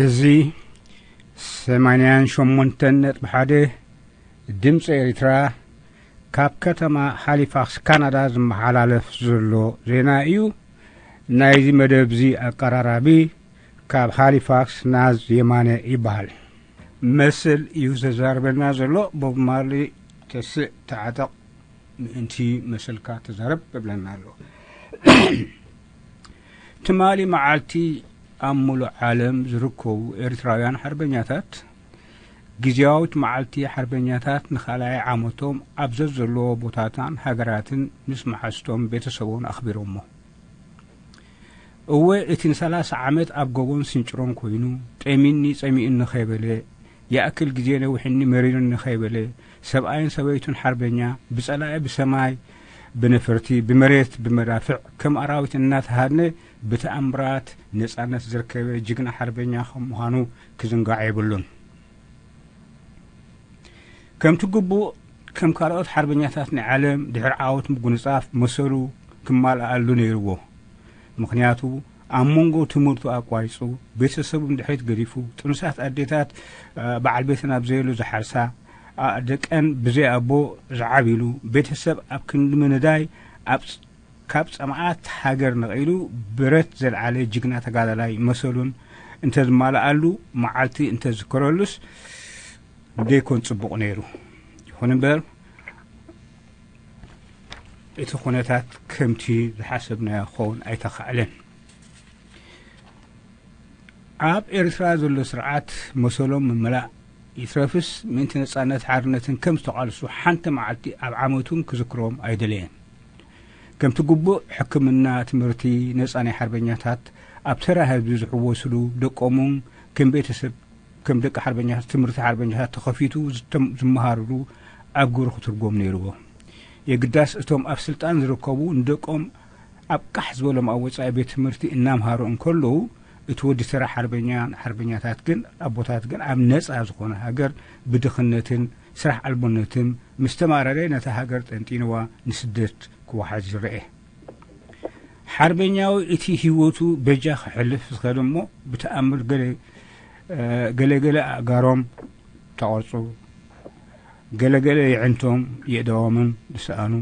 እዚ ሰማንያን ሸሞንተን ነጥቢ ሓደ ድምፂ ኤርትራ ካብ ከተማ ሃሊፋክስ ካናዳ ዝመሓላለፍ ዘሎ ዜና እዩ። ናይዚ መደብ እዚ ኣቀራራቢ ካብ ሃሊፋክስ ናዝ የማነ ይበሃል። መስል እዩ ዘዛርበና ዘሎ። ቦብ ማርሊ፣ ተስእ፣ ተዓጠቕ፣ ምእንቲ መሰልካ ተዛረብ እብለና ኣሎ። ትማሊ መዓልቲ ኣብ ሙሉእ ዓለም ዝርከቡ ኤርትራውያን ሓርበኛታት ግዝያዊት መዓልቲ ሓርበኛታት ንኻልኣይ ዓመቶም ኣብ ዘዘለዎ ቦታታን ሃገራትን ምስ መሓዝቶም ቤተሰቦን ኣኽቢሮሞ። እወ፣ እቲ ንሰላሳ ዓመት ኣብ ጎቦን ስንጭሮን ኮይኑ፣ ጠሚኒ ጸሚኡኒ ከይበለ፣ ይኣክል ግዜ ነዊሕኒ መሪርኒ ከይበለ፣ ሰብኣይን ሰበይቱን ሓርበኛ፣ ብጸላኢ ብሰማይ ብነፈርቲ፣ ብመሬት ብመዳፍዕ፣ ከም ኣራዊት እናተሃድነ ብተኣምራት ነጻነት ዝረከበ ጅግና ሓርበኛ ከም ምዃኑ ክዝንጋዕ የብሉን። ከምቲ ግቡእ፣ ከም ካልኦት ሓርበኛታት ናይ ዓለም ድሕሪ ዓወት ምጉንጻፍ መሰሉ ክማልኣሉ ነይርዎ። ምኽንያቱ፣ ኣብ መንጎ ትምህርቱ ኣቋሪጹ፣ ቤተሰቡ ንድሕሪት ገዲፉ፣ ጥኑሳት ኣዴታት፣ እ፣ በዓል ቤተን ኣብ ዘየሉ ዝሓርሳ፣ እ፣ ደቀን ብዘይ ኣቦ ዝዓብሉ፣ ቤተሰብ ኣብ ክንዲ ምንዳይ፣ ኣብ ፅ-፣ ካብ ጸማኣት ሃገር ነቒሉ ብረት ዘልዓለ ጅግና ተጋዳላይ መሰሉን እንተዝማልኣሉ፣ መዓልቲ እንተዝከረሉስ ደይኮን ጽቡቕ ነይሩ። ይኹን እምበር፣ እቲ ኩነታት ከምቲ ዝሓሰብናዮ ክኸውን ኣይተኻእለን። ኣብ ኤርትራ ዘሎ ስርዓት መሰሎም ምምላእ ይትረፍስ፣ ምእንቲ ነጻነት ሓርነትን ከም ዝተቓልሱ ሓንቲ መዓልቲ ኣብ ዓመቱን ክዝክሮም ኣይደለየን። ከምቲ ግቡእ፣ ሕክምና፣ ትምህርቲ፣ ነጻ ናይ ሓርበኛታት፣ ኣብ ተራ ህዝቢ ዝሕወስሉ፣ ደቆምን ከም ቤተሰብ፣ ከም ደቂ ሓርበኛታት፣ ትምህርቲ ሓርበኛታት ተኸፊቱ ዝተም-፣ ዝመሃርሉ ኣብ ግብሪ ክትርጎም ነይርዎ። የግዳስ እቶም ኣብ ስልጣን ዝርከቡ ንደቆም ኣብ ቃሕ ዝበሎም ኣብ ወጻኢ ቤት ትምህርቲ እናምሃሩ እንከለዉ፣ እቲ ወዲ ተራ ሓርበኛ፣ ሓርበኛታት ግን፣ ኣቦታት ግን ኣብ ነጻ ዝኾነ ሃገር ብድኽነትን ስራሕ ኣልቦነትን ምስ ተማረረ፣ ነታ ሃገር ጠንጢንዋ ንስደት ክወሓዝ ይረኤ። ሓርበኛዊ እቲ ህይወቱ በጃ ክሕልፍ ዝኸደ እሞ ብተኣምር ገለ፣ እ፣ ገለ ገለ ኣእጋሮም ተቐርጹ፣ ገለ ገለ የዕንቶም የእዳዎምን ዝሰኣኑ፣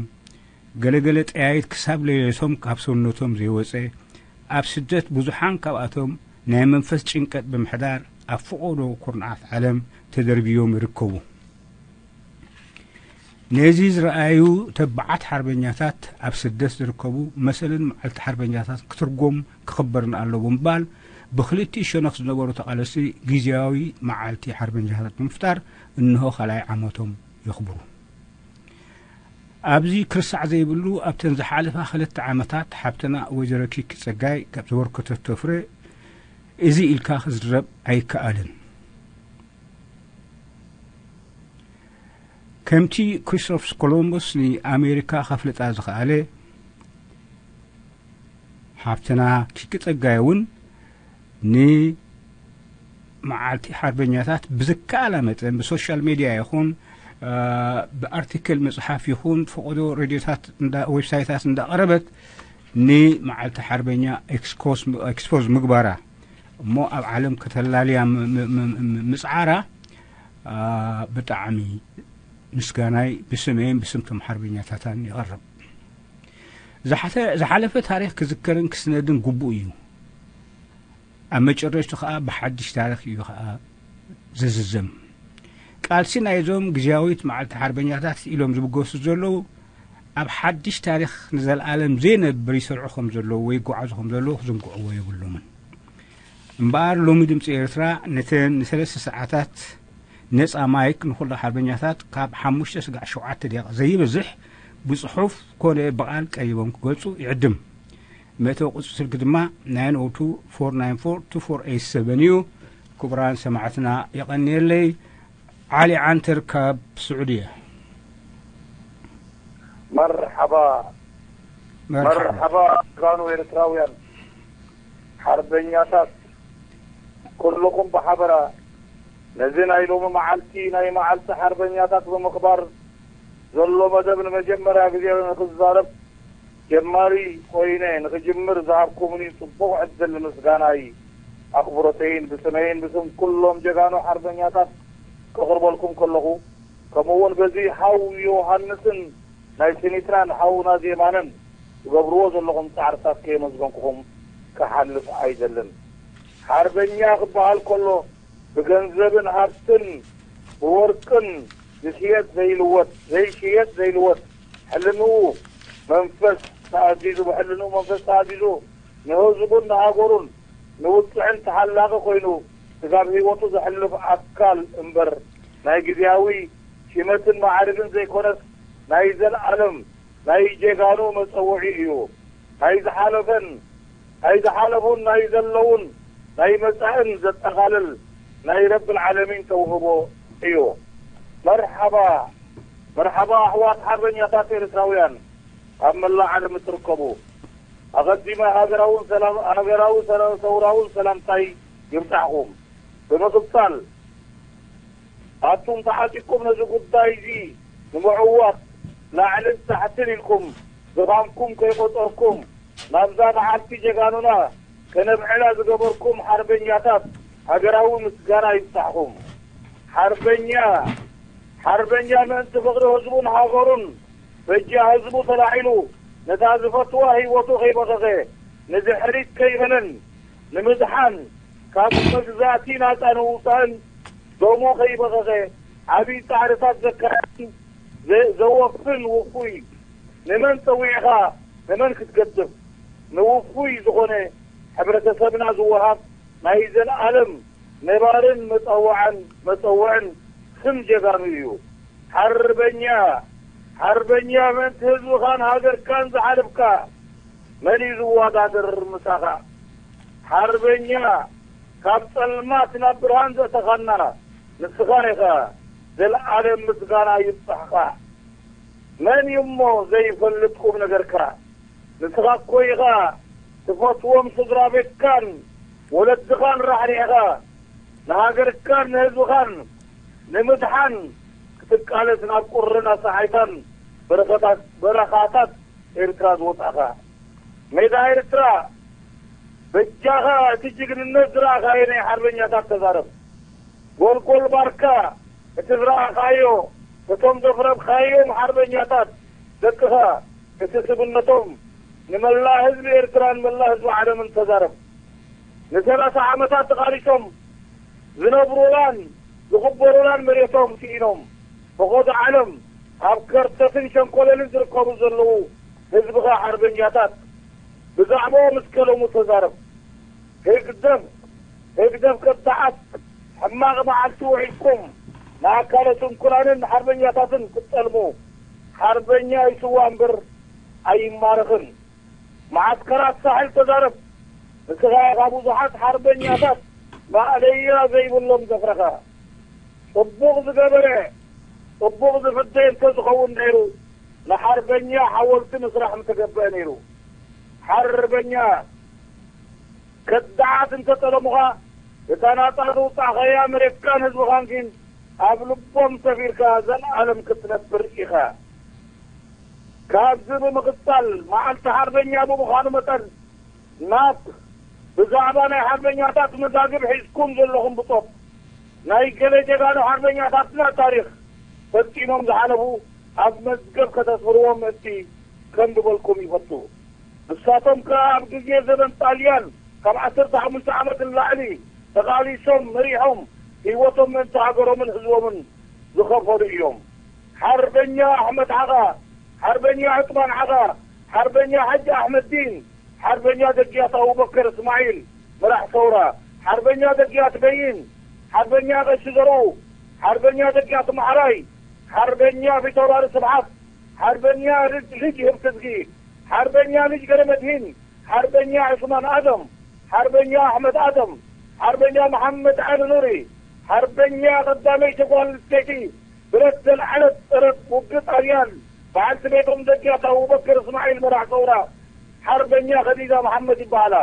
ገለ ገለ ጠያይት ክሳብ ለይለቶም ካብ ሰውነቶም ዘይወጸ፣ ኣብ ስደት ብዙሓን ካብኣቶም ናይ መንፈስ ጭንቀት ብምሕዳር ኣብ ፈቐዶ ኩርናዓት ዓለም ተደርብዮም ይርከቡ። ነዚ ዝረኣዩ ተባዓት ሓርበኛታት ኣብ ስደት ዝርከቡ መሰልን መዓልቲ ሓርበኛታት ክትርጎም ክኽበርን ኣለዎ ምባል ብክልቲኡ ሸነኽ ዝነበሩ ተቓለስቲ ግዝያዊ መዓልቲ ሓርበኛታት ብምፍጣር እንሆ ካልኣይ ዓመቶም የኽብሩ። ኣብዚ ክርሳዕ ዘይብሉ ኣብተን ዝሓለፋ ክልተ ዓመታት ሓብትና ወይዘሮ ኪኪ ጸጋይ ካብ ዘበርከተቶ ፍረ እዚ ኢልካ ክዝረብ ኣይከኣልን። ከምቲ ክሪስቶፈር ኮሎምበስ ንኣሜሪካ ከፍልጣ ዝኸኣለ፣ ሓብትና ኪኪ ጸጋይ እውን ንመዓልቲ ሓርበኛታት ብዝከኣላ መጠን ብሶሻል ሜድያ ይኹን፣ እ፣ ብኣርቲክል መጽሓፍ ይኹን ፈቐዶ ሬድዮታት እንዳ-፣ ዌብሳይታት እንዳቕረበት ንመዓልቲ ሓርበኛ ኤክስኮስ-፣ ኤክስፖዝ ምግባራ እሞ ኣብ ዓለም ከተላልያ ም-፣ ም-፣ ም-፣ ም-፣ ምጽዓራ፣ እ፣ ብጣዕሚ ምስጋናይ ብስመይን ብስምቶም ሓርበኛታታን ይቐርብ። ዝሓተ-፣ ዝሓለፈ ታሪኽ ክዝከርን ክስነድን ግቡእ እዩ። ኣብ መጨረሽቱ ኸኣ ብሓድሽ ታሪኽ እዩ ኸኣ ዝዝዘም። ቃልሲ ናይዞም ግዝያዊት መዓልቲ ሓርበኛታት ኢሎም ዝብገሱ ዘለዉ፣ ኣብ ሓድሽ ታሪኽ ንዘለኣለም ዘይነብር ይሰርዑ ከም ዘለዉ ወይ ይጓዓዙ ከም ዘለዉ ክዝንግዕዎ የብሎምን። እምበኣር ሎሚ ድምፂ ኤርትራ ነተን ንሰለስተ ሰዓታት ነፃ ማይክ ንኹሉ ሓርበኛታት ካብ ሓሙሽተ ስጋዕ ሸውዓተ ደቂቕ ዘይበዝሕ ብፅሑፍ ኮነ ብቓል ቀሪቦም ክገልፁ ይዕድም። መእተዊ ቁፅሪ ስልኪ ድማ ናይን ኦ ቱ ፎር ናይን ፎር ቱ ፎር ኤይት ሰቨን እዩ። ክቡራን ሰማዕትና የቐንየለይ። ዓሊ ዓንተር ካብ ስዑድያ። መርሓባ። መርሓባ። መርሓባ ጀጋኑ ኤርትራውያን ሓርበኛታት፣ ኩልኹም ብሓበራ ነዚ ናይ ሎሚ መዓልቲ ናይ መዓልቲ ሓርበኛታት ብምኽባር ዘሎ መደብ ንመጀመርያ ግዜ ንኽዛረብ ጀማሪ ኮይነ ንኽጅምር ዝሃብኩምኒ ጽቡቕ ዕድል ንምስጋናይ ኣኽብሮተይን ብስመይን ብስም ኩሎም ጀጋኑ ሓርበኛታት ከቕርበልኩም ከለኹ፣ ከምኡ እውን በዚ ሓው ዮሃንስን ናይ ስኒትናን ሓውና ዜማንን ትገብርዎ ዘለኹም ጻዕርታት ከየመስገንኩኹም ክሓልፍ ኣይደልን። ሓርበኛ ክበሃል ከሎ ብገንዘብን ሃብትን ብወርቅን ዝሽየጥ ዘይልወጥ፣ ዘይሽየጥ ዘይልወጥ፣ ሕልንኡ መንፈስ ተኣዚዙ፣ ብሕልንኡ መንፈስ ተኣዚዙ ንህዝቡን ንሃገሩን ንውጽዕን ተሓላቒ ኮይኑ ስጋብ ህይወቱ ዘሕልፍ ኣካል እምበር ናይ ግዜያዊ ሽመትን ማዕርግን ዘይኮነስ ናይ ዘልኣለም ናይ ጀጋኑ መጸውዒ እዩ። ናይ ዝሓለፈን ናይ ዝሓለፉን ናይ ዘለውን ናይ መጻእን ዘጠቓልል ናይ ረብል ዓለሚን ተውህቦ እዩ። መርሓባ፣ መርሓባ ኣሕዋት ሓርበኛታት ኤርትራውያን ኣብ መላእ ዓለም እትርከቡ። ኣቐዲመ ሃገራውን ሰላም-፣ ሃገራዊ ሰላ-፣ ሰውራውን ሰላምታይ ይብጻሕኩም። ብምቕጻል ኣቱም ተዓጢቅኩም ነዚ ጉዳይ እዚ ንምዕዋት ላዕልን ታሕትን ኢልኩም ድኻምኩም ከይቆጸርኩም ናብዛ በዓልቲ ጀጋኑና ከነብዕላ ዝገበርኩም ሓርበኛታት ሃገራዊ ምስጋና ይብጻሕኩም። ሓርበኛ፣ ሓርበኛ ምእንቲ ፍቕሪ ህዝቡን ሃገሩን በጃ ህዝቡ ተላዒሉ ነታ ዝፈትዋ ህይወቱ ከይበኸኸ ንድሕሪት ከይበለን ንምድሓን ካብ መግዛእቲ ናጻ ንውጻእን ደሙ ከይበኸኸ ዓብዪ ጻዕርታት ዘካየድን ዘ-፣ ዘወፍን ውፉይ፣ ንመን ጸዊዕኻ ንመን ክትገድፍ፣ ንውፉይ ዝኾነ ሕብረተሰብና ዝወሃብ ናይ ዘልኣለም ነባርን መጸዋዕን፣ መጸውዕን ስም ጀጋኑ እዩ። ሓርበኛ፣ ሓርበኛ ምእንቲ ህዝብኻን ሃገርካን ዝሓለፍካ፣ መን እዩ ዝወዳደር ምሳኻ? ሓርበኛ፣ ካብ ጸልማት ናብ ብርሃን ዘእተኻና ንስኻ ኢኻ። ዘልኣለም ምስጋና ይብጻሕኻ። መን እዩ እሞ ዘይፈልጥ ቁም ነገርካ? ንስኻ እኮ ኢኻ ትፈትዎም ስድራ ቤትካን ወለድኻን ራሕሪሕኻ፣ ንሃገርካን ንህዝብኻን ንምድሓን ክትቃለስ ናብ ቁርን ኣሳሓይታን በረኸታት፣ በረኻታት ኤርትራ ዝወጻእኻ። ሜዳ ኤርትራ በጃኻ እቲ ጅግንነት ዝረኣኻዮ ናይ ሓርበኛታት ተዛረብ። ጎልጎል ባርካ እቲ ዝረኣኻዮ፣ እቶም ዘፍረብካዮም ሓርበኛታት ደቅኻ፣ እቲ ስብነቶም ንመላእ ህዝቢ ኤርትራን መላእ ህዝቢ ዓለምን ተዛረብ። ንሰላሳ ዓመታት ተቓሊሶም ዝነብሩላን ዝኽበሩላን መሬቶም ስኢኖም ፈቖዶ ዓለም ኣብ ከርተትን ሸንኮለልን ዝርከቡ ዘለዉ ህዝብኻ ሓርበኛታት ብዛዕባኦም እስከ ሎሚ ተዛረብ። ህግደፍ፣ ህግደፍ ከዳዓት ሕማቕ መዓልቲ ውዒልኩም ንኣካለ ስንኩላንን ንሓርበኛታትን ክትጠልሙ። ሓርበኛ ይስዋእ እምበር ኣይማረኽን። መዓስከራት ሳሕል ተዛረብ። ንስኻ ኢኻ ብዙሓት ሓርበኛታት ማእለያ ዘይብሎም ዘፍረኻ። ጽቡቕ ዝገበረ፣ ጽቡቕ ዝፍደ እንተዝኸውን ነይሩ፣ ንሓርበኛ ሓወልቲ ምስራሕ ምተገበአ ነይሩ። ሓርበኛ ከዳዓት እንተጠለሙኻ፣ እታ ናጻ ዝውጻእኻያ መሬትካን ህዝብኻን ግን ኣብ ልቦም ሰፊርካ ዘልኣለም ክትነብር ኢኻ። ካብዚ ብምቕጻል፣ መዓልቲ ሓርበኛ ብምዃኑ መጠን፣ ናብ ብዛዕባ ናይ ሓርበኛታት መዛግብ ሒዝኩም ዘለኹም ብጾት፣ ናይ ገለ ጀጋኑ ሓርበኛታትና ታሪኽ ፈጺሞም ዝሓለፉ ኣብ መዝገብ ከተስፍርዎም ምእንቲ ከም ዝበልኩም ይፈቱ። ንሳቶም ከኣ ኣብ ግዜ ዘበን ጣልያን ካብ ዓሰርተ ሓሙሽተ ዓመት ንላዕሊ ተቓሊሶም መሪሖም ህይወቶም ምእንቲ ሃገሮምን ህዝቦምን ዝኸፈሉ እዮም። ሓርበኛ ኣሕመድ ዓኻ፣ ሓርበኛ ዕጥማን ዓኻ፣ ሓርበኛ ሓጂ ኣሕመድዲን፣ ሓርበኛ ደግያት ኣቡበከር እስማዒል መራሕ ሰውራ፣ ሓርበኛ ደግያት በይን፣ ሓርበኛ ቀሺ ዘርኡ፣ ሓርበኛ ደግያት ማዕራይ፣ ሓርበኛ ፊተውራሪ ስብሓት፣ ሓርበኛ ልጅ፣ ልጅ ህብትዝጊ፣ ሓርበኛ ልጅ ገረመድሂን፣ ሓርበኛ ዑስማን ኣደም፣ ሓርበኛ ኣሕመድ ኣደም፣ ሓርበኛ መሓመድ ዓሊ ኑሪ፣ ሓርበኛ ቀዳመይቲ ጓል ኣንስተይቲ ብረት ዘልዓለት ጸረ ውግእ ጣልያን በዓልቲ ቤቶም ደጃት ኣቡበከር እስማዒል መራሕ ሰውራ፣ ሓርበኛ ከዲጃ መሓመድ ይበሃላ።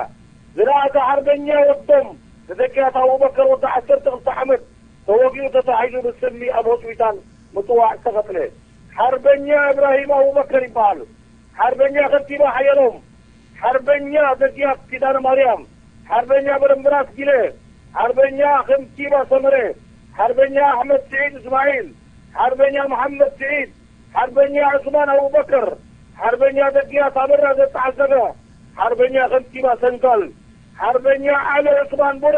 ዝለኣኸ ሓርበኛ ወዶም ንደጃት ኣቡበከር ወዲ ዓሰርተ ክልተ ዓመት ተወጊኡ ተታሒዙ ብስሚ ኣብ ሆስፒታል ምጽዋዕ ዝተቐትለ ሓርበኛ እብራሂም ኣቡበከር ይበሃል። ሓርበኛ ከንቲባ ሓየሎም፣ ሓርበኛ ደጊያት ኪዳነ ማርያም፣ ሓርበኛ በረምብራስ ጊለ፣ ሓርበኛ ከምቲባ ሰመረ፣ ሓርበኛ ኣሕመድ ስዒድ እስማዒል፣ ሓርበኛ መሓመድ ስዒድ፣ ሓርበኛ ዑስማን ኣቡበከር፣ ሓርበኛ ደግያት ኣበራ ዘተዓዘበ፣ ሓርበኛ ከምቲባ ሰንጋል፣ ሓርበኛ ዓሊ ዑስማን ቡሬ፣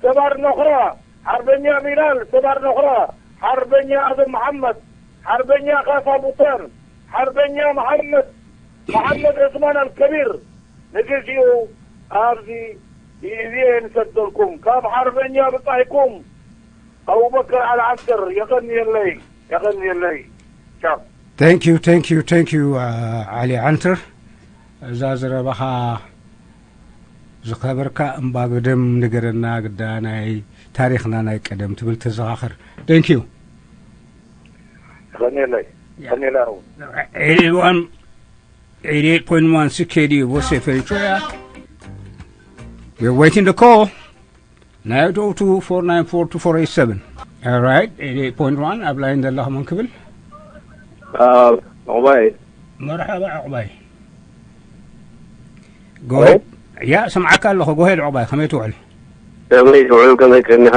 ሰባር ነኹራ፣ ሓርበኛ ቢላል ሰባር ነኹራ፣ ሓርበኛ ኣደም መሓመድ፣ ሓርበኛ ካሳ ቡተር፣ ሓርበኛ መሓመድ መሓመድ ዑስማን ኣልከቢር፣ ንግዚኡ ኣብዚ ግዜ ንሰደልኩም ካብ ሓርበኛ ብጻይኩም ኣቡበከር ኣልዓንተር። የቐንየለይ፣ የቐንየለይ። ቻው። Thank you, thank you, thank you, ዓሊ ዓንተር። እዛ ዘረባኻ ዝኸበርካ እምባ ግደም ንገረና ግዳ ናይ ታሪኽና ናይ ቀደም ትብል ተዘኻኸር። Thank you. የቐንየለይ፣ የቐንየለይ። ኣሁን eighty-one, eighty-eight point one C K D U Voice of Eritrea. We're waiting the call. Nine oh two, four nine four, two four eight seven. All right, eighty-eight point one ኣብ ላይን ዘለኹም ክብል ዕቑባይ። መርሓባ ዕቑባይ። ጎሄድ። ያ፣ ስምዓካ ኣለኹ። ጎሄድ ዕቑባይ፣ ከመይ ትውዕል? ከመይ ትውዕል? ከመይ ቀኒኻ?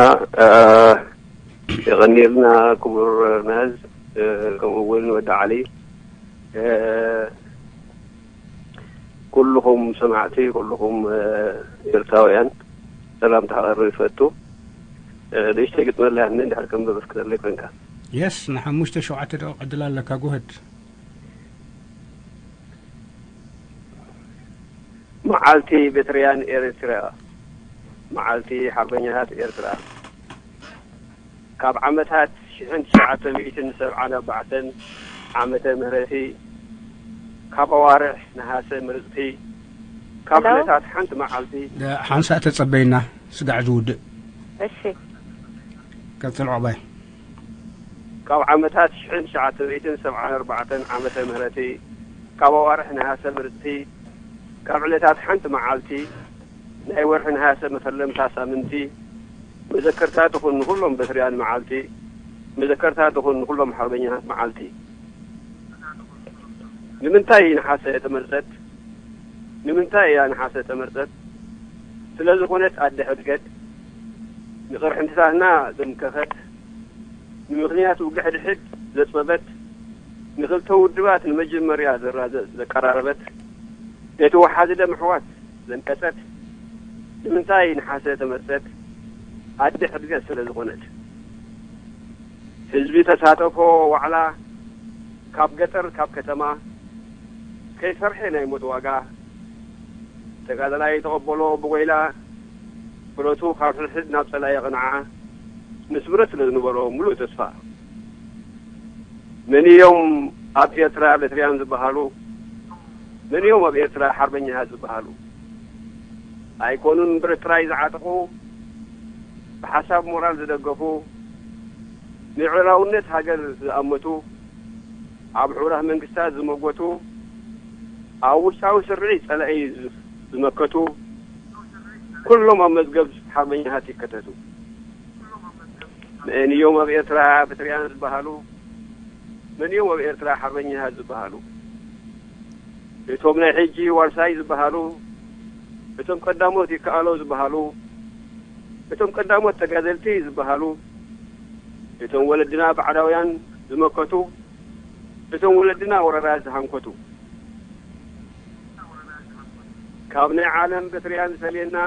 የቐንየልና ክቡር ናዝ፣ ከምኡ እውን ወዲ ዓሊ፣ ኩልኹም ሰማዕቲ፣ ኩልኹም ኤርትራውያን ሰላምታ ከቕርብ ይፈቱ። ንእሽተይ ግጥመለይ ኣነ እንድሕር ከንብብ እስክተለይ ኮንካ። የስ፣ ንሓሙሽተ ሸውዓተ ደቂቕ ዕድል ኣለካ። ጎሄድ። መዓልቲ ቤትርያን ኤርትራ፣ መዓልቲ ሓርበኛታት ኤርትራ። ካብ ዓመታት ሽሕን ትሽዓተ ሚእትን ሰብዓን ኣርባዕተን ዓመተ ምህረቲ፣ ካብ ኣዋርሕ ነሃሰ ምርጽቲ፣ ካብ ዕለታት ሓንቲ መዓልቲ። ሓንሳእ ተጸበይና፣ ስጋዕ ዝውድእ። እሺ። ቀጽል ዕቑባይ። ካብ ዓመታት ሽሕን ትሽዓተ ሚእትን ሰብዓን ኣርባዕተን ዓመተ ምህረቲ፣ ካብ ኣዋርሕ ነሃሰ ምርጽቲ፣ ካብ ዕለታት ሓንቲ መዓልቲ፣ ናይ ወርሒ ነሃሰ መፈለምታ ሳምንቲ፣ መዘከርታ ትኹን ንኹሎም በትርያን መዓልቲ፣ መዘከርታ ትኹን ንኹሎም ሓርበኛታት መዓልቲ። ንምንታይ ነሓሰ ተመርጸት? ንምንታይ እያ ነሓሰ ተመርጸት? ስለ ዝኾነት ኣደ ሕድገት፣ ንቕርሕንትታትና ዘምከኸት፣ ንምኽንያት ውግሕ ድሕድ ዘጽበበት፣ ንኽልተ ውድባት ንመጀመርያ ዘራዘ-፣ ዘቀራረበት፣ ነቲ ወሓዚ ደም ኣሕዋት ዘንቀጸት፣ ንምንታይ ነሓሰ ተመርጸት? ኣደ ሕድገት ስለ ዝኾነት። ህዝቢ ተሳተፎ ዋዕላ፣ ካብ ገጠር ካብ ከተማ፣ ከይፈርሐ ናይ ሞት ዋጋ፣ ተጋዳላይ ተቐበሎ ብጎይላ፣ ብረቱ ካብ ሕድሕድ ናብ ጸላኢ ኣቕንዓ፣ ምስ ብረት ስለ ዝነበሮ ምሉእ ተስፋ። መን እዮም ኣብ ኤርትራ በትርያን ዝበሃሉ? መን እዮም ኣብ ኤርትራ ሓርበኛታት ዝበሃሉ? ኣይኮኑን ብረት ጥራይ ዝዓጠቑ፣ ብሓሳብ ሞራል ዝደገፉ፣ ንልዑላውነት ሃገር ዝኣመቱ፣ ኣብ ሕቡራት መንግስታት ዝመጎቱ፣ ኣብ ውሽጣዊ ስርዒት ጸላኢ ዝመከቱ፣ ኩሎም ኣብ መዝገብ ሓርበኛታት ይከተቱ። መን እዮም ኣብ ኤርትራ በትርያን ዝበሃሉ? መን እዮም ኣብ ኤርትራ ሓርበኛታት ዝበሃሉ? እቶም ናይ ሕጂ ዋርሳይ ዝበሃሉ፣ እቶም ቀዳሞት ይከኣሎ ዝበሃሉ፣ እቶም ቀዳሞት ተጋደልቲ ዝበሃሉ፣ እቶም ወለድና ባዕዳውያን ዝመከቱ፣ እቶም ወለድና ወረራ ዝሃንከቱ፣ ካብ ናይ ዓለም በትርያን ዝፈልየና፣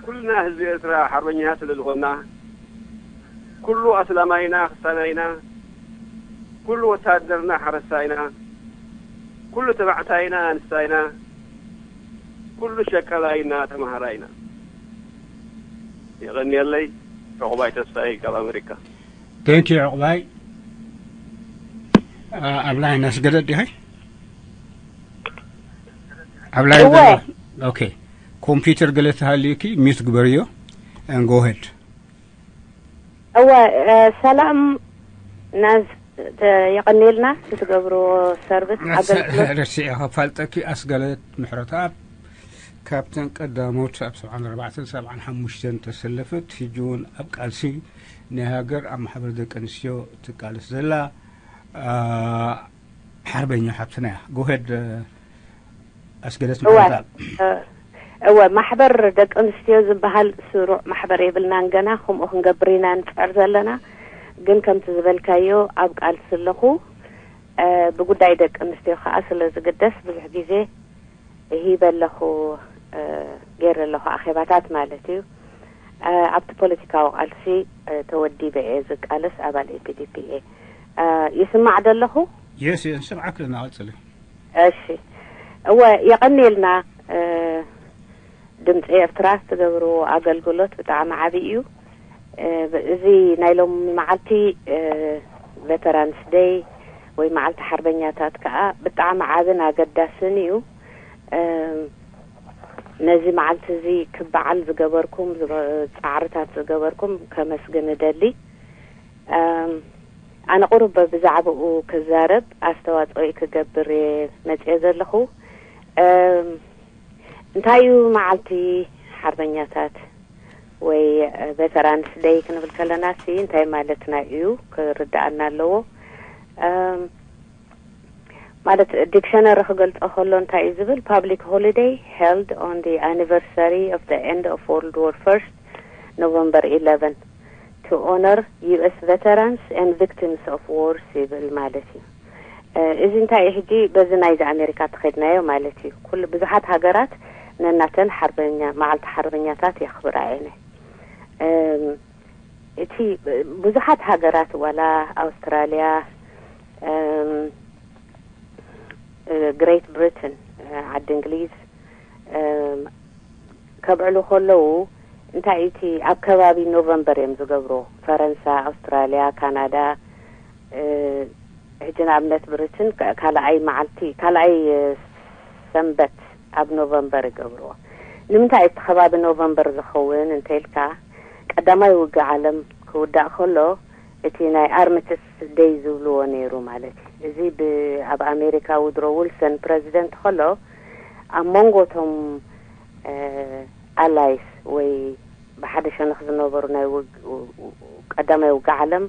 ኩልና ህዝቢ ኤርትራ ሓርበኛታት ስለ ዝኾንና፣ ኩሉ ኣስላማይና ክስታናይና፣ ኩሉ ወታደርና ሓረስታይና፣ ኩሉ ተባዕታይና ኣንስታይና፣ ኩሉ ሸቀላይና ተማሃራይና። የቐንየለይ። ዕቑባይ ተስፋይ ካብ ኣመሪካ። Thank you ዕቑባይ። ኣብ ላይን ኣስገደት ዲኺ? ኣብ ላይን እወ። ዘሎ? ኦኬ። ኮምፒውተር ገለ ተሃልዩኪ ሚዩት ግበርዮ and go ahead። እወ፣ እ፣ ሰላም ናዝ፣ ተ-፣ የቐንየልና እቲ ትገብርዎ ሰርቪስ ኣገልግሎት። ረሲዐ ከፋልጠኪ፣ ኣስገደት ምሕረተኣብ ካብተን ቀዳሞት ኣብ ሰብዓን ኣርባዕተን ሰብዓን ሓሙሽተን ተሰለፈት፣ ሕጂ እውን ኣብ ቃልሲ ናይ ሃገር ኣብ ማሕበር ደቂ ኣንስትዮ ትቃለስ ዘላ፣ አ፣ ሓርበኛ ሓብትና እያ። Go ahead፣ እ፣ ኣስገደት እወ፣ ምሕረተኣብ። እ፣ እወ፣ ማሕበር ደቂ ኣንስትዮ ዝበሃል ስሩዕ ማሕበር የብልናን ገና። ከምኡ ክንገብር ኢና ንጽዕር ዘለና። ግን ከምቲ ዝበልካዮ፣ ኣብ ቃልሲ ኣለኹ። እ፣ ብጉዳይ ደቂ ኣንስትዮ ከኣ ስለ ዝግደስ፣ ብዙሕ ግዜ ሂበ ኣለኹ፣ እ፣ ገይረ ኣለኹ ኣኼባታት ማለት እዩ። እ፣ ኣብቲ ፖለቲካዊ ቃልሲ፣ እ፣ ተወዲበ እየ ዝቃለስ፣ ኣባል ኤ ፒ ዲ ፒ እየ። እ፣ ይስማዕ ዶ ኣለኹ? የስ፣ የስ፣ ንስምዓኪ ኣለና፣ ቀጽሊ። እሺ። እወ፣ የቐንየልና። እ፣ ድምፂ ኤርትራ ትገብርዎ ኣገልግሎት ብጣዕሚ ዓቢ እዩ። እ፣ እዚ ናይ ሎሚ መዓልቲ፣ እ፣ ቬተራንስ ደይ ወይ መዓልቲ ሓርበኛታት ከኣ ብጣዕሚ ዓብን ኣገዳስን እዩ። እ፣ ነዚ መዓልቲ እዚ ክበዓል ዝገበርኩም፣ ዝገ-፣ ጻዕርታት ዝገበርኩም ከመስግን እደሊ። እም፣ ኣነ ቁሩብ ብዛዕባኡ ክዛረብ፣ ኣስተዋጽኦይ ክገብር እየ መጽየ ዘለኹ። እም፣ እንታይ እዩ መዓልቲ ሓርበኛታት ወይ፣ እ፣ ቬተራንስ ደይ ክንብል ከለና ሲ እንታይ ማለትና እዩ ክርድኣና ኣለዎ። እም፣ ማለት ዲክሸነሪ ክገልጾ ከሎ እንታይ እዩ ዝብል? Public holiday held on the anniversary of the end of World War First, November eleven, to honor U S veterans and victims of wars ይብል ማለት እዩ። እ፣ እዚ እንታይ እዩ ሕጂ በዚ ናይዚ ኣሜሪካ ተኸድናዮ ማለት እዩ። ኩሉ ብዙሓት ሃገራት ነናተን ሓርበኛ፣ መዓልቲ ሓርበኛታት የኽብራ እየን። እም፣ እቲ ብዙሓት ሃገራት ዋላ ኣውስትራልያ፣ እም፣ እ፣ ግሬት ብሪትን፣ እ፣ ዓዲ እንግሊዝ፣ እም፣ ከብዕሉ ከለዉ እንታይ እቲ ኣብ ከባቢ ኖቨምበር እዮም ዝገብርዎ። ፈረንሳ፣ ኣውስትራልያ፣ ካናዳ፣ እ፣ ሕጂ ንኣብነት ብሪትን ካ-፣ ካልኣይ መዓልቲ፣ ካልኣይ፣ እ፣ ሰንበት ኣብ ኖቨምበር ይገብርዎ። ንምንታይ እቲ ከባቢ ኖቨምበር ዝኸውን እንተ ኢልካ፣ ቀዳማይ ውግእ ዓለም ክውዳእ ከሎ እቲ ናይ ኣርምትስ ደይ ዝብልዎ ነይሩ ማለት እዩ። እዚ ብ-፣ ኣብ ኣሜሪካ ውድሮ ዊልሰን ፕረዚደንት ከሎ ኣብ መንጎ እቶም፣ እ፣ ኣላይስ ወይ ብሓደ ሸነኽ ዝነበሩ ናይ ውግ-፣ ቀዳማይ ውግእ ዓለም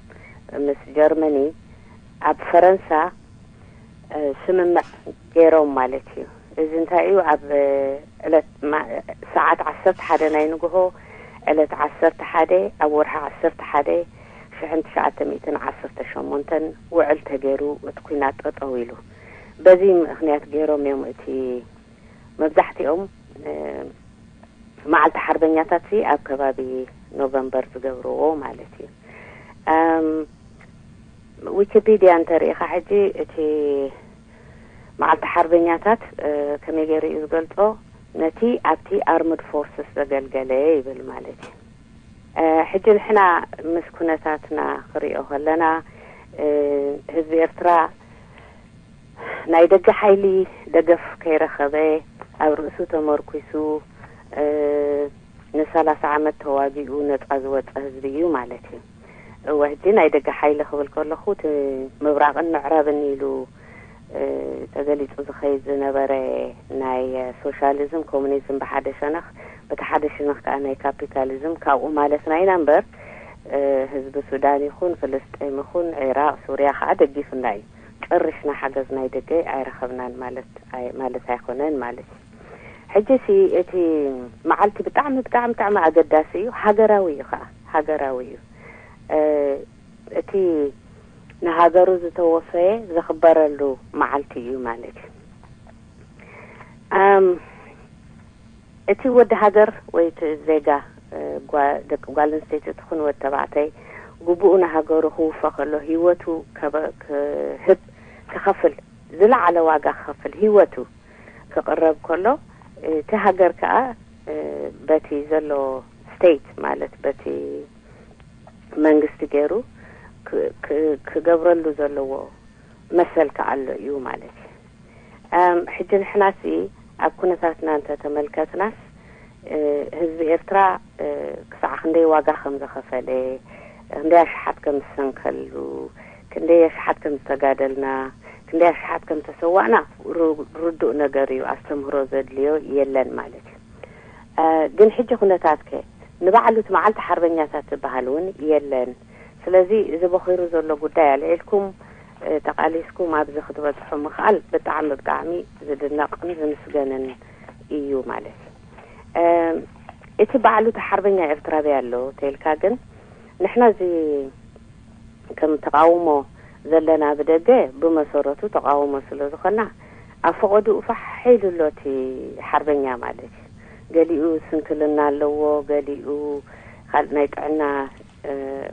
ምስ ጀርመኒ ኣብ ፈረንሳ፣ እ፣ ስምምዕ ገይሮም ማለት እዩ። እዚ እንታይ እዩ? ኣብ፣ እ፣ ዕለት ማ-፣ ሰዓት ዓሰርተ ሓደ ናይ ንግሆ፣ ዕለት ዓሰርተ ሓደ ኣብ ወርሒ ዓሰርተ ሓደ ሽሕን ትሽዓተ ሚእትን ዓሰርተ ሸሞንተን ውዕል ተገይሩ እቲ ኲናት ጠጠው ኢሉ። በዚ ምኽንያት ገይሮም እዮም እቲ መብዛሕትኦም፣ እ፣ መዓልቲ ሓርበኛታት ሲ ኣብ ከባቢ ኖቨምበር ዝገብርዎ ማለት እዩ። እም፣ ዊኪፒድያ እንተሪኢኻ ሕጂ እቲ መዓልቲ ሓርበኛታት፣ እ፣ ከመይ ገይሩ እዩ ዝገልጾ? ነቲ ኣብቲ ኣርምድ ፎርስስ ዘገልገለ ይብል ማለት እዩ። እ፣ ሕጂ ንሕና ምስ ኩነታትና ክሪኦ ከለና፣ እ፣ ህዝቢ ኤርትራ ናይ ደገ ሓይሊ ደገፍ ከይረኸበ ኣብ ርእሱ ተመርኲሱ፣ እ፣ ንሰላሳ ዓመት ተዋጊኡ ነጻ ዝወጸ ህዝቢ እዩ ማለት እዩ። እወ፣ ሕጂ ናይ ደገ ሓይሊ ክብል ከለኹ እቲ ምብራቕን ምዕራብን ኢሉ፣ እ፣ ተገሊጹ ዝኸይድ ዝነበረ ናይ ሶሻሊዝም፣ ኮሙኒዝም ብሓደ ሸነኽ፣ በቲ ሓደ ሸነኽ ከኣ ናይ ካፒታሊዝም ካብኡ ማለትና ኢና እምበር፣ እ፣ ህዝቢ ሱዳን ይኹን ፍልስጤም ይኹን ዒራቕ፣ ሱርያ ከኣ ደጊፉና እዩ። ጨሪሽና ሓገዝ ናይ ደገ ኣይረኸብናን ማለት ኣይ-፣ ማለት ኣይኮነን ማለት እዩ። ሕጂ ሲ እቲ መዓልቲ ብጣዕሚ፣ ብጣዕሚ፣ ብጣዕሚ ኣገዳሲ እዩ። ሃገራዊ እዩ ከኣ፣ ሃገራዊ እዩ። እ፣ እቲ ንሃገሩ ዝተወፈየ ዝኽበረሉ መዓልቲ እዩ ማለት እዩ። ኣም፣ እቲ ወዲ ሃገር ወይ እቲ ዜጋ፣ እ፣ ጓ-፣ ደቂ ጓል ኣንስተይቲ ትኹን ወዲ ተባዕታይ ግቡኡ ንሃገሩ ክውፈ ከሎ ህይወቱ ከበ-፣ ክህብ፣ ክኸፍል፣ ዝለዓለ ዋጋ ክኸፍል ህይወቱ ክቕረብ ከሎ፣ እቲ ሃገር ከኣ፣ እ፣ በቲ ዘሎ ስቴት ማለት በቲ መንግስቲ ገይሩ ክ-፣ ክ-፣ ክገብረሉ ዘለዎ መሰል ከኣ ኣሎ እዩ ማለት እዩ። እም፣ ሕጂ ንሕናሲ ኣብ ኩነታትና እንተተመልከትናስ፣ እ፣ ህዝቢ ኤርትራ፣ እ፣ ክሳዕ ክንደይ ዋጋ ከም ዝኸፈለ፣ ክንደይ ኣሽሓት ከም ዝሰንከሉ፣ ክንደይ ኣሽሓት ከም ዝተጋደልና፣ ክንደይ ኣሽሓት ከም ተሰዋእና ሩ-፣ ርዱእ ነገር እዩ። ኣስተምህሮ ዘድልዮ የለን ማለት እዩ። እ፣ ግን ሕጂ ኩነታት ከ ንባዕሉ እቲ መዓልቲ ሓርበኛታት ዝበሃል እውን የለን። ስለዚ እዚ በኺሩ ዘሎ ጉዳይ ኣልዒልኩም፣ እ፣ ተቓሊስኩም ኣብዚ ክትበጽሑ ምኽኣል ብጣዕሚ፣ ብጣዕሚ ዝድነቕን ዝምስገንን እዩ ማለት እዩ። እቲ ባዕሉ እቲ ሓርበኛ ኤርትራዊ ኣሎ ተልካ ግን ንሕና እዚ ከም ተቃውሞ ዘለና ብደገ ብመሰረቱ ተቃውሞ ስለ ዝኾና ኣብ ፈቐድኡ ፋሕ ኢሉ ኣሎ እቲ ሓርበኛ ማለት እዩ። ገሊኡ ስንክልና ኣለዎ፣ ገሊኡ ካልእ ናይ ጥዕና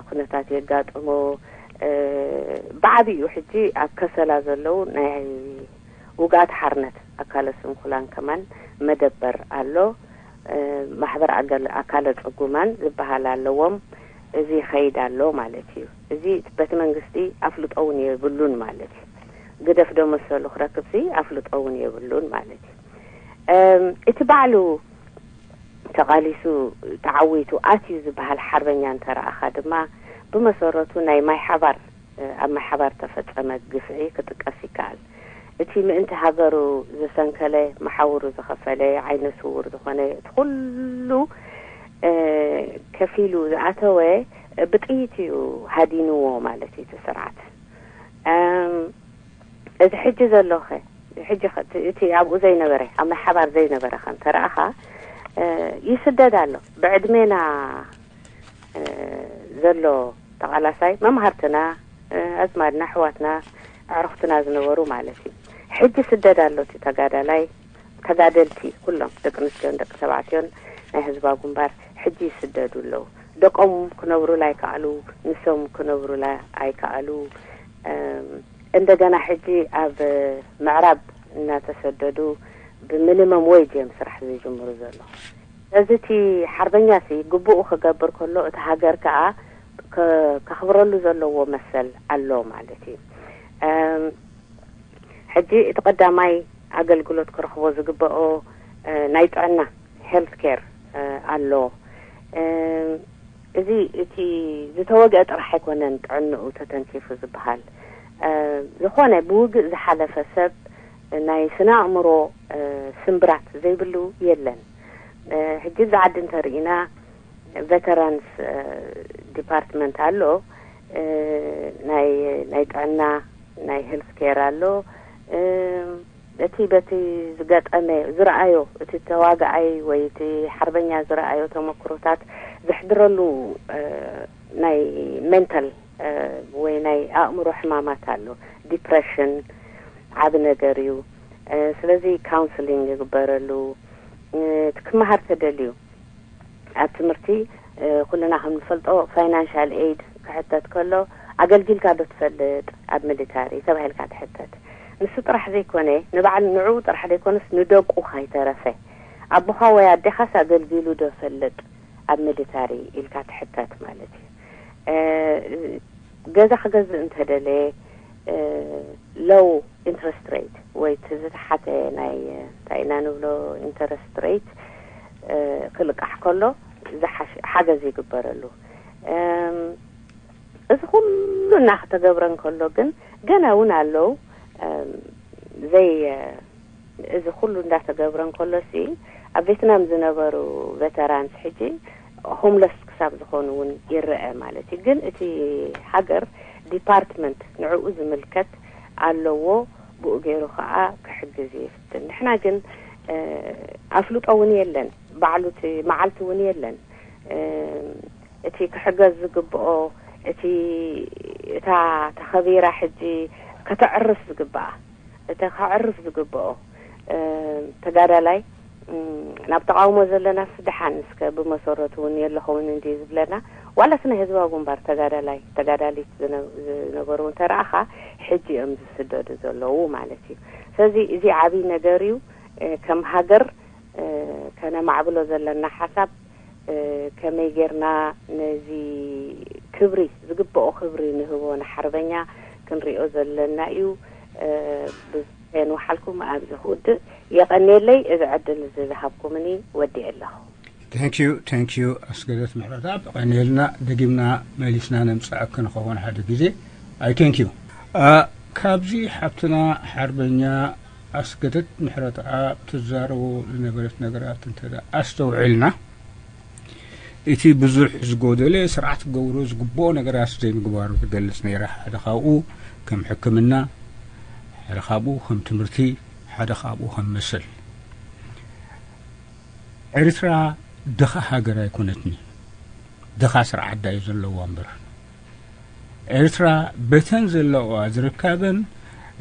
ኩነታት የጋጥሞ። ብዓቢኡ ሕጂ ኣብ ከሰላ ዘለዉ ናይ ውግኣት ሓርነት ኣካለ ስንኩላን ከማን መደበር ኣሎ። ማሕበር ኣካለ ጽጉማን ዝበሃል ኣለዎም። እዚ ይኸይድ ኣሎ ማለት እዩ። እዚ በቲ መንግስቲ ኣፍልጦ እውን የብሉን ማለት እዩ። ግደፍ ዶ መሰሉ ክረክብሲ ኣፍልጦ እውን የብሉን ማለት እዩ። እቲ ባዕሉ ተቓሊሱ ተዓዊቱ ኣትዩ ዝበሃል ሓርበኛ እንተረኣኻ ድማ ብመሰረቱ ናይ ማይ ሓባር ኣብ ማይ ሓባር ተፈጸመ ግፍዒ ክጥቀስ ይከኣል። እቲ ምእንቲ ሃገሩ ዝሰንከለ፣ መሓውሩ ዝኸፈለ፣ ዓይነ ስውር ዝኾነ፣ እቲ ኩሉ ከፊሉ ዝኣተወ ብጥይት እዩ ሃዲንዎ ማለት እዩ እቲ ስርዓት። እዚ ሕጂ ዘሎኸ ሕጂ እቲ ኣብኡ ዘይነበረ ኣብ ማይ ሓባር ዘይነበረ ከም ተረኣኻ ይስደድ ኣሎ። ብዕድሜና ዘሎ ተቓላሳይ መምሃርትና፣ ኣዝማድና፣ ኣሕዋትና፣ ኣዕሩኽትና ዝነበሩ ማለት እዩ። ሕጂ ስደድ ኣሎ እቲ ተጋዳላይ፣ ተጋደልቲ ኩሎም ደቂ ኣንስትዮን ደቂ ተባዕትዮን ናይ ህዝባዊ ግንባር ሕጂ ይስደዱ ኣለዉ። ደቆም ክነብሩላ ኣይከኣሉ፣ ንሶም ክነብሩላ ኣይከኣሉ። እንደገና ሕጂ ኣብ ምዕራብ እናተሰደዱ ብሚኒመም ዌጅ እዮም ስራሕ ዝጅምሩ ዘሎ። ስለዚ እቲ ሓርበኛ ሲ ግቡኡ ክገብር ከሎ እቲ ሃገር ከኣ ከኽብረሉ ዘለዎ መሰል ኣሎ ማለት እዩ። ሕጂ እቲ ቀዳማይ ኣገልግሎት ክረኽቦ ዝግበኦ ናይ ጥዕና ሄልት ኬር ኣሎ። እዚ እቲ ዝተወግአ ጥራሕ ኣይኮነን ጥዕንኡ ተተንኪፉ ዝበሃል። ዝኾነ ብውግእ ዝሓለፈ ሰብ ናይ ስነ ኣእምሮ ስምብራት ዘይብሉ የለን። ሕጂ እዚ ዓዲ እንተርኢና ቬተራንስ ዲፓርትመንት ኣሎ፣ ናይ ጥዕና ናይ ሄልት ኬር ኣሎ። እቲ በቲ ዝገጠመ ዝረኣዮ እቲ ተዋጋኣይ ወይ እቲ ሓርበኛ ዝረኣዮ ተመክሮታት ዘሕድረሉ ናይ ሜንታል ወይ ናይ ኣእምሮ ሕማማት ኣሎ። ዲፕሬሽን ዓቢ ነገር እዩ። ስለዚ ካውንስሊንግ ይግበረሉ። እቲ ክመሃር ተደልዩ ኣብ ትምህርቲ ኩልና ከም ንፈልጦ ፋይናንሻል ኤድ ክሕተት ከሎ ኣገልጊልካ ዶ ትፈልጥ ኣብ ሚሊታሪ ተባሂልካ ትሕተት። ንሱ ጥራሕ ዘይኮነ ንባዕል ንዕኡ ጥራሕ ዘይኮነስ ንደቁ ካይተረፈ ኣቦኻ ወይ ኣዴኻስ ኣገልጊሉ ዶ ፈልጥ ኣብ ሚሊታሪ ኢልካ ትሕተት ማለት እዩ። ገዛ ክገዝእ እንተደለየ ሎው ኢንትረስት ሬት ወይ እቲ ዝተሓተ ናይ እንታይ ኢና ንብሎ ኢንትረስት ሬት ክልቃሕ ከሎ ሓገዝ ይግበረሉ። እዚ ኩሉ እናተገብረ እንከሎ ግን ገና እውን ኣለዉ ዘይ እዚ ኩሉ እንዳተገብረ እንከሎ ሲ ኣብ ቬትናም ዝነበሩ ቬተራንስ ሕጂ ሆምለስ ክሳብ ዝኾኑ እውን ይረአ ማለት እዩ። ግን እቲ ሃገር ዲፓርትመንት ንዕኡ ዝምልከት ኣለዎ፣ ብኡ ገይሩ ከዓ ክሕግዝ ይፍትን። ንሕና ግን ኣፍልጦ እውን የለን፣ ባዕሉ እቲ መዓልቲ እውን የለን። እቲ ክሕገዝ ዝግብኦ እቲ እታ ተኸቢራ ሕጂ ከተዕርፍ ዝግብኣ እተ ከዕርፍ ዝግብኦ ተጋዳላይ ናብ ተቃውሞ ዘለና ስደሓን እስከ ብመሰረቱ እውን የለኸውን እንዲ ዝብለና ዋላስ ናይ ህዝባዊ ግንባር ተጋዳላይ ተጋዳሊት ዝነበሩ እንተረኣኻ ሕጂ እዮም ዝስደዱ ዘለዉ ማለት እዩ። ስለዚ እዚ ዓብይ ነገር እዩ። ከም ሃገር ከነማዕብሎ ዘለና ሓሳብ ከመይ ጌርና ነዚ ክብሪ ዝግብኦ ክብሪ ንህቦ ንሓርበኛ ክንሪኦ ዘለና እዩ። ብዙሕ ከየንውሓልኩም ኣብዚ ክውድእ የቐንየለይ። እዚ ዕድል እዚ ዝሃብኩምኒ ወዲኤ ኣለኹ። Thank you, thank you ኣስገደት ምሕረተኣብ። ቀንየልና ደጊምና መሊስና ነምጽኣኪ ንኸውን ሓደ ግዜ። I thank you። ካብዚ ሓብትና ሓርበኛ ኣስገደት ምሕረተኣብ ትዛረቦ ዝነበረት ነገራት እንተ ኣስተውዒልና እቲ ብዙሕ ዝጎደለ ስርዓት ክገብሮ ዝግብኦ ነገራት ዘይምግባሩ ትገልጽ ነይራ። ሓደ ካብኡ ከም ሕክምና፣ ሓደ ካብኡ ከም ትምህርቲ፣ ሓደ ካብኡ ከም መሰል። ኤርትራ ድኻ ሃገር ኣይኮነትኒ፣ ድኻ ስርዓት ዳዩ ዘለዋ እምበር። ኤርትራ በተን ዘለዋ ዝርካበን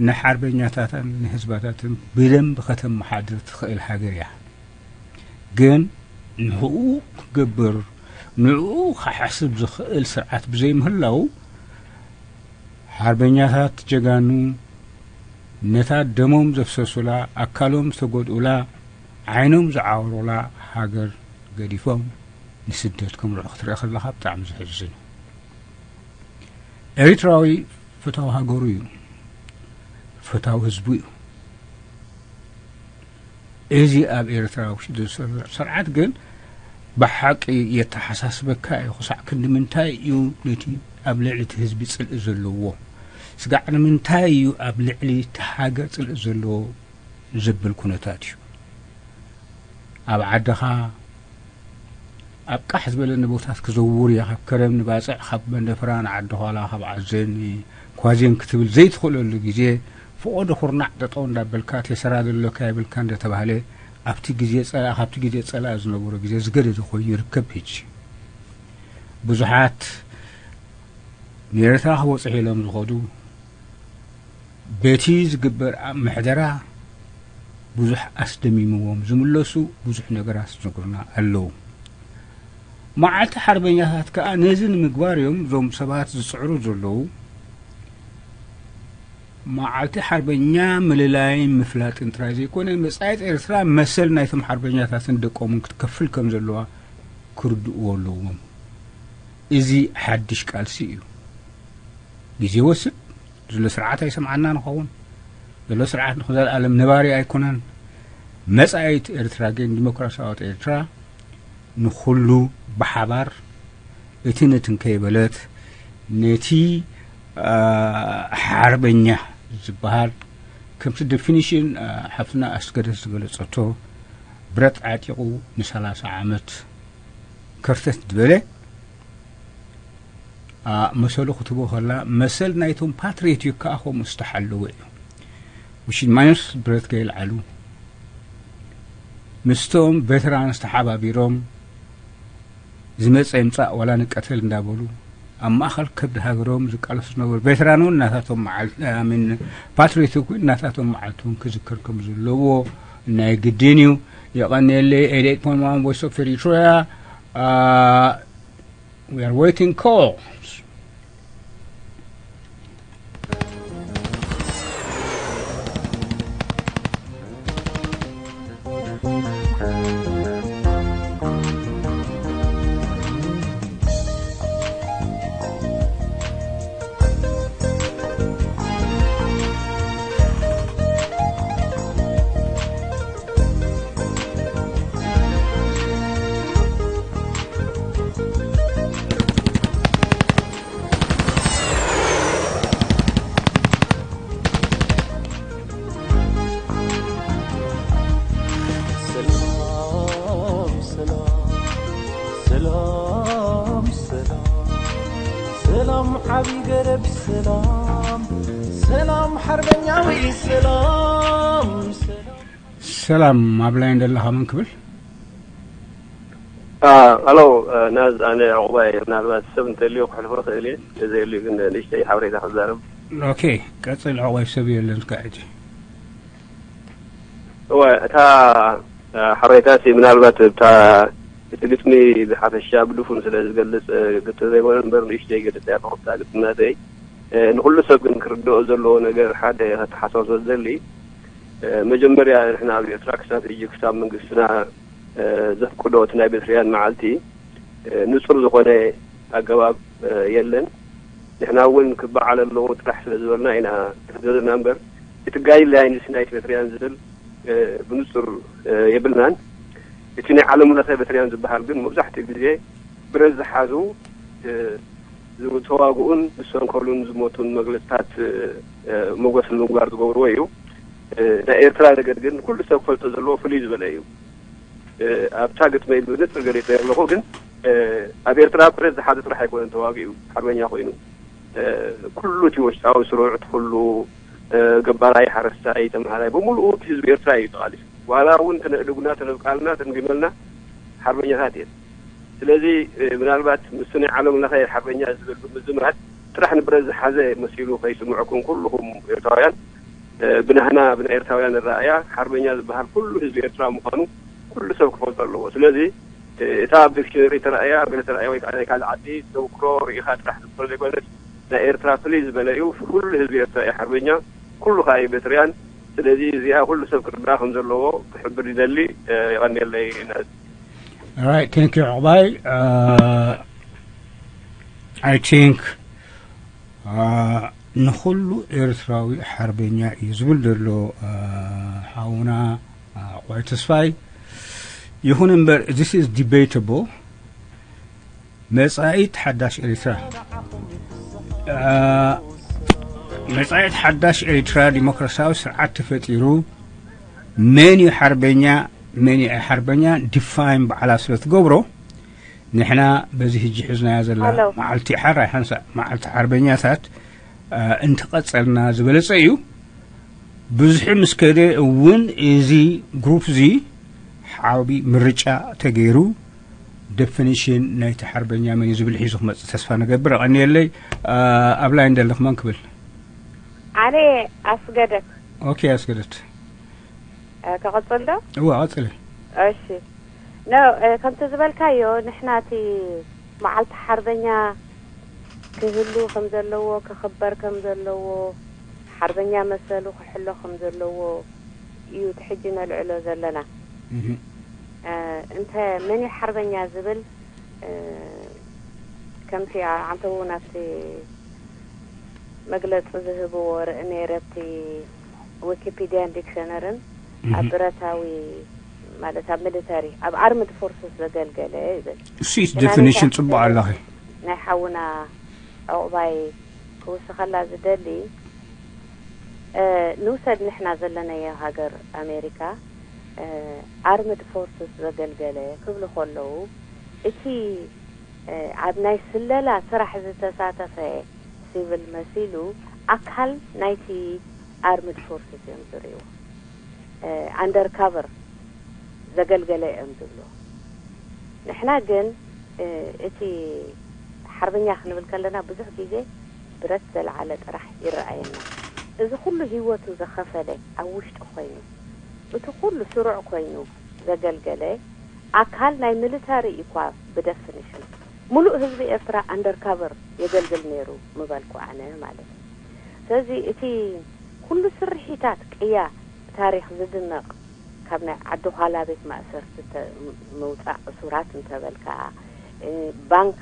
ንሓርበኛታትን ንህዝባታትን ብደንብ ከተመሓድር ትኽእል ሃገር እያ። ግን ንዕኡ ክገብር፣ ንዕኡ ክሓስብ ዝኽእል ስርዓት ብዘይምህላው፣ ሓርበኛታት ጀጋኑ ነታ ደሞም ዘፍሰሱላ፣ ኣካሎም ዝተጎድኡላ፣ ዓይኖም ዝዓወሩላ ሃገር ገዲፎም ንስደት ከምርሑ ክትርኢ ከለኻ ብጣዕሚ ዘሕዝን እዩ። ኤርትራዊ ፈታዊ ሃገሩ እዩ፣ ፈታዊ ህዝቡ እዩ። እዚ ኣብ ኤርትራ ውሽጢ ዝሰርዕ ስርዓት ግን ብሓቂ የተሓሳስበካ እዩ። ክሳዕ ክንዲ ምንታይ እዩ ነቲ ኣብ ልዕሊ እቲ ህዝቢ ጽልኢ ዘለዎ? ስጋዕ ንምንታይ እዩ ኣብ ልዕሊ እቲ ሃገር ጽልኢ ዘለዎ ዘብል ኩነታት እዩ። ኣብ ዓድኻ ኣብ ቃሕ ዝበለ ንቦታት ክዘውር እያ። ካብ ከረን ንባጽዕ፣ ካብ መንደፈራ ንዓዲ ኋላ፣ ካብ ዓዘን ንኳዜን ክትብል ዘይትኽእለሉ ግዜ፣ ፈቖዶ ኩርናዕ ጠጠው እንዳበልካ፣ ቴሰራ ደሎካ የብልካ እንደተባህለ፣ ኣብቲ ግዜ ጸላእ፣ ካብቲ ግዜ ጸላእ ዝነበሮ ግዜ ዝገደደ ኮይኑ ይርከብ። ሕጂ ብዙሓት ንኤርትራ ክበጽሑ ኢሎም ዝኸዱ፣ በቲ ዝግበር ኣብ ምሕደራ ብዙሕ ኣስደሚምዎም ዝምለሱ ብዙሕ ነገራት ዝነግሩና ኣለዉ። መዓልቲ ሓርበኛታት ከኣ ነዚ ንምግባር እዮም እዞም ሰባት ዝጽዕሩ ዘለዉ። መዓልቲ ሓርበኛ ምልላይን ምፍላጥን ጥራይ ዘይኮነ፣ መጻኢት ኤርትራ መሰል ናይቶም ሓርበኛታትን ደቆምን ክትከፍል ከም ዘለዋ ክርድእዎ ኣለዎም። እዚ ሓድሽ ቃልሲ እዩ። ግዜ ይወስድ። ዘሎ ስርዓት ኣይሰምዓና ንኸውን። ዘሎ ስርዓት ንዘለኣለም ነባሪ ኣይኮነን። መጻኢት ኤርትራ ግን፣ ዲሞክራሲያዊት ኤርትራ፣ ንኹሉ ብሓባር እቲ ነትን ከይበለት ነቲ፣ አ፣ ሓርበኛ ዝበሃል፣ ከምቲ ዴፊኒሽን፣ አ፣ ሓፍትና ኣስገደት ዝገለጸቶ፣ ብረት ዓጢቑ ንሰላሳ ዓመት ከርተት ዝበለ፣ አ፣ መሰሉ ክትቦ ከላ፣ መሰል ናይቶም ፓትሪዮት እዩ፣ ከኣ ከምኡ ዝተሓለወ እዩ። ውሽድ ማይነስ ብረት ከየልዓሉ፣ ምስቶም ቬተራንስ ተሓባቢሮም፣ ዝመጸ ይምጻእ ዋላ ንቀተል እንዳበሉ፣ ኣብ ማእከል ከብዲ ሃገሮም ዝቃለሱ ዝነበሩ ቬተራን እውን ናታቶም መዓል-፣ ኣይ ሚን፣ ፓትሪዮት እውን ናታቶም መዓልቲ እውን ክዝከር ከም ዘለዎ ናይ ግድን እዩ። የቐንየለይ። ኤይት ኤይት ፖይንት ዋን Voice of Eritrea። አ፣ We are waiting calls. ሰላም፣ ሰላም፣ ሰላም፣ ሰላም፣ ዓቢ ገረብ ሰላም፣ ሰላም፣ ሓርበኛዊ ሰላም፣ ሰላም። ሰላም፣ ኣብ ላይን ደለኻ መን ክብል? አ፣ ሄሎ፣ አ፣ ናዝ፣ ኣነ ዕቑባይ፣ ምናልባት ሰብ እንተልዩ ክሕልፎ ክእል እየ፣ ተዘየልዩ ግን ንእሽተይ ሓበሬታ ክዛረብ። ኦኬ፣ ቀጽል። ዕቑባይ፣ ሰብ የለን እስካዕ ሕጂ። እወ፣ እታ፣ አ፣ ሓበሬታሲ ምናልባት እታ፣ እቲ ግጥሚ ብሓፈሻ ብድፉን ስለ ዝገልጽ፣ እ፣ ግጥሚ ዘይኮነ እምበር ንእሽተይ ይገልጽ እያ፣ ተኸፍታ ግጥሚ ናተይ። እ፣ ንኹሉ ሰብ ግን ክርድኦ ዘለዎ ነገር ሓደ ከተሓሳስቦ ዝደሊ፣ እ፣ መጀመርያ ንሕና ኣብ ኤርትራ ክሳብ ሕጂ፣ ክሳብ መንግስትና፣ እ፣ ዘፍቅዶ እቲ ናይ ቤትርያን መዓልቲ፣ እ፣ ንጹር ዝኾነ ኣገባብ፣ እ፣ የለን። ንሕና እውን ክበዓል ኣለዎ ጥራሕ ስለ ዝበልና ኢና ተገዘና እምበር፣ እቲ ጋይድላይንስ ናይ ቤትርያን ዝብል፣ እ፣ ብንጹር፣ እ፣ የብልናን። እቲ ናይ ዓለም ለኸ ቤትርያን ዝበሃል ግን መብዛሕትኡ ግዜ ብረት ዝሓዙ፣ እ፣ ዝተዋግኡን ዝሰንከሉን ዝሞቱን መግለጽታት፣ እ፣ እ፣ ሞገስ ንምግባር ዝገብርዎ እዩ። እ፣ ናይ ኤርትራ ነገር ግን ኩሉ ሰብ ክፈልጦ ዘለዎ ፍልይ ዝበለ እዩ። እ፣ ኣብታ ግጥመይ ብንጽር ገሊጸ ኣለኹ፣ ግን፣ እ፣ ኣብ ኤርትራ ብረት ዝሓዘ ጥራሕ ኣይኮነን ተዋጊኡ፣ ሓርበኛ ኮይኑ። እ፣ ኩሉ እቲ ውሽጣዊ ስሩዕ፣ እቲ ኩሉ፣ እ፣ ገባራይ፣ ሓረስታይ፣ ተምሃራይ፣ ብምሉኡ እቲ ህዝቢ ኤርትራ እዩ ተቓሊሱ። ዋላ እውን ተነእድጉና፣ ተነብቃልና፣ ተንግመልና፣ ሓርበኛታት እየን። ስለዚ ምናልባት ምስ ናይ ዓለም ለኸ ሓርበኛ ዝብል ብምዝማድ ጥራሕ ንብረት ዝሓዘ መሲሉ ከይስምዐኩም ኩልኹም ኤርትራውያን፣ ብናህና ብናይ ኤርትራውያን ረኣያ ሓርበኛ ዝበሃል ኩሉ ህዝቢ ኤርትራ ምዃኑ ኩሉ ሰብ ክፈልጦ ኣለዎ። ስለዚ እታ ኣብ ዲክሽነሪ ተረኣያ ገለ ተረኣያ ወይ ከዓ ናይ ካልእ ዓዲ ተመክሮ ርኢኻ ጥራሕ ዝፍረ ዘይኮነስ ናይ ኤርትራ ፍልይ ዝበለ እዩ። ኩሉ ህዝቢ ኤርትራ እዩ ሓርበኛ፣ ኩሉ ከዓ እዩ ኤርትራውያን። ስለዚ እዚኣ ኩሉ ሰብ ክርዳእ ከም ዘለዎ ክሕብር ይደሊ። የቐንየለይ። Right, thank you, ዕቕባይ። I think ንኹሉ ኤርትራዊ ሓርበኛ እዩ ዝብል ዘሎ ሓውና ዕቕባይ ተስፋይ። ይኹን እምበር this is debatable። መጻኢት ሓዳሽ ኤርትራ መጻኢት ሓዳሽ ኤርትራ ዲሞክራሲያዊ ስርዓት ተፈጢሩ መን እዩ ሓርበኛ መን እዩ ሓርበኛ ዲፋይን ባዕላ ስለ ትገብሮ ንሕና በዚ ሕጂ ሒዝናያ ዘላ መዓልቲ ሓራይ ሓንሳእ መዓልቲ ሓርበኛታት እንተቐጸልና ዝበለጸ እዩ። ብዙሕ ምስ ከደ እውን እዚ ግሩፕ እዚ ሓቢ ምርጫ ተገይሩ ደፊኒሽን ናይቲ ሓርበኛ መን እዩ ዝብል ሒዙ ክመጽእ ተስፋ ንገብር። ኣቐንየለይ። ኣብ ላይን ዘለኽ መን ክብል? ኣነ ኣስገደት። ኦኬ ኣስገደት። ከቐጽል ዶ? እዋ ቀጽለ። እሺ ኖ ከምቲ ዝበልካዮ ንሕና እቲ መዓልቲ ሓርበኛ ክህሉ ከም ዘለዎ ክኽበር ከም ዘለዎ ሓርበኛ መሰሉ ክሕሎ ከም ዘለዎ እዩ እቲ ሕጂ ነልዕሎ ዘለና። እንተ መን እዩ ሓርበኛ ዝብል ከምቲ ዓንተውን ኣብቲ መግለፂ ዝህብዎ ርኢ ነይረ ኣብቲ ዊኪፒድያን ዲክሸነርን ኣብ ብረታዊ ማለት ኣብ ሚሊተሪ ኣብ ኣርምድ ፎርስስ ዘገልገለ ይብል። እሱ እዩ ዴፊኒሽን ጽቡቕ ኣለኺ። ናይ ሓውና ዕቑባይ ክውስኸላ ዝደሊ ንውሰድ ንሕና ዘለናዮ ሃገር ኣሜሪካ ኣርምድ ፎርስስ ዘገልገለ ክብሉ ከለዉ እቲ ኣብ ናይ ስለላ ስራሕ ዝተሳተፈ ሲቪል መሲሉ ኣካል ናይቲ ኣርምድ ፎርስስ እዮም ዝርእይዎ። ኣንደር ካቨር ዘገልገለ እዮም ዝብልዎ። ንሕና ግን እቲ ሓርበኛ ክንብል ከለና ብዙሕ ግዜ ብረት ዘልዓለ ጥራሕ ይረኣየና። እዚ ኩሉ ህይወቱ ዝኸፈለ ኣብ ውሽጢ ኮይኑ እቲ ኩሉ ስሩዕ ኮይኑ ዘገልገለ ኣካል ናይ ሚሊተሪ እኳ ብደፊኒሽን ሙሉእ ህዝቢ ኤርትራ ኣንደር ካቨር የገልግል ነይሩ ምበልኩ ኣነ ማለት እዩ። ስለዚ እቲ ኩሉ ስርሒታት ቅያ ብታሪኽ ዝድነቕ ካብ ናይ ዓዲ ዃላ ቤት ማእሰርቲ ምውፃእ እሱራት እንተበልካ ባንክ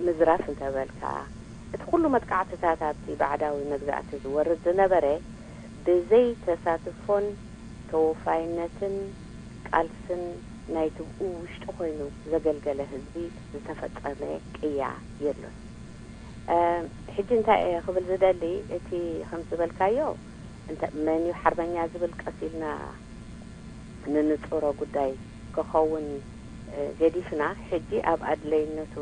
ምዝራፍ እንተበልካ እቲ ኩሉ መጥቃዕትታት ኣብቲ ባዕዳዊ መግዛእቲ ዝወርድ ዝነበረ ብዘይ ተሳትፎን ተወፋይነትን ቃልስን ናይቲ ብኡ ውሽጢ ኮይኑ ዘገልገለ ህዝቢ ዝተፈጸመ ቅያ የሎን። ሕጂ እንታይ እየ ክብል ዝደሊ እቲ ከም ዝበልካዮ መን እዩ ሓርበኛ ዝብል ቀስ ኢልና ንንጽሮ ጉዳይ ክኸውን ገዲፍና ሕጂ ኣብ ኣድለይነቱ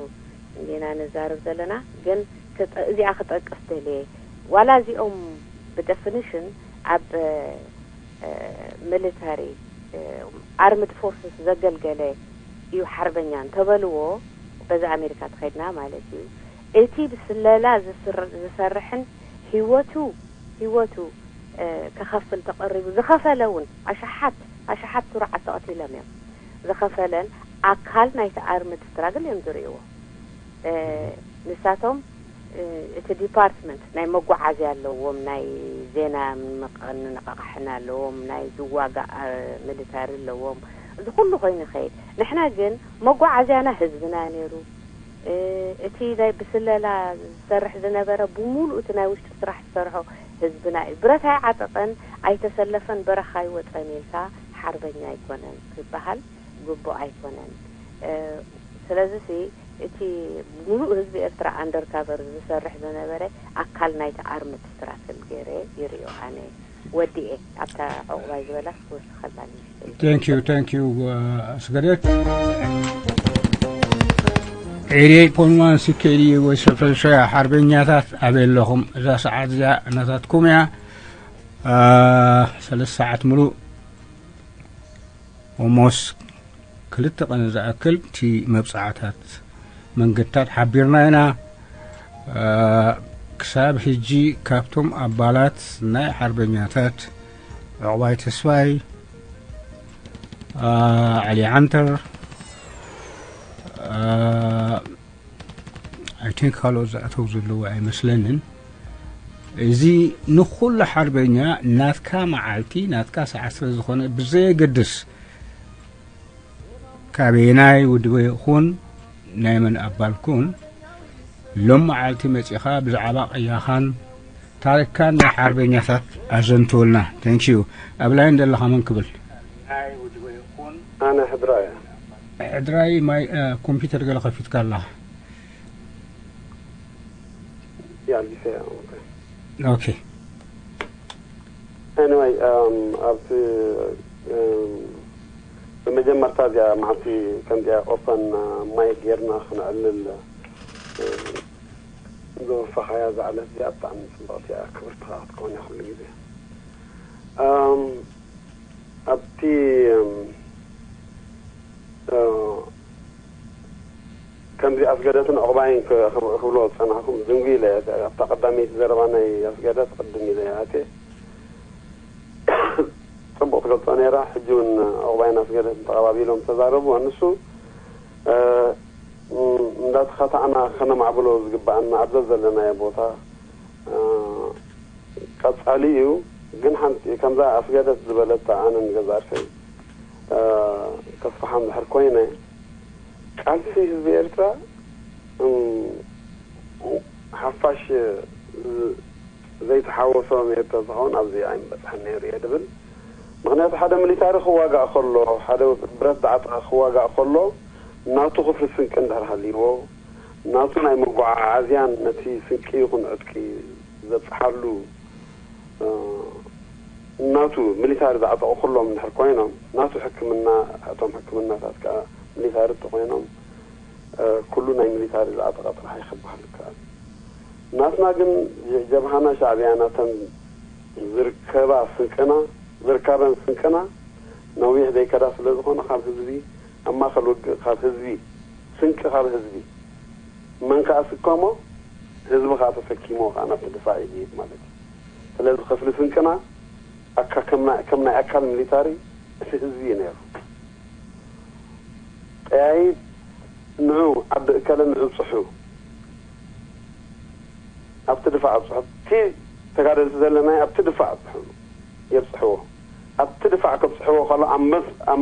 እንዲና ንዛረብ ዘለና። ግን እዚኣ ክጠቅስ ደልየ ዋላ እዚኦም ብደፊኒሽን ኣብ ሚሊተሪ ኣርምድ ፎርስስ ዘገልገለ እዩ ሓርበኛ እንተበልዎ በዚ ኣሜሪካ ተኸድና ማለት እዩ። እቲ ብስለላ ዝሰርሕን ህይወቱ ህይወቱ ክኸፍል ተቐሪቡ ዝኸፈለ እውን ኣሽሓት ኣሽሓት ስሩዓት ተቐቲሎም እዮም። ዝኸፈለን ኣካል ናይቲ ኣርምድ ስትራግል እዮም ዝርእይዎ። ንሳቶም እቲ ዲፓርትመንት ናይ መጓዓዝያ ኣለዎም፣ ናይ ዜና ምንቕቕሕን ኣለዎም፣ ናይ ዝዋጋእ ሚሊታሪ ኣለዎም። እዚ ኩሉ ኮይኑ ይኸይድ። ንሕና ግን መጓዓዝያና ህዝብና ነይሩ። እቲ ናይ ብስለላ ዝሰርሕ ዝነበረ ብምሉእ እቲ ናይ ውሽጢ ስራሕ ዝሰርሖ ህዝብና እዩ። ብረት ኣይዓጠቐን ኣይተሰለፈን በረኻ ኣይወፀን ኢልካ ሓርበኛ ኣይኮነን ክበሃል ግቡእ ኣይኮነን። ስለዚ እቲ ሙሉእ ህዝቢ ኤርትራ ኣንደርካቨር ዝሰርሕ ዝነበረ ኣካል ናይቲ ኣርምድ ስትራግል ገይረ ይርእዮ ኣነ። ወዲኤ ኣብታ ዕቑባይ ዝበላስ ክወስኸላ ንእሽተይ። Thank you, thank you ኣስገደት። ኤሪየይ ፖንዋን ሲኬዲ ወይ ሰፈሻ ሓርበኛታት ኣበይ ኣለኹም? እዛ ሰዓት እዚኣ ናታትኩም እያ። ሰለስተ ሰዓት ሙሉእ ኦሞስ ክልተ ቀን ዝኣክል እቲ መብጻዕታት መንገድታት ሓቢርና ኢና። ክሳብ ሕጂ ካብቶም ኣባላት ናይ ሓርበኛታት ዕቑባይ ተስፋይ፣ ዓሊ ዓንተር፣ I think ካልኦት ዝኣተው ዘለዉ ኣይመስለንን። እዚ ንኹሉ ሓርበኛ ናትካ መዓልቲ ናትካ ሰዓት ስለ ዝኾነ ብዘየገድስ ካበየናይ ውድበ ይኹን ናይ መን ኣባል ኩን ሎም መዓልቲ መጺኻ ብዛዕባ ቅያኻን ታሪኽካን ናይ ሓርበኛታት ኣዘንትወልና። Thank you። ኣብ ላይን ዘለኻ መን ክብል? ኣነ ሕድራ እያ። ሕድራይ ማይ ኮምፒውተር ገለ ከፊትካ ኣለኻ። ያሊሰ okay። Okay። Anyway ኣብቲ ብመጀመርታ እዚኣ መዓልቲ ከምዚኣ open mic ጌርና ክነዕልል ዘወፈኻያ ዝዓለት እዚኣ ብጣዕሚ ፅብቕቲ እያ። ክብርትኻ ክትኮን እያ ኩሉ ግዜ። ኣብቲ ከምዚ ኣስገደትን ዕቑባይን ክብሎ ዝፀናሕኩም ዝንጉ ኢለ ኣብታ ቀዳመይቲ ዘረባ ናይ ኣስገደት ቅድም ኢለ ኣቴ ፅቡቕ ትገልፆ ነይራ። ሕጂ እውን ዕቑባይን ኣስገደትን ተቐባቢሎም ተዛረቡ። ንሱ እንዳተኸታዕና ከነማዕብሎ ዝግባኣና ኣብ ዘዘለናዮ ቦታ ቀፃሊ እዩ። ግን ሓንቲ ከምዛ ኣስገደት ዝበለታ ኣነን ገዛእሰይ ተስፋሓም ድሕር ኮይነ ቃልሲ ህዝቢ ኤርትራ ሓፋሽ ዘይተሓወሶ ነይሩ ተዝኸውን ኣብዚ ኣይምበፅሐን ነይሩ እየ ድብል። ምክንያቱ ሓደ ሚሊታሪ ክዋጋእ ከሎ፣ ሓደ ብረት ዝዓጠቐ ክዋጋእ ከሎ ናቱ ክፍሊ ስንቂ እንድሕር ሃልይዎ፣ ናቱ ናይ መጓዓዓዝያን ነቲ ስንቂ ይኹን ዕጥቂ ዘብፅሓሉ ናቱ ሚሊታሪ ዝዓጠቑ ኩሎም እንድሕር ኮይኖም፣ ናቱ ሕክምና፣ እቶም ሕክምናታት ከዓ ሚሊታሪ እንተኮይኖም ኩሉ ናይ ሚሊታሪ ዝዓጠቐ ጥራሕ እዩ ክበሃል ይከኣል። ናትና ግን ጀብሃና ሻዕብያ ናተን ዝርከባ ስንቅና ዝርካበን ስንቅና ነዊሕ ዘይከዳ ስለ ዝኾነ ካብ ህዝቢ ኣብ ማእኸል ውግእ ካብ ህዝቢ ስንቂ ካብ ህዝቢ መን ከዓ ስከሞ ህዝቢ ከዓ ተሰኪሞ ከዓ ናብቲ ድፋዕ ይድይብ ማለት እዩ። ስለዚ ክፍሊ ስንቅና ኣካ ከም ናይ ኣካል ሚሊታሪ እቲ ህዝቢ እዩ ነይሩ። ጠያይት ንዑ ዓዲ እከለ ንዑ ብፅሑ ኣብቲ ድፋዕ ኣብፅሑ እቲ ተጋደልቲ ዘለናይ ኣብቲ ድፋዕ ኣብፅሑ የብፅሕዎ ኣብቲ ድፋዕ ከብፅሕዎ ከሎ ኣብ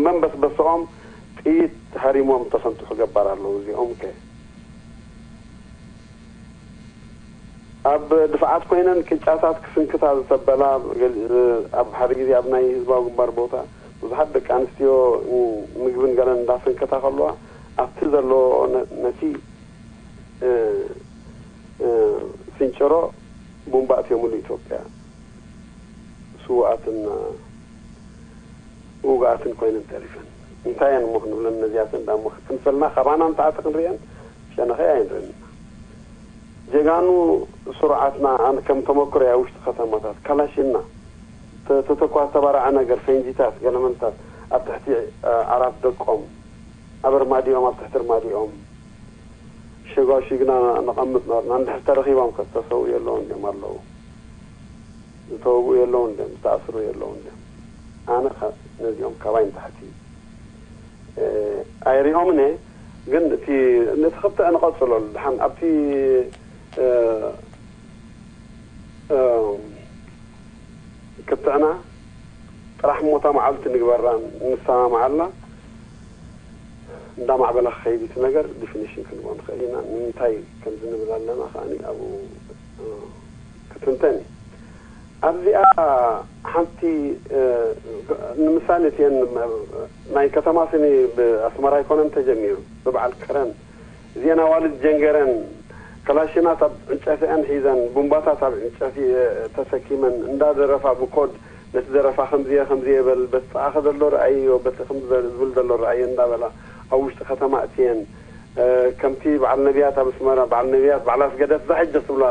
መንበስበስኦም ጥይት ሃሪሞም ተፈንጥሑ ገባር ኣለዉ እዚኦም ከ ኣብ ድፍዓት ኮይነን ቅጫታት ክስንክታ ዝተበላ ኣብ ሓደ ግዜ ኣብ ናይ ህዝባዊ ግንባር ቦታ ብዙሓት ደቂ ኣንስትዮ ምግብን ገለን እንዳሰንከታ ከለዋ ኣብቲ ዘለዎ ነቲ ስንጭሮ ቡምባ ኣትዮምሉ ኢትዮጵያ ስውኣትን ውጉኣትን ኮይነን ተሪፈን። እንታይ እየን እሞ ክንብለን ነዚኣተን? ዳሞ ክትንፈልና ካባና ንተዓጢ ክንርእየን ሸነኸ ኣይንርእን። ጀጋኑ ስሩዓትና ኣነ ከም ተመክሮ እያ ውሽጢ ከተማታት ካላሽና ተተኳ ዝተባረዐ ነገር ፈንጂታት ገለመንታት ኣብ ትሕቲ ዓራት ደቆም ኣብ ርማዲኦም ኣብ ትሕቲ ርማዲኦም ሸጓሽግና ነቐምጥ ነበርና። እንድሕር ተረኺቦም ከ ዝተሰውኡ የለውን ድዮም ኣለዉ? ዝተወግኡ የለውን ድዮም? ዝተኣስሩ የለውን ድዮም? ኣነ ነዚኦም ካባይ ንታሕቲ ኣይሪኦምን እየ። ግን እቲ ነቲ ክትዕ ንቐፅለሉ ድሓን ኣብቲ ክትዕና ጥራሕ እሞ እታ መዓልቲ ንግበራ ንሰማማዓላ። እንዳማዕበለ ክኸይድ እቲ ነገር ዲፊኒሽን ክንብኦ ንኽእል ኢና። ንምንታይ ከምዚ ንብል ኣለና ከኣ ኣብኡ ክትንተን እዩ። ኣብዚኣ ሓንቲ ንምሳሌ እቲአን ናይ ከተማ ስኒ ብኣስመራ ኣይኮነን ተጀሚሩ ብበዓል ከረን እዚአን ኣዋልድ ጀንገረን ከላሽናት ኣብ ዕንጨፊአን ሒዘን ቡምባታት ኣብ ዕንጨፊ ተሰኪመን እንዳደረፋ ብኮድ ነቲ ደረፋ ከምዚየ ከምዚየ በል በቲ ጥቓኺ ዘሎ ረኣይዮ በቲ ከምዚ ዝበል ዝብል ዘሎ ረኣዮ እንዳበላ ኣብ ውሽጢ ከተማ እትየን ከምቲ በዓል ነቢያት ኣብ ኣስመራ በዓል ነቢያት በዓል ኣስገደት እዛ ሕጂ ክትብላ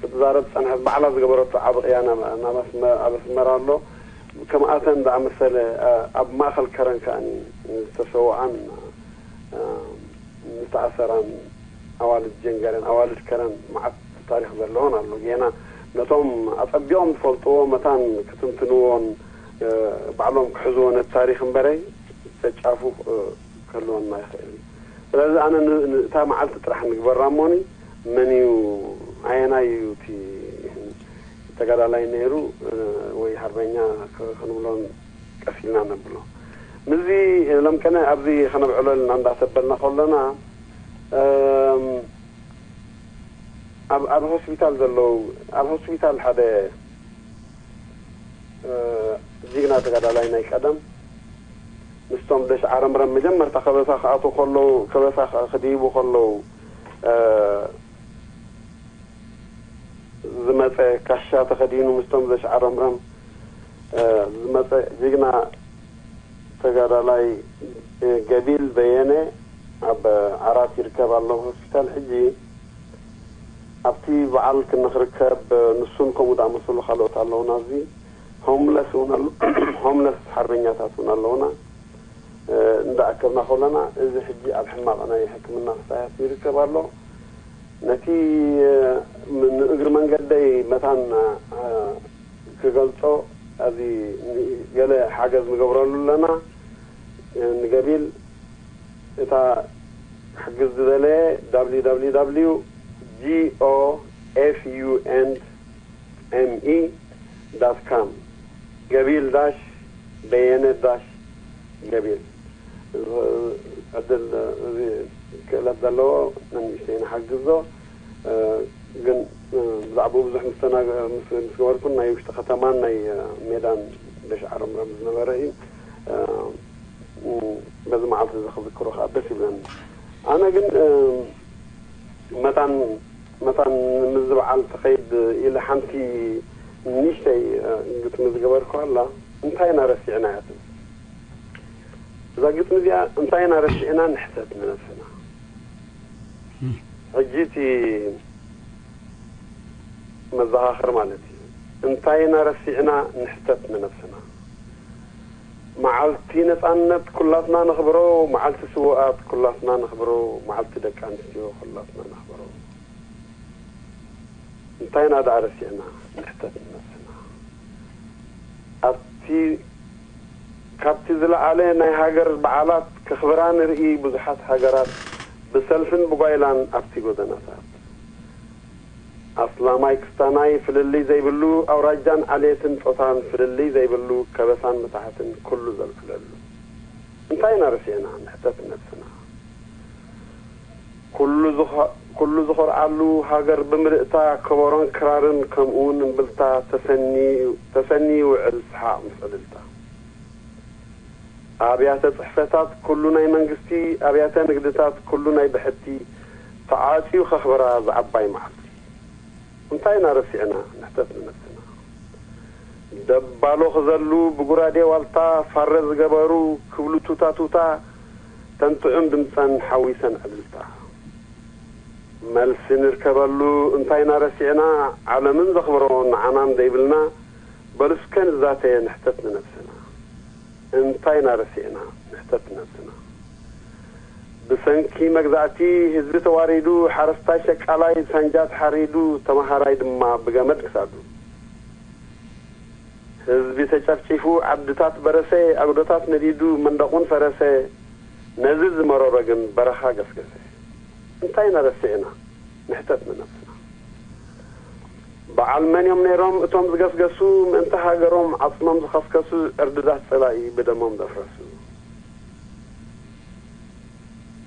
ክትዛረብ ዝጸንሐት ባዕላ ዝገበረቶ ዓቢ ቅያ ናብ ኣስመራ ኣሎ። ከምኣተን ዝኣመሰለ ኣብ ማእኸል ከረን ከኣ ዝተሰውኣን ዝተኣሰራን ኣዋልድ ጀንገረን ኣዋልድ ከረን መዓት ታሪኽ ዘለዎን ኣሎ። ጌና ነቶም ኣጸቢቖም ዝፈልጥዎ መታን ክትንትንዎን ባዕሎም ክሕዝዎ ነቲ ታሪኽ እምበረይ ተጫፉ ክህልወና ይኽእል እዩ። ስለዚ ኣነ እታ መዓልቲ ጥራሕ ንግበራ እሞኒ መን እዩ ኣየናይ እዩ እቲ ተጋዳላይ ነይሩ ወይ ሃርበኛ ክንብሎን ቀስ ኢልና ነብሎ። ምስዚ ለምቀነ ኣብዚ ከነብዕሎ ኢልና እንዳተበልና ከሎና ኣብ ሆስፒታል ዘለዉ ኣብ ሆስፒታል ሓደ ጅግና ተጋዳላይ ናይ ቀደም ምስቶም ደሽ ዓረምረም መጀመርታ ከበሳ ክኣትዉ ከለዉ ከበሳ ክድይቡ ከለዉ ዝመፀ ካሻ ተኸዲኑ ምስቶም ዘሽዓረምረም ዝመፀ ጅግና ተጋዳላይ ገቢል በየነ ኣብ ዓራት ይርከብ ኣሎ ሆስፒታል ሕጂ። ኣብቲ በዓል ክንኽርከብ ንሱን ከምኡ ዝኣመሰሉ ካልኦት ኣለውና። እዚ ሆምለስ እውን ኣሎ ሆምለስ ሓርበኛታት እውን ኣለውና። እንዳኣከብና ከለና እዚ ሕጂ ኣብ ሕማቕ ናይ ሕክምና ክሳያት ይርከብ ኣሎ። ነቲ ንእግሪ መንገደይ መታን ክገልጾ ኣብዚ ገለ ሓገዝ ንገብረሉ ኣለና። ንገቢል እታ ክሕግዝ ዝደለየ www gofund me dot com ገቢል ዳሽ በየነ ዳሽ ገቢል ዕድል እዚ ክእለት ዘለዎ ንእሽተይ ንሓግዞ። ግን ብዛዕባኡ ብዙሕ ምስ ተናገ- ምስ ምስ ገበርኩን ናይ ውሽጢ ከተማን ናይ ሜዳን ደሽ ዓረምረም ዝነበረ እዩ። በዚ መዓልቲ እዚ ክዝክሮ ከዓ ደስ ይብለኒ። ኣነ ግን መታን መታን ምዚ በዓል ትኸይድ ኢለ ሓንቲ ንእሽተይ ግጥሚ ዝገበርኩ ኣላ። እንታይ ኢና ረሲዕና እያ ትብል እዛ ግጥሚ እዚኣ። እንታይ ኢና ረሲዕና ንሕተት ንነብስና። ሕጂ እቲ መዘኻኸር ማለት እዩ። እንታይ ኢና ረሲዕና ንሕተት ንነብስና። መዓልቲ ነጻነት ኩላትና ነኽብሮ፣ መዓልቲ ስውኣት ኩላትና ነኽብሮ፣ መዓልቲ ደቂ ኣንስትዮ ኩላትና ነኽብሮ። እንታይ ኢና ደኣ ረሲዕና ንሕተት ንነብስና። ኣብቲ ካብቲ ዝለዓለ ናይ ሃገር በዓላት ከኽብራ ንርኢ ብዙሓት ሃገራት ብሰልፍን ብጓይላን ኣብቲ ጎደናታት። ኣስላማይ ክስታናይ ፍልልይ ዘይብሉ ኣውራጃን ዓሌትን ጾታን ፍልልይ ዘይብሉ ከበሳን መታሕትን ኩሉ ዘልዕለሉ። እንታይ ኢና ረሲዕና ንሕተት ነብስና። ኩሉ ዝኾ- ኩሉ ዝኾርዓሉ ሃገር ብምልእታ ከበሮን ክራርን ከምኡውን እምብልታ ተሰኒ- ተሰኒ ይውዕል ሰሓቕ ምስ ዕልልታ። ኣብያተ ጽሕፈታት ኩሉ ናይ መንግስቲ ኣብያተ ንግድታት ኩሉ ናይ ብሕቲ ተዓጽዩ ከኽብራ ዝዓባይ መዓልቲ። እንታይ ኢና ረሲዕና ንሕተት ንነብስና። ደባሎ ክዘሉ ብጉራዴ ዋልታ ፋረ ዝገበሩ ክብሉ ቱታ ቱታ ተንጥዑም ድምፀን ሓዊሰን ዕልልታ። መልሲ ንርከበሉ እንታይ ኢና ረሲዕና ዓለምን ዘኽብሮ ንዓናን ዘይብልና። በሉ እስከ ንዛተ ንሕተት ንነብስና። እንታይ ኢና ረሲዕና ንሕተት ንነብስና። ብሰንኪ መግዛእቲ ህዝቢ ተዋሪዱ ሓረስታይ ሸቃላይ ሳንጃ ተሓሪዱ ተመሃራይ ድማ ብገመድ ክሳዱ። ህዝቢ ተጨፍጪፉ ዓድታት በረሰ ኣጉዶታት ነዲዱ መንደቑን ፈረሰ። ነዚ ዝመረሮ ግን በረኻ ገስገሰ። እንታይ ኢና ረሲዕና ንሕተት ንነብስና። በዓል መን እዮም ነይሮም እቶም ዝገስገሱ ምእንቲ ሃገሮም ዓፅሞም ዝኸስከሱ ዕርድዳት ፀላኢ ብደሞም ዘፍረሱ።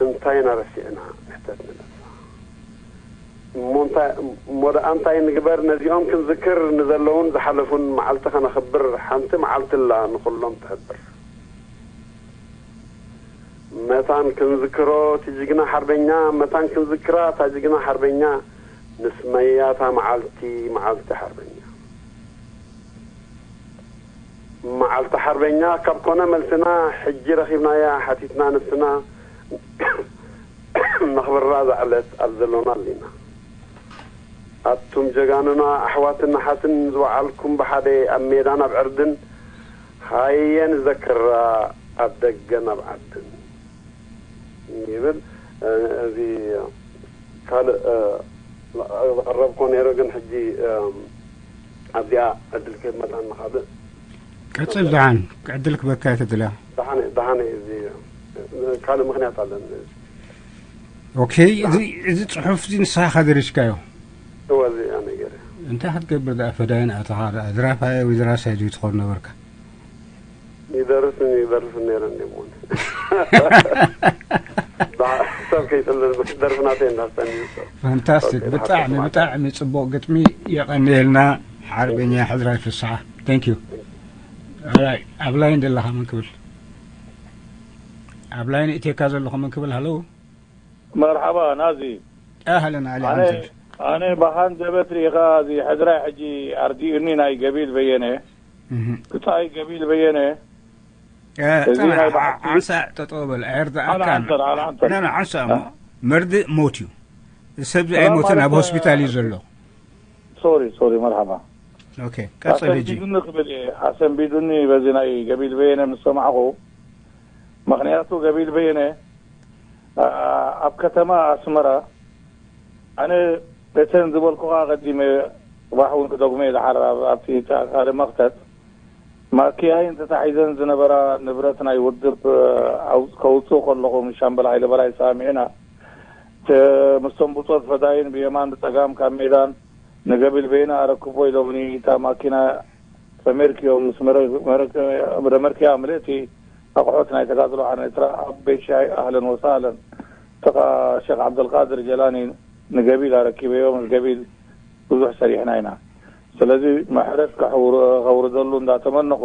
እንታይ ኢና ረሲዕና ንሕተት ንነብስና። እሞ እንታይ እሞ ደኣ እንታይ ንግበር ነዚኦም ክንዝክር ንዘለውን ዝሓለፉን መዓልቲ ከነኽብር ሓንቲ መዓልቲ ኣላ ንኹሎም ትሕብር። መታን ክንዝክሮ እቲ ጅግና ሓርበኛ መታን ክንዝክራ እታ ጅግና ሓርበኛ ንስመያ እታ መዓልቲ መዓልቲ ሓርበኛ። መዓልቲ ሓርበኛ ካብ ኮነ መልስና ሕጂ ረኺብናያ ሓቲትና ንስና ነኽብራ እዛ ዕለት ኣብ ዘሎና ኣሊና። ኣቱም ጀጋኑና ኣሕዋትን ኣሓትን ዝወዓልኩም ብሓደ ኣብ ሜዳን ኣብ ዕርድን ሃየ ንዘክራ ኣብ ደገን ኣብ ዓድን ይብል። እዚ ካልእ ዘቐረብኮ ነይሩ፣ ግን ሕጂ ኣብዚኣ ዕድል ክህብ መታን ንኻልእ ቀጽል። ደሓን ዕድል ክበካ እየ ትድላ። ደሓነ ደሓነ። እዚ ካልእ ምኽንያት ኣለኒ። ኦኬ። እዚ እዚ ጽሑፍ እዚ ንስኻ ካ ደሪስካዮ? እወ፣ እዚ ኣነ ገይረ። እንታይ ክትገብር ደኣ ፈዳይን ኣተኻ ደኣ? ድራፋይ ወይ ድራሳይ ዘይትኾን ነበርካ። ይደርስን ይደርስን ነይረ እንደ ሞን። ሰብ ከይጥልል ደርፍናተይ እንዳስተኒ። ፋንታስቲክ። ኦኬ፣ ብጣዕሚ ሓሳብ ብጣዕሚ ጽቡቕ ግጥሚ። የቐንየልና ሓርበኛ ሕዝራይ ፍስሓ። Thank you። Alright፣ ኣብ ላይን ዘለኻ መን ክብል? ኣብ ላይን እቴካ ዘለኹ መን ክብል? ሃሎ። መርሓባ ናዚ። ኣህለን ዓሊ ኣነ ዓንተር። ኣነ ብሃንደበት ርኢኻ እዚ ሕድራይ ሕጂ ኣርዲኡኒ ናይ ገቢል በየነ። እህ። ክጻይ ገቢል በየነ። እ፣ እዚ ጽናሕ፣ ናይ ዓ- ብሓቂ ዓንሳ ጠጠው በል፣ ኣየርድኣካን። ዓሊ ዓንተር፣ ዓሊ ዓንተር። ና፣ ና፣ ዓንሳ እሞ፣ እ። መርድእ ሞት እዩ። እዚ ሰብ እዚ ሰላም ኣይሞተን፣ ማለት፣ ኣብ ሆስፒታል እዩ እ፣ ዘሎ። ሶሪ፣ ሶሪ፣ መርሓባ። ኦኬ፣ ቀጽል ሕጂ። ኣሰንቢዱኒ ክብል እየ፣ ኣሰንቢዱኒ በዚ ናይ ገቢል በየነ ምስ ሰማዕኹ። ምኽንያቱ ገቢል በየነ፣ ኣ፣ ኣብ ከተማ ኣስመራ፣ ኣነ እተን ዝበልኩኻ ኣቐዲመ፣ ጽባሕ እውን ክደግሞ እየ፣ ደሓር ኣብ፣ ኣብቲ ካልእ መኽተት፣ ማኪያይን ተታሒዘን ዝነበራ ንብረት ናይ ውድብ፣ እ፣ ኣው-፣ ከውጽኡ ከለኹ፣ ምስ ሻምበል ሃይለ በላይ ሰማሚዕና፣ ተ-፣ ምስቶም ብጾት ፈዳይን ብየማን ብጸጋም ካብ ሜዳን ንገቢል በየነ ኣረክቦ ኢሎምኒ። እታ ማኪና ተመርክዮም ምስ መረ-፣ መረ-፣ መደመርክያ ምልእቲ ኣቑሑት ናይ ተጋድሎ ሓርነት ኤርትራ ኣብ ቤት ሻሂ ኣህለን ወሳህለን ጥቓ ሼክ ዓብደልቃድር ጀላኒ ንገቢል ኣረኪበዮ። ምስ ገቢል ብዙሕ ሰሪሕና ኢና። ስለዚ ምሕረት ከሕውር-፣ ከውርደሉ እንዳተመነኹ፣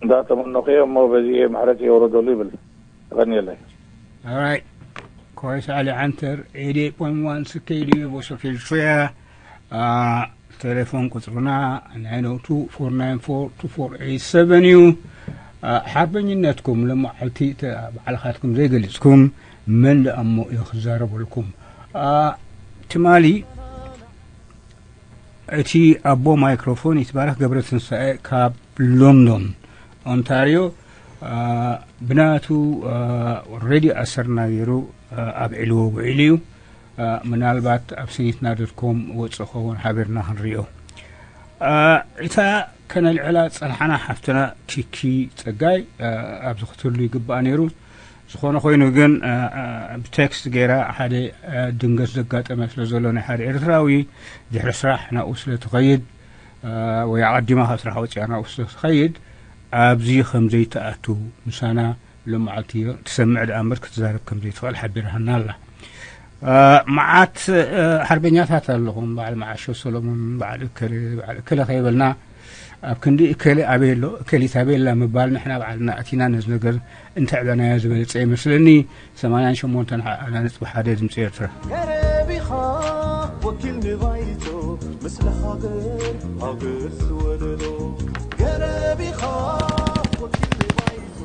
እንዳተመነኹ እየ እሞ በዚ እየ ምሕረት የውረደሉ ይብል። ይቐንየለይ። Alright። ኮይስ ዓሊ ዓንተር፣ eighty-eight point one C K D U voice of Eritrea። ኣ፣ ቴሌፎን ቁጽርና nine oh two, four nine four, two four eight seven እዩ። ኣ፣ ሓርበኝነትኩም ሎማዓልቲ ተ-፣ ባዕልኻትኩም ዘይገሊጽኩም መን ደኣ እሞ እዩ ክዛረበልኩም? ኣ፣ ትማሊ እቲ ኣቦ ማይክሮፎን ይትባረክ ገብረትንሳኤ ካብ ሎንዶን ኦንታርዮ፣ ኣ፣ ብናቱ፣ ኣ፣ ሬድዮ ኣሰርና ገይሩ፣ ኣ፣ ኣብዒልዎ ውዒሉ እዩ። ኣ፣ ምናልባት ኣብ ስኒትና ዶት ኮም ወጽእ ኸውን ሓቢርና ክንሪኦ። ኣ፣ እታ ከነልዕላ ዝጸንሓና ሓፍትና ኪኪ ጸጋይ፣ ኣ፣ ኣብዚ ክትህሉ ይግባእ ነይሩ። ዝኾነ ኮይኑ ግን፣ ኣ፣ ኣ፣ ብቴክስት ገይራ ሓደ፣ ኣ፣ ድንገት ዘጋጠመ ስለ ዘሎ ናይ ሓደ ኤርትራዊ ድሕሪ ስራሕ ናብኡ ስለ ትኸይድ፣ ኣ፣ ወይ ኣቐዲማ ካብ ስራሕ ወጺኣ ናብኡ ስለ ትኸይድ ኣብዚ ከም ዘይትኣቱ ምሳና ሎም መዓልቲ ትሰምዕ ደኣ እምበር ክትዛረብ ከም ዘይትኽእል ሓቢራሃና ኣላ። ኣ፣ መዓት፣ ኣ፣ ሓርበኛታት ኣለኹም። በዓል መዓሾ ሰሎሞን፣ በዓል እከለ፣ በዓል እከለ ከይበልና ኣብ ክንዲ እከለ ኣበይ ኣሎ፣ እከሊት ኣበይ ኣላ ምባል ንሕና ባዕልና ኣቲና ነዚ ነገር እንተዕበናዮ ዝበለጸ ይመስለኒ። ሰማንያን ሸሞንተን ነጥቢ ሓደ ድምጺ ኤርትራ። ገረብ ኢኻ ወኪል ንባይቶ፣ ምስለ ሃገር፣ ሃገር ዝወለዶ። ገረብ ኢኻ ወኪል ንባይቶ።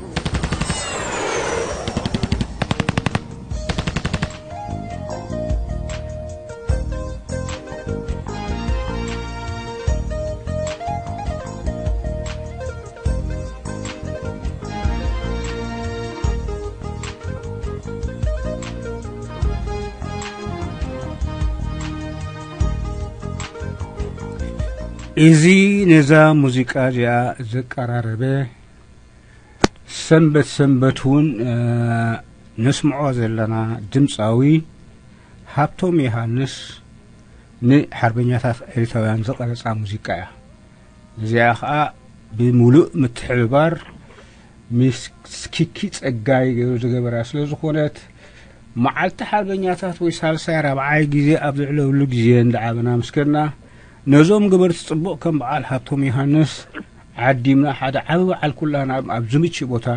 እዚ ነዛ ሙዚቃ እዚኣ ዘቀራረበ፣ ሰንበት ሰንበት እውን፣ እ፣ ነስምዖ ዘለና ድምፃዊ ሃብቶም ዮሃንስ ንሓርበኛታት ኤርትራውያን ዝቐረጻ ሙዚቃ እያ። እዚኣ ኸኣ ብምሉእ ምትሕብባር ምስ ኪኪ ጸጋይ ገይሩ ዝገበራ ስለ ዝኾነት፣ መዓልቲ ሓርበኛታት ወይ ሳልሳይ ራብዓይ ግዜ ኣብ ዝዕለብሉ ግዜ እንዳዓበና ምስከድና፣ ነዞም ገበርቲ ጽቡቕ ከም በዓል ሃብቶም ዮሃንስ ዓዲምና ሓደ ዓቢ በዓል ኩላና ኣብ፣ ኣብ ዝምችእ ቦታ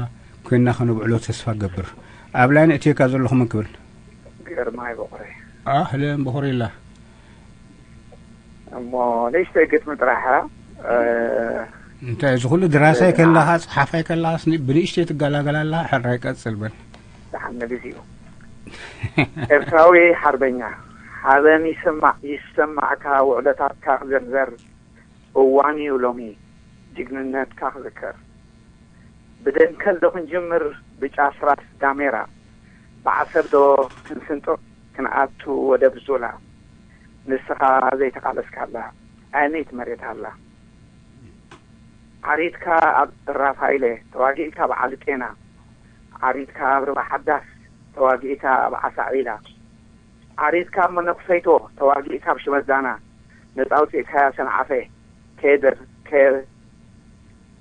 ኮይንና ከነብዕሎ ተስፋ እገብር። ኣብ ላይን እትየካ ዘለኹ መን ክብል? ግርማይ በኹሪ። ኣህለን በኹሪላ። እሞ ንእሽተይ ግጥሚ ጥራሕ፣ እ፣ እንታይ እዚ ኩሉ ድራሳይ እ፣ ከለኻ፣ ጸሓፋይ ከለኻስ ኒ-፣ ብንእሽተይ ትገላገል ኣለኻ? ሕራይ ቀጽል በል። ደሓን ንግዚኡ። ኤርትራዊ ሓርበኛ፣ ሓበን ይስማዕ፣ ይሰማዕካ፣ ውዕለታትካ ክዝርዘር፣ እዋን እዩ ሎሚ፣ ጅግንነትካ ክዝከር። ብደንከል ዶ ክንጅምር ብጫፍ ራስ ዳሜራ? ብዓሰብ ዶ ክንስንጥቕ ክንኣቱ ወደብ ዙላ? ንስኻ ዘይተቓለስካላ ኣየነይቲ መሬት ኣላ? ዓሪድካ ኣብ ራፋይለ ተዋጊእካ ኣብ ዓሊ ጤና፣ ዓሪድካ ኣብ ርባ ሓዳስ ተዋጊእካ ኣብ ዓሳዒላ፣ ዓሪድካ ኣብ መነኩሰይቶ ተዋጊእካ ኣብ ሽመዛና ነጻ ኣውጺእካያ ሰንዓፈ ከየደር-፣ ከየ-፣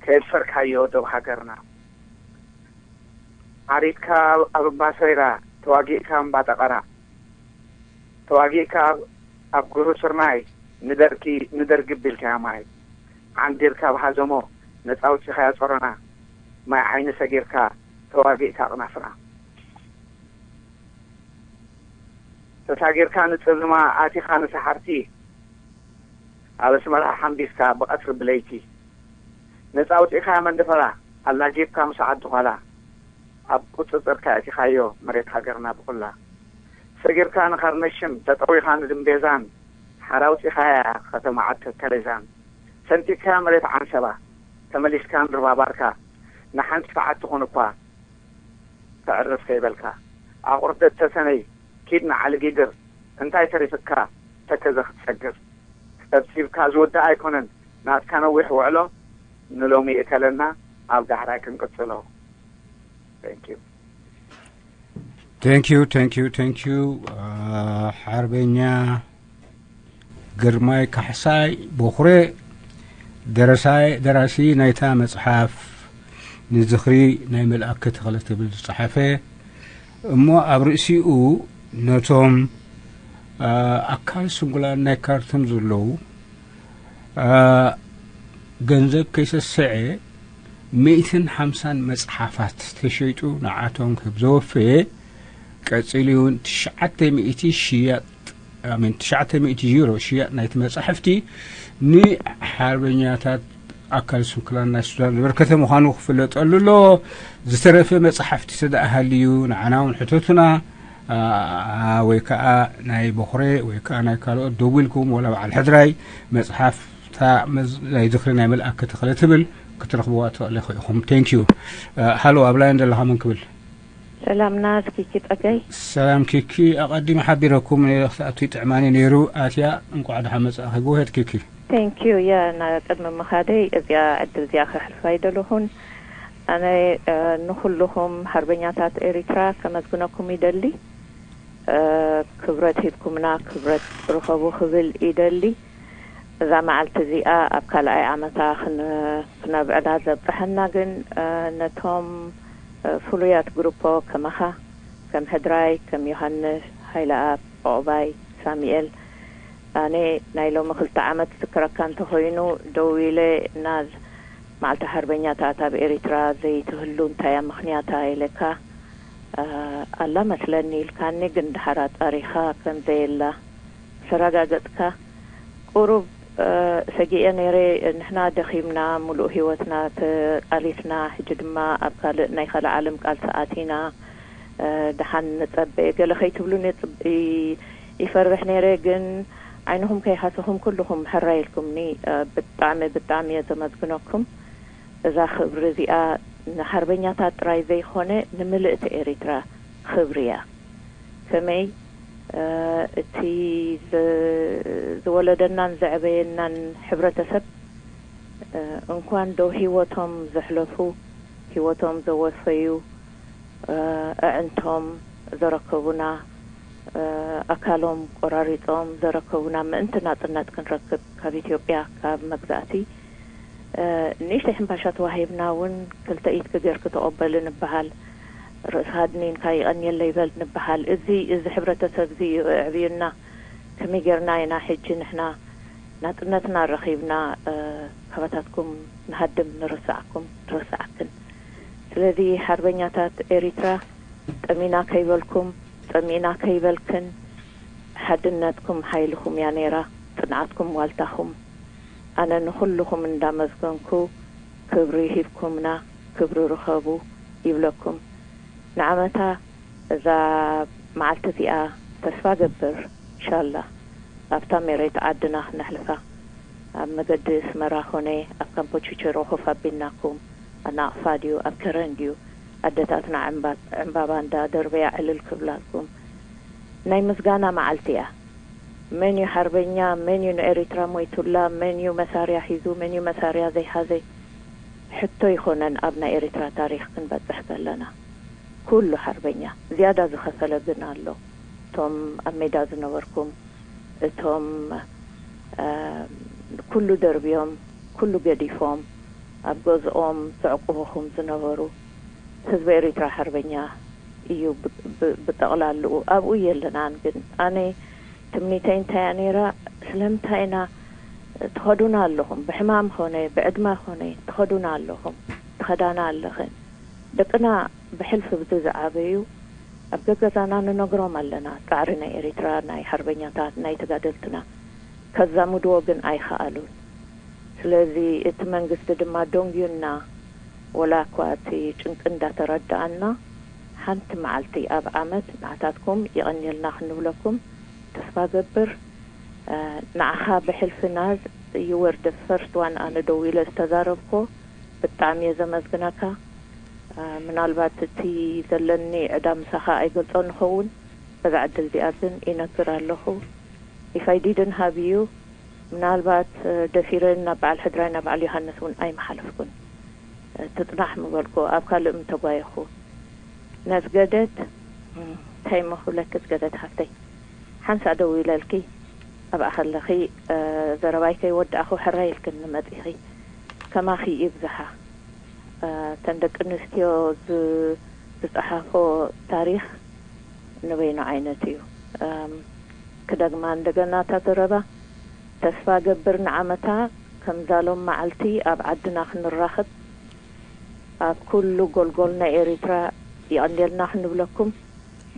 ከየድፈርካዮ ዶብ ሃገርና። ዓሪድካ ኣብ እምባ ሰይራ ተዋጊእካ እምባ ጠቐራ ተዋጊእካ ኣብ፣ ኣብ ጉሩ ስርናይ ንደርኪ፣ ንደርጊ ቢልካያ ማይ። ዓንዲርካ ኣብ ሃዘሞ ነጻ ኣውጺኻያ ጾሮና። ማይ ዓይኒ ሰጊርካ ተዋጊእካ ኣቕናፍና። ተሳጊርካ ንጽልማ ኣቲኻ ንሰሓርቲ ኣብ ኣስመራ ሓምቢስካ ብቐትሪ ብለይቲ። ነጻ ኣውጺእካያ መንደፈራ ኣላጊብካ ምስ ዓዲ ዃላ ኣብ ቁጽጽርካ ኣእቲኻዮ መሬት ሃገርና ብኹላ። ሰጊርካ ንኻርነሽም ተጠዊኻ ንድምቤዛን ሓራ ኣውጺኻያ ከተማ ዓድ ተከሌዛን። ሰንጢቅካያ መሬት ዓንሰባ ተመሊስካ ንርባ ባርካ ንሓንቲ ሰዓት ትኹን እኳ ተዕርፍ ከይበልካ። ኣቑርደት ተሰነይ ኪድ ንዓሊ ጊግር እንታይ ተሪፍካ ተከዘ ክትሰግር። ጸብጺብካ ዝውዳእ ኣይኮነን ናትካ ነዊሕ ውዕሎ ንሎሚ ይእከለና ኣብ ዳሕራይ ክንቅጽሎ። Thank you። Thank you, thank you, thank you. ሓርበኛ ግርማይ ካሕሳይ ቦኽሬ ደረሳይ ደራሲ ናይታ መጽሓፍ ንዝኽሪ ናይ መልኣከ ተኽለ ትብል ዝጸሓፈ እሞ ኣብ ርእሲኡ ነቶም ኣካል ስንኩላን ናይ ካርቱም ዘለዉ ገንዘብ ከይሰስዐ ሚእትን ሓምሳን መጽሓፋት ተሸይጡ ንዓቶም ክህብ ዘወፈየ ቀጺሉ እውን ትሽዓተ ሚእቲ ሽያጥ ኣሜን ትሽዓተ ሚእቲ ዩሮ ሽያጥ ናይቲ መጻሕፍቲ ንሓርበኛታት ኣካል ስንኩላን ናይ ሱዳን ዘበርከተ ምዃኑ ክፍለጠሉ ኣሎ። ዝተረፈ መጻሕፍቲ ተደኣ ሃልዩ ንዓና እውን ሕተቱና። ወይ ከዓ ናይ ቦኽሬ ወይ ከዓ ናይ ካልኦት ደዊልኩም ወላ በዓል ሕድራይ መጽሓፍታ ናይ ዝኽሪ ናይ መልኣከ ተኽለ ትብል ክትረኽብዋ ትኽእሉ ኢኹም። Thank you። ሃሎ ኣብ ላይን ዘለኻ መን ክብል? ሰላምና ኪኪ ጸጋይ። ሰላም ኪኪ፣ ኣቐዲመ ሓቢረኩም ነይረ ክትኣቱ ይጥዕማኒ ነይሩ። ኣትያ እንቋዕ ደሓን መጻእኺ። Go ahead ኪኪ። Thank you። ያ ቅድሚ ምኻደይ እዚኣ ዕድል እዚኣ ከሕልፋ ይደለኹን። ኣነ ንኹልኹም ሓርበኛታት ኤሪትራ ከመስግነኩም ይደሊ። ክብረት ሂብኩምና ክብረት ርኸቡ ክብል ይደሊ። እዛ መዓልቲ እዚኣ ኣብ ካልኣይ ዓመታ ክነብዕላ ዘብቅሐና ግን ነቶም ፍሉያት ግሩፖ ከማኻ ከም ሕድራይ ከም ዮሃንስ፣ ሃይለኣብ፣ ዑቕባይ፣ ሳሚኤል ኣነ ናይ ሎሚ ክልተ ዓመት ዝክረካ እንተኾይኑ ደው ኢለ እና መዓልቲ ሓርበኛታት ኣብ ኤሪትራ ዘይትህሉ እንታያ ምኽንያታ ኢለካ ኣላ መስለኒ ኢልካኒ ግን ድሓር ኣጣሪኻ ከምዘየላ ምስ ኣረጋገጽካ ቁሩብ ሰጊኤ ነይረ። ንሕና ደኺምና፣ ምሉእ ህይወትና ተቃሊስና፣ ሕጂ ድማ ኣብ ካልእ ናይ ካልእ ዓለም ቃልሲ ኣቲና፣ ደሓን ንጸበ ገለ ከይትብሉኒ ይፈርሕ ነይረ። ግን ዓይንኹም ከይሃሰኹም ኩልኹም ሕራይ ኢልኩምኒ። ብጣዕሚ ብጣዕሚ እየ ዘመስግነኩም። እዛ ክብሪ እዚኣ ንሓርበኛታት ጥራይ ዘይኮነ ንምልእቲ ኤሪትራ ክብሪ እያ። ከመይ እቲ ዝወለደናን ዘዕበየናን ሕብረተሰብ እንኳን ዶ ሂወቶም ዘሕለፉ ሂወቶም ዘወፈዩ ኣዕንቶም ዘረከቡና ኣካሎም ቆራሪጾም ዘረከቡና ምእንቲ ናጽነት ክንረክብ ካብ ኢትዮጵያ ካብ መግዛእቲ ንእሽተይ ሕምባሻ ተዋሂብና እውን ክልተ ኢድኪ ገርኪ ተቐበሊ ንበሃል። ርእሲ ሃድኒንካ ይቐንየለይ በል ንበሃል። እዚ እዚ ሕብረተሰብ እዚ እዩ ኣዕብዩና። ከመይ ጌርና ኢና ሕጂ ንሕና ናጽነትና ረኺብና ካባታትኩም ንሃድም ንርስዓኩም ንርስዓክን። ስለዚ ሓርበኛታት ኤሪትራ ጠሚና ከይበልኩም ጸሚእና ከይበልክን ሓድነትኩም ሓይልኹም እያ ነይራ፣ ጽንዓትኩም ዋልታኹም። ኣነ ንኹልኹም እንዳመስገንኩ ክብሪ ሂብኩምና ክብሪ ርኸቡ ይብለኩም። ንዓመታ እዛ መዓልቲ እዚኣ ተስፋ ገብር ኢንሻላ ኣብታ ሜሬት ዓድና ክነሕልፋ ኣብ መገዲ ስመራ ኾነ ኣብ ካምፖ ቹቸሮ ኮፍ ኣቢልናኩም ኣናቕፋ ድዩ ኣብ ከረን ድዩ ኣደታትና ዕምባ- ዕምባባ እንዳ ደርበያ ዕልል ክብላልኩም ናይ ምስጋና መዓልቲ እያ። መን እዩ ሓርበኛ፣ መን እዩ ንኤሪትራ ሞይቱላ፣ መን እዩ መሳርያ ሒዙ፣ መን እዩ መሳርያ ዘይሓዘ ሕቶ ይኾነን። ኣብ ናይ ኤሪትራ ታሪኽ ክንበጽሕ ከለና ኩሉ ሓርበኛ ዝያዳ ዝኸፈለ ግን ኣሎ። እቶም ኣብ ሜዳ ዝነበርኩም እቶም ኩሉ ደርብዮም ኩሉ ገዲፎም ኣብ ገዝኦም ዘዕቁቡኹም ዝነበሩ ህዝቢ ኤሪትራ ሓርበኛ እዩ። ብጠቕላልኡ ኣብኡ የለናን። ግን ኣነ ትምኒተይ እንታይ እያ ነይራ? ስለምንታይ ኢና ትኸዱና ኣለኹም? ብሕማም ኾነ ብዕድማ ኾነ ትኸዱና ኣለኹም፣ ትኸዳና ኣለኽን። ደቅና ብሕልፊ ብቲ ዝዓበዩ ኣብ ገገዛና ንነግሮም ኣለና። ጻዕሪ ናይ ኤሪትራ ናይ ሓርበኛታት ናይ ተጋደልትና ከዛምድዎ ግን ኣይኸኣሉን። ስለዚ እቲ መንግስቲ ድማ ደንጉዩና፣ ወላ እኳ እቲ ጭንቂ እንዳተረዳኣና ሓንቲ መዓልቲ ኣብ ዓመት ንዓታትኩም ይቐንየልና ክንብለኩም ተስፋ ገብር። ንዓኻ ብሕልፊ ናዝ you were the first one ኣነ ደዊለ ዝተዛረብኮ ብጣዕሚ እየ ዘመስግነካ። ምናልባት እቲ ዘለኒ ዕዳ ምሳኻ ኣይገልጾ ንኸውን፣ በዛ ዕድል እዚኣ ግን ይነግር ኣለኹ። If I didn't have you ምናልባት ደፊረ ናብ በዓል ሕድራይ ናብ በዓል ዮሃንስ እውን ኣይምሓለፍኩን። ትጽናሕ ምበልኩ ኣብ ካልእ ምተጓየኹ። ነዝገደት እንታይ እሞ ክብለኪ ዝገደት ሓፍተይ ሓንሳ ደው ኢለልኪ ኣብኣ ከለኺ ዘረባይ ከይወዳእኹ ሕራይ ኢልክኒ መጺኺ። ከማኺ ይብዝሓ። እተን ደቂ ኣንስትዮ ዝጸሓፎ ታሪኽ ንበይኑ ዓይነት እዩ። ክደግማ እንደገና እታ ዘረባ ተስፋ ገብር ንዓመታ ከምዛ ሎም መዓልቲ ኣብ ዓድና ክንራኸብ ኣብ ኩሉ ጎልጎል ናይ ኤሪትራ ይቐንየልና ክንብለኩም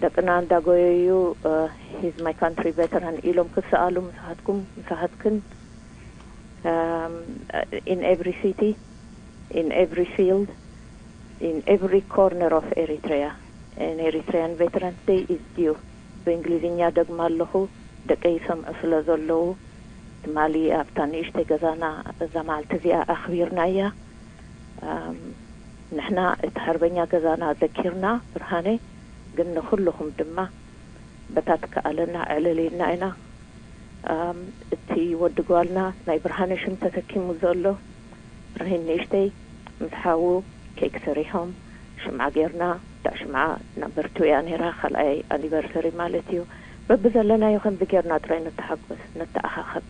ደቅና እንዳጎየዩ he's my country veteran ኢሎም ክሰኣሉ ምሳኻትኩም ምሳኻትክን in every city in every field in every corner of Eritrea. An Eritrean Veterans Day is due. ብእንግሊዝኛ ደግማ ኣለኹ ደቀይ ይሰምዑ ስለ ዘለዉ ትማሊ ኣብታ ንእሽተይ ገዛና እዛ መዓልቲ እዚኣ ኣኽቢርና እያ። ንሕና እቲ ሓርበኛ ገዛና ዘኪርና ብርሃነ ግን ንኹልኹም ድማ በታ ትከኣለና ዕልል ኢልና ኢና። እቲ ወዲ ጓልና ናይ ብርሃነ ሽም ተሰኪሙ ዘሎ ብርሂን ንእሽተይ ምስ ሓዉ ኬክ ሰሪሖም ሽምዓ ጌርና። እታ ሽምዓ ናምበር ቱ እያ ነይራ፣ ካልኣይ ኣኒቨርሰሪ ማለት እዩ። በብዘለናዮ ከምዚ ጌርና ጥራይ ንተሓጎስ፣ ንተኣኻኸብ።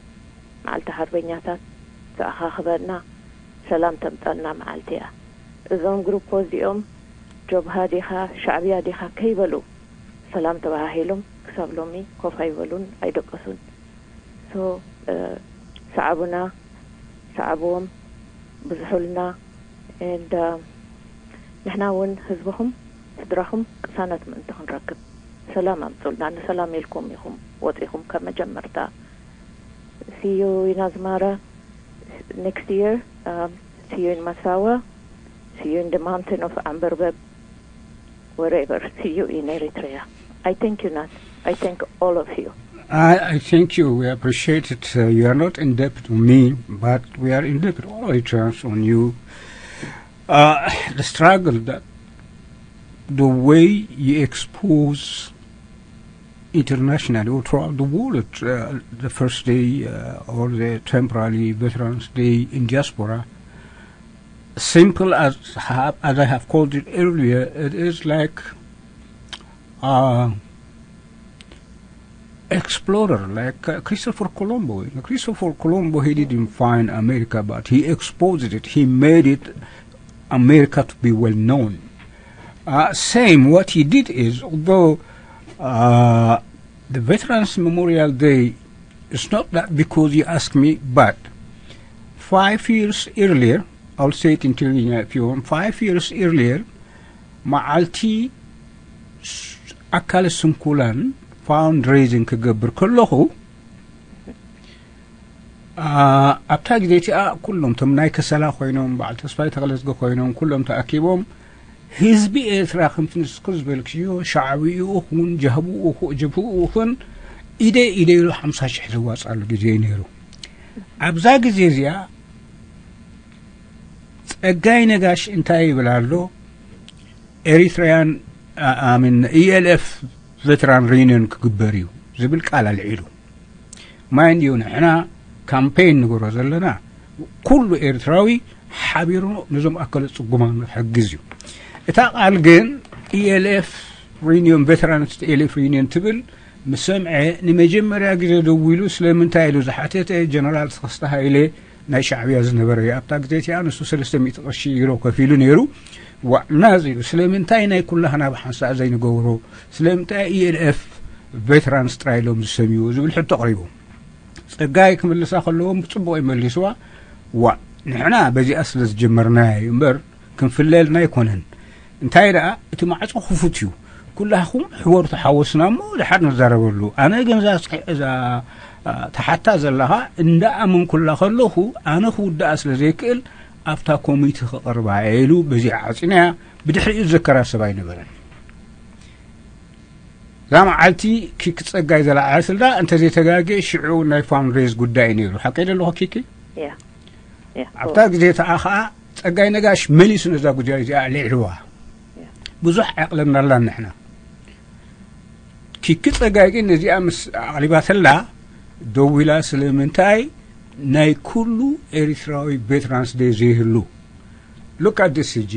መዓልቲ ሓርበኛታት ተኣኻኽበና፣ ሰላም ተምፀልና መዓልቲ እያ። እዞም ግሩፖ እዚኦም ጆብሃ ዲኻ ሻዕብያ ዲኻ ከይበሉ ሰላም ተባሃሂሎም ክሳብ ሎሚ ኮፍ ኣይበሉን ኣይደቀሱን። So ሰዓቡና፣ ሰዓብዎም፣ ብዝሑልና and ንሕና እውን ህዝብኹም ስድራኹም ቅሳነት ምእንቲ ክንረክብ ሰላም ኣምፁልና። ንሰላም ኢልኩም ኢኹም ወፂኹም ካብ መጀመርታ። See you in Asmara next year. See you in Massawa. See you in the mountain of Amberbeb. Wherever. See you in Eritrea. I thank you, Nat. I thank all of you. I, I thank you. We appreciate it. Uh, you are not in debt to me, but we are in debt all Eritreans on you. Uh, the struggle that the way you expose internationally or throughout the world, uh, the first day uh, or the temporary Veterans Day in diaspora, simple as have, as I have called it earlier, it is like uh, explorer, like uh, Christopher Colombo. Christopher Colombo, he didn't find America, but he exposed it. He made it America to be well known. Uh, same, what he did is, although uh, the Veterans Memorial Day, it's not that because you ask me, but five years earlier, I'll say it in Tigrinya if you want, five years earlier, መዓልቲ ኣካል ስንኩላን fundraising ክገብር ከለኹ ኣብታ ግዜ እቲኣ ኩሎም ቶም ናይ ከሰላ ኮይኖም በዓል ተስፋይ ተክለዝጊ ኮይኖም ኩሎም ተኣኪቦም ህዝቢ ኤርትራ ከምቲ ንስኩ ዝበልክዮ ሻዕብኡ ይኹን ጀብህኡ ይኹን ኢደ ኢደ ኢሉ ሓምሳ ሽሕ ዘዋፅኣሉ ግዜ ነይሩ። ኣብዛ ግዜ እዚኣ ጸጋይ ነጋሽ እንታይ ይብል ኣሎ? ኤሪትራያን ኣሚን ኢኤልኤፍ ቬተራን ሪዩኒዮን ክግበር እዩ ዝብል ቃል ኣልዒሉ። ማይንድ ዩ ንሕና ካምፔን ንገብሮ ዘለና ኩሉ ኤርትራዊ ሓቢሩ ነዞም ኣካለ ጽጉማን ክሕግዝ እዩ። እታ ቃል ግን ኢኤልኤፍ ሪዩኒዮን ቬተራንስ ኢኤልኤፍ ሪዩኒዮን ትብል ምስ ሰምዐ ንመጀመርያ ግዜ ደዊሉ ስለምንታይ ኢሉ ዝሓተተ ጀነራል ተኸስተ ሃይለ ናይ ሻዕብያ ዝነበረ እዩ። ኣብታ ግዜ እቲኣ ንሱ ሰለስተ ሚእቲ ቅርሺ ዩሮ ከፊሉ ነይሩ። ዋዕ ናዚ ኢሉ ስለምንታይ ናይ ኩላህና ብሓንሳእ ዘይንገብሮ ስለምንታይ ኢኤልኤፍ ቬተራንስ ጥራይ ኢሎም ዝሰምዩ ዝብል ሕቶ ኣቕሪቡ። ጸጋይ ክምልሳ ከለዎም ብጽቡቕ ይመሊስዋ። ዋዕ ንሕና በዚኣ ስለ ዝጀመርናያ እዩ እምበር ክንፍለልና ኣይኮነን። እንታይ ደኣ እቲ ማዕጾ ክፉት እዩ። ኩላኹም ሕበሩ ተሓወስና እሞ ድሓር ንዛረበሉ። ኣነ ግን እዛ ስኪ- እዛ አ፣ ተሓታ ዘለኻ እንዳ ኣመንኩላ ከለኹ ኣነ ክውድኣ ስለ ዘይክእል ኣብታ ኮሚቴ ክቐርባ እየ ኢሉ በዚኣ ዓጺናያ። ብድሕሪኡ ዝዘከራ ሰብ ኣይነበረን። እዛ መዓልቲ ኪክ ጸጋይ ዘለዓለ ስልዳ እንተዘይተጋግየ ሽዑ ናይ ፋንድሬዝ ጉዳይ ነይሩ። ሓቀይ ዶ ኣለኹ ኪኪ? ያ ያ ኣብታ ግዜ ተኣ ኸዓ ጸጋይ ነጋሽ መሊሱ ነዛ ጉዳይ እዚኣ ኣልዒልዋ። ብዙሕ ኣዕቕለናላን ንሕና። ኪኪ ጸጋይ ግን ነዚኣ ምስ ኣቕሪባተላ ደዊላ ስለምንታይ ናይ ኩሉ ኤሪትራዊ ቬትራንስ ደይ ዘይህሉ? Look at this ሕጂ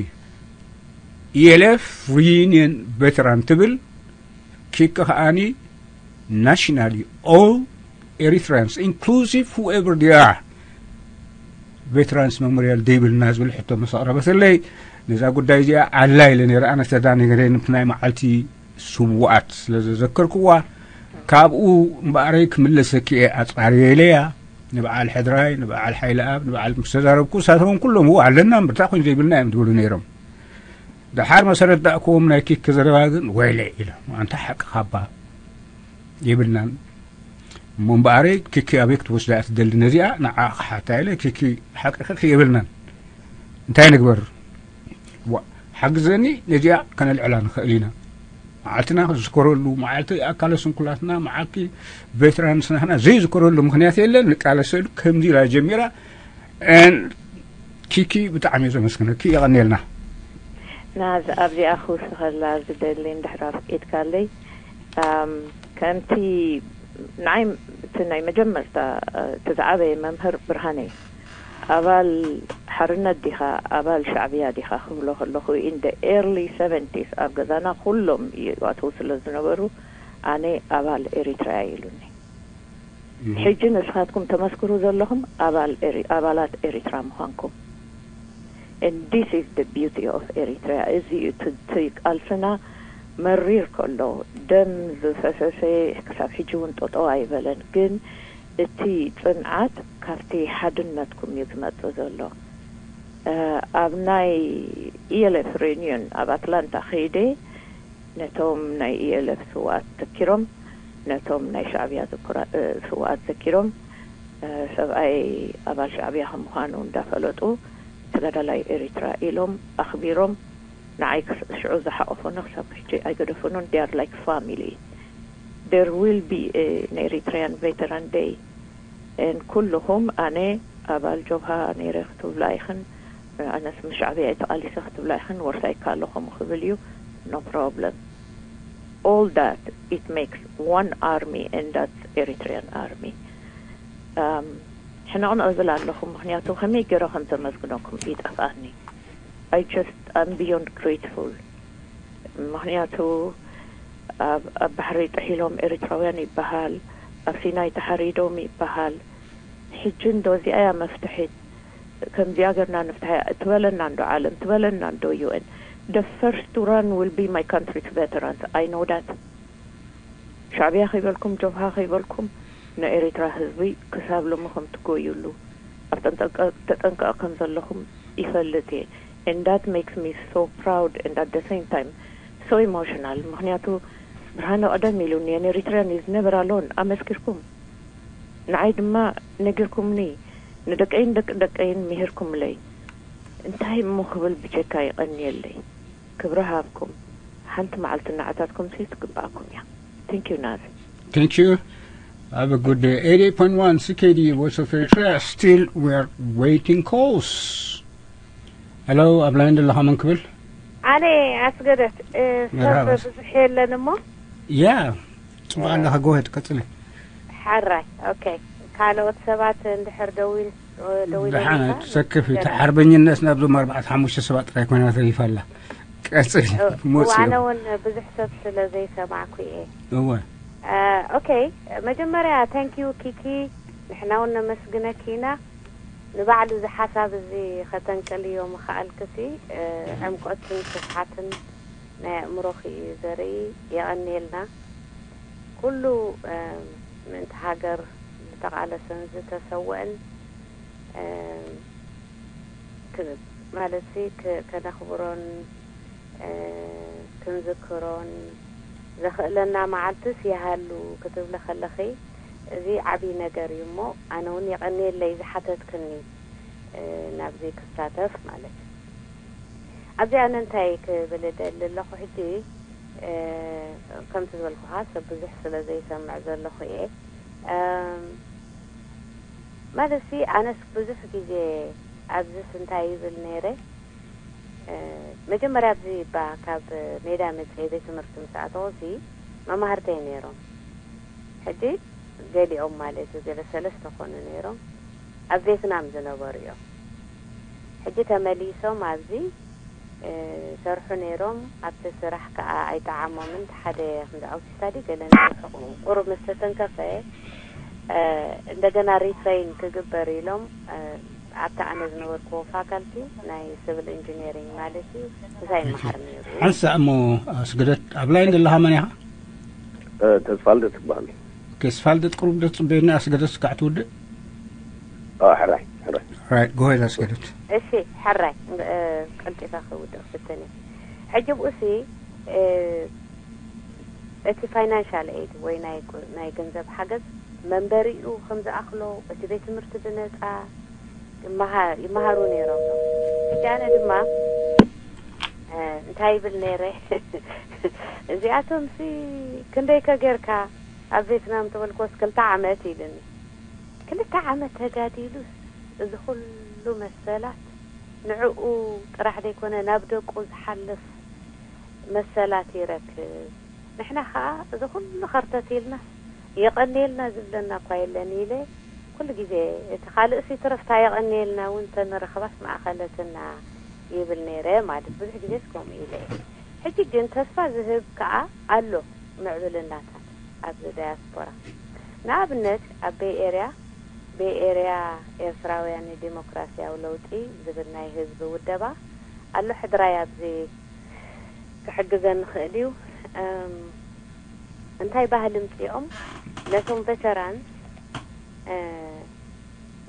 ኢኤልኤፍ ሪዩኒየን ቬትራን ትብል፣ ኪኪ ከኣኒ ናሽናሊ ኦል ኤሪትራንስ ኢንክሉሲቭ ሁኤቨር ዴይ ኣር ቬትራንስ መሞርያል ደይብልና ዝብል ሕቶ ምስ ኣቕረበትለይ ነዛ ጉዳይ እዚኣ ዓላ ኢለ ነይረ። ኣነ ተዳኒገረ ናይ መዓልቲ ስውኣት ስለ ዘዘከርክዋ ካብኡ እምበኣረይ ክምለሰኪ እየ ኣጻርየ ኢለያ። ንበዓል ሕድራይ፣ ንበዓል ሓይለ ኣብ፣ ንበዓል ምስ ተዛረብኩ ንሳቶም ኩሎም እዎ ኣለና እምበር እንታይ ኮይኑ ዘይብልና እዮም ዝብሉ ነይሮም። ደሓር መሰረት ዳእክዎም ናይ ኪኪ ዘረባ ግን ወይለ ኢሎም ኣንታ ሓቂ ካባ የብልናን። እሞ እምበኣረይ ኪኪ ኣበይ ክትወስዳ እያ ትደሊ ነዚኣ ንዓ ክሓታ ኢለ ኪኪ ሓቂ ኪኪ የብልናን እንታይ ንግበር? ዋ ሓግዘኒ ነዚኣ ከነልዕላ ንኽእል ኢና። መዓልትና ዝዝከረሉ መዓልቲ ኣካለ ስንኩላትና መዓልቲ ቬትራንስና ዘይዝከረሉ ምክንያት የለን። ንቃለሰሉ ከምዚ ኢላ ጀሚራ ን ኪኪ ብጣዕሚ እየ ዘመስግነኪ። የቐንየልና። ናዚ ኣብዚኣ ክውስኸላ ዝደሊ እንድሕር ኣፍቂድካለይ ኣም፣ ከምቲ ንዓይ እቲ ናይ መጀመርታ እቲ ዝዓበየ መምህር ብርሃነ እዩ። ኣባል ሓርነት ዲኻ ኣባል ሻዕብያ ዲኻ ክብሎ ከለኹ in the early seventies ኣብ ገዛና ኩሎም ይኣትዉ ስለ ዝነበሩ ኣነ ኣባል ኤሪትራ ኢሉኒ። ሕጂ ንስኻትኩም ተመስክሩ ዘለኹም ኣባል ኤሪ- ኣባላት ኤሪትራ ምዃንኩም። And this is the beauty of Eritrea። እዚ እዩ እቲ እቲ ቃልስና መሪር ከሎ ደም ዝፈሰሰ ክሳብ ሕጂ እውን ጠጠው ኣይበለን። ግን እቲ ጽንዓት ካብቲ ሓድነትኩም እዩ ዝመጽእ ዘሎ። እ፣ ኣብ ናይ ኢኤልኤፍ ሬዩኒዮን ኣብ ኣትላንታ ከይደ ነቶም ናይ ኢኤልኤፍ ስውኣት ዘኪሮም ነቶም ናይ ሻዕብያ ዝኩራ- እ፣ ስውኣት ዘኪሮም እ፣ ሰብኣይ ኣባል ሻዕብያ ከም ምዃኑ እንዳፈለጡ ተጋዳላይ ኤሪትራ ኢሎም ኣኽቢሮም ንዓይ ክስ- ሽዑ ዝሓቆፉኒ ክሳብ ሕጂ ኣይገደፉኑን። They are like family። There will be an Eritrean Veteran Day and ኩልኹም ኣነ ኣባል ጆብሃ ነይረ ክትብላ ኢኽን ኣነስ ምስ ሻዕብያ እየ ተቓሊሰ ክትብላ ኢኽን ወርሳይ ካሎ ከምኡ ክብል እዩ። No problem። All that it makes one army and that's Eritrean army. Um, ሕነቕንቕ እብል ኣለኹ ምክንያቱ ከመይ ገይረ ከም ዘመስግነኩም ይጠፍኣኒ። I just I'm beyond grateful። ምክንያቱ ኣብ ኣብ ባሕሪ ጥሒሎም ኤርትራውያን ይበሃል፣ ኣብ ሲናይ ተሓሪዶም ይበሃል። ሕጂ እንዶ እዚኣ እያ መፍትሒት። ከምዚኣ ገርና ንፍትሓ እያ ትበለና እንዶ ዓለም ትበለና እንዶ ዩኤን። The first to run will be my country's veterans. I know that. ሻዕብያ ከይበልኩም ጆብሃ ከይበልኩም ንኤሪትራ ህዝቢ ክሳብ ሎሚ ከም ትጎዩሉ ኣብ ተጠንቀቕ ከም ዘለኹም ይፈልጥ እየ። And that makes me so proud and at the same time so emotional። ምክንያቱ ብርሃነ ቀደም ኢሉኒ and Eritrean is never alone ኣመስኪርኩም። ንዓይ ድማ ነጊርኩምኒ፣ ንደቀይን ደቂ ደቀይን ምሂርኩምለይ። እንታይ እሞ ክብል ብጀካ ይቐንየለይ። ክብሪ ሃብኩም። ሓንቲ መዓልቲ ንዓታትኩም ሲ ትግባኣኩም እያ። Thank you ናዚ። Thank you. Have a good day. Eighty-eight point one C K D Voice of Eritrea. Still, we are waiting calls. ሄሎ፣ ኣብ ላይን ዘለኻ መን ክብል? ኣነ ኣስገደት፣ እ፣ ሰብ መርሃባ። ብዙሕ የለን እሞ። ያ፣ ጽቡቕ ኣለኻ፣ ጎሄድ፣ ቀጽሊ። ሓራይ፣ ኦኬ። ካልኦት ሰባት እንድሕር ደዊል-፣ እ፣ ደዊሎም ደሓን፣ ኢልካ? ኣይትሰክፊ። እቲ ሓርበኝነት ናብዞም ኣርባዕተ ሓሙሽተ ሰባት ጥራይ ኮይና ተሪፋ ኣላ። ቀጽሊ፣ እ፣ መጽኡ። ኣነ እውን ብዙሕ ሰብ ስለ ዘይሰማዕኩ እየ። እወ። እ፣ ኦኬ፣ መጀመርያ፣ ታንክ ዩ ኪኪ፣ ንሕና እውን ነመስግነኪ ኢና። ንባዕሉ እዚ ሓሳብ እዚ ከተንቅልዮ ምኽኣልክሲ፣ እ፣ ዕምቆትን ስፍሓትን ናይ ኣእምሮኺ እዩ ዘርኢ። የቐንየልና። ኩሉ፣ እ፣ ምእንቲ ሃገር ዝተቓለሰን ዝተሰወአን፣ እ፣ ክ-፣ ማለትሲ ክ-፣ ከነኽብሮን፣ እ፣ ክንዝክሮን ዘኽእለና መዓልትስ ይሃሉ ክትብሊ ከለኺ፣ እዚ ዓብዪ ነገር እዩ እሞ፣ ኣነ እውን የቐንየለይ ዝሓተትክኒ፣ እ፣ ናብዚ ክሳተፍ ማለት እዩ። ኣብዚ ኣነ እንታይ ክብል እደሊ ኣለኹ ሕጂ፣ እ፣ ከምቲ ዝበልኩኻ ሰብ ብዙሕ ስለ ዘይሰምዕ ዘለኹ እየ። እም፣ ማለትሲ ኣነስ ብዙሕ ግዜ ኣብዚስ እንታይ ይብል ነይረ፣ እ፣ መጀመርያ ኣብዚ ባ ካብ ሜዳ መጽየ ቤት ትምህርቲ ምስ ኣተኹሲ መማህርተይ ነይሮም። ሕጂ ገሊኦም ማለት እዩ፣ ገለ ሰለስተ ኮኑ ነይሮም። ኣብ ቬትናም ዝነበሩ እዮም። ሕጂ ተመሊሶም ኣብዚ፣ እ፣ ሰርሑ ነይሮም። ኣብቲ ስራሕ ከኣ ኣይጠዓሞምን። እቲ ሓደ ክንዲ ኣውቲስታ ድዩ ገለ ነይሩ፣ ሕቑ-፣ ቁሩብ ምስ ተተንከፈ፣ እ፣ እንደገና ሪትሬይን ክግበር ኢሎም፣ እ፣ ኣብቲ ኣነ ዝነበርኩዎ ፋካልቲ ናይ ሲቪል ኢንጂነሪንግ ማለት እዩ፣ ምሳይ ይመሃር ነይሩ። ሓንሳእ እሞ ኣስገደት፣ ኣብ ላይን ዘለኻ መን ኢኻ? እ፣ ተስፋልደት እበሃል። ኦኬ፣ ተስፋልደት ቁሩብ ዶ ትጽበየኒ፣ ኣስገደት እስካዕ ትውድእ? እ፣ ሕራይ፣ ሕራይ። ራይት፣ ጎሄድ ኣስገደት። እሺ፣ ሕራይ፣ እ፣ ቀልጢፈ ክውድእ ክፍትን እየ። ሕጂ ብኡሲ፣ እ፣ እቲ ፋይናንሻል ኤድ ወይ ናይ ቁ-፣ ናይ ገንዘብ ሓገዝ መንበሪኡ ከም ዝኣኽሎ፣ እቲ ቤት ትምህርቲ ብነጻ ይመሃ-፣ ይመሃሩ ነይሮም። ሕጂ ኣነ ድማ፣ እ፣ እንታይ ይብል ነይረ? እዚኣቶምሲ ክንደይ ከ ጌርካ ኣብ ቬትናም ተበልኩዎስ፣ ክልተ ዓመት ኢሉኒ። ክልተ ዓመት ተጋዲሉስ እዚ ኩሉ መሰላት ንዕኡ ጥራሕ ዘይኮነ ናብ ደቁ ዝሓልፍ መሰላት ይረክብ። ንሕና ኸኣ እዚ ኩሉ ከርተት ኢልናስ የቐንየልና ዝብለና እኳ የለን ኢለ ኩሉ ግዜ፣ እቲ ካልእሲ ትረፍታ የቐንየልና እውን ተንረኽባስ ማእኸለትና ይብል ነይረ ማለት ብዙሕ ግዜስ ከምኡ ኢለ እየ። ሕጂ ግን ተስፋ ዝህብ ከኣ ኣሎ ምዕብልናታት ኣብዚ ዳያስፖራ። ንኣብነት ኣብ ቤይ ኤርያ፣ ቤይ ኤርያ ኤርትራውያን ንዲሞክራስያዊ ለውጢ ዝብል ናይ ህዝቢ ውደባ ኣሎ። ሕድራይ ኣብዚ ክሕግዘኒ ይኽእል እዩ። እም፣ እንታይ ባህሊ ምጽኦም ነቶም ቬተራንስ፣ እ፣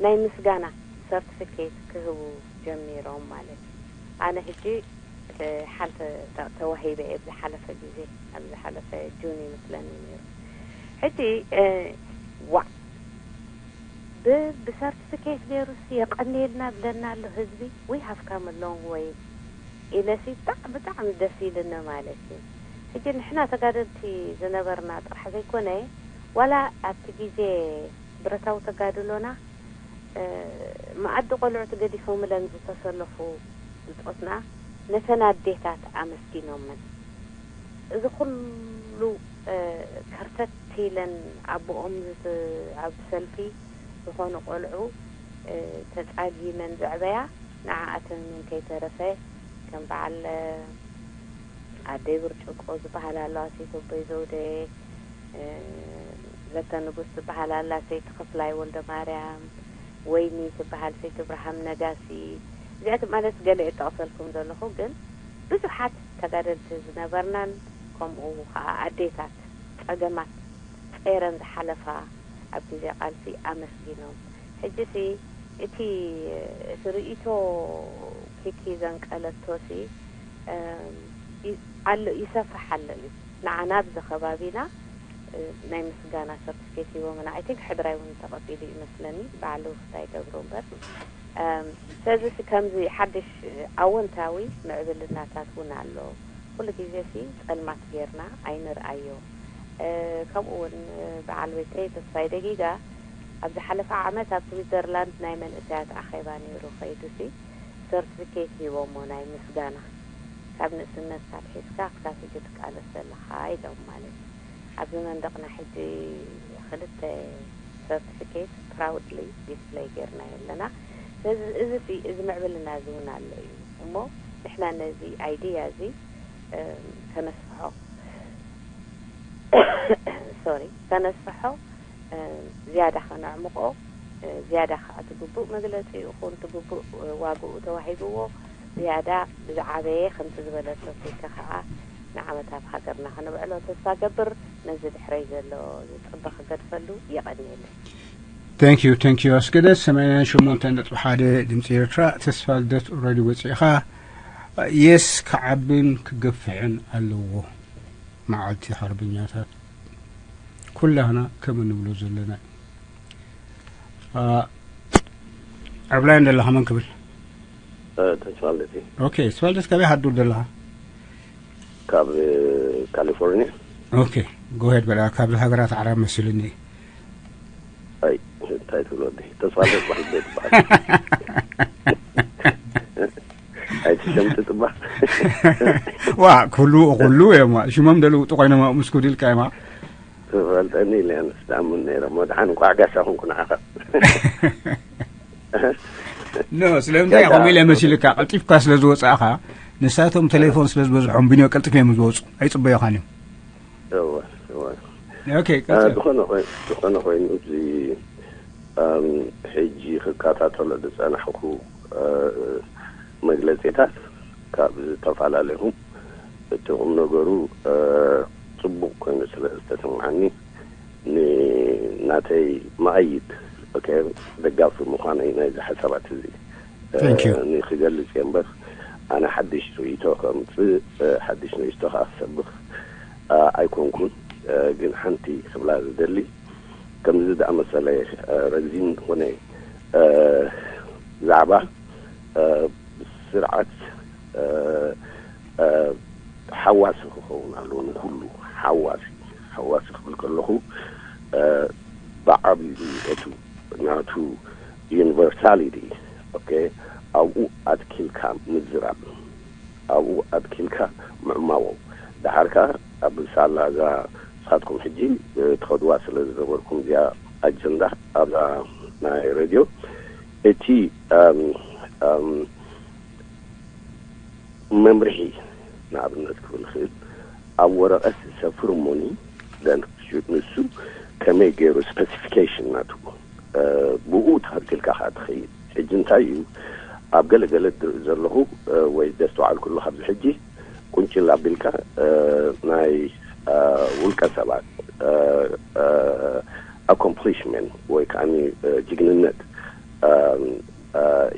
ናይ ምስጋና ሰርቲፊኬት ክህቡ ጀሚሮም ማለት እዩ። ኣነ ሕጂ፣ እ፣ ሓንቲ ተ-፣ ተዋሂበ እየ ኣብ ዝሓለፈ ግዜ፣ ኣብ ዝሓለፈ ጁን ይመስለኒ ነይሩ። ሕጂ፣ እ፣ ዋእ፣ ብ-፣ ብሰርቲፊኬት ገይሩስ የቐንየልና ብለና ኣሎ ህዝቢ። We have come a long way ኢለሲ ብጣዕሚ፣ ብጣዕሚ ደስ ኢልኒ ማለት እዩ። ሕጂ ንሕና ተጋደልቲ ዝነበርና ጥራሕ ዘይኮነ፣ ዋላ ኣብቲ ግዜ ብረታዊ ተጋድሎና፣ እ፣ መኣዲ ቆልዑት ገዲፎምለን ዝተሰለፉ ብጾትና ነተን ኣዴታት ኣመስጊኖመን። እዚ ኩሉ፣ እ፣ ከርተት ኢለን ኣቦኦም ዝት-፣ ኣብ ሰልፊ ዝኾኑ ቆልዑ፣ እ፣ ተጻጊመን ዘዕበያ፣ ንዓኣተን እውን ከይተረፈ፣ ከም በዓል፣ እ፣ ኣደይ ብርጭቆ ዝበሃላ ኣለዋ፣ ሰይቲ ኣቦይ ዘውደ፣ እ፣ ለተ ንጉስ ዝበሃላ ኣላ፣ ሰይቲ ክፍላይ ወልደማርያም፣ ወይኒ ትበሃል፣ ሰይቲ እብርሃም ነጋሲ፣ እዚኣቶም ማለት ገለ እየ ጠቕሰልኩም ዘለኹ፣ ግን ብዙሓት ተጋደልቲ ዝነበርናን ከምኡ ኸዓ ኣዴታት ጸገማት ጸይረን ዝሓለፋ ኣብ ግዜ ቃልሲ ኣመስጊኖም። ሕጂሲ እቲ፣ እቲ ርእይቶ ኪኪ ዘንቀለቶሲ፣ እም፣ ይ-፣ ኣሎ፣ ይሰፍሕ ኣሎ እዩ። ንዓና ኣብዚ ከባቢና፣ እ፣ ናይ ምስጋና ሰርቲፊኬት ሂቦምና። I think ሕድራይ እውን ተቐቢሉ ይመስለኒ፣ ባዕሉ እንታይ ይገብሮ እምበር። እም፣ ስለዚ ሲ ከምዚ ሓድሽ ኣወንታዊ ምዕብልናታት እውን ኣሎ። ኩሉ ግዜ ሲ ጸልማት ጌርና ኣይንርኣዮ። እ፣ ከምኡ እውን በዓል ቤተይ ተስፋይ ደጊጋ ኣብ ዝሓለፈ ዓመት ኣብ ስዊዘርላንድ ናይ መንእሰያት ኣኼባ ነይሩ ከይዱ ሲ ሰርቲፊኬት ሂቦሞ ናይ ምስጋና፣ ካብ ንእስነትካ ኣትሒዝካ ክሳብ ሕጂ ትቃለስ ዘለኻ ኢሎም ማለት እዩ። ኣብዚ መንደቕና ሕጂ ክልተ ሰርቲፊኬት ፕራውድሊ ዲስፕለይ ጌርናዮ ኣለና። ስለዚ እዚ ሲ- እዚ ምዕብልና እዚ እውን ኣሎ እዩ እሞ ንሕና ነዚ ኣይዲያ እዚ እም፣ ከነስፍሖ ሶሪ ከነስፍሖ ዝያዳ ከነዕምቆ ዝያዳ ከዓ ትግቡእ መግለፂ ይኹን ትግቡእ ዋግኡ ተዋሂብዎ ዝያዳ ብዝዓበየ ከምቲ ዝበለቶ ፊከ ከዓ ንዓመት ኣብ ሃገርና ከነብዕሎ ተስፋ ገብር። ነዚ ድሕረይ ዘሎ ዝፅበ ክገድፈሉ የቐንየለይ። Thank you, thank you ኣስገደት። ሰማንያን ሸሞንተን ነጥቢ ሓደ ድምፂ ኤርትራ። ተስፋ ልደት ኦልሬዲ ወፂእኻ። የስ ክዓብን ክገፍሕን ኣለዎ። መዓልቲ ሓርበኛታት ኩላህና ከም እንብሎ ዘለና። ኣብ ላይን ዘለኻ መን ክብል? ተስፋልደት። ኦኬ፣ ተስፋልደት ካበይ ሓዱር ዘለኻ? ካብ ካሊፎርኒያ። ኦኬ፣ ጎሄድ በላ። ካብዚ ሃገራት ዓራብ መሲሉኒ። ኣይ እንታይ ትብሎ? ተስፋልደት ባሕልደት ይበሃል። ኣይትሸምጥጥ እባ። ዋ ኩሉ ኩሉ እዮም ሽሞም ደልውጡ ኮይኖም ኣብኡ ምስ ኩድልካ እዮም። ትፈልጠኒ ኢለ ኣነስ ዳምን ነይረ። መድሓን እንኳዕ ጋሻ ኮንኩ ንዓኻ። ኖ ስለምንታይ ከምኡ ኢለ መሲልካ ቀልጢፍካ ስለ ዝወፃእኻ። ንሳቶም ቴሌፎን ስለ ዝበዝሖም ቢንዮ ቀልጢፍ እዮም ዝወፁ። ኣይፅበዮኻን እዮም። እወ እወ ኦኬ ቀፅል። ዝኾነ ኮይኑ ዝኾነ ኮይኑ እዚ ሕጂ ክከታተሎ ዝፀናሕኩ መግለፂታት ካብ ዝተፈላለዩ እቲ ቁም ነገሩ ፅቡቅ ኮይኑ ስለ ዝተሰማዓኒ ንናተይ መኣይድ ደጋፊ ምዃነይ ናይዚ ሓሳባት እዚ ንክገልፅ እየ እምበር ኣነ ሓድሽ ርእይቶ ከምፅእ ሓድሽ ርእይቶ ከዓ ክሰብኽ ኣይኮንኩን። ግን ሓንቲ ክብላ ዝደሊ ከምዚ ዝኣመሰለ ረዚን ዝኾነ ዛዕባ ብስርዓት ሓዋሲ ክኸውን ኣለዎ። ንኩሉ ሓዋሲ ሓዋሲ ክብል ከለኹ ብዓብዩ እቱ ናቱ ዩኒቨርሳሊቲ ኦኬ ኣብኡ ኣትኪልካ ምዝራብ ኣብኡ ኣትኪልካ ምዕማዎ። ደሓር ከኣ ኣብ ሳላ እዛ ንስኻትኩም ሕጂ ትኸድዋ ስለ ዝገበርኩም እዚኣ ኣጀንዳ ኣብዛ ናይ ሬድዮ እቲ መምርሒ ንኣብነት ክብል ክእል ኣብ ወረቐት ዝሰፍር እሞኒ ንሱ ከመይ ገይሩ ስፐሲፊኬሽን ናቱ ብኡ ተኸትልካ ከዓ ትኸይድ። ሕጂ እንታይ እዩ ኣብ ገለገለ ዝርኢ ዘለኹ ወይ ዘስተውዓልኩሉ ካብዚ ሕጂ ቁንጭል ኣቢልካ ናይ ውልቀ ሰባት ኣኮምፕሊሽመንት ወይ ከዓ ጅግንነት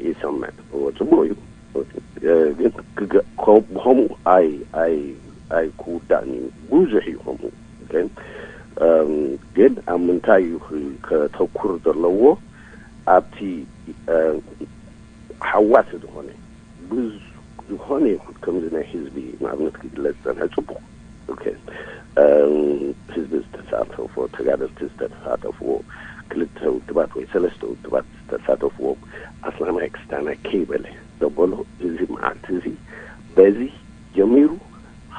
ይሰምዕ። ጽቡቅ እዩ ግን ብኸምኡ ኣይ ኣይ ኣይ ክውዳእን እዩ። ብዙሕ እዩ ከምኡ ግን ኣብ ምንታይ እዩ ከተኩር ዘለዎ ኣብቲ ሓዋሲ ዝኾነ ብዝኾነ ይኹን ከምዚ ናይ ህዝቢ ንኣብነት ክግለፅ ዝፀንሐ ፅቡቅ ህዝቢ ዝተሳተፎ ተጋደልቲ ዝተሳተፍዎ ክልተ ውድባት ወይ ሰለስተ ውድባት ዝተሳተፍዎም ኣስላማይ ክስታናይ ከይበለ ዘበሎ እዚ መዓልቲ እዚ በዚ ጀሚሩ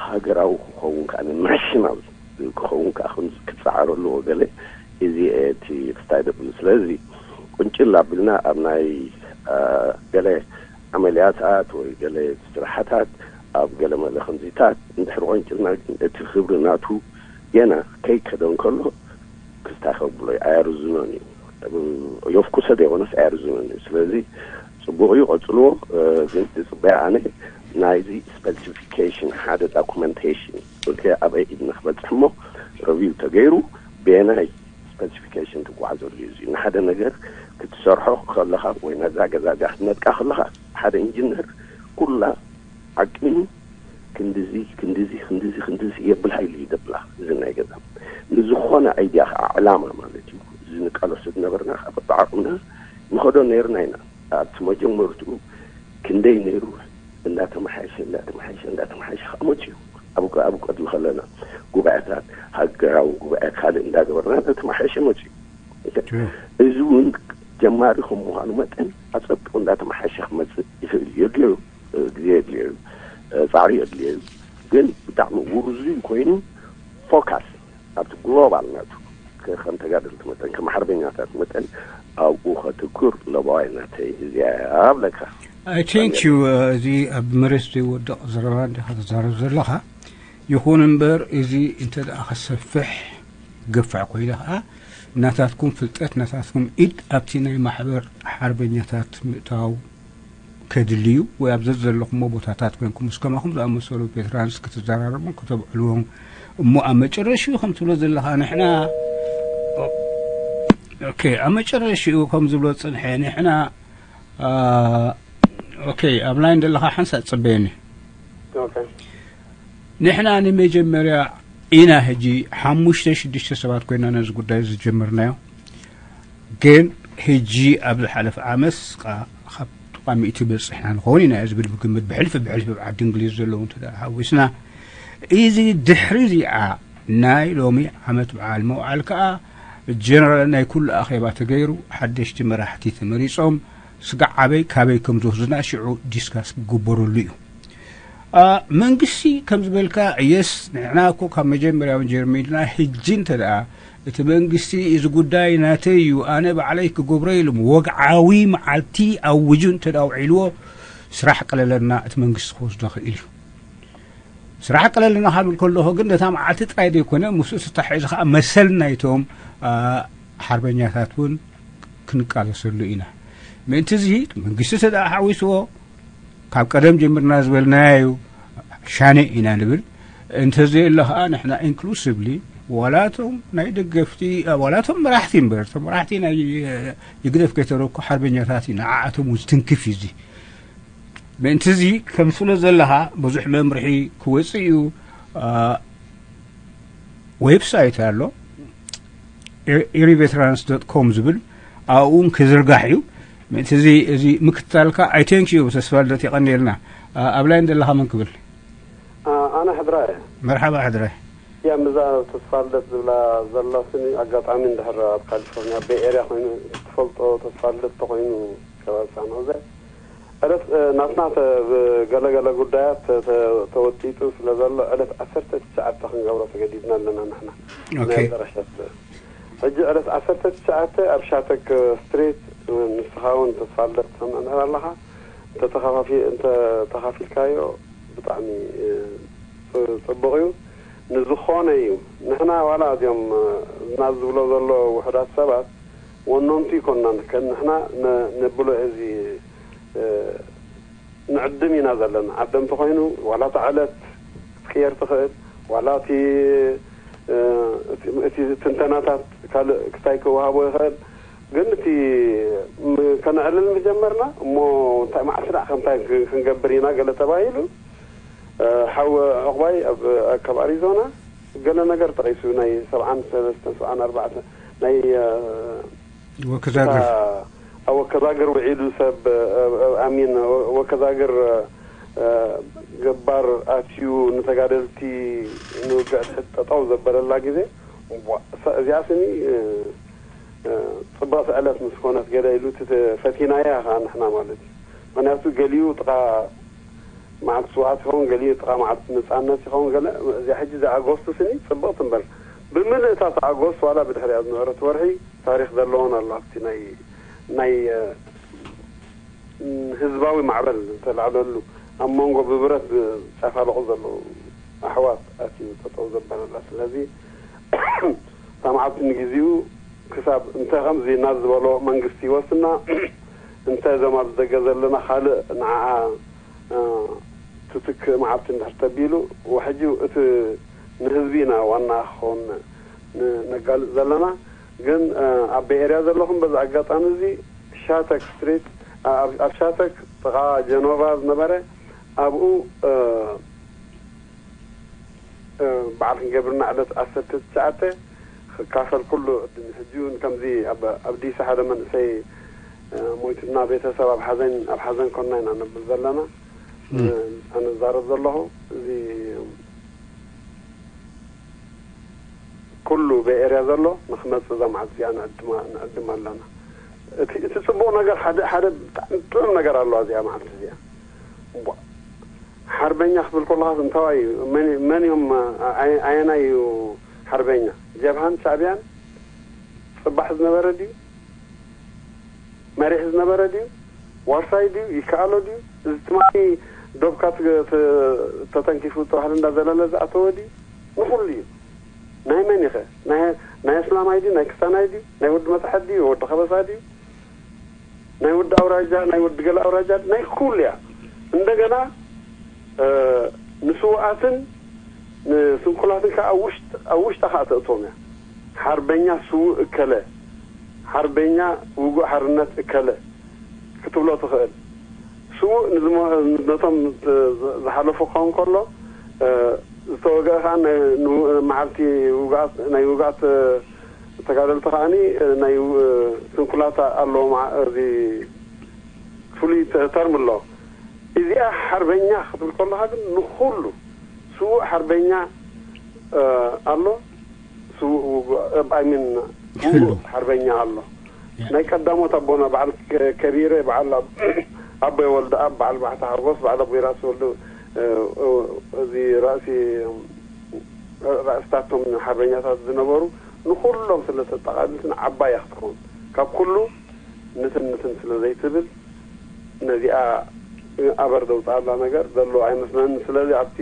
ሃገራዊ ክኸውን ከዓ ናሽናል ክኸውን ከዓ ክፀዓረሉ ወገለ እዚ እቲ ክስታይ ደብሉ ስለዚ ቁንጭል ኣቢልና ኣብ ናይ ገለ ዓመልያታት ወይ ገለ ስራሕታት ኣብ ገለ መለ ከምዚታት እንድሕር ቆንጭልና ግን እቲ ክብሪ ናቱ ገና ከይከደ እንከሎ ክስታይ ከብሎ ኣያርዝኖን እዩ። የፍኩሰ ዘይኮነስ ኣያርዝኖን እዩ። ስለዚ ፅቡቅ እዩ ቀፅልዎ። ግን ዝፅበያ ኣነ ናይዚ ስፐሲፊኬሽን ሓደ ዶኩመንቴሽን ወልከ ኣበይ ኢድና ክበፅሕ እሞ ረቪው ተገይሩ ብየናይ ስፐሲፊኬሽን ትጓዓዘሉ እዩ። እዚ ንሓደ ነገር ክትሰርሖ ከለኻ ወይ ነዛ ገዛጃ ክትነጥቃ ከለኻ ሓደ ኢንጂነር ኩላ ዓቅሚ ክንድዚ ክንድዚ ክንድዚ ክንድዚ የብል ሃይሉ እዩ ደብላ እዚ ናይ ገዛ ንዝኾነ ኣይድያ ከዓ ዕላማ ማለት እዩ። እዚ ንቃለሶ ዝነበርና ካብ ብዓቅምና ንኸዶ ነይርና ኢና። ኣብቲ መጀመርትኡ ክንደይ ነይሩ እንዳተመሓየሸ እንዳተመሓየሸ እንዳተመሓየሸ ከዓ መፅዩ። ኣብ ኣብ ቀድሚ ከለና ጉባኤታት ሃገራዊ ጉባኤ ካልእ እንዳገበርና እንዳተመሓየሸ መፅዩ። እዚ እውን ጀማሪ ከም ምዃኑ መጠን ኣፀብጦ እንዳተመሓየሸ ክመፅእ ይኽእል እዩ፣ የድልዮ፣ ግዜ የድልዮ እዩ፣ ጻዕሪ የድልዮ እዩ። ግን ብጣዕሚ ውርዙይ ኮይኑ ፎካስ ኣብቲ ግሎባል ናቱ ከ-፣ ከም ተጋደልቲ መጠን፣ ከም ሓርበኛታት መጠን ኣብኡ ከተኩር ለባዋይ ናተይ እዚኣ እያ ብለካ። I thank you። እዚ ኣብ መሬት ዘይወድቕ ዘረባ እንዲኻ ትዛረብ ዘለኻ። ይኹን እምበር፣ እዚ እንተ ደኣ ከሰፍሕ ገፋዕ ኮይኑ ኸኣ፣ ናታትኩም ፍልጠት፣ ናታትኩም ኢድ ኣብቲ ናይ ማሕበር ሓርበኛታት ምእታው ከድልዩ፣ ወይ ኣብ ዘዘለኹሞ ቦታታት ኮይንኩም ምስ ከማኹም ዝኣመሰሉ ቬትራንስ ክትዘራረቡን ከተብዕልዎም፣ እሞ ኣብ መጨረሽኡ ከም ትብሎ ዘለኻ ንሕና፣ ኦኬ፣ ኣብ መጨረሽኡ ከም ዝብሎ ጽንሐ፣ ንሕና፣ አ፣ ኦኬ፣ ኣብ ላይን ዘለኻ ሓንሳእ ጽበየኒ። ኦኬ። ንሕና ንመጀመርያ ኢና ሕጂ ሓሙሽተ ሽዱሽተ ሰባት ኮይና ነዚ ጉዳይ ዝጀመርናዮ። ግን ሕጂ ኣብ ዝሓለፈ ዓመት ቃ-፣ ካብ ጥቓ ሚእቲ በፂሕና ንኸውን ኢና ዝብል ብግምት፣ ብሕልፊ ብሕልፊ ኣብ ዓዲ እንግሊዝ ዘለዉ እንተ ደኣ ሓዊስና። እዚ ድሕሪ እዚኣ ናይ ሎሚ ዓመት በዓል መውዓል ከኣ ጀነራል ናይ ኩሉ ኣኼባ ተገይሩ፣ ሓደሽቲ መራሕቲ ተመሪጾም፣ ስጋዕ ኣበይ ካበይ ከም ዝወስዱና ሽዑ ዲስካስ ክግበረሉ እዩ። አ፣ መንግስቲ ከም ዝበልካ፣ የስ፣ ንሕና እኮ ካብ መጀመርያ እውን ጀሚርና፣ ሕጂ እንተ ደኣ እቲ መንግስቲ እዚ ጉዳይ ናተይ እዩ፣ ኣነ ባዕለይ ክገብሮ ኢሉ ወግዓዊ መዓልቲ ኣውጁ እንተ ደኣ ውዒልዎ፣ ስራሕ ቀለለና፣ እቲ መንግስቲ ክወስዶ ክእል እዩ። ስራሕ ቀለልና ካብ ብል ከለኹ ግን፣ ነታ መዓልቲ ጥራይ ዘይኮነ፣ ምስኡ ተተሓሒዙ ከኣ መሰል ናይቶም፣ አ፣ ሓርበኛታት እውን ክንቃለሰሉ ኢና። ምእንቲ እዚ መንግስቲ እንተ ደኣ ሓዊስዎ፣ ካብ ቀደም ጀሚርና ዝበልናዮ እዩ፣ ሻነ ኢና ንብል። እንተዘየሎ ከኣ ንሕና ኢንክሉሲቭሊ፣ ዋላ እቶም ናይ ደገፍቲ፣ ዋላ እቶም መራሕቲ እምበር፣ እቶም መራሕቲ ናይ ህግደፍ ከይተረኩ ሓርበኛታት እዩ፣ ንዓኣቶም እውን ዝትንክፍ እዩ እዚ። ምእንቲ እዚ ከም ትብሎ ዘለኻ ብዙሕ መምርሒ ክወጽእ እዩ። አ፣ ዌብሳይት ኣሎ፣ ኢሪቬትራንስ ዶት ኮም ዝብል፣ ኣብኡ እውን ክዝርጋሕ እዩ። ምእንቲ እዚ፣ እዚ ምክትታልካ፣ I thank you ተስፋ ልደት፣ የቐንየልና። አ፣ ኣብ ላይን ዘለኻ መን ክብል? አ፣ ኣነ ሕድራ እየ። መርሓባ ሕድራይ። ያ፣ ምዛ ተስፋ ልደት ዝብላ ዘላ ስኒ ኣጋጣሚ እንድሕር ኣብ ካሊፎርኒያ ቤይ ኤርያ ኮይኑ ትፈልጦ፣ ተስፋ ልደት ተኮይኑ ከባቢ ሳን ሆዜ። ዕለት፣ እ፣ ናትና ተ-፣ ብ-፣ ገለ ገለ ጉዳያት ተ-፣ ተ-፣ ተወጢጡ ስለ ዘሎ ዕለት ዓሰርተ ትሽዓተ ክንገብሮ ተገዲድና ኣለና ንሕና። ኦኬ። ናይ ኣዳራሻት። ሕጂ ዕለት ዓሰርተ ትሽዓተ ኣብ ሻተክ ስትሪት፣ እ፣ ንስኻ እውን ተስፋ ልደት ትሰምዕ እንድሕር ኣለኻ፣ እንተ ተኻፋፊ-፣ እንተ ተኻፊልካዮ ብጣዕሚ፣ እ፣ ጽ-፣ ጽቡቕ እዩ። ንዝኾነ እዩ። ንሕና ዋላ እዚኦም፣ እ፣ ናዝ ዝብሎ ዘሎ ውሑዳት ሰባት ወኖምቲ ይኮንናን፣ ከ-፣ ንሕና ነ-፣ ነብሎ እዚ፣ እ፣ ንዕድም ኢና ዘለና። ዓደምቲ ኮይኑ ዋላ እታ ዕለት ክትቅየር ትኽእል፣ ዋላ እቲ፣ እ፣ እቲ፣ እቲ ትንተናታት ካልእ ክታይ ክወሃቦ ይኽእል። ግን እቲ ም-፣ ከነዕልል ምጀመርና እሞ እንታይ መዓልቲ ደኣ ከምታይ ክ-፣ ክንገብር ኢና ገለ ተባሂሉ፣ እ፣ ሓው ዕቑባይ ኣብ፣ ኣብ ካብ ኣሪዞና ገለ ነገር ጠቒሱ ናይ ሰብዓን ሰለስተን ሰብዓን ኣርባዕተን ናይ፣ እ፣ ወክዛግር። እታ ኣብ ወከዛግር ውዒሉ ሰብ፣ እ፣ እ፣ ኣሚን ወ-፣ ወከዛግር፣ እ፣ ገባር ኣትዩ ንተጋደልቲ ንውግዕ ትሕት ጠጠው ዘበለላ ግዜ፣ እዋ፣ እሳ-፣ እዚኣ ስኒ፣ እ፣ እ፣ ጽብቕቲ ዕለት ምስ ኮነት ገለ ኢሉ እቲ ተ-፣ ፈቲናያ ከኣ ንሕና ማለት እዩ። ምኽንያቱ ገሊኡ ጥቓ መዓልቲ ስውኣት ይኸውን፣ ገሊኡ ጥቓ መዓልቲ ነጻነት ይኸውን፣ ገለ እዚኣ ሕጂ እዛ ኣጎስት ስኒ ጽብቕቲ እምበር፣ ብምልእታ እታ ኣጎስት ዋላ ብድሕሪኣ ዝነበረት ወርሒ ታሪኽ ዘለዎን ኣሎ። ኣብቲ ናይ፣ ናይ፣ እ፣ ህዝባዊ ማዕበል ዝተላዕለሉ፣ ኣብ መንጎ ብብረት ዝጨፋለቑ ዘለዉ ኣሕዋት ኣትዩ ጠጠው ዘበለላ። ስለዚ እታ መዓልቲ ንግዜኡ ክሳብ እንተ ከምዚ ናብ ዝበሎ መንግስቲ ይወስና፣ እንተ እዞም ኣብዚ ደገ ዘለና ካልእ ንዓኣ፣ እ፣ ትትክእ መዓልቲ እንድሕር ተቢሉ፣ ወሕጂ እቲ ንህዝቢ ኢና ዋና ክኸውን ን-፣ ነጋልጽ ዘለና። ግን፣ እ፣ ኣብ ቤይ ኤርያ ዘለኹም በዚ ኣጋጣሚ እዚ ሻተክ ስትሪት፣ እ፣ ኣብ፣ ኣብ ሻተክ ጥቓ ጀኖቫ ዝነበረ ኣብኡ፣ እ፣ እ፣ በዓል ክንገብርና ዕለት ዓሰርተ ትሽዓተ ክካፈል ኩሉ ዕድል። ሕጂ እውን ከምዚ ኣብ፣ ኣብ ዲሲ ሓደ መንእሰይ፣ እ፣ ሞይቱና ቤተሰብ ኣብ ሓዘን፣ ኣብ ሓዘን ኮንና ኢና ነብል ዘለና። እ። እ፣ ኣነ ዝዛረብ ዘለኹ እዚ ኩሉ ቤይ ኤርያ ዘሎ ንክመጽእ እዛ መዓልቲ እዚኣ ንዕድማ-፣ ንዕድም ኣለና። እቲ፣ እቲ ጽቡቕ ነገር ሓደ ሓደ ብጣዕሚ ጥዑም ነገር ኣለዋ እዚኣ መዓልቲ እዚኣ። እሞ ሓርበኛ ክትብል ከለኻስ እንታዋይ እዩ? መን መን እዮም? ኣየ- ኣየናይ እዩ ሓርበኛ? ጀብሃን ሻዕብያን ጽባሕ ዝነበረ ድዩ? መሪሕ ዝነበረ ድዩ? ዋርሳይ ድዩ? ይከኣሎ ድዩ? እዚ ትማሊ ዶብካ ትገ- ተ- ተተንኪፉ ተባህለ እንዳዘለለ ዝኣተወ ድዩ? ንኹሉ እዩ። ናይ መን ኢኸ? ናይ ናይ ኣስላማይ ድዩ? ናይ ክስታናይ ድዩ? ናይ ወዲ መታሕት ድዩ? ወዲ ከበሳ ድዩ? ናይ ወዲ ኣውራጃ፣ ናይ ወዲ ገለ ኣውራጃ፣ ናይ ኩሉ እያ። እንደገና ንስውኣትን ንስንኩላትን ከዓ ኣብ ውሽጥ ኣብ ውሽጣ ከዓ ተእትዎም እያ። ሓርበኛ ስውእ እከለ፣ ሓርበኛ ውጉእ ሓርነት እከለ ክትብሎ ትኽእል። ስውእ ንዝሞ- ነቶም ዝሓለፉ ክኸውን ከሎ ዝተወግአ ከዓ መዓልቲ ውግኣት ናይ ውግኣት ተጋደልቲ ከዓኒ ናይ ስንኩላት ኣለዎ። እዚ ፍሉይ ተርም ኣሎ። እዚኣ ሓርበኛ ክትብል ከለካ ግን ንኩሉ ስዉእ ሓርበኛ ኣሎ፣ ስዉእ ኣይሚን ሓርበኛ ኣሎ። ናይ ቀዳሞት ኣቦና በዓል ከቢረ፣ በዓል ኣቦይ ወልደ ኣብ፣ በዓል ባሕታ ሓጎስ፣ በዓል ኣቦይ ራእሲ ወልደ እዚ ራእሲ ራእስታቶም ሓርበኛታት ዝነበሩ ንኩሎም ስለ ተጠቃልልትን ዓባይ እያ ክትከውን። ካብ ኩሉ ንትን ንትን ስለ ዘይትብል ነዚኣ ኣበር ዘውፅኣላ ነገር ዘሎ ኣይመስለንን። ስለዚ ኣብቲ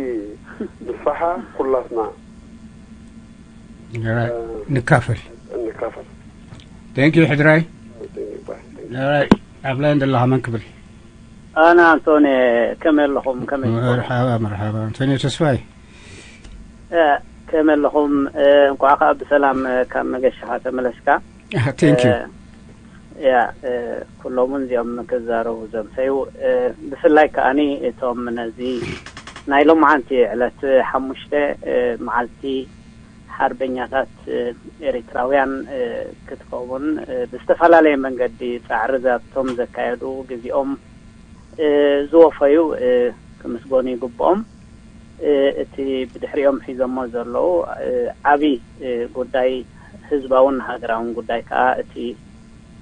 ንስፋሓ ኩላትና ንካፈል። ንካፈል። Thank you ሕድራይ። ኣብ ላይን ዘለኻ መን ክብል? ኣነ ኣንቶኒ፣ ከመይ ኣለኹም? ከመይ መርሓባ መርሓባ። ኣንቶኒ ተስፋይ። ከመይ ኣለኹም? እንኳዕ ከዓ ብሰላም ካብ መገሻኻ ተመለስካ። Thank you። ያ ኩሎም እውን እዚኦም ክዛረቡ ዘምሰዩ፣ ብፍላይ ከዓኒ እቶም ነዚ ናይ ሎማዓንቲ ዕለት ሓሙሽተ መዓልቲ ሓርበኛታት ኤሪትራውያን ክትከውን ብዝተፈላለየ መንገዲ ፃዕሪ ዛቶም ዘካየዱ ግዜኦም ዝወፈዩ ክምስገኑ ይግብኦም። እቲ ብድሕሪኦም ሒዞሞ ዘለዉ ዓብዪ ጉዳይ ህዝባውን ሃገራውን ጉዳይ ከዓ እቲ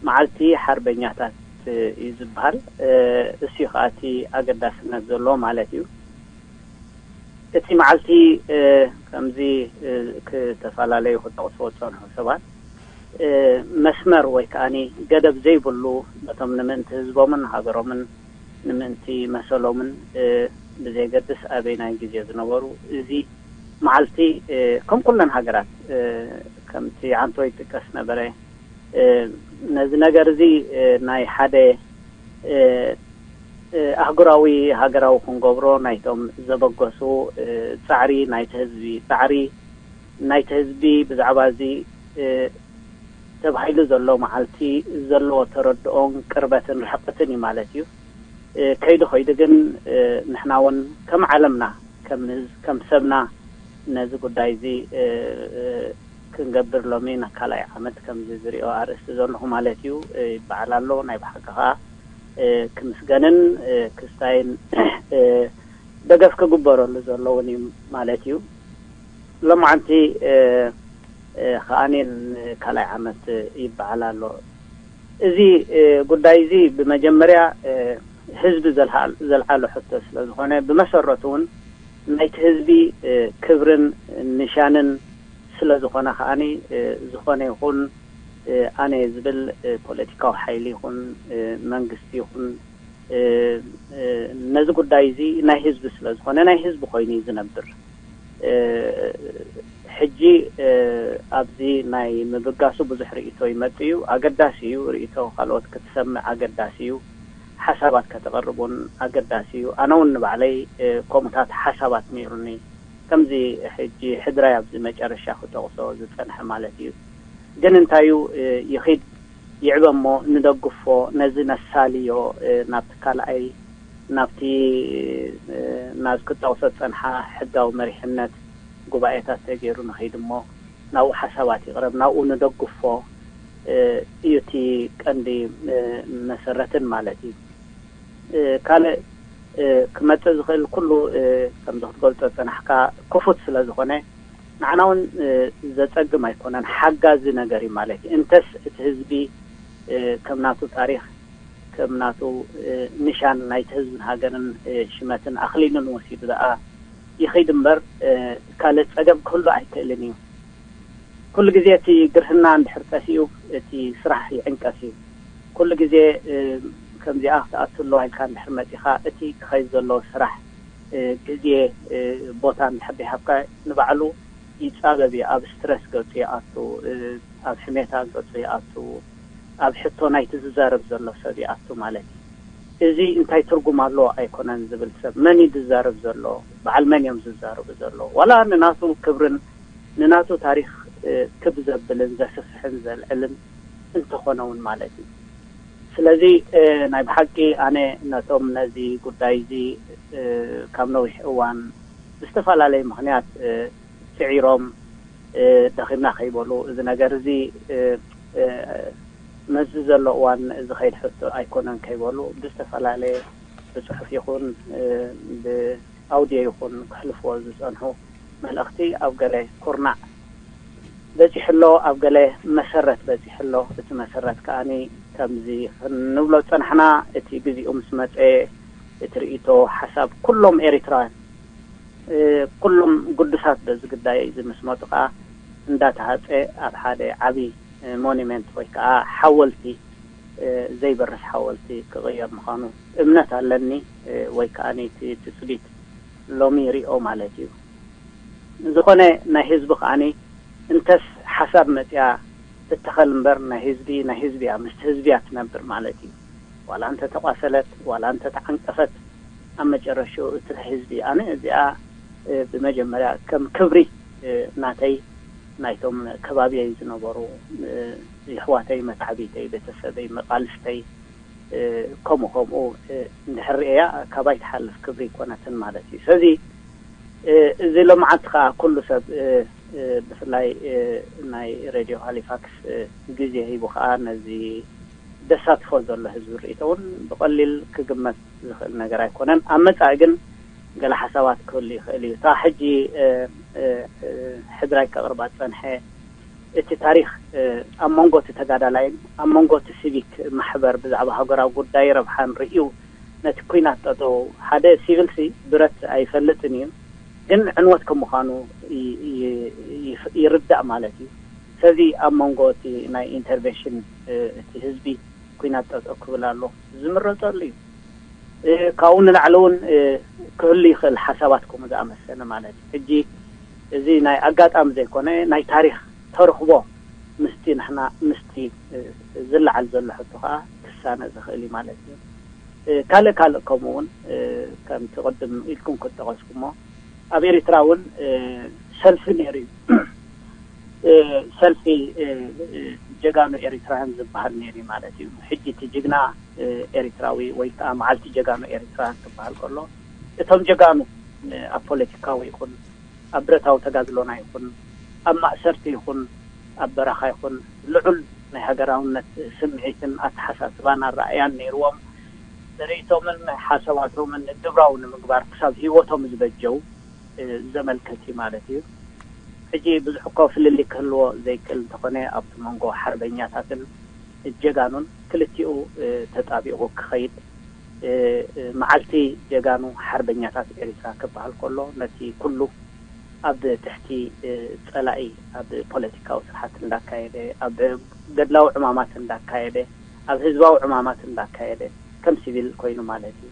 መዓልቲ ሓርበኛታት እዩ ዝበሃል። እሱ ከዓ እቲ ኣገዳስነት ዘለዎ ማለት እዩ። እቲ መዓልቲ ከምዚ ክተፈላለዩ ክጠቕስዎ ዝፀንሑ ሰባት መስመር ወይ ከዓ ገደብ ዘይብሉ ነቶም ንምእንቲ ህዝቦምን ሃገሮምን ንምእንቲ መሰሎምን ብዘየገድስ ኣበይናይ ግዜ ዝነበሩ እዚ መዓልቲ ከም ኩለን ሃገራት ከምቲ ዓንቶ ይጥቀስ ነበረ ነዚ ነገር እዚ ናይ ሓደ ኣህጉራዊ ሃገራዊ ክንገብሮ ናይቶም ዘበገሱ ፃዕሪ ናይቲ ህዝቢ ፃዕሪ ናይቲ ህዝቢ ብዛዕባ እዚ ተባሂሉ ዘሎ መዓልቲ ዘለዎ ተረድኦን ቅርበትን ርሕቀትን እዩ ማለት እዩ። ከይዱ ከይዱ ግን ንሕና እውን ከም ዓለምና ከም ሰብና ነዚ ጉዳይ እዚ ክንገብር ሎሚ ንካልኣይ ዓመት ከምዚ ዝሪኦ ኣርእስቲ ዘለኹ ማለት እዩ ይበዓል ኣሎ። ናይ ብሓቂ ከዓ ክምስገንን ክስታይን ደገፍ ክግበረሉ ዘለውን እዩ ማለት እዩ። ሎማዓንቲ ከዓኒ ካልኣይ ዓመት ይበዓል ኣሎ። እዚ ጉዳይ እዚ ብመጀመርያ ህዝቢ ዘልዓሎ ሕቶ ስለ ዝኾነ ብመሰረቱ እውን ናይቲ ህዝቢ ክብርን ንሻንን ስለ ዝኾነ ከዓኒ ዝኾነ ይኹን ኣነ ዝብል ፖለቲካዊ ሓይሊ ይኹን መንግስቲ ይኹን ነዚ ጉዳይ እዚ ናይ ህዝቢ ስለ ዝኾነ ናይ ህዝቢ ኮይኑ እዩ ዝነብር። ሕጂ ኣብዚ ናይ ምብጋሱ ብዙሕ ርእይቶ ይመጽእ እዩ። ኣገዳሲ እዩ። ርእይቶ ካልኦት ክትሰምዕ ኣገዳሲ እዩ። ሓሳባት ከተቕርብ እውን ኣገዳሲ እዩ። ኣነ እውን ንባዕለይ ከምኡታት ሓሳባት ነይሩኒ። ከምዚ ሕጂ ሕድራይ ኣብዚ መጨረሻ ክጠቕሶ ዝጸንሐ ማለት እዩ። ግን እንታይ እዩ ይኺድ ይዕበ እሞ ንደግፎ፣ ነዚ ነሳልዮ ናብቲ ካልኣይ ናብቲ ናዝ ክጠቕሶ ዝጸንሓ ሕጋዊ መሪሕነት ጉባኤታት ተገይሩ ንኸይድ እሞ ናብኡ ሓሳባት ይቕረብ፣ ናብኡ ንደግፎ እዩ እቲ ቀንዲ መሰረትን ማለት እዩ። ካልእ ክመጽእ ዝኽእል ኩሉ ከምዚ ክትገልጾ ዝጸናሕካ ክፉት ስለ ዝኾነ ንዓና እውን ዘጸግም ኣይኮነን፣ ሓጋዚ ነገር እዩ ማለት እዩ። እንተስ እቲ ህዝቢ ከም ናቱ ታሪኽ ከም ናቱ ንሻን ናይቲ ህዝብን ሃገርን ሽመትን ኣኽሊልን ወሲዱ ደኣ ይኸይድ እምበር ካልእ ጸገም ክህሉ ኣይክእልን እዩ። ኩሉ ግዜ እቲ ግርህና እንድሕር ጠፊኡ እቲ ስራሕ ይዕንቀፍ እዩ። ኩሉ ግዜ ከምዚኣ ክትኣቱ ኣለዋ ኢልካ እንድሕር መጺኻ እቲ ክኸይድ ዘለዎ ስራሕ ግዜ ቦታ እንድሕር ደይሃብካ ንባዕሉ ይጻበብ እዩ። ኣብ ስትረስ ገጹ ይኣቱ፣ ኣብ ሕሜታ ገጹ ይኣቱ፣ ኣብ ሕቶ ናይቲ ዝዛረብ ዘሎ ሰብ ይኣቱ ማለት እዩ። እዚ እንታይ ትርጉም ኣለዎ ኣይኮነን ዝብል ሰብ መን እዩ ዝዛረብ ዘሎ? በዓል መን እዮም ዝዛረቡ ዘሎ? ዋላ ንናቱ ክብርን ንናቱ ታሪኽ ክብ ዘብልን ዘስፍሕን ዘልዕልን እንተኾነ እውን ማለት እዩ። ስለዚ ናይ ብሓቂ ኣነ ነቶም ነዚ ጉዳይ እዚ ካብ ነዊሕ እዋን ብዝተፈላለየ ምኽንያት ስዒሮም ደኺምና ከይበሉ እዚ ነገር እዚ መዚ ዘሎ እዋን ዝኸይድ ሕቶ ኣይኮነን ከይበሉ ብዝተፈላለየ ብፅሑፍ ይኹን ብኣውድዮ ይኹን ክሕልፍዎ ዝፀንሑ መልእኽቲ ኣብ ገለ ኩርናዕ በፂሑ ኣሎ፣ ኣብ ገለ መሰረት በፂሑ ኣሎ። እቲ መሰረት ከኣኒ ከምዚ ክንብሎ ዝፀናሕና እቲ ግዚኡ ምስ መፀ እቲ ርእይቶ ሓሳብ ኩሎም ኤሪትራውያን ኩሎም ግዱሳት በዚ ግዳይ እዚ ምስ መፁ ከዓ እንዳተሃፀ ኣብ ሓደ ዓብዪ ሞኒመንት ወይ ከዓ ሓወልቲ ዘይበርስ ሓወልቲ ክቕየር ምዃኑ እምነት ኣለኒ። ወይ ከዓ እቲ ትፅቢት ሎሚ ይሪኦ ማለት እዩ። ዝኾነ ናይ ህዝቢ ከዓኒ እንተስ ሓሳብ መፅያ ትተኸል እምበር ናይ ህዝቢ ናይ ህዝቢ እያ፣ ምስቲ ህዝቢ እያ ትነብር ማለት እዩ። ዋላ እንተ ተቋሰለት ዋላ እንተ ተዓንቀፈት ኣብ መጨረሽኡ እቲ ናይ ህዝቢ ኣነ እዚኣ ብመጀመርያ ከም ክብሪ ናተይ ናይቶም ከባቢየይ ዝነበሩ ይሕዋተይ፣ መታዕቢተይ፣ ቤተሰበይ፣ መቃልስተይ ከምኡ ከምኡ እንድሕር ርእያ ካባይ ትሓልፍ ክብሪ ይኮነትን ማለት እዩ። ስለዚ እዚ ሎምዓንቲ ከዓ ኩሉ ሰብ ብፍላይ ናይ ሬድዮ ሃሊፋክስ ግዜ ሂቡ ከዓ ነዚ ደሳትፎ ዘሎ ህዝቢ ርእይቶ እውን ብቐሊል ክግመት ዝኽእል ነገር ኣይኮነን። ኣብ መጻኢ ግን ገለ ሓሳባት ክህሉ ይኽእል እዩ። እታ ሕጂ ሕድራይ ከቕርባ ዝጸንሐ እቲ ታሪኽ ኣብ መንጎ እቲ ተጋዳላይን ኣብ መንጎ እቲ ሲቪክ ማሕበር ብዛዕባ ሃገራዊ ጉዳይ ረብሓን ርእዩ ነቲ ኲናት ጠጠው ሓደ ሲቪልሲ ብረት ኣይፈልጥን እዩ ግን ዕንወት ከም ምዃኑ ይርዳእ ማለት እዩ። ስለዚ ኣብ መንጎ እቲ ናይ ኢንተርቬንሽን እቲ ህዝቢ ኲናት ጠጠው ክብል ኣሎ ዝምረፀሉ እዩ። ካብኡ ንላዕሊ እውን ክህሉ ይኽእል ሓሳባት ከምኡ ዝኣመሰለ ማለት እዩ። ሕጂ እዚ ናይ ኣጋጣሚ ዘይኮነ ናይ ታሪኽ ተርኽቦ ምስቲ ንሕና ምስቲ ዝለዓል ዘሎ ሕቶ ከዓ ክሳነ ዝኽእል እዩ ማለት እዩ። ካልእ ካልእ ከምኡ እውን ከምቲ ቅድም ኢልኩም ክጠቐስኩሞ ኣብ ኤሪትራ እውን ሰልፊ ነይሩ እዩ። ሰልፊ ጀጋኑ ኤሪትራውያን ዝበሃል ነይሩ እዩ ማለት እዩ። ሕጂ እቲ ጅግና ኤሪትራዊ ወይ ከዓ መዓልቲ ጀጋኑ ኤሪትራውያን ክበሃል ከሎ እቶም ጀጋኑ ኣብ ፖለቲካዊ ይኹን ኣብ ብረታዊ ተጋድሎና ይኹን ኣብ ማእሰርቲ ይኹን ኣብ በረኻ ይኹን ልዑል ናይ ሃገራውነት ስምዒትን ኣተሓሳስባን ኣረኣእያን ነይርዎም ንርእይቶምን ሓሳባቶምን ግብራዊ ንምግባር ክሳብ ህይወቶም ዝበጀው ዘመልከት እዩ ማለት እዩ። ሕጂ ብዙሕ እኮ ፍልልይ ክህልዎ ዘይክእል እንተኾነ ኣብቲ መንጎ ሓርበኛታትን ጀጋኑን ክልቲኡ ተጣቢቑ ክኸይድ መዓልቲ ጀጋኑ ሓርበኛታት ኤሪትራ ክበሃል ከሎ ነቲ ኩሉ ኣብ ትሕቲ ጸላኢ ኣብ ፖለቲካዊ ስርሓት እንዳካየደ ኣብ ገድላዊ ዕማማት እንዳካየደ ኣብ ህዝባዊ ዕማማት እንዳካየደ ከም ሲቪል ኮይኑ ማለት እዩ።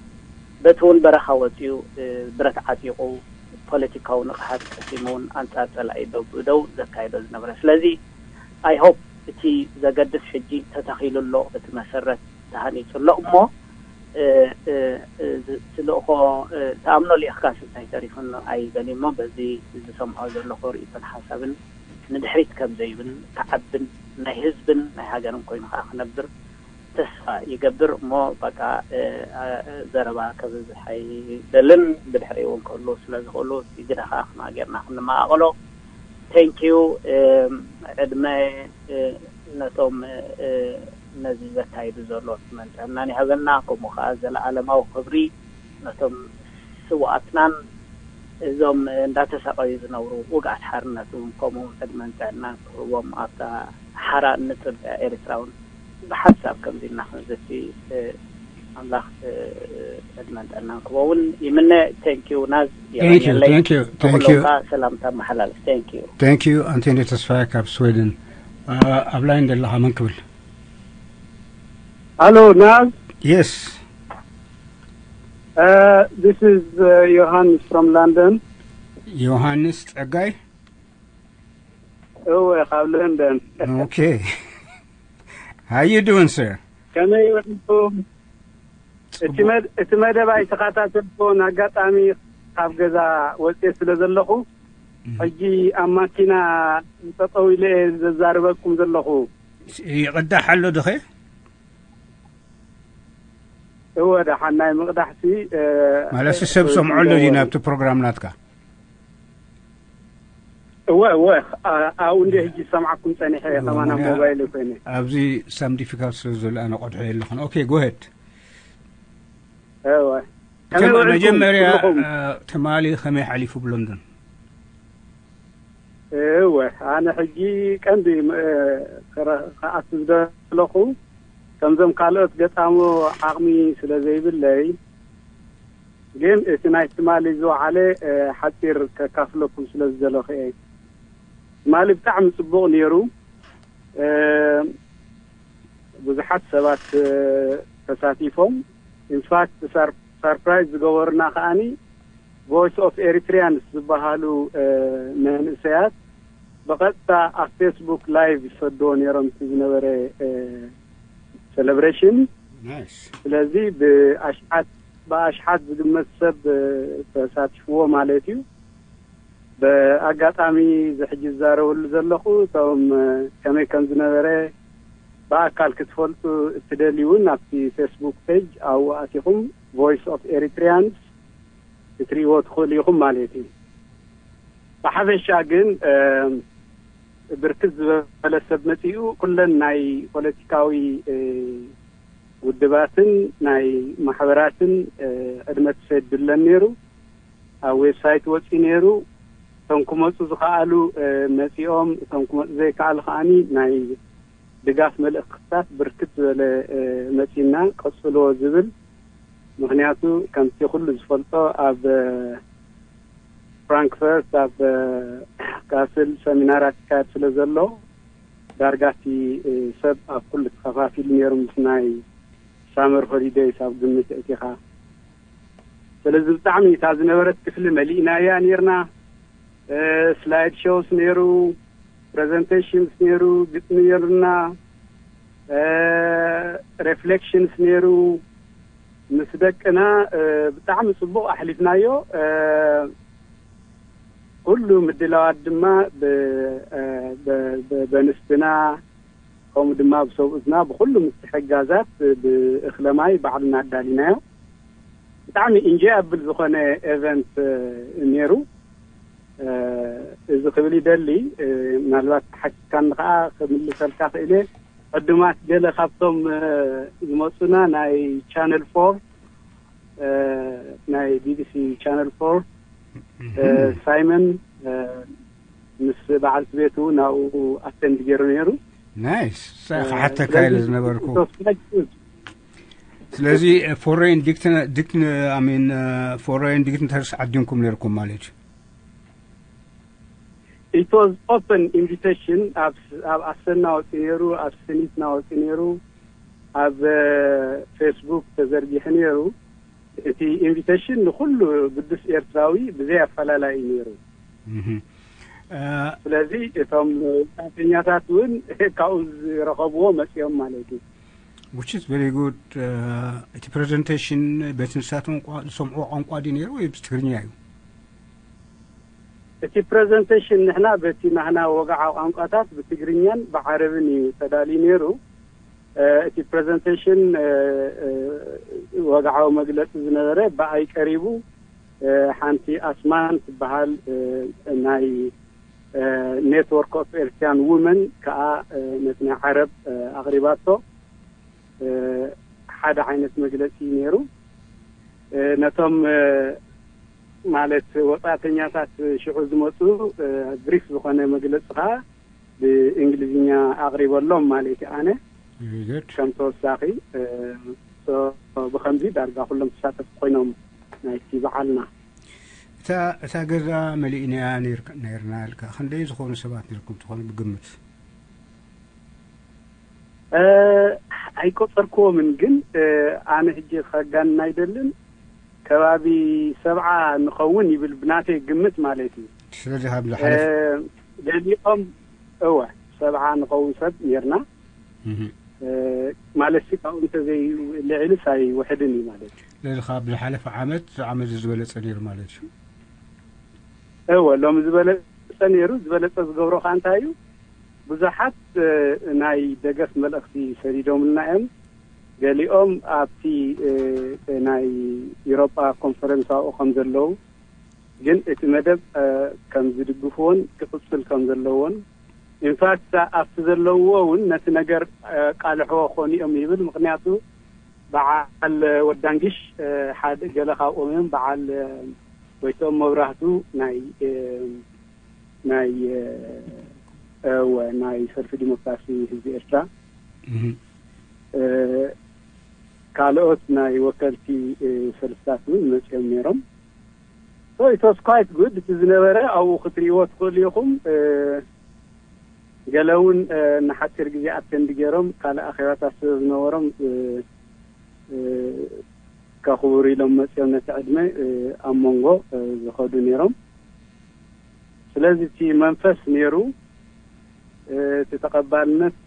በቲ እውን በረኻ ወፂኡ ብረት ዓጢቑ ፖለቲካዊ ንቕሓት ቀሲሙ እውን ኣንፃር ፀላኢ ደው ብደው ዘካየዶ ዝነበረ ስለዚ I hope እቲ ዘገድስ ሕጂ ተተኺሉ ኣሎ እቲ መሰረት ተሃኒፁ ኣሎ እሞ ትልእኾ ተኣምኖ ሊእኽካ ስንታይ ተሪፉን ኣይበል እሞ በዚ ዝሰምዖ ዘለኹ ርእይቶን ሓሳብን ንድሕሪት ከም ዘይብል ክዓብን ናይ ህዝብን ናይ ሃገርን ኮይኑ ከዓ ክነብር ተስፋ ይገብር እሞ በቃ ዘረባ ከብዝሕ ኣይደልን ብድሕሪ እውን ክህሉ ስለ ዝኽእሉ ግደ ከዓ ክማ ጌርና ክንመቃቅሎ thank you ዕድመ ነቶም ነዚ ዘካይዱ ዘሎ መንጥዕናን ይሃበና ከምኡ ከዓ ዘለዓለማዊ ክብሪ ነቶም ስውኣትናን እዞም እንዳተሳቀዩ ዝነብሩ ውግኣት ሓርነት እውን ከምኡ ዕድመን ጥዕናን ክህቦም ኣብታ ሓራ እንፅበያ ኤርትራ እውን ብሓንሳብ ከምዚ ኢልና ክንዝቲ ኣምላኽ ዕድመን ጥዕናን ክኸውን ይምነ። Thank you ናዝ። Thank you, thank you, thank you. ሰላምታ መሓላልፍ። Thank you. Thank you ኣንቶኒ ተስፋይ ካብ ስዊድን። ኣብ ላይን ዘለኻ መን ክብል? Hello ናዝ። Yes. Uh, this is uh, Johannes from London. ዮሃንስ ጸጋይ። እወ ካብ ለንደን። Okay. How you doing, sir? ከመይ ውዕልኩም? እቲ መደብ ኣይተኸታተልኩን፣ ኣጋጣሚ ካብ ገዛ ወፅየ ስለ ዘለኹ ሕጂ ኣብ ማኪና ጠጠው ኢለ ዘዛርበኩም ዘለኹ። ይቕዳሕ ኣሎ ድኸ? እወ ደሓን ናይ ምቕዳሕሲ ማለት ሰብ ሰምዖ ኣሎ ድዩ ናብቲ ፕሮግራም ናትካ? እወ እወ ኣብኡ እንደ ሕጂ ዝሰምዓኩም ጸኒሐ ከማና ሞባይል ኮይነ። ኣብዚ ሳም ዲፊካልት ስለ ዘሎ ኣነ ቆድሖ የለኹን። Okay, go ahead. እወ መጀመርያ ትማሊ ከመይ ሓሊፉ ብሎንዶን? እወ ኣነ ሕጂ ቀንዲ ክኣቱ ዝደለኹ ከምዞም ካልኦት ገጣሞ ዓቕሚ ስለ ዘይብለይ፣ ግን እቲ ናይ ትማሊ ዝወዓለ ሓፂር ከካፍለኩም ስለ ዝደለኹ እየ። ትማሊ ብጣዕሚ ፅቡቕ ነይሩ። ብዙሓት ሰባት ተሳቲፎም። ኢንፋክት ሳርፕራይዝ ዝገበሩና ከኣኒ ቮይስ ኦፍ ኤሪትሪያንስ ዝበሃሉ መንእሰያት ብቐጥታ ኣብ ፌስቡክ ላይቭ ይሰድዎ ነይሮም እቲ ዝነበረ ሴሌብሬሽን። ስለዚ ብኣሽሓት ብኣሽሓት ዝግመት ሰብ ተሳቲፍዎ ማለት እዩ። ብኣጋጣሚ እዚ ሕጂ ዝዛረበሉ ዘለኹ እቶም ከመይ ከም ዝነበረ ብኣካል ክትፈልጡ እትደልዩ እውን ኣብቲ ፌስቡክ ፔጅ ኣብኡ ኣቲኹም ቮይስ ኦፍ ኤሪትሪያንስ ክትሪእዎ ትኽእሉ ኢኹም ማለት እዩ። ብሓፈሻ ግን ብርክት ዝበለ ሰብ መፂኡ ኩለን ናይ ፖለቲካዊ ውድባትን ናይ ማሕበራትን ዕድመ ተሰዱለን ነይሩ። ኣብ ዌብሳይት ወፂኡ ነይሩ። እቶም ክመፁ ዝኸኣሉ መፂኦም፣ እቶም ክመፁ ዘይከኣሉ ከዓኒ ናይ ድጋፍ መልእኽትታት ብርክት ዝበለ መፂና ቀፅልዎ ዝብል። ምኽንያቱ ከምቲ ኩሉ ዝፈልጦ ኣብ ፍራንክፈርት ኣብ ካስል ሰሚናራት ይካየድ ስለ ዘሎ ዳርጋ እቲ ሰብ ኣብ ኩሉ ተኸፋፊሉ ነይሩ ምስ ናይ ሳመር ሆሊደይስ ኣብ ግምት እቲኻ። ስለዚ ብጣዕሚ እታ ዝነበረት ክፍሊ መሊእናያ ነይርና። ስላይድ ሾውስ ነይሩ፣ ፕሬዘንቴሽንስ ነይሩ፣ ግጥሚ ነይሩና፣ ሬፍሌክሽንስ ነይሩ። ምስ ደቅና ብጣዕሚ ፅቡቕ ኣሕሊፍናዮ። ኩሉ ምድላዋት ድማ በንስትና ከምኡ ድማ ብሰብኡትና ብኩሉ ምትሕጋዛት ብእኽለማይ ባዕልና ኣዳሊናዮ። ብጣዕሚ ኢንጆይ ኣብል ዝኾነ ኤቨንት ነይሩ። እዚ ክብል ይደሊ። ምናልባት ተሓኪካኒ ከዓ ክምልሰልካ ክእል እየ። ዕዱማት ገለ ካብቶም ዝመፁና ናይ ቻነል ፎር ናይ ቢቢሲ ቻነል ፎር ሳይመን ምስ በዓልቲ ቤቱ ናብኡ ኣተንድ ገይሩ ነይሩ። ናይስ። ክሓተካ ኢለ ዝነበርኩ። ስለዚ ፎሬን ዲግን ሚን ፎሬን ዲግኒተርስ ዓዲምኩም ነርኩም ማለት እዩ? It was open invitation. ኣብ ኣሰና ወፂ ነይሩ፣ ኣብ ስኒትና ወፂ ነይሩ፣ ኣብ ፌስቡክ ተዘርጊሑ ነይሩ። እቲ ኢንቪቴሽን ንኩሉ ግዱስ ኤርትራዊ ብዘይ ኣፈላላይ እዩ ነይሩ። ስለዚ እቶም ወፃእተኛታት እውን ካብኡ ዝረኸብዎ መፂኦም ማለት እዩ። Which is very good. እቲ ፕሬዘንቴሽን በቲ ንሳቶም ዝሰምዕዎ ቋንቋ ድዩ ነይሩ ወይ ብትግርኛ እዩ? እቲ ፕሬዘንቴሽን ንሕና በቲ ናህና ወግዓዊ ቋንቋታት ብትግርኛን ብዓረብን እዩ ተዳልዩ ነይሩ። እቲ ፕሬዘንቴሽን ወግዓዊ መግለፂ ዝነበረ ብኣይ ቀሪቡ፣ ሓንቲ ኣስማን ትበሃል ናይ ኔትወርክ ኦፍ ኤርትሪያን ውመን ከዓ ነቲ ናይ ዓረብ ኣቕሪባቶ። ሓደ ዓይነት መግለፂ ነይሩ። ነቶም ማለት ወፃእተኛታት ሽዑ ዝመፁ ብሪፍ ዝኾነ መግለፂ ከዓ ብእንግሊዝኛ ኣቕሪበሎም ማለት እዩ። ኣነ ከም ተወሳኺ ብኸምዚ ዳርጋ ኩሎም ተሳተፍቲ ኮይኖም ናይቲ በዓልና። እታ እታ ገዛ መሊእናያ ነይርና ኢልካ፣ ክንደይ ዝኾኑ ሰባት ነርኩም ትኾኑ ብግምት? ኣይቆጸርክዎምን፣ ግን ኣነ ሕጂ ከጋንን ኣይደልን፣ ከባቢ ሰብዓ ንኸውን ይብል ብናተይ ግምት ማለት እዩ። ስለዚ ካብ ዝሓለፈ ገሊኦም እወ ሰብዓ ንኸውን ሰብ ነርና። ማለት ካብኡ እንተዘይ ልዕልስ ኣይውሕድን እዩ ማለት እዩ። ስለዚ ካብ ዝሓለፈ ዓመት ዓመት ዝበለጸ ነይሩ ማለት እዩ። እወ ሎሚ ዝበለጸ ነይሩ። ዝበለጸ ዝገብሮ ከዓ እንታይ እዩ? ብዙሓት ናይ ደገፍ መልእኽቲ ሰዲዶምልና እዮም። ገሊኦም ኣብቲ ናይ ኢሮጳ ኮንፈረንስ ኣብኡ ከም ዘለዉ፣ ግን እቲ መደብ ከም ዝድግፍዎን ክቕጽል ከም ዘለዎን፣ ኢንፋክት ኣብቲ ዘለውዎ እውን ነቲ ነገር ቃልሕዎ ክኾኑ እዮም ይብል። ምክንያቱ በዓል ወዳንጊሽ ሓደ ገለ ካብኦም እዮም። በዓል ወይቶም መብራህቱ ናይ ናይ እወ ናይ ሰልፊ ዲሞክራሲ ህዝቢ ኤርትራ፣ ካልኦት ናይ ወከልቲ ሰልፍታት እውን መፅኦም ነይሮም። So it was quite good። እቲ ዝነበረ ኣብኡ ክትርእይዎ ትኽእሉ ኢኹም። ገለ እውን ንሓፂር ግዜ ኣተንድ ገይሮም ካልእ ኣኼባታት ስለ ዝነበሮም ከኽብሩ ኢሎም መፅኦም ነቲ ዕድመ ኣብ መንጎ ዝኸዱ ነይሮም። ስለዚ እቲ መንፈስ ነይሩ፣ እቲ ተቐባልነት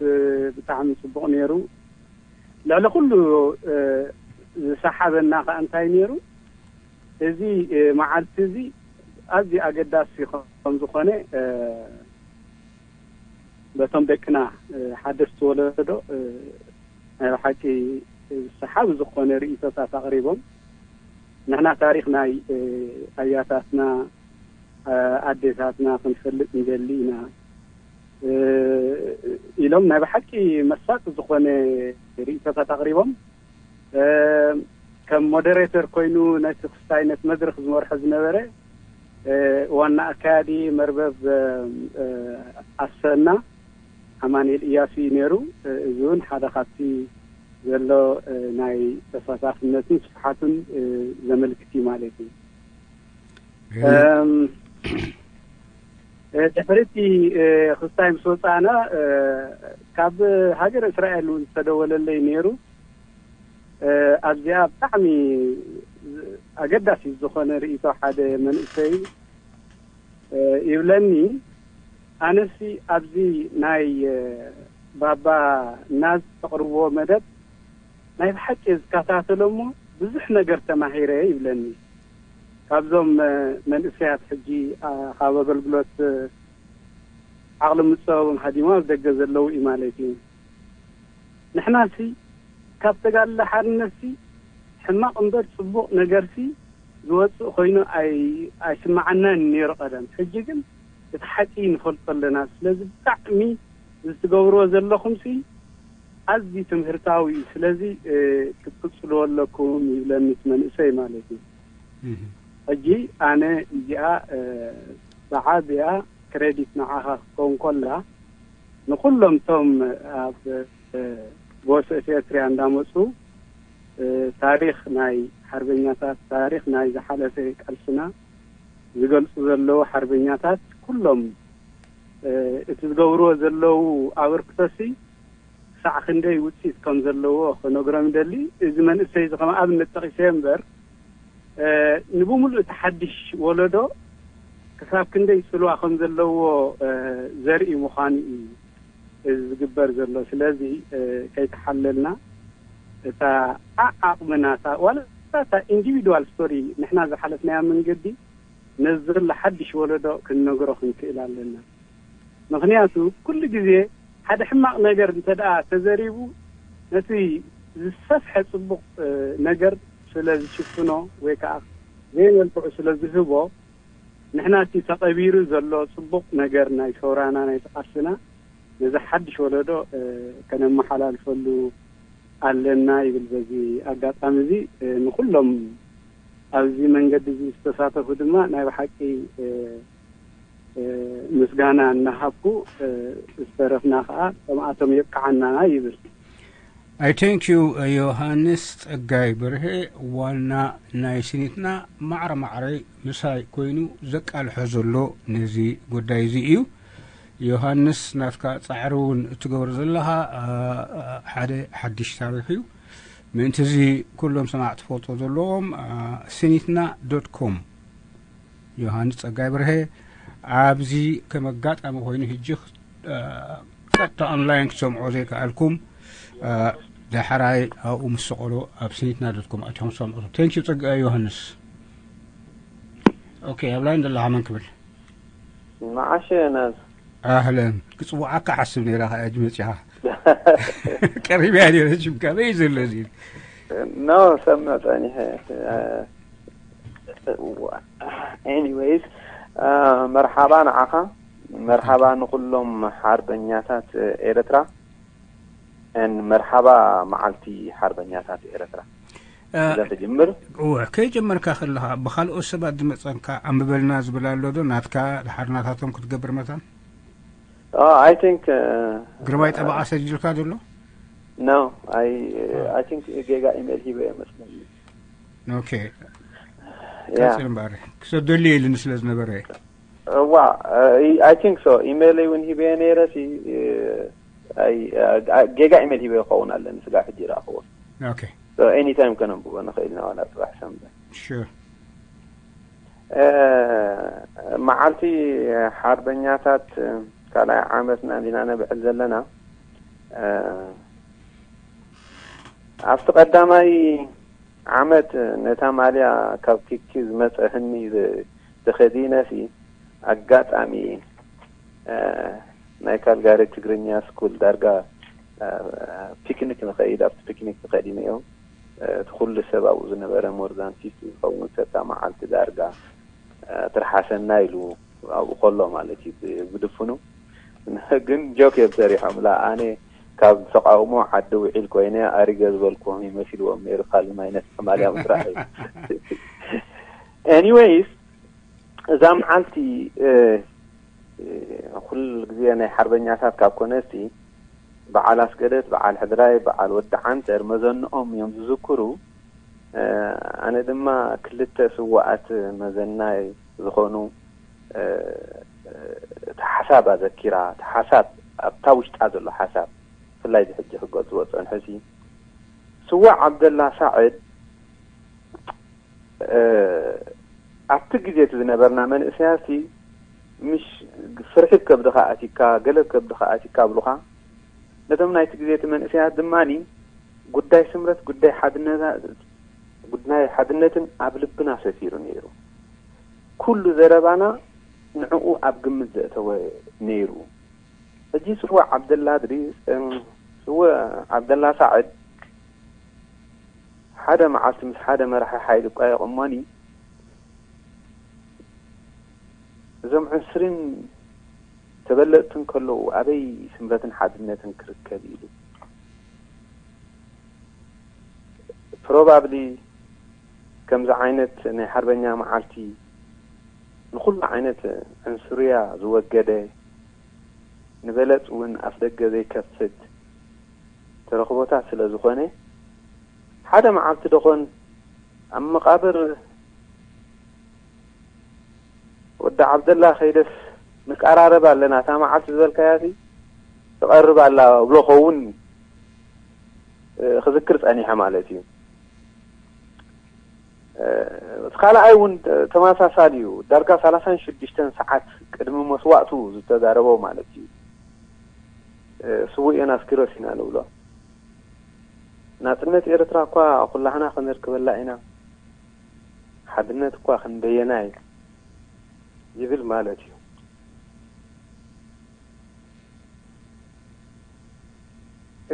ብጣዕሚ ፅቡቕ ነይሩ። ልዕሊ ኩሉ ዝሰሓበና ከዓ እንታይ ነይሩ? እዚ መዓልቲ እዚ ኣዝዩ ኣገዳሲ ከም ዝኾነ በቶም ደቅና ሓደስቲ ወለዶ ናይ ብሓቂ ሰሓቢ ዝኾነ ርእይቶታት ኣቕሪቦም። ንሕና ታሪኽ ናይ ኣያታትና ኣዴታትና ክንፈልጥ ንደሊ ኢና ኢሎም ናይ ብሓቂ መሳጢ ዝኾነ ርእይቶታት ኣቕሪቦም። ከም ሞደሬተር ኮይኑ ነቲ ክስታይ ነቲ መድረኽ ዝመርሖ ዝነበረ ዋና ኣካያዲ መርበብ ኣሰና ኣማኑኤል እያሱ እዩ ነይሩ። እዚ እውን ሓደ ካብቲ ዘሎ ናይ ተሳታፍነትን ስፍሓቱን ዘመልክት እዩ ማለት እዩ። ድሕሪ እቲ ክስታይ ምስ ወፃእና ካብ ሃገረ እስራኤል እውን ዝተደወለለይ ነይሩ። ኣብዚኣ ብጣዕሚ ኣገዳሲ ዝኾነ ርእይቶ ሓደ መንእሰይ ይብለኒ፣ ኣነሲ ኣብዚ ናይ ባባ ናዝ ተቕርብዎ መደብ ናይ ብሓቂ ዝከታተሎ እሞ ብዙሕ ነገር ተማሂረ ይብለኒ። ካብዞም መንእሰያት ሕጂ ካብ ኣገልግሎት ዓቕሊ ምፀበቦም ሃዲሞም ኣብ ደገ ዘለዉ እዩ ማለት እዩ። ንሕናሲ ካብ ተጋድሎ ሓርነትሲ ሕማቕ እምበር ፅቡቕ ነገርሲ ዝወፅእ ኮይኑ ኣይስምዓናን ነይሩ ቀደም። ሕጂ ግን እቲ ሓቂ ንፈልጦ ኣለና። ስለዚ ብጣዕሚ እዚ ትገብርዎ ዘለኹምሲ ኣዝዩ ትምህርታዊ እዩ። ስለዚ ክትቅፅልዎ ኣለኩም ይብለኒ እቲ መንእሰይ ማለት እዩ። ሕጂ ኣነ እዚኣ ብዓብያ ክሬዲት ንዓኻ ክትከውን ከላ ንኩሎም እቶም ኣብ ጎስእት ኤርትርያ እንዳመፁ ታሪኽ ናይ ሓርበኛታት፣ ታሪኽ ናይ ዝሓለፈ ቃልስና ዝገልፁ ዘለዉ ሓርበኛታት ኩሎም እቲ ዝገብርዎ ዘለዉ ኣበርክቶሲ ክሳዕ ክንደይ ውፅኢት ከም ዘለዎ ክነግሮም ይደሊ። እዚ መንእሰይ እዚ ከም ኣብነት ጠቒሰዮ እምበር ንብምሉእ እቲ ሓድሽ ወለዶ ክሳብ ክንደይ ፅልዋ ከም ዘለዎ ዘርኢ ምዃኑ እዩ እዚ ዝግበር ዘሎ። ስለዚ ከይተሓለልና እታ ዓዓቕምና እታ ዋላ እታ ኢንዲቪድዋል ስቶሪ ንሕና ዝሓለፍናያ መንገዲ ነዚ ዘሎ ሓድሽ ወለዶ ክንነግሮ ክንክእል ኣለና። ምክንያቱ ኩሉ ግዜ ሓደ ሕማቕ ነገር እንተ ደኣ ተዘሪቡ ነቲ ዝሰፍሐ ጽቡቕ ነገር ስለ ዝሽፍኖ ወይ ከዓ ዘይመልክዑ ስለ ዝህቦ ንሕና እቲ ተቐቢሩ ዘሎ ጽቡቕ ነገር ናይ ሰውራና ናይ ቃልስና ነዚ ሓድሽ ወለዶ ከነመሓላልፈሉ ኣለና ይብል። በዚ ኣጋጣሚ እዚ ንኩሎም ኣብዚ መንገዲ እዚ ዝተሳተፉ ድማ ናይ ብሓቂ ምስጋና እናሃብኩ ዝተረፍና ከዓ ከምኣቶም የብቅዓና ይብል። I thank you ዮሃንስ ጸጋይ በርሀ፣ ዋና ናይ ስኒትና፣ ማዕረ ማዕረ ምሳይ ኮይኑ ዘቃልሖ ዘሎ ነዚ ጉዳይ እዚ እዩ። ዮሃንስ፣ ናትካ ጻዕሪ እውን እትገብር ዘለኻ ሓደ ሓድሽ ታሪኽ እዩ። ምእንቲ እዚ ኩሎም ሰማዕቲ ፈልጦ ዘለዎም ስኒትና ዶት ኮም። ዮሃንስ ጸጋይ በርሀ ኣብዚ ከም ኣጋጣሚ ኮይኑ ሕጂ ቀጥታ ኦንላይን ክትሰምዖ ዘይከኣልኩም፣ ዳሕራይ ኣብኡ ምስ ሰቐሎ ኣብ ስኒትና ዶት ኮም ኣቲኹም ሰምዑ። Thank you ጸጋ ዮሃንስ። ኦኬ፣ ኣብ ላይን ዘለኻ መን ክብል? መዓሸ ናዝ ኣህለን፣ ክጽውዓካ ሓስብ ነይራ፣ ከኣ ሕጂ መጺኻ። ቀሪብያ ነይረ ሽምካ በይ ዘሎ እዚ። ኖ ሰምዕ ጸኒሐ። Anyways መርሓባ ንዓኻ፣ መርሓባ ንኩሎም ሓርበኛታት ኤርትራ፣ and መርሓባ መዓልቲ ሓርበኛታት ኤርትራ። እዛ ትጅምር እወ፣ ከይጀመርካ ከለኻ ብኻልኦት ሰባት ዝመጸንካ ኣንብበልና ዝብል ኣሎ ዶ? ናትካ ድሓር ናታቶም ክትገብር መታን? I think ግርማይ ጠበቓ ሰዲዱልካ ዘሎ? No, I I think ጌጋ ኢሜል ሂበ መስለኒ። ኦኬ፣ ያ ቀጽል እምበኣር። ክሰደሉ ኢሉኒ ስለ ዝነበረ። እዋ I think so ኢሜል እውን ሂበ ነይረ ሲ። ጌጋ ኢሜል ሂበ ክኸውን ኣለኒ፣ ስጋ ሕጂ ይረኣኽዎ። ኦኬ፣ Anytime ከነንብቦ ንኽእል ኢና፣ ዋላ ጽባሕ ሰንበት። Sure። መዓልቲ ሓርበኛታት ካልኣይ ዓመትና እንዲና ነብዕል ዘለና። ኣብቲ ቀዳማይ ዓመት ነታ ማልያ ካብ ኪኪ ዝመጸ ህኒ ተኸዲነሲ፣ ኣጋጣሚ ናይ ካልጋሪ ትግርኛ ስኩል ዳርጋ ፒክኒክ ንኸይድ፣ ኣብቲ ፒክኒክ ንኸይድ ነዮም። እቲ ኩሉ ሰብ ኣብኡ ዝነበረ more than fifty ዝኸውን ሰብ እታ መዓልቲ ዳርጋ ትርሓሰና ኢሉ ኣብኡ ከሎ ማለት እዩ፣ ብድፍኑ። ግን ጆክ እዮም ሰሪሖምላ። ኣነ ካብ ተቃውሞ ዓዲ ውዒል ኮይነ ኣሪገ ዝበልኩዎም ይመሲልዎም ነይሩ፣ ካልእ ዓይነት ማልያ ምስራሕ እዩ። Anyways እዛ መዓልቲ ኩሉ ግዜ ናይ ሓርበኛታት ካብ ኮነሲ፣ በዓል ኣስገደት፣ በዓል ሕድራይ፣ በዓል ወዲ ዓንተር መዘንኦም እዮም ዝዝክሩ። ኣነ ድማ ክልተ ስዋኣት መዘናይ ዝኾኑ፣ እቲ ሓሳብ ኣዘኪራ፣ እቲ ሓሳብ ኣብታ ውሽጣ ዘሎ ሓሳብ፣ ብፍላይ እዚ ሕጂ ክገልጽዎ ዝጸንሐሲ፣ ስዋእ ዓብደላ ሳዕድ ኣብቲ ግዜ እቲ ዝነበርና መንእሰያትሲ፣ ምሽ ፍርሒ ከብድኻ ኣቲካ፣ ገለ ከብድኻ ኣቲካ ኣብሉኻ። ነቶም ናይቲ ግዜ እቲ መንእሰያት ድማኒ ጉዳይ ስምረት፣ ጉዳይ ሓድነታ፣ ጉዳይ ሓድነትን ኣብ ልብና ሰፊሩ ነይሩ። ኩሉ ዘረባና ንዕኡ ኣብ ግምት ዘእተወ ነይሩ። ሕጂ ስወእ ዓብደላ ድሪ ስወእ ዓብደላ ሳዕድ ሓደ መዓልቲ ምስ ሓደ መራሒ ሓይሊ እኳ የቕሞኒ፣ እዞም ዕንስሪን ተበለጽትን ከለዉ ኣበይ ስምረትን ሓድነትን ክርከብ ኢሉ። ፕሮባብሊ ከምዚ ዓይነት ናይ ሓርበኛ መዓልቲ ንኹሉ ዓይነት ዕንስርያ ዝወገደ፣ ንበለጽ እውን ኣፍደገ ዘይከፍት ተረኽቦታት ስለ ዝኾነ፣ ሓደ መዓልቲ ደኾን ኣብ መቓብር ወዲ ዓብደላ ከይደስ ንቀራረብ ኣለና፣ እታ መዓልቲ ዝበልካያሲ ትቐርብ ኣላ እብሎ ኸውን ክዝክር ጸኒሐ ማለት እዩ። እቲ ካልኣይ እውን ተመሳሳሊ እዩ። ዳርጋ ሰላሳን ሽዱሽተን ሰዓት ቅድሚ መስዋእቱ ዝተዛረቦ ማለት እዩ። ስውእ ዮናስ ኪሮስ ኢና ንብሎ። ናጽነት ኤርትራ እኳ ኩላህና ክንርከበላ ኢና፣ ሓድነት እኳ ክንደየና እዩ ይብል ማለት እዩ።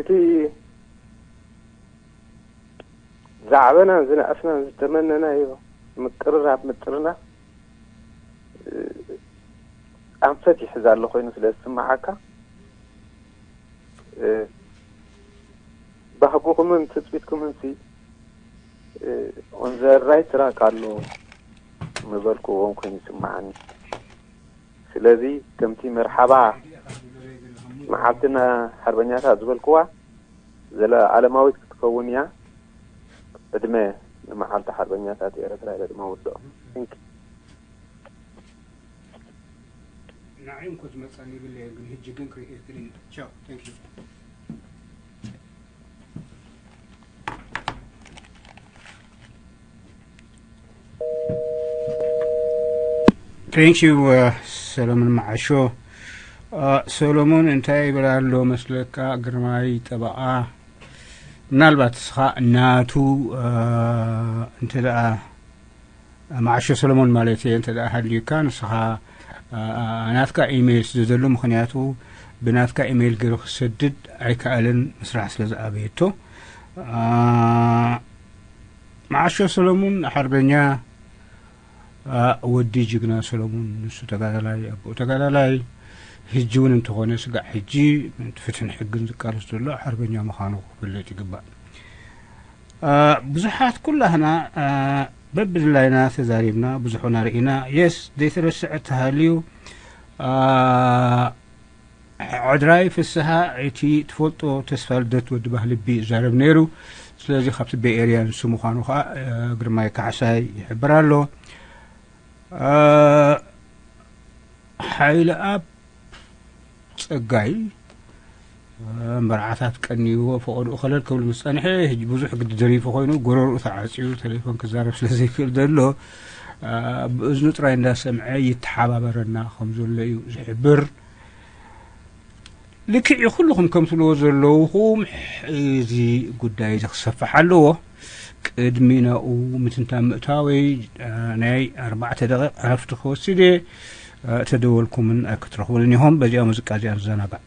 እቲ ዝዓበናን ዝነኣስናን ዝተመነናዮ ምቅርራብ ምጥርና ኣንፈት ይሕዝ ኣሎ ኮይኑ ስለ ዝስምዓካ፣ ባህግኹምን ትጽቢትኩምን ሲ on the right track ኣሎ ምበልኩዎም ኮይኑ ይስምዓኒ። ስለዚ ከምቲ መርሓባ መዓልትና ሓርበኛታት ዝበልኩዋ፣ ዘለዓለማዊት ክትከውን እያ። ዕድመ ንመዓልቲ ሓርበኛታት ኤርትራ ኢለ ድማ ወድኦም። Thank you። ንዓይ እንኮ ዝመጻኒ ይብለየ፣ ግን ህጂ ግን ክርኢ እየ። ቻው። Thank you። Thank you ሰሎሞን መዓሾ። ሰሎሞን እንታይ ይብል ኣሎ መስለካ? ግርማይ ጠበቓ፣ ምናልባት ንስኻ ናቱ እንተ ደኣ፣ መዓሾ ሰሎሞን ማለት እየ፣ እንተ ደኣ ሃልዩካ ንስኻ ናትካ ኢሜይል ስደደሉ። ምኽንያቱ ብናትካ ኢሜይል ገይሩ ክሰድድ ኣይከኣልን፣ ምስራሕ ስለ ዝኣበየቶ። መዓሾ ሰሎሙን ሓርበኛ፣ ወዲ ጅግና ሰሎሙን፣ ንሱ ተጋዳላይ፣ ኣቦኡ ተጋዳላይ፣ ሕጂ እውን እንተኾነ ስጋዕ ሕጂ ፍትሕን ሕግን ዝቃለስ ዘሎ ሓርበኛ ምዃኑ ክፍለጥ ይግባእ። ብዙሓት ኩላህና በብድላይና ተዛሪብና፣ ብዙሕ ርኢና። የስ ዘይተረስዐ ተሃልዩ ዕድራይ ፍስሃ፣ እቲ ትፈልጦ ተስፋ ልደት ወዲ ባህልቢ ይዛረብ ነይሩ። ስለዚ ካብቲ ቤይ ኤርያ ንሱ ምዃኑ ከዓ ግርማይ ካሕሳይ ይሕብር ኣሎ። ሓይለኣብ ጸጋይ መርዓታት ቀንይዎ ፈቐድኡ ከለል ክብል ምስ ጸንሐ፣ ሕጂ ብዙሕ ግዲ ደሪፉ ኮይኑ ጎረርኡ ተዓጽዩ ቴሌፎን ክዛረብ ስለ ዘይክእል ዘሎ ብእዝኑ ጥራይ እንዳሰምዐ ይተሓባበረና ከም ዘሎ እዩ ዝሕብር። ልክዕ እዩ፣ ኩልኹም ከም ትብልዎ ዘለውኹም እዚ ጉዳይ እዚ ክሰፍሕ ኣለዎ። ቅድሚ ናኡ ምትንታን ምእታወይ ናይ ኣርባዕተ ደቂቕ ዕረፍቲ ክወስድ እየ። ተደወልኩምን ኣይክትረኽቡንን ኢኹም። በዚኣ ሙዚቃ እዚኣ ንዘናጋዕ።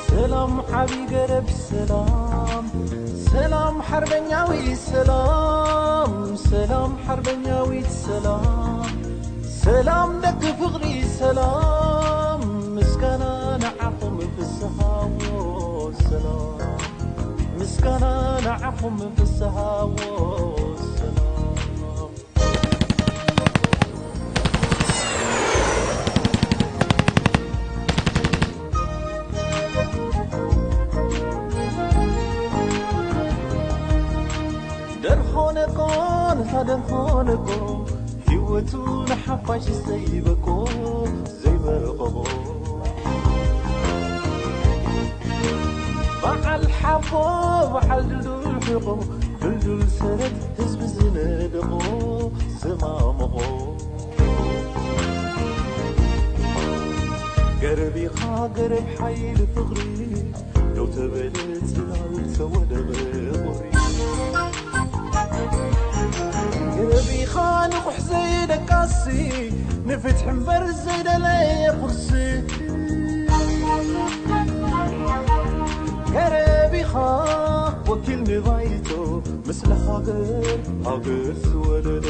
ሰላም ዓቢ ገረብ ሰላም፣ ሰላም ሓርበኛዊ ሰላም፣ ሰላም ሓርበኛዊት ሰላም፣ ሰላም ደቂ ፍቕሪ ሰላም፣ ምስጋና ንዓኹም ፍስሃዎ ሰላም፣ ምስጋና ንዓኹም ፍስሃዎ ሰላም። ደርሆነቆ ነታ ደርሆነቆ ህይወቱ ንሓፋሽ ዘይበቆ ዘይበረቐቦ በዓል ሓቦ በዓል ድልዱል ሕቆ ድልዱል ሰረት ህዝቢ ዝነደቆ ዘማመቖ ገረቢኻ ገረብ ሓይሊ ፍቕሪ ደው ተበለ ጽላል ተወደበ ቁሪ ገረቢኻ ንቑሕ ዘይደቃሲ ንፍትሒ እምበር ዘይደለየ ቁርሲ ገረቢኻ ወኪል ንባይቶ ምስለ ሃገር ሃገር ዝወለዶ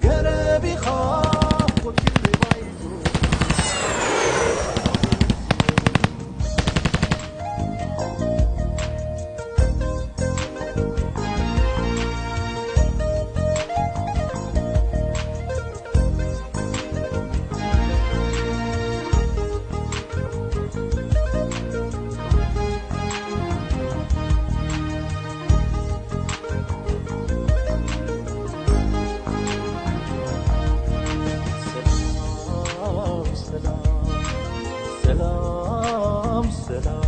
ገረቢኻ ወኪል ንባይቶ ሰላም ሰላም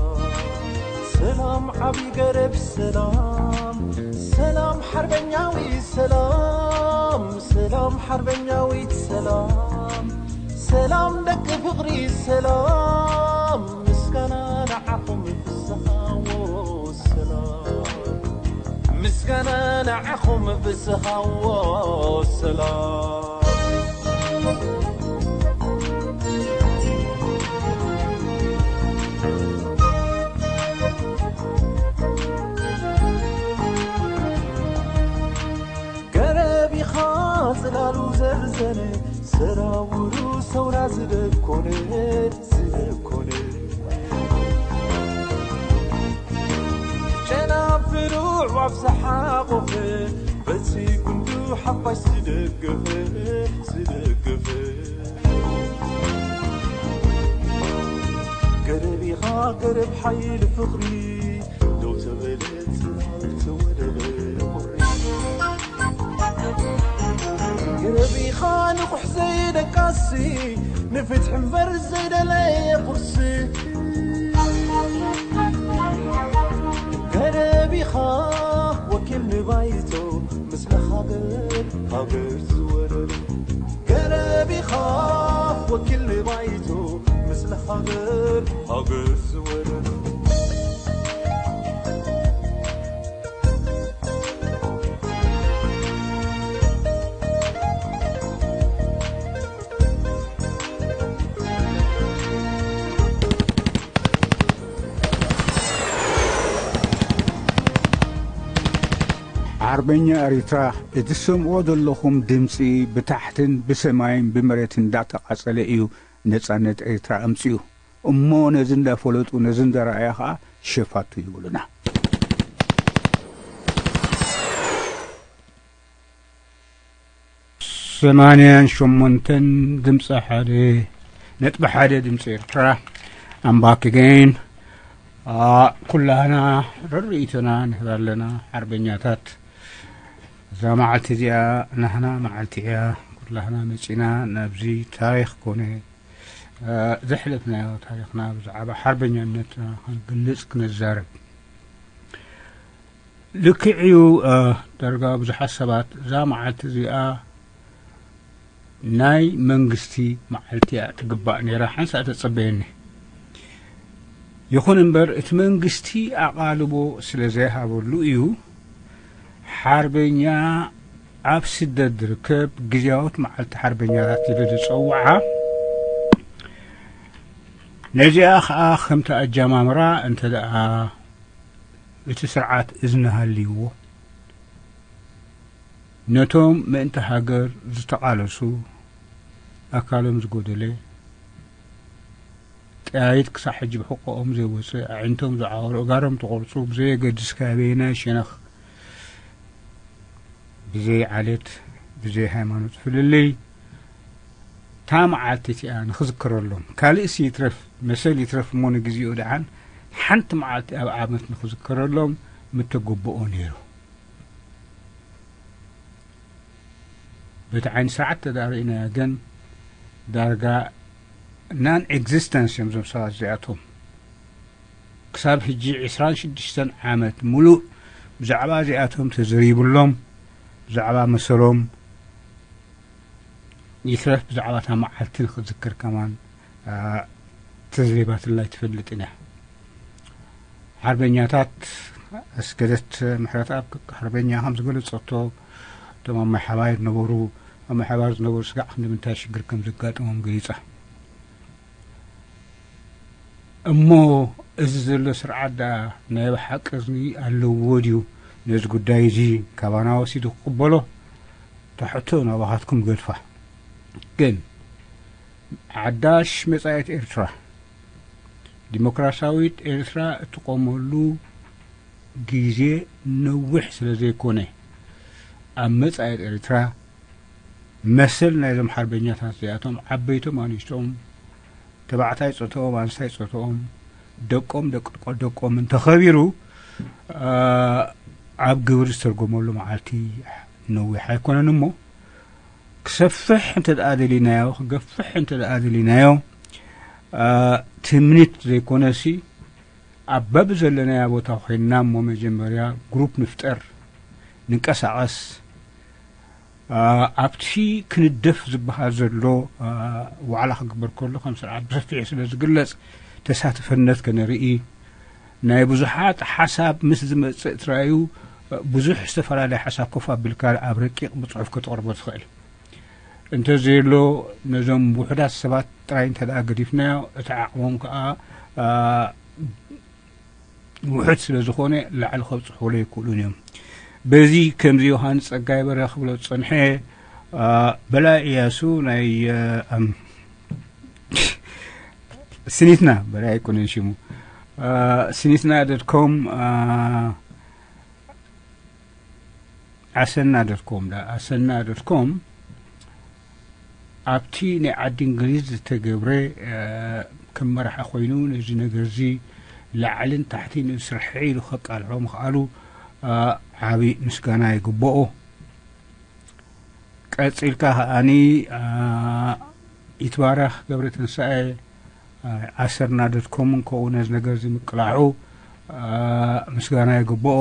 ሰላም ዓቢ ገረብ ሰላም ሰላም ሓርበኛዊ ሰላም ሰላም ሓርበኛዊት ሰላም ሰላም ደቂ ፍቕሪ ሰላም ምስጋና ንዓኹም ፍስሃዎ ሰላም ምስጋና ንዓኹም ብዝሃዎ ሰላም። ገረብ ኢኻ ጽላሉ ዘርዘነ፣ ሰራውሩ ሰውራ ዝደኮነ፣ ዝደኮነ። ጨናፍሩ ኣዕዋፍ ዝሓቖፈ፣ በቲ ጉንዱ ሓፋሽ ዝደገፈ፣ ዝደገፈ። ገረብ ኢኻ ገረብ ሓይሊ ፍቕሪ፣ ደው ተበለ ጽላል ተወደበ ቁሪ። ገረብ ኢኻ ንቑሕ ዘይደቃሲ፣ ንፍትሒ እምበር ዘይደለየ ቁርሲ። ገረብ ኢኻ ወኪል ንባይቶ፣ ምስለ ሃገር ሃገር ዝወረረ። ገረብ ኢኻ ወኪል ንባይቶ፣ ምስለ ሃገር ሃገር ዝወረረ። ዓርበኛ ኤሪትራ፣ እቲ ትሰምዕዎ ዘለኹም ድምጺ ብታሕትን ብሰማይን ብመሬትን እንዳተቓጸለ እዩ ነጻነት ኤሪትራ ኣምጺኡ። እሞ ነዚ እንዳፈለጡ፣ ነዚ እንዳረኣያ ኸኣ ሸፋቱ ይብሉና። ሰማንያን ሸሞንተን ድምፂ ሓደ ነጥቢ ሓደ ድምፂ ኤርትራ። I'm back again። አ፣ ኩላህና ርርኢቶና ንህብ ኣለና ሓርበኛታት። እዛ መዓልቲ እዚኣ ናህና መዓልቲ እያ። ኩላህና መፂና ናብዚ ታሪኽ ኮነ፣ አ፣ ዘሕለፍናዮ ታሪኽና ብዛዕባ ሓርበኛነትና ክንገልጽ ክነዛረብ። ልክዕ እዩ፣ አ፣ ዳርጋ ብዙሓት ሰባት እዛ መዓልቲ እዚኣ ናይ መንግስቲ መዓልቲ እያ ትግባእ ነይራ፣ ሓንሳእ ተጸበየኒ። ይኹን እምበር እቲ መንግስቲ ኣቓልቦ ስለ ዘይሃበሉ እዩ ሓርበኛ ኣብ ስደት ዝርከብ ግዝያዊት መዓልቲ ሓርበኛታት ኢሉ ዝጸውዓ። ነዚኣ ኸኣ ከምቲ ኣጀማምራ እንተ ደኣ እቲ ስርዓት እዝኒ ሃልይዎ፣ ነቶም ምእንቲ ሃገር ዝተቓለሱ፣ ኣካሎም ዝጎደለ፣ ጠያይት ክሳዕ ሕጂ ብሕቆኦም ዘይወጽእ፣ ኣዒንቶም ዝዓወሩ፣ እጋሮም ተቖርጹ፣ ብዘየገድስ ካበየናይ ሸነኽ፣ ብዘይ ዓሌት፣ ብዘይ ሃይማኖት ፍልልይ፣ እታ መዓልቲ እቲኣ ንኽዝክረሎም፣ ካልእሲ ይትረፍ፣ መሰል ይትረፍ እሞ ንግዜኡ ደሓን ሓንቲ መዓልቲ ኣብ ዓመት ንኽዝከረሎም ምተገበኦ ነይሩ። በቲ ዓይኒ ስርዓት ተዳርኢናዮ ግን ዳርጋ non existence እዮም እዞም ሰባት እዚኣቶም። ክሳብ ሕጂ ዕስራን ሽዱሽተን ዓመት ሙሉእ ብዛዕባ እዚኣቶም ተዘሪቡሎም፣ ብዛዕባ መሰሎም ይትረፍ ብዛዕባ እታ መዓልቲ ንኽዝክር ከማን፣ አ፣ ተዘሪባትላ ኣይትፈልጥን እያ። ሓርበኛታት ኣስገደት ምሕረተኣብ ሓርበኛ ከም ዝገለጸቶ፣ እቶም ኣብ ማይ ሓባር ዝነበሩ፣ ኣብ ማይ ሓባር ዝነበሩ ስጋዕ ክንዲ ምንታይ ሽግር ከም ዘጋጠሞም ገሊጻ። እሞ እዚ ዘሎ ስርዓት ደኣ ናይ ብሓቂ እዝኒ ኣለዎ ድዩ ነዚ ጉዳይ እዚ ካባና ወሲዱ ክቕበሎ? እታ ሕቶ ናባኻትኩም ገድፋ። ግን ሓዳሽ መጻኢት ኤርትራ፣ ዲሞክራሲያዊት ኤርትራ እትቆመሉ ግዜ ነዊሕ ስለ ዘይኮነ፣ ኣብ መጻኢት ኤርትራ መሰል ናይዞም ሓርበኛታት እዚኣቶም፣ ዓበይቶም ኣንስቶም፣ ተባዕታይ ጾታኦም ኣንስታይ ጾታኦም፣ ደቆም ደቂ ደቆምን ተኸቢሩ፣ አ፣ ኣብ ግብሪ ዝተርጎመሉ መዓልቲ ነዊሕ ኣይኮነን እሞ፣ ክሰፍሕ እንተ ደኣ ደሊናዮ፣ ክገፍሕ እንተ ደኣ ደሊናዮ፣ አ፣ ትምኒት ዘይኮነሲ፣ ኣብ በብዘለናዮ ቦታ ኮይንና እሞ መጀመርያ ግሩፕ ንፍጠር፣ ንንቀሳቐስ። አ፣ ኣብቲ ክንደፍ ዝበሃል ዘሎ፣ አ፣ ዋዕላ ክግበር ከሎ ከም ስርዓት ብሰፊሑ ስለ ዝግለጽ፣ ተሳትፈነት ከነርኢ፣ ናይ ብዙሓት ሓሳብ ምስ ዝመጽእ ጥራዩ ብዙሕ ዝተፈላለየ ሓሳብ ኮፍ ኣቢልካ ኣብ ረቂቕ ብጽሑፍ ከተቕርቦ ትኽእል። እንተዘየሎ፣ ነዞም ውሑዳት ሰባት ጥራይ እንተ ደኣ ገዲፍናዮ፣ እቲ ዓቕሞም ከኣ፣ አ፣ ውሑድ ስለ ዝኾነ፣ ላዕሊ ከብጽሕዎ ኣይክእሉን እዮም። በዚ ከምዚ ዮሃንስ ጸጋይ በረ ክብሎ ዝጸንሐ፣ አ፣ በላይ እያሱ ናይ፣ አ፣ ኣም-፣ ስኒትና፣ በላይ ኣይኮነን ሽሙ። አ፣ ስኒትና ዶት ኮም፣ አ፣ ኣሰና ዶት ኮም፣ ዳ-፣ ኣሰና ዶት ኮም ኣብቲ ናይ ዓዲ እንግሊዝ ዝተገብረ፣ አ፣ ከም መራሒ ኮይኑ ነዚ ነገርዚ ላዕልን ታሕትን ስርሒ ኢሉ ከቃልሖ ምኽኣሉ፣ አ፣ ዓቢ ምስጋና ይግብኦ። ቀጺልካ ከኣኒ፣ አ፣ ይትባረኽ ገብረትንሳኤ፣ አ፣ ኣሰና ዶት ኮምን ከምኡ ነዚ ነገር እዚ ምቅላዑ፣ አ፣ ምስጋና ይግብኦ።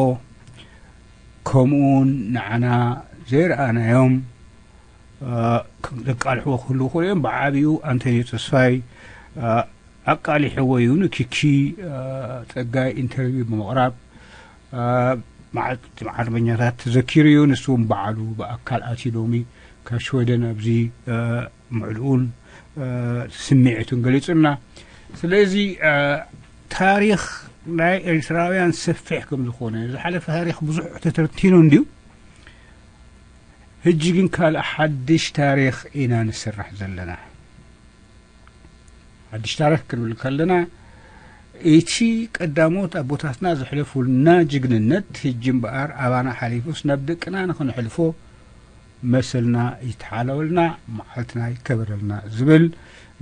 ከምኡውን ንዓና ዘይረኣናዮም፣ አ፣ ዘቃልሕዎ ክህልዉ ይኽእሉ እዮም። ብዓቢኡ ኣንቶንዮ ተስፋይ፣ አ፣ ኣቃሊሕዎ እዩ። ንኪኪ፣ አ፣ ጸጋይ ኢንተርቪው ብምቕራብ፣ አ፣ መዓልቲ ዓርበኛታት ተዘኪሩ እዩ። ንሱ እውን በዓሉ ብኣካል ኣትዩ ሎሚ ካብ ሽወደን ኣብዚ፣ አ፣ ምዕልኡን፣ አ፣ ስምዒቱን ገሊጹና። ስለዚ፣ አ፣ ታሪኽ ናይ ኤርትራውያን ሰፊሕ ከም ዝኾነ፣ ዝሓለፈ ታሪኽ ብዙሕ ተተንቲኑ እንድዩ። ሕጂ ግን ካልእ ሓድሽ ታሪኽ ኢና ንስራሕ ዘለና። ሓድሽ ታሪኽ ክንብል ከለና፣ እቲ ቀዳሞት ኣቦታትና ዘሕለፉልና ጅግንነት፣ ሕጂ እምበኣር ኣባና ሓሊፉስ ናብ ደቅና ንኽንሕልፎ መሰልና ይተሓለወልና፣ መዓልትና ይከበረልና ዝብል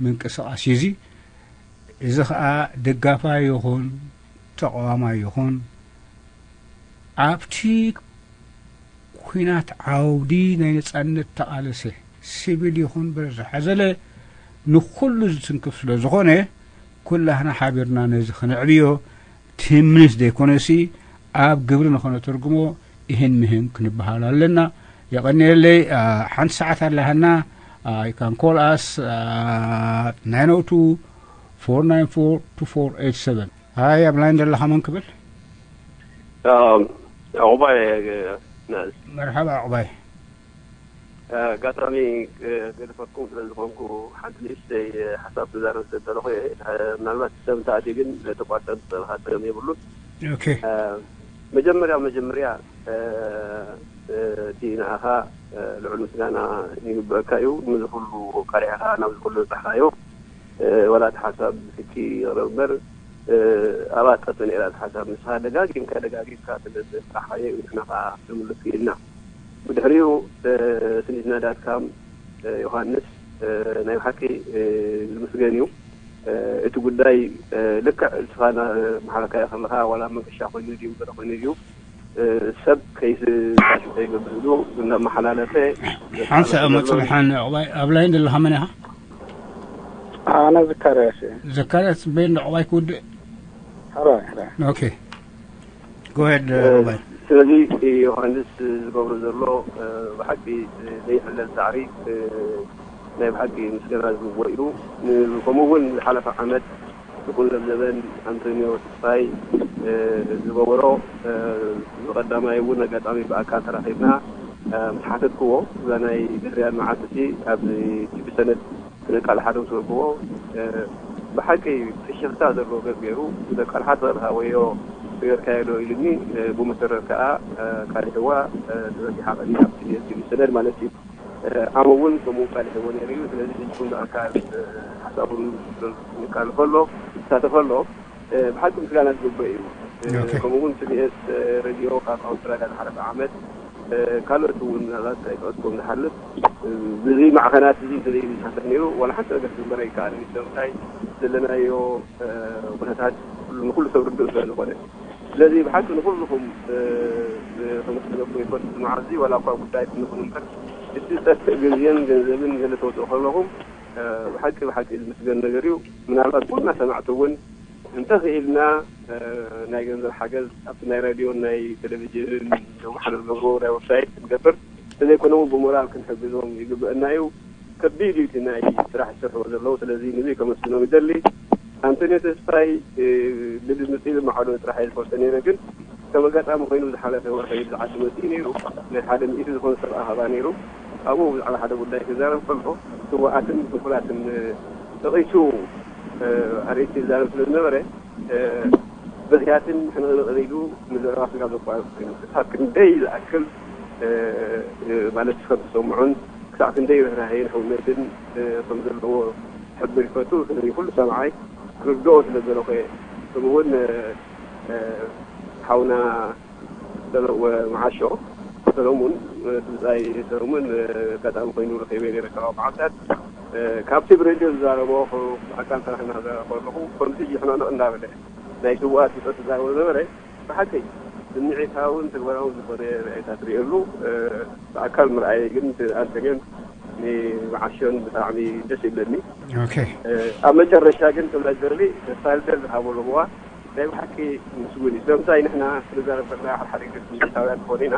ምንቅስቓስ እዩ እዚ። እዚ ኸኣ ደጋፋይ ይኹን ተቓዋማይ ይኹን፣ ኣብቲ ኲናት ዓውዲ ናይ ነጻነት ተቓለሰ፣ ሲቪል ይኹን ብረት ዝሓዘለ፣ ንኹሉ ዝትንክፍ ስለ ዝኾነ፣ ኩላህና ሓቢርና ነዚ ከነዕብዮ፣ ትምኒት ዘይኮነሲ፣ ኣብ ግብሪ ንኸነተርጉሞ፣ ይህን ምህን ክንበሃል ኣለና። የቐንየለይ፣ አ፣ ሓንቲ ሰዓት ኣላሃና፣ አ፣ you can call us፣ አ፣ nine oh two, four nine four, two four eight seven። ሃይ፣ ኣብ ላይን ዘለኻ መን ክብል? አ፣ ዕቑባይ፣ እ፣ ናእስ። መርሓባ ዕቑባይ። እ፣ ኣጋጣሚ፣ እ፣ ገደፈኩም ስለ ዝኾንኩ ሓንቲ ንእሽተይ፣ እ፣ ሓሳብ ክዛረብ ዝደለኹ እየ። እ፣ ምናልባት ሰብ እንተኣትዩ ግን ተቋርጸ ዝኽእልካ ጸገም የብሉን። ኦኬ። እ፣ መጀመርያ፣ መጀመርያ፣ እ፣ እ፣ እቲ ንኣኻ፣ እ፣ ልዑል ምስጋና ይግበአካ እዩ። ነዚ ኩሉ ቀሪዕኻ ናብዚ ኩሉ ዝበጻሕካዮ፣ እ፣ ዋላ እቲ ሓሳብ ብስኪ ይቕረብ እምበር፣ እ፣ ኣብኣ ጠጠው ነይራ እታ ሓሳብ። ንስኻ ደጋጊምካ፣ ደጋጊምካ ስለ ዘብጻሕካዮ እዩ፣ ንሕና ከኣ ንምልስ ክኢልና። ብድሕሪኡ፣ እ፣ ስኒትና ዳት ካም፣ እ፣ ዮሃንስ፣ እ፣ ናይ ብሓቂ፣ እ፣ ዝምስገን እዩ። እ፣ እቲ ጉዳይ፣ እ፣ ልክዕ ንስኻ እናመሓለካዮ ከለኻ፣ ዋላ መንገሻ ኮይኑ ድዩ፣ ገለ ኮይኑ ድዩ፣ እ፣ ሰብ ከይስ-፣ ከይገብር ኢሉ እናመሓላለፈ ሓንሳእ ዘሎ መጽልሓን ዕቑባይ፣ ኣብ ላይን ዘለኻ መን ኢኻ? ኣነ ዘካርያስ እየ። ዘካርያስ በይን ዕቑባይ ክውድእ? ሕራይ፣ ሕራይ። ኦኬ። Go ahead፣ እ፣ ዕቑባይ። ስለዚ ዮሃንስ ዝገብሮ ዘሎ፣ እ፣ ብሓቂ፣ እ፣ ዘይሕለል ጻዕሪ፣ እ፣ ናይ ብሓቂ ምስጋና ዝግብኦ እዩ። ን-፣ ከምኡ እውን ዝሓለፈ ዓመት ይኹን ለምዘበን ኣንቶኒዮ ተስፋይ፣ እ፣ ዝገበሮ፣ እ፣ እዚ ቀዳማይ እውን ኣጋጣሚ ብኣካል ተራኺብና፣ እ፣ ምስ ሓተትክዎ፣ እዛ ናይ ድሕሪኣን መዓልቲ እቲ ኣብዚ ቲቪ ሰነድ ክነቃልሓ ዶ ምስ በልክዎ፣ እ፣ ብሓቂ ፍሽኽታ ዘለዎ ገጽ ገይሩ፣ "ክተቃልሓ ትኽእል ኢኻ ወዮ፣ ገይርካዮ ዶ?" ኢሉኒ። እ፣ ብመሰረት ከኣ፣ እ፣ ኣቃሊሕዋ፣ እ፣ ተበጊሓ ቀኒያ ኣብቲ ቲቪ ሰነድ ማለት እዩ። እ፣ ዓሙ እውን ከምኡ ኣቃሊሕዎ ነይሩ እዩ። ስለዚ ሕጂ እውን ብኣካል፣ እ፣ ሓሳቡ ንምስክር ይቃል ከሎ፣ ይሳተፍ ኣሎ። እ፣ ብሓቂ ምስጋና ዝግብኦ እዩ። እ፣ ኦኬ። ከምኡ እውን ቲ ቢ ኤስ፣ እ፣ ሬድዮ ካብ ኣውስትራልያ ዝሓለፈ ዓመት፣ እ፣ ካልኦት እውን ምናልባት ኣይጠቐስኩም ዝሓልፍ፣ እ፣ ብዚ ማዕኸናት እዚ እንተዘይሳተፍ ነይሩ፣ ዋላ ሓንቲ ነገር ክግበር ኣይከኣልን እዩ። ስለምንታይ ዘለናዮ፣ እ፣ ኩነታት ኩሉ፣ ንኩሉ ሰብ ርዱእ ስለ ዝኾነ። ስለዚ ብሓቂ ንኩልኹም፣ እ፣ እ፣ ከመስግነኩም ይፈቱ። መዓልቲ ዋላ እኳ ጉዳይኩም ይኹን እምበር፣ እቲ ዝጠፍእ ግዜን ገንዘብን ገለ ተውፅኡ ከለኹም፣ እ፣ ብሓቂ፣ ብሓቂ ዝምስገን ነገር እዩ። ምናልባት ኩልና ሰማዕቲ እውን እንተኽኢልና፣ እ፣ ናይ ገንዘብ ሓገዝ ኣብቲ ናይ ራድዮን ናይ ቴሌቪዥንን ዘመሓላልፎ ዝገብርዎ ናይ ዌብሳይት ክንገብር፣ እንተዘይኮነ እውን ብሞራል ክንሕግዞም ይግበአና እዩ። ከቢድ እዩ እቲ ናይ ስራሕ ዝሰርሕዎ ዘለዉ። ስለዚ ንዙይ ከመስግኖም ይደሊ። ኣንቶንዮ ተስፋይ፣ እ፣ ብድምፂ ብማዕዶ ጥራሕ እየ ዝፈልጦ ነይረ፣ ግን ከም ኣጋጣሚ ኮይኑ ዝሓለፈ ወርሒ ብዝዓዲ መፂኡ ነይሩ። ናይ ሓደ ሚእቲ ዝኾነ ሰብ ኣኸባ ነይሩ። ኣብኡ ብዛዕባ ሓደ ጉዳይ ክዛረብ ከሎ ስዋኣትን ስንኩላትን ጠቒሱ ኣርእስቲ ይዛረብ ስለ ዝነበረ ብኽያትን ሕንቕንቕን ኢሉ ንዘረባ ስጋ ዘቋርፅ ኮይኑ ክሳብ ክንደይ ዝኣክል ማለት ከም ዝሰምዑን ክሳብ ክንደይ ርህራሄን ሕውነትን ከም ዘለዎ ሕብር ይፈቱ። ስለዚ ኩሉ ሰምዓይ ክርድኦ ስለ ዝደለኹ እየ። ከምኡ እውን ሓውና ሰለወ መዓሾ ሰሎሙን ድምፃይ ሰሎሙን ኣጋጣሚ ኮይኑ ረኺበ ነይረ ካብ መዓልታት ካብቲ ብሬድዮ ዝዛረቦ ብኣካል ሰራሕና ከለኹ ከምዚ ይሕነቕንቕ እንዳበለ ናይ ስውኣት ብፀት ዝዛረቦ ነበረ። ብሓቂ ስምዒታውን ተግባራውን ዝኾነ ርኣይታት ርእየሉ ብኣካል ምርኣየ ግን ኣንተገን ንመዓሾን ብጣዕሚ ደስ ይብለኒ። ኦኬ ኣብ መጨረሻ ግን ከም ናይ ጀርሊ ተስፋ ልደት ዝሃቦ ለምዋ ናይ ብሓቂ ምስጉን እዩ። ስለምንታይ ንሕና ክንዛረብ ከለና ሓድሓደ ግዜ ስምዒታውያን ንኾን ኢና።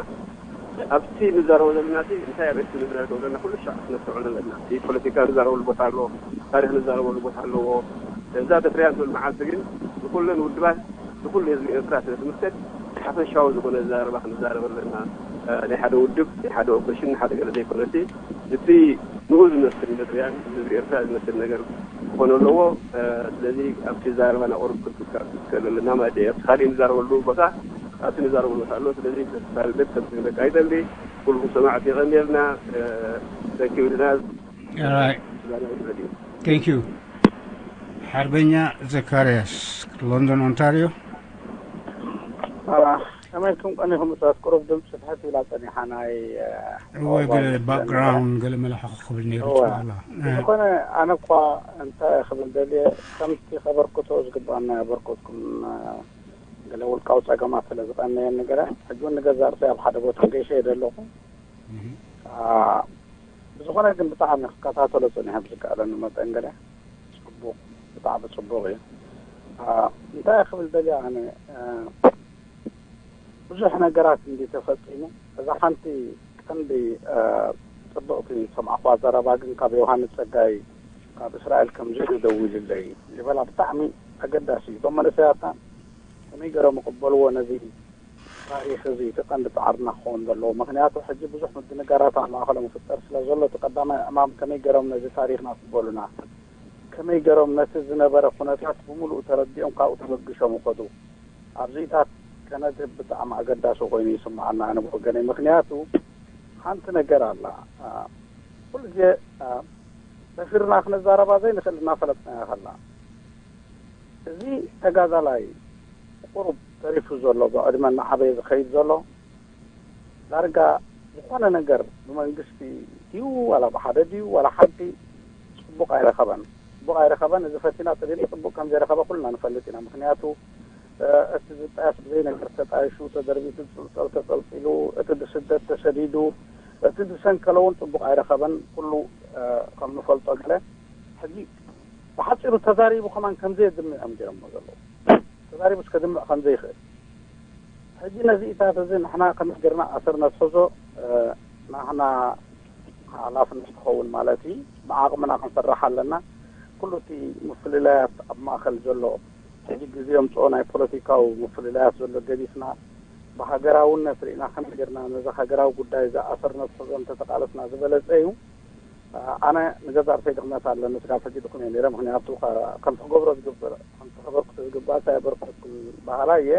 ኣብቲ ንዛረቦ ዘለና እቲ እንታይ ኣርእስቲ ንዛረቦ ዘለና ኩሉ ሻዕ ክነስተውዕሎ ኣለና። እቲ ፖለቲካ ንዛረበሉ ቦታ ኣለዎ፣ ታሪኽ ንዛረበሉ ቦታ ኣለዎ። እዛ ተፍርያ ትብል መዓልቲ ግን ንኩለን ውድባት ንኩሉ ህዝቢ ኤርትራ ስለ ትምልከት ሓፈሻዊ ዝኾነ ዛረባ ክንዛረብ ኣለና። ናይ ሓደ ውድብ ናይ ሓደ ኦፕሬሽን ሓደ ገለ ዘይኮነሲ እቲ ንኡ ዝመስል መጥርያን ህዝቢ ኤርትራ ዝመስል ነገር ክኾነ ኣለዎ። ስለዚ ኣብቲ ዛረባና ቁሩብ ክንጥንቀቕ ኣለና ማለት እዩ። ኣብቲ ካሊእ ንዛረበሉ ቦታ ኣብቲ ንዛረበሉ ቦታ ኣሎ። ስለዚ ተስፋ ልደት ከም ዝብለካ ይደሊ። ኩልኩም ሰማዕቲ የቐንየልና። ተኪብልና All right. Thank you. ሓርበኛ ዘካርያስ፣ ሎንዶን ኦንታሪዮ። ከመይ ከም ቀኒኹም? እሳት ቁሩብ ድምፂ ትሕት ኢላ ፀኒሓ። ናይ እወ፣ ገለ ባክግራውንድ ገለ መላሓ ክብል ነይሩ። እወ። ትኽእላ። ዝኾነ ኣነ እኳ እንታይ ክብል ደልየ፣ ከምቲ ከበርክቶ ዝግባና ያበርክትኩም። ገለ ውልቃዊ ፀገማት ስለ ዝቐነየኒ ገለ ሕጂ እውን ንገዛእ ርእሰይ ኣብ ሓደ ቦታ ገይሸ እየ ዘለኹ። አ፣ ብዝኾነ ግን ብጣዕሚ ክከታተሎ ፀኒሐ ብዝከኣለኒ መጠን ገለ ፅቡቕ፣ ብጣዕሚ ፅቡቕ እዩ። አ፣ እንታይ ክብል ደልየ ኣነ፣ አ፣ ብዙሕ ነገራት እንዲ ተፈፂሙ፣ እዛ ሓንቲ ቀንዲ፣ አ፣ ፅብቕቲ ዝሰማዕኹዋ ዘረባ ግን ካብ ዮሃንስ ፀጋይ ካብ እስራኤል ከም ዝርኢ ደዊሉለይ ዝበላ ብጣዕሚ ኣገዳሲ እዩ። እቶም መንእሰያትና ከመይ ገይሮም ይቕበልዎ ነዚ ታሪኽ እዚ? እቲ ቀንዲ ፃዕርና ክኸውን ዘለዎ። ምኽንያቱ ሕጂ ብዙሕ ምድንጋራት ኣብ ማእኸሎም ይፍጠር ስለ ዘሎ፣ እቲ ቀዳማይ ዕማም ከመይ ገይሮም ነዚ ታሪኽና ክቕበሉና፣ ከመይ ገይሮም ነቲ ዝነበረ ኩነታት ብምሉኡ ተረዲኦም ካብኡ ተበግሾም ይኸዱ። ኣብዚታት ከነድህብ ብጣዕሚ ኣገዳሲ ኮይኑ ይስምዓና ኣነ ብወገነይ። ምኽንያቱ ሓንቲ ነገር ኣላ፣ አ፣ ኩሉ ግዜ፣ አ፣ ሰፊርና ክንዛረባ ዘይንኽእል እናፈለጥናያ ከላ፣ እዚ ተጋዳላይ ቁሩብ ተሪፉ ዘሎ፣ ብዕድመ እናዓበየ ዝኸይድ ዘሎ፣ ዳርጋ ዝኾነ ነገር ብመንግስቲ ድዩ ዋላ ብሓደ ድዩ ዋላ ሓንቲ ፅቡቕ ኣይረኸበን። ፅቡቕ ኣይረኸበን። እዚ ፈቲና ጥሪና ፅቡቕ ከም ዘይረኸበ ኩልና ንፈልጥ ኢና። ምኽንያቱ፣ እ፣ እቲ ዝጣየስ ብዘይ ነገር ተጣይሹ፣ ተደርቢቱ፣ ዝጥልጠል ተጠልጢሉ፣ እቲ ብስደት ተሰዲዱ፣ እቲ ዝሰንከለ እውን ፅቡቕ ኣይረኸበን። ኩሉ፣ እ፣ ከም ንፈልጦ ገለ ሕጂ ብሓፂሩ ተዛሪቡ ከማን ከም ዘየድምዕ እዮም ገይሮሞ ዘለዉ። ተዛሪቡ እስከ ድምዕ ከም ዘይኽእል። ሕጂ ነዚኢታት እዚ ንሕና ከመይ ጌርና ኣሰር ነትሕዞ፣ እ፣ ናህና ሓላፍነት ክኸውን ማለት እዩ። ብዓቕምና ክንሰርሕ ኣለና። ኩሉ እቲ ምፍልላያት ኣብ ማእከል ዘሎ፣ ሕጂ ግዜ የምጽኦ ናይ ፖለቲካዊ ምፍልላያት ዘሎ ገዲፍና፣ ብሃገራውነት ርኢና ከመይ ጌርና ነዚ ሃገራዊ ጉዳይ እዚ ኣሰር ነትሕዞ እንተተቓለስና ዝበለጸ እዩ። ኣነ ንገዛእ ርእሰይ ድኽመት ኣለኒ፣ ስጋብ ሕጂ ድኹም እየ ነይረ። ምኽንያቱ ከ-፣ ከምቲ ክገብሮ ዝግብር፣ ከምቲ ከበርክቶ ዝግባእ እንታይ ኣበርክትኩም በሃላይ እየ።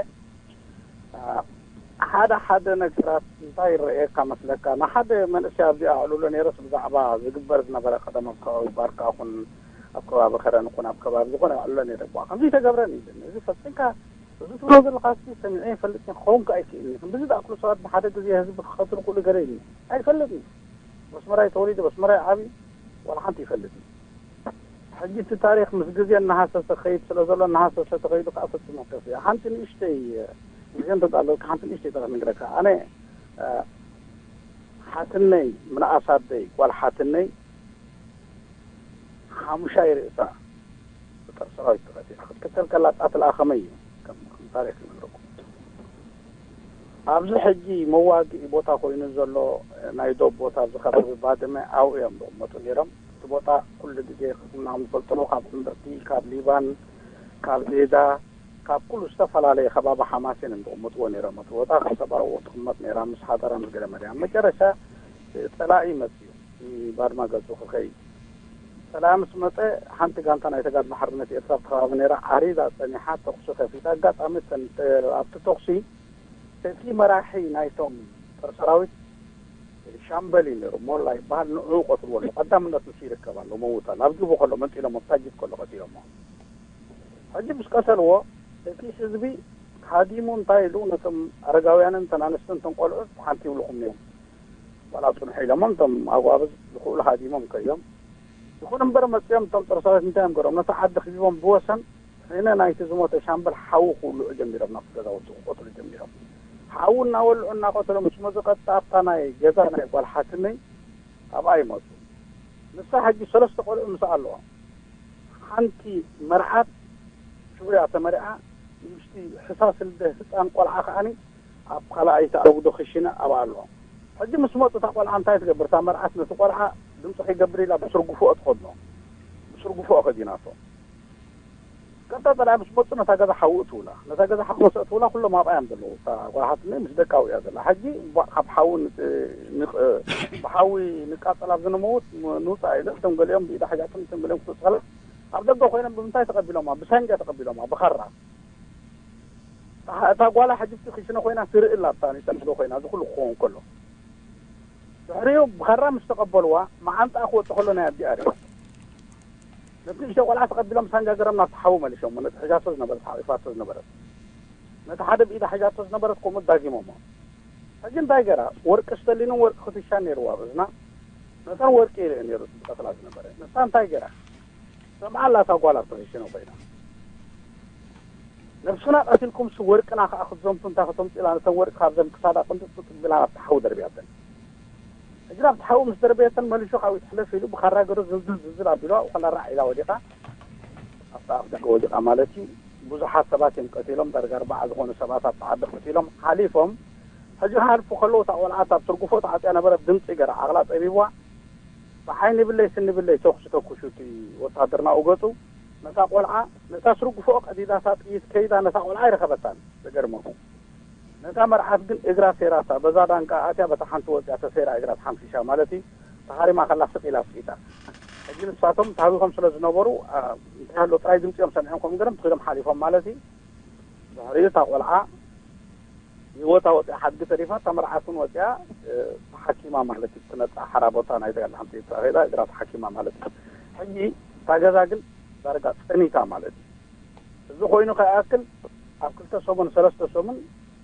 ሓደ ሓደ ነገራት እንታይ ይረኣየካ መስለካ? ንሓደ መንእሰይ ኣብዚ ኣዕልሎ ነይረስ ብዛዕባ ዝግበር ዝነበረ ቀደም ኣብ ከባቢ ባርካ ኹን ኣብ ከባቢ ከረን ኹን ኣብ ከባቢ ዝኾነ ኣዕልሎ ነይረ። ቧ፣ ከምዚ ተገብረን እዩ። እዚ ፈጺምካ፣ እዚ ትብሎ ዘለኻ እስኪ ሰሚዐ ይፈልጥ እየ፣ ክኸውን ከኣ ይክእል እዩ። ክንድዚ ዝኣክሉ ሰባት ብሓደ ግዜ ህዝቢ ክቐትሉ ክእሉ ገለ እዩ። ኣይፈልጥን። በስመራይ ተወሊደ፣ በስመራይ ዓብዩ፣ ዋላ ሓንቲ ይፈልጥ እዩ። ሕጂ እቲ ታሪኽ ምስ ግዜ እናሃሰሰ ክኸይድ ስለ ዘሎ፣ እናሃሰሰ ተኸይዱ ከኣ ፈጺሙ ክከፍ እዩ። ሓንቲ ንእሽተይ፣ ግዜ እንተጣለልካ ሓንቲ ንእሽተይ ታሪኽ ንግረካ። ኣነ፣ እ፣ ሓትነይ፣ ምንኣስ ኣደይ፣ ጓል ሓትነይ፣ ሓሙሻይ ርእሳ ብጸረ ሰራዊት ተቐቲላ ክትቅተል ከላ ጣትልኣ ከመይ እዩ? ከም፣ ከም ታሪኽ ይነግረኩም። ኣብዚ ሕጂ መዋግኢ ቦታ ኮይኑ ዘሎ ናይ ዶብ ቦታ ኣብዚ ከባቢ ባድመ ኣብኡ እዮም ዝቕመጡ ነይሮም። እቲ ቦታ ኩሉ ግዜ ከም ንፈልጦ ካብ እምብርቲ፣ ካብ ሊባን፣ ካብ ዜዳ፣ ካብ ኩሉ ዝተፈላለየ ከባቢ ሓማሴን እዮም ዝቕምጥዎ ነይሮም። እቲ ቦታ ካብ ሰባርዎ ትቕመጥ ነይራ፣ ምስ ሓደራ ምስ ገለ መለ። ኣብ መጨረሻ፣ እ፣ ጸላኢ መጽዩ፣ እ፣ ባድማ ገጹ ክኸይድ። ጸላኢ ምስ መጸ፣ ሓንቲ ጋንታ ናይ ተጋድሎ ሓርነት ኤርትራ ኣብቲ ከባቢ ነይራ፣ ዓሪዳ ጸኒሓ፣ ተኹሲ ከፊታ። ኣጋጣሚ እተን፣ እ፣ ኣብቲ ተኹሲ፣ እቲ መራሒ ናይቶም ጦር ሰራዊት ሻምበል እዩ ነይሩ፣ ሞላ ይበሃል። ንዕኡ ቀትልዎ ኣሎ። ቀዳምነት ንሱ ይርከብ ኣሎ፣ መውት ኣሎ። ኣብ ጅቡ ከሎ መንጢሎሞ፣ ኣብ ታጅት ከሎ ቀቲሎሞ። ሕጂ ምስ ቀተልዎ፣ እቲ ህዝቢ ሃዲሙ እንታይ ኢሉ፣ ነቶም ኣረጋውያንን እተን ኣንስትን እተን ቆልዑት ሓንቲ ይብልኹም እዮም። ዋላ ጽንሑ ኢሎሞም፣ እቶም ኣጓብዝ ዝኽእሉ ሃዲሞም ከዮም። ይኹን እምበር መጺኦም እቶም ጦር ሰራዊት እንታይ እዮም ገሮም? ነታ ዓዲ ክቢቦም ብወሰን ሕነ ናይቲ ዝሞተ ሻምበል ሓዊ ክውልዑ ጀሚሮም፣ ናብቲ ገዛውቲ ክቆትሉ ጀሚሮም። ሓዊ እናወልዑ እናቆተሎም ምስ መጹ ቀጥታ ኣብታ ናይ ገዛ ናይ ጓል ሓትነይ ኣብኣ ይመጹ። ንሳ ሕጂ ሰለስተ ቆልዑ ምስኣ ኣለዋ። ሓንቲ መርዓት ሽውያ ተመርዓ፣ ንእሽቲ ሕሳስ ልደ ህጻን ቆልዓ ከኣኒ ኣብ ካልኣይቲ ኣጉዶ ክሽነ ኣብኣ ኣለዋ። ሕጂ ምስ መጹ እታ ቆልዓ እንታይ ትገብር? እታ መርዓት ነቲ ቆልዓ ድምጺ ከይገብር ኢላ ብስርጉፎኦ ትኸድኖ። ብስርጉፎኦ ከዲናቶ። ቀጥታ ጸላኢ ምስ መጹ ነታ ገዛ ሓዊ እትውላ። ነታ ገዛ ሓዊ ምስ እትውላ ኩሎም ኣብኣ እዮም ዘለዉ። እታ ጓል ሓትነይ ምስ ደቃ ኣብኡ እያ ዘላ። ሕጂ ቧ-፣ ካብ ሓዊ ንጥ-፣ ንቕ-፣ ብሓዊ ንቃጸል ኣብ ዝንመውት ም-፣ ንውጻእ ኢለ፣ እቶም ገሊኦም ብኢዳ ሒዛቶም፣ እቶም ገሊኦም ክትውጽእ ከላ፣ ኣብ ደገ ኮይኖም ብምንታይ ተቐቢሎማ? ብሳንጃ ተቐቢሎማ፣ ብኻራ። እታ፣ እታ ጓላ ሕጂ ኣብቲ ክሽነ ኮይና ትርኢ ኣላ፣ ኣብታ ንእሽቶ ኮይና፣ እዚ ኩሉ ክኸውን ከሎ። ድሕሪኡ ብኻራ ምስ ተቐበልዋ፣ መዓንጣኣ ክወጽእ ከሎ ናይ ኣዲኣ ርእያ። ነቲ ንእሽቶ ቆልዓ ተቐቢሎም ሳንጃ ገይሮም ናብቲ ሓዊ መሊሾሞ። ነቲ ሒዛቶ ዝነበረት፣ ሓቒፋቶ ዝነበረት፣ ነቲ ሓደ ብኢዳ ሒዛቶ ዝነበረት ከምኡ ዳጊሞሞ። ሕጂ እንታይ ገይራ? ወርቂ ስተሊንን ወርቂ ክትሻን ነይርዋ ኣብ እዝና። ነተን ወርቂ ይርኢ ነይሩ ዝቐትላ ዝነበረ። ንሳ እንታይ ገይራ? ሰምዓ ኣላ እታ ጓል ኣብቲ ክሽነ ኮይና። ነብስና ቀቲልኩምሲ ወርቅና ከኣ ክትዘምቱ እንታይ ከተምጽኡ ኢላ ነተን ወርቂ ካብዘን ክሳዳ ቅንጥጥ ቢላ ናብቲ ሓዊ ደርብያተን። ሕጂ ናብቲ ሓዊ ምስ ደርበየተን መሊሹ ካብኡ ትሕለፍ ኢሉ ብኻራ ገይሩ ዝልዝል ዝልዝል ኣቢሉ ኣብኡ ከላ ራዕ ኢላ ወዲቓ። ኣብታ ኣፍ ደገ ወዲቓ ማለት እዩ። ብዙሓት ሰባት እዮም ቀቲሎም፣ ዳርጋ ኣርባዓ ዝኾኑ ሰባት ኣብቲ ዓዲ ቀቲሎም ሓሊፎም። ሕጂ ክሓልፉ ከለዉ እታ ቆልዓ እታ ብትርጉፎ ተዓጽያ ነበረት፣ ድምጺ ገይራ ዓቕላ ጸቢብዋ። ብዓይኒ ብለይ ስኒ ብለይ ተኹሲ ተኩሱ እቲ ወታደር ናብኡ ገጹ። ነታ ቆልዓ፣ ነታ ስርጉፎ ቀዲዳታ ጥይት ከይዳ ነታ ቆልዓ ኣይረኸበታን። ዘገርመኩም። ነታ መርዓት ግን እግራ ሴራታ፣ በዛ ዳንቃ ኣትያ በታ ሓንቲ ወጽያ ተሰይራ እግራ ተሓንፊሻ ማለት እዩ። ተሃሪማ ከላ ስቕ ኢላ ስኢታ። ሕጂ ንሳቶም ተሃዊኾም ስለ ዝነበሩ፣ ኣ፣ እንታይ ኣሎ ጥራይ ድምጺኦም ሰሚዖም ከምኡ ገይሮም ተኺሎም ሓሊፎም ማለት እዩ። ድሕሪኡ እታ ቆልዓ ህይወታ ወጽያ ሓድጊ ተሪፋ፣ እታ መርዓት እውን ወጽያ፣ እ፣ ተሓኪማ ማለት እዩ። ትነጻ ሓራ ቦታ ናይ ተጋድሎ ሓንቲ ኤርትራ ከይዳ እግራ ተሓኪማ ማለት እዩ። ሕጂ እታ ገዛ ግን ዳርጋ ጸኒታ ማለት እዩ። እዚ ኮይኑ ከይኣክል ኣብ ክልተ ሰሙን፣ ሰለስተ ሰሙን፣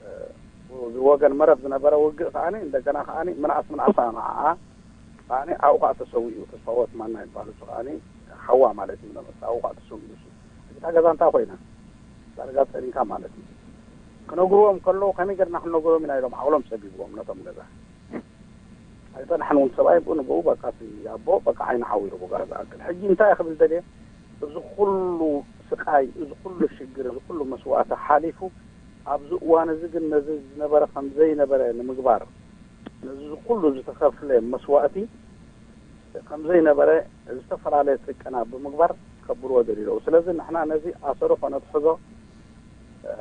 እ፣ ወገን መረብ ዝነበረ ውግእ ከኣኒ እንደገና ከኣኒ ምንኣስ ምንኣሳ ንዓኣ ከኣኒ ኣብኡ ከኣ ተሰዊኡ። ተስፋወት ማና ይበሃል እሱ ከኣኒ ሓዋ ማለት እዩ። ዝነበረ ኣብኡ ከኣ ተሰዊኡ እሱ። እታ ገዛ እንታይ ኮይና? ዳርጋ ጸኒታ ማለት እዩ። ክነግርዎም ከለዉ ከመይ ጌርና ክንነግሮም ኢና ኢሎም ዓቕሎም ጸቢብዎም ነቶም ገዛ። ኣይጸናሕን እውን ሰብኣይ ብኡ ንብኡ በቃ እቲ ኣቦ በቃ ዓይኑ ሓዊሩ ብጋር ዝኣክል። ሕጂ እንታይ ክብል ደልየ? እዚ ኩሉ ስቃይ፣ እዚ ኩሉ ሽግር፣ እዚ ኩሉ መስዋእቲ ሓሊፉ ኣብዚ እዋን እዚ ግን ነዚ ዝነበረ ከም ዘይነበረ ንምግባር፣ ነዚ ኩሉ ዝተኸፍለ መስዋእቲ ከም ዘይነበረ ዝተፈላለየ ጽቀና ብምግባር ከብርዎ ደልዩ ኣለዉ። ስለዚ ንሕና ነዚ ኣሰሩ ከነትሕዞ፣ እ፣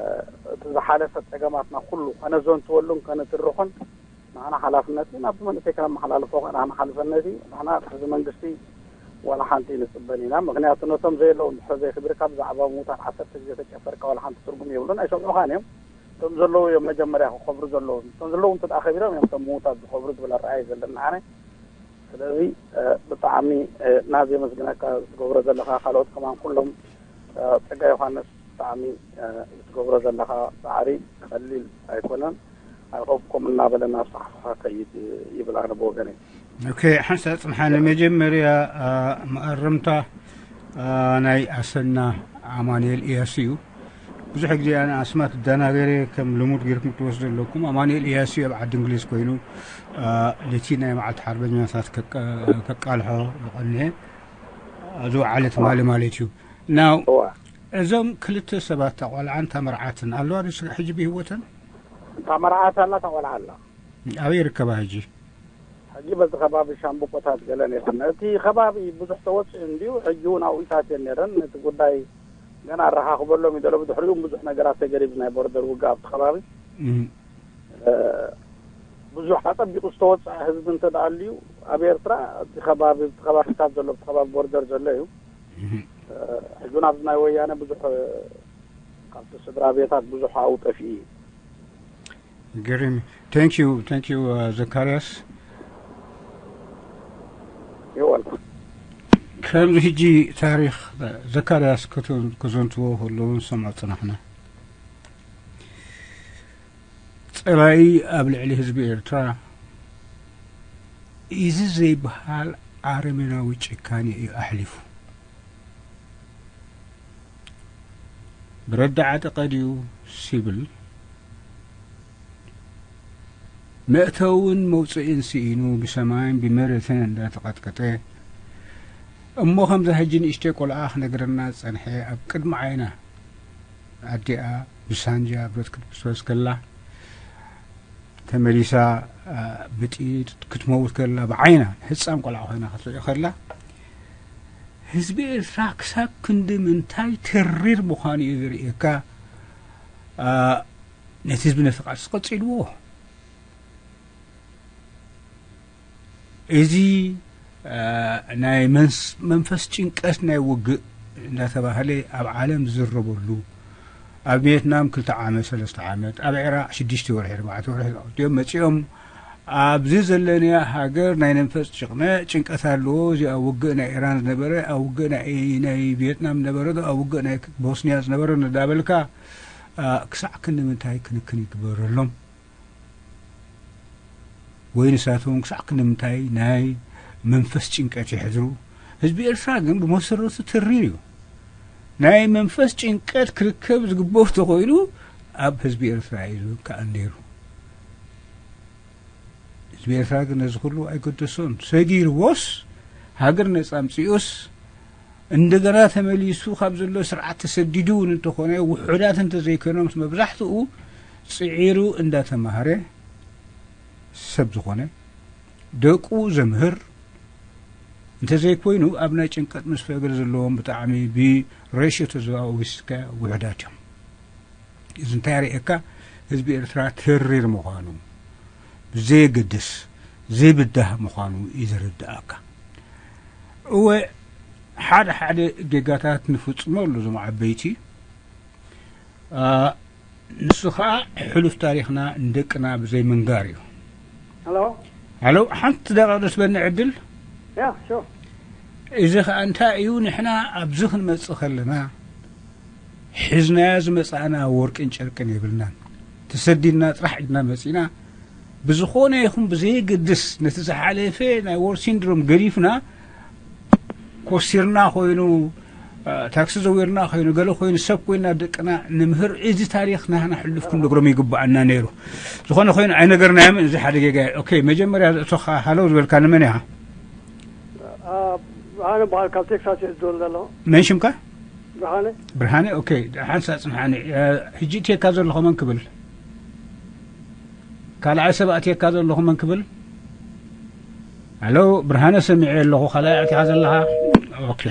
እቲ ዝሓለፈ ጸገማትና ኩሉ ከነዘንትወሉን ከነትርኾን ንሕና ሓላፍነት እዩ። ናብቲ መንእሰይ ከነመሓላልፎ ከኣ ንሕና ሓልፈነት እዩ። ንሕና ሕዚ መንግስቲ ዋላ ሓንቲ ንጽበን ኢና። ምኽንያቱ ነቶም ዘየለዉ እንድሕር ዘይኽቢርካ ብዛዕባ ምዉታት ዓሰርተ ግዜ ተጨፈርካ ዋላ ሓንቲ ትርጉም የብሉን፣ ኣይሰምዑኻን እዮም። እቶም ዘለዉ እዮም መጀመርያ ክኸብሩ ዘለዎም። እቶም ዘለዉ እንተ ደኣ ከቢሮም እዮም እቶም ምዉታት ዝኸብሩ ዝብል ኣረኣእያ እዩ ዘለኒ ኣነ። ስለዚ፣ እ፣ ብጣዕሚ፣ እ፣ ናዚ የመስግነካ ዝትገብሮ ዘለኻ፣ ካልኦት ከማን ኩሎም፣ እ፣ ጸጋ ዮሃንስ ብጣዕሚ፣ እ፣ ዝትገብሮ ዘለኻ ጻዕሪ ቀሊል ኣይኮነን። ኣይኸብኩም እናበለ እናስፋሕፍሐ ከይድ ይብል ኣነ ብወገነይ። ኦኬ፣ ሓንሳብ ጽንሓኒ። መጀመርያ፣ እ፣ መኣረምታ፣ እ፣ ናይ ኣሰና ኣማኑኤል ኢያሱ እዩ። ብዙሕ ግዜ ኣነ ኣስማት እዳናገረ ከም ልሙድ ጌርኩም ትወስዱ ኣለኩም። ኣማኑኤል ኢያሱ ኣብ ዓዲ እንግሊዝ ኮይኑ፣ አ፣ ነቲ ናይ መዓልቲ ሓርበኛታት ከቀ-፣ ከቃልሖ ዝቐንየ ዝወዓለ ትማሊ ማለት እዩ። ናው፣ እዋ። እዞም ክልተ ሰባት፣ እታ ቆልዓን እታ መርዓትን ኣለዋ ድዩ ስጋዕ ሕጂ ብህይወተን? እታ መርዓት ኣላ፣ እታ ቆልዓ ኣላ። ኣበይ ይርከባ ሕጂ? ሕጂ በዚ ከባቢ ሻምብቆታት ገለ ነይረን። እቲ ከባቢ ብዙሕ ተወጽኡ እንድዩ፣ ሕጂ እውን ኣብኡ ይታትየን ነይረን። ነቲ ጉዳይ ገና ኣረኻኽበሎም እዩ ዘሎ። ብድሕሪኡ እውን ብዙሕ ነገራት ተገይሩ፣ ናይ ቦርደር ውግእ ኣብቲ ከባቢ ብዙሕ ኣጸቢቑ ዝተወጽኣ ህዝቢ እንተ ደኣ ኣልዩ፣ ኣብ ኤርትራ እቲ ከባቢ፣ እቲ ከባቢታት ዘሎ፣ እቲ ከባቢ ቦርደር ዘሎ እዩ። ሕጂ እውን ኣብዚ ናይ ወያነ ብዙሕ ካብቲ ስድራ ቤታት ብዙሕ ኣብኡ ጠፊኡ እዩ። ገሪም። Thank you, thank you, ዘካርያስ። ይወልኩ ከምዚ ሕጂ ታሪኽ ዘካርያስ ክዘንትዎ ከለዉ ንሰምዖ ጽናሕና። ጸላኢ ኣብ ልዕሊ ህዝቢ ኤርትራ እዚ ዘይበሃል ኣረሜናዊ ጭካኔ እዩ ኣሕሊፉ። ብረዳዓጠ ቀዲዩ ሲብል መእተውን መውፅእን ስኢኑ ብሰማይን ብመሬትን እንዳተቐጥቀጠ እሞ ከምዛ ሕጂ ንእሽተይ ቆልዓ ክነግረና ዝፀንሐ ኣብ ቅድሚ ዓይና ኣዲኣ ብሳንጃ ብረት ክትብስበስ ከላ ተመሊሳ ብጥይት ክትመውት ከላ ብዓይና ህፃን ቆልዓ ኮይና ክትሪኦ ከላ ህዝቢ ኤርትራ ክሳብ ክንዲ ምንታይ ተሪር ምዃኑ እዩ ዘርእየካ። ነቲ ህዝቢ ነቲ ቃልሲ ቀፂልዎ። እዚ ናይ መንፈስ ጭንቀት ናይ ውግእ እንዳተባህለ ኣብ ዓለም ዝዝረበሉ ኣብ ቪየትናም ክልተ ዓመት ሰለስተ ዓመት ኣብ ዒራቅ ሽዱሽተ ወርሒ ኣርባዕተ ወርሒ ዝኣክል እዮም መፂኦም። ኣብዚ ዘለንያ ሃገር ናይ መንፈስ ጭቅነ ጭንቀት ኣለዎ። እዚ ኣብ ውግእ ናይ ኢራን ዝነበረ ኣብ ውግእ ናይ ቪየትናም ዝነበረ ኣብ ውግእ ናይ ቦስኒያ ዝነበረ እንዳበልካ ክሳዕ ክንዲ ምንታይ ክንክን ይግበረሎም? ወይ ንሳቶም ክሳዕ ክንዲ ምንታይ ናይ መንፈስ ጭንቀት ይሕድሩ? ህዝቢ ኤርትራ ግን ብመሰረቱ ተሪር እዩ። ናይ መንፈስ ጭንቀት ክርከብ ዝግበኦ ተኮይኑ ኣብ ህዝቢ ኤርትራ እዩ ዝውካእ ነይሩ። ህዝቢ ኤርትራ ግን ነዚ ኩሉ ኣይገደሶን። ሰጊርዎስ ሃገር ነጻ ኣምጺኡስ እንደገና ተመሊሱ ካብ ዘሎ ስርዓት ተሰዲዱ እውን እንተኾነ ውሑዳት እንተዘይኮይኖምስ መብዛሕትኡ ጽዒሩ እንዳተማሃረ ሰብ ዝኾነ ደቁ ዘምህር እንተዘይኮይኑ ኣብ ናይ ጭንቀት ምስ ፈገር ዘለዎም ብጣዕሚ ብሬሽዮ ተዘዋዊስካ ውሑዳት እዮም። እዚ እንታይ የርእየካ? ህዝቢ ኤርትራ ተሪር ምዃኑ ብዘየገድስ ዘይብዳህ ምዃኑ እዩ ዘረድኣካ። እወ ሓደ ሓደ ጌጋታት ንፍጽመሉ እዞም ዓበይቲ ንሱ ከዓ ሕሉፍ ታሪኽና ንደቅና ብዘይ ምንጋር እዩ። ሄሎ ሄሎ ሓንቲ ደቂቕ ዶ ትበኒ ዕድል? ያ ሹር እዚ ከዓ እንታይ እዩ ንሕና ኣብዚ ክንመፅእ ከለና ሒዝናዮ ዝመፃእና ወርቅን ጨርቅን የብልናን። ተሰዲድና ጥራሕ ኢድና መፂና ብዝኾነ ይኹን ብዘየገድስ ነቲ ዝሓለፈ ናይ ዎር ሲንድሮም ገዲፍና ኮሲርና ኮይኑ ታክሲ ዘዊርና ኮይኑ ገለ ኮይኑ ሰብ ኮይና ደቅና ንምህር እዚ ታሪኽ ናህና ሕሉፍ ክንነግሮም ይግባኣና ነይሩ። ዝኾነ ኮይኑ ኣይነገርናዮምን እዚ ሓደ ጌጋ እዩ። ኦኬ መጀመርያ ዘእቶኻ ሃለው ዝበልካ ንመን ኢኻ? ብርሃነ በሃል ካብ ቴክሳስ እዩ ዝደወል ዘሎ። መን ሽምካ? ብርሃነ ብርሃነ። ኦኬ ሓንሳ ጽንሓኒ። ሕጂ እትየካ ዘለኹ መን ክብል? ካልኣይ ሰብ ኣትየካ ዘለኹ መን ክብል? ኣሎ ብርሃነ ሰሚዐ ኣለኹ ካልኣይ ኣትኻ ዘለኻ። ኦኬ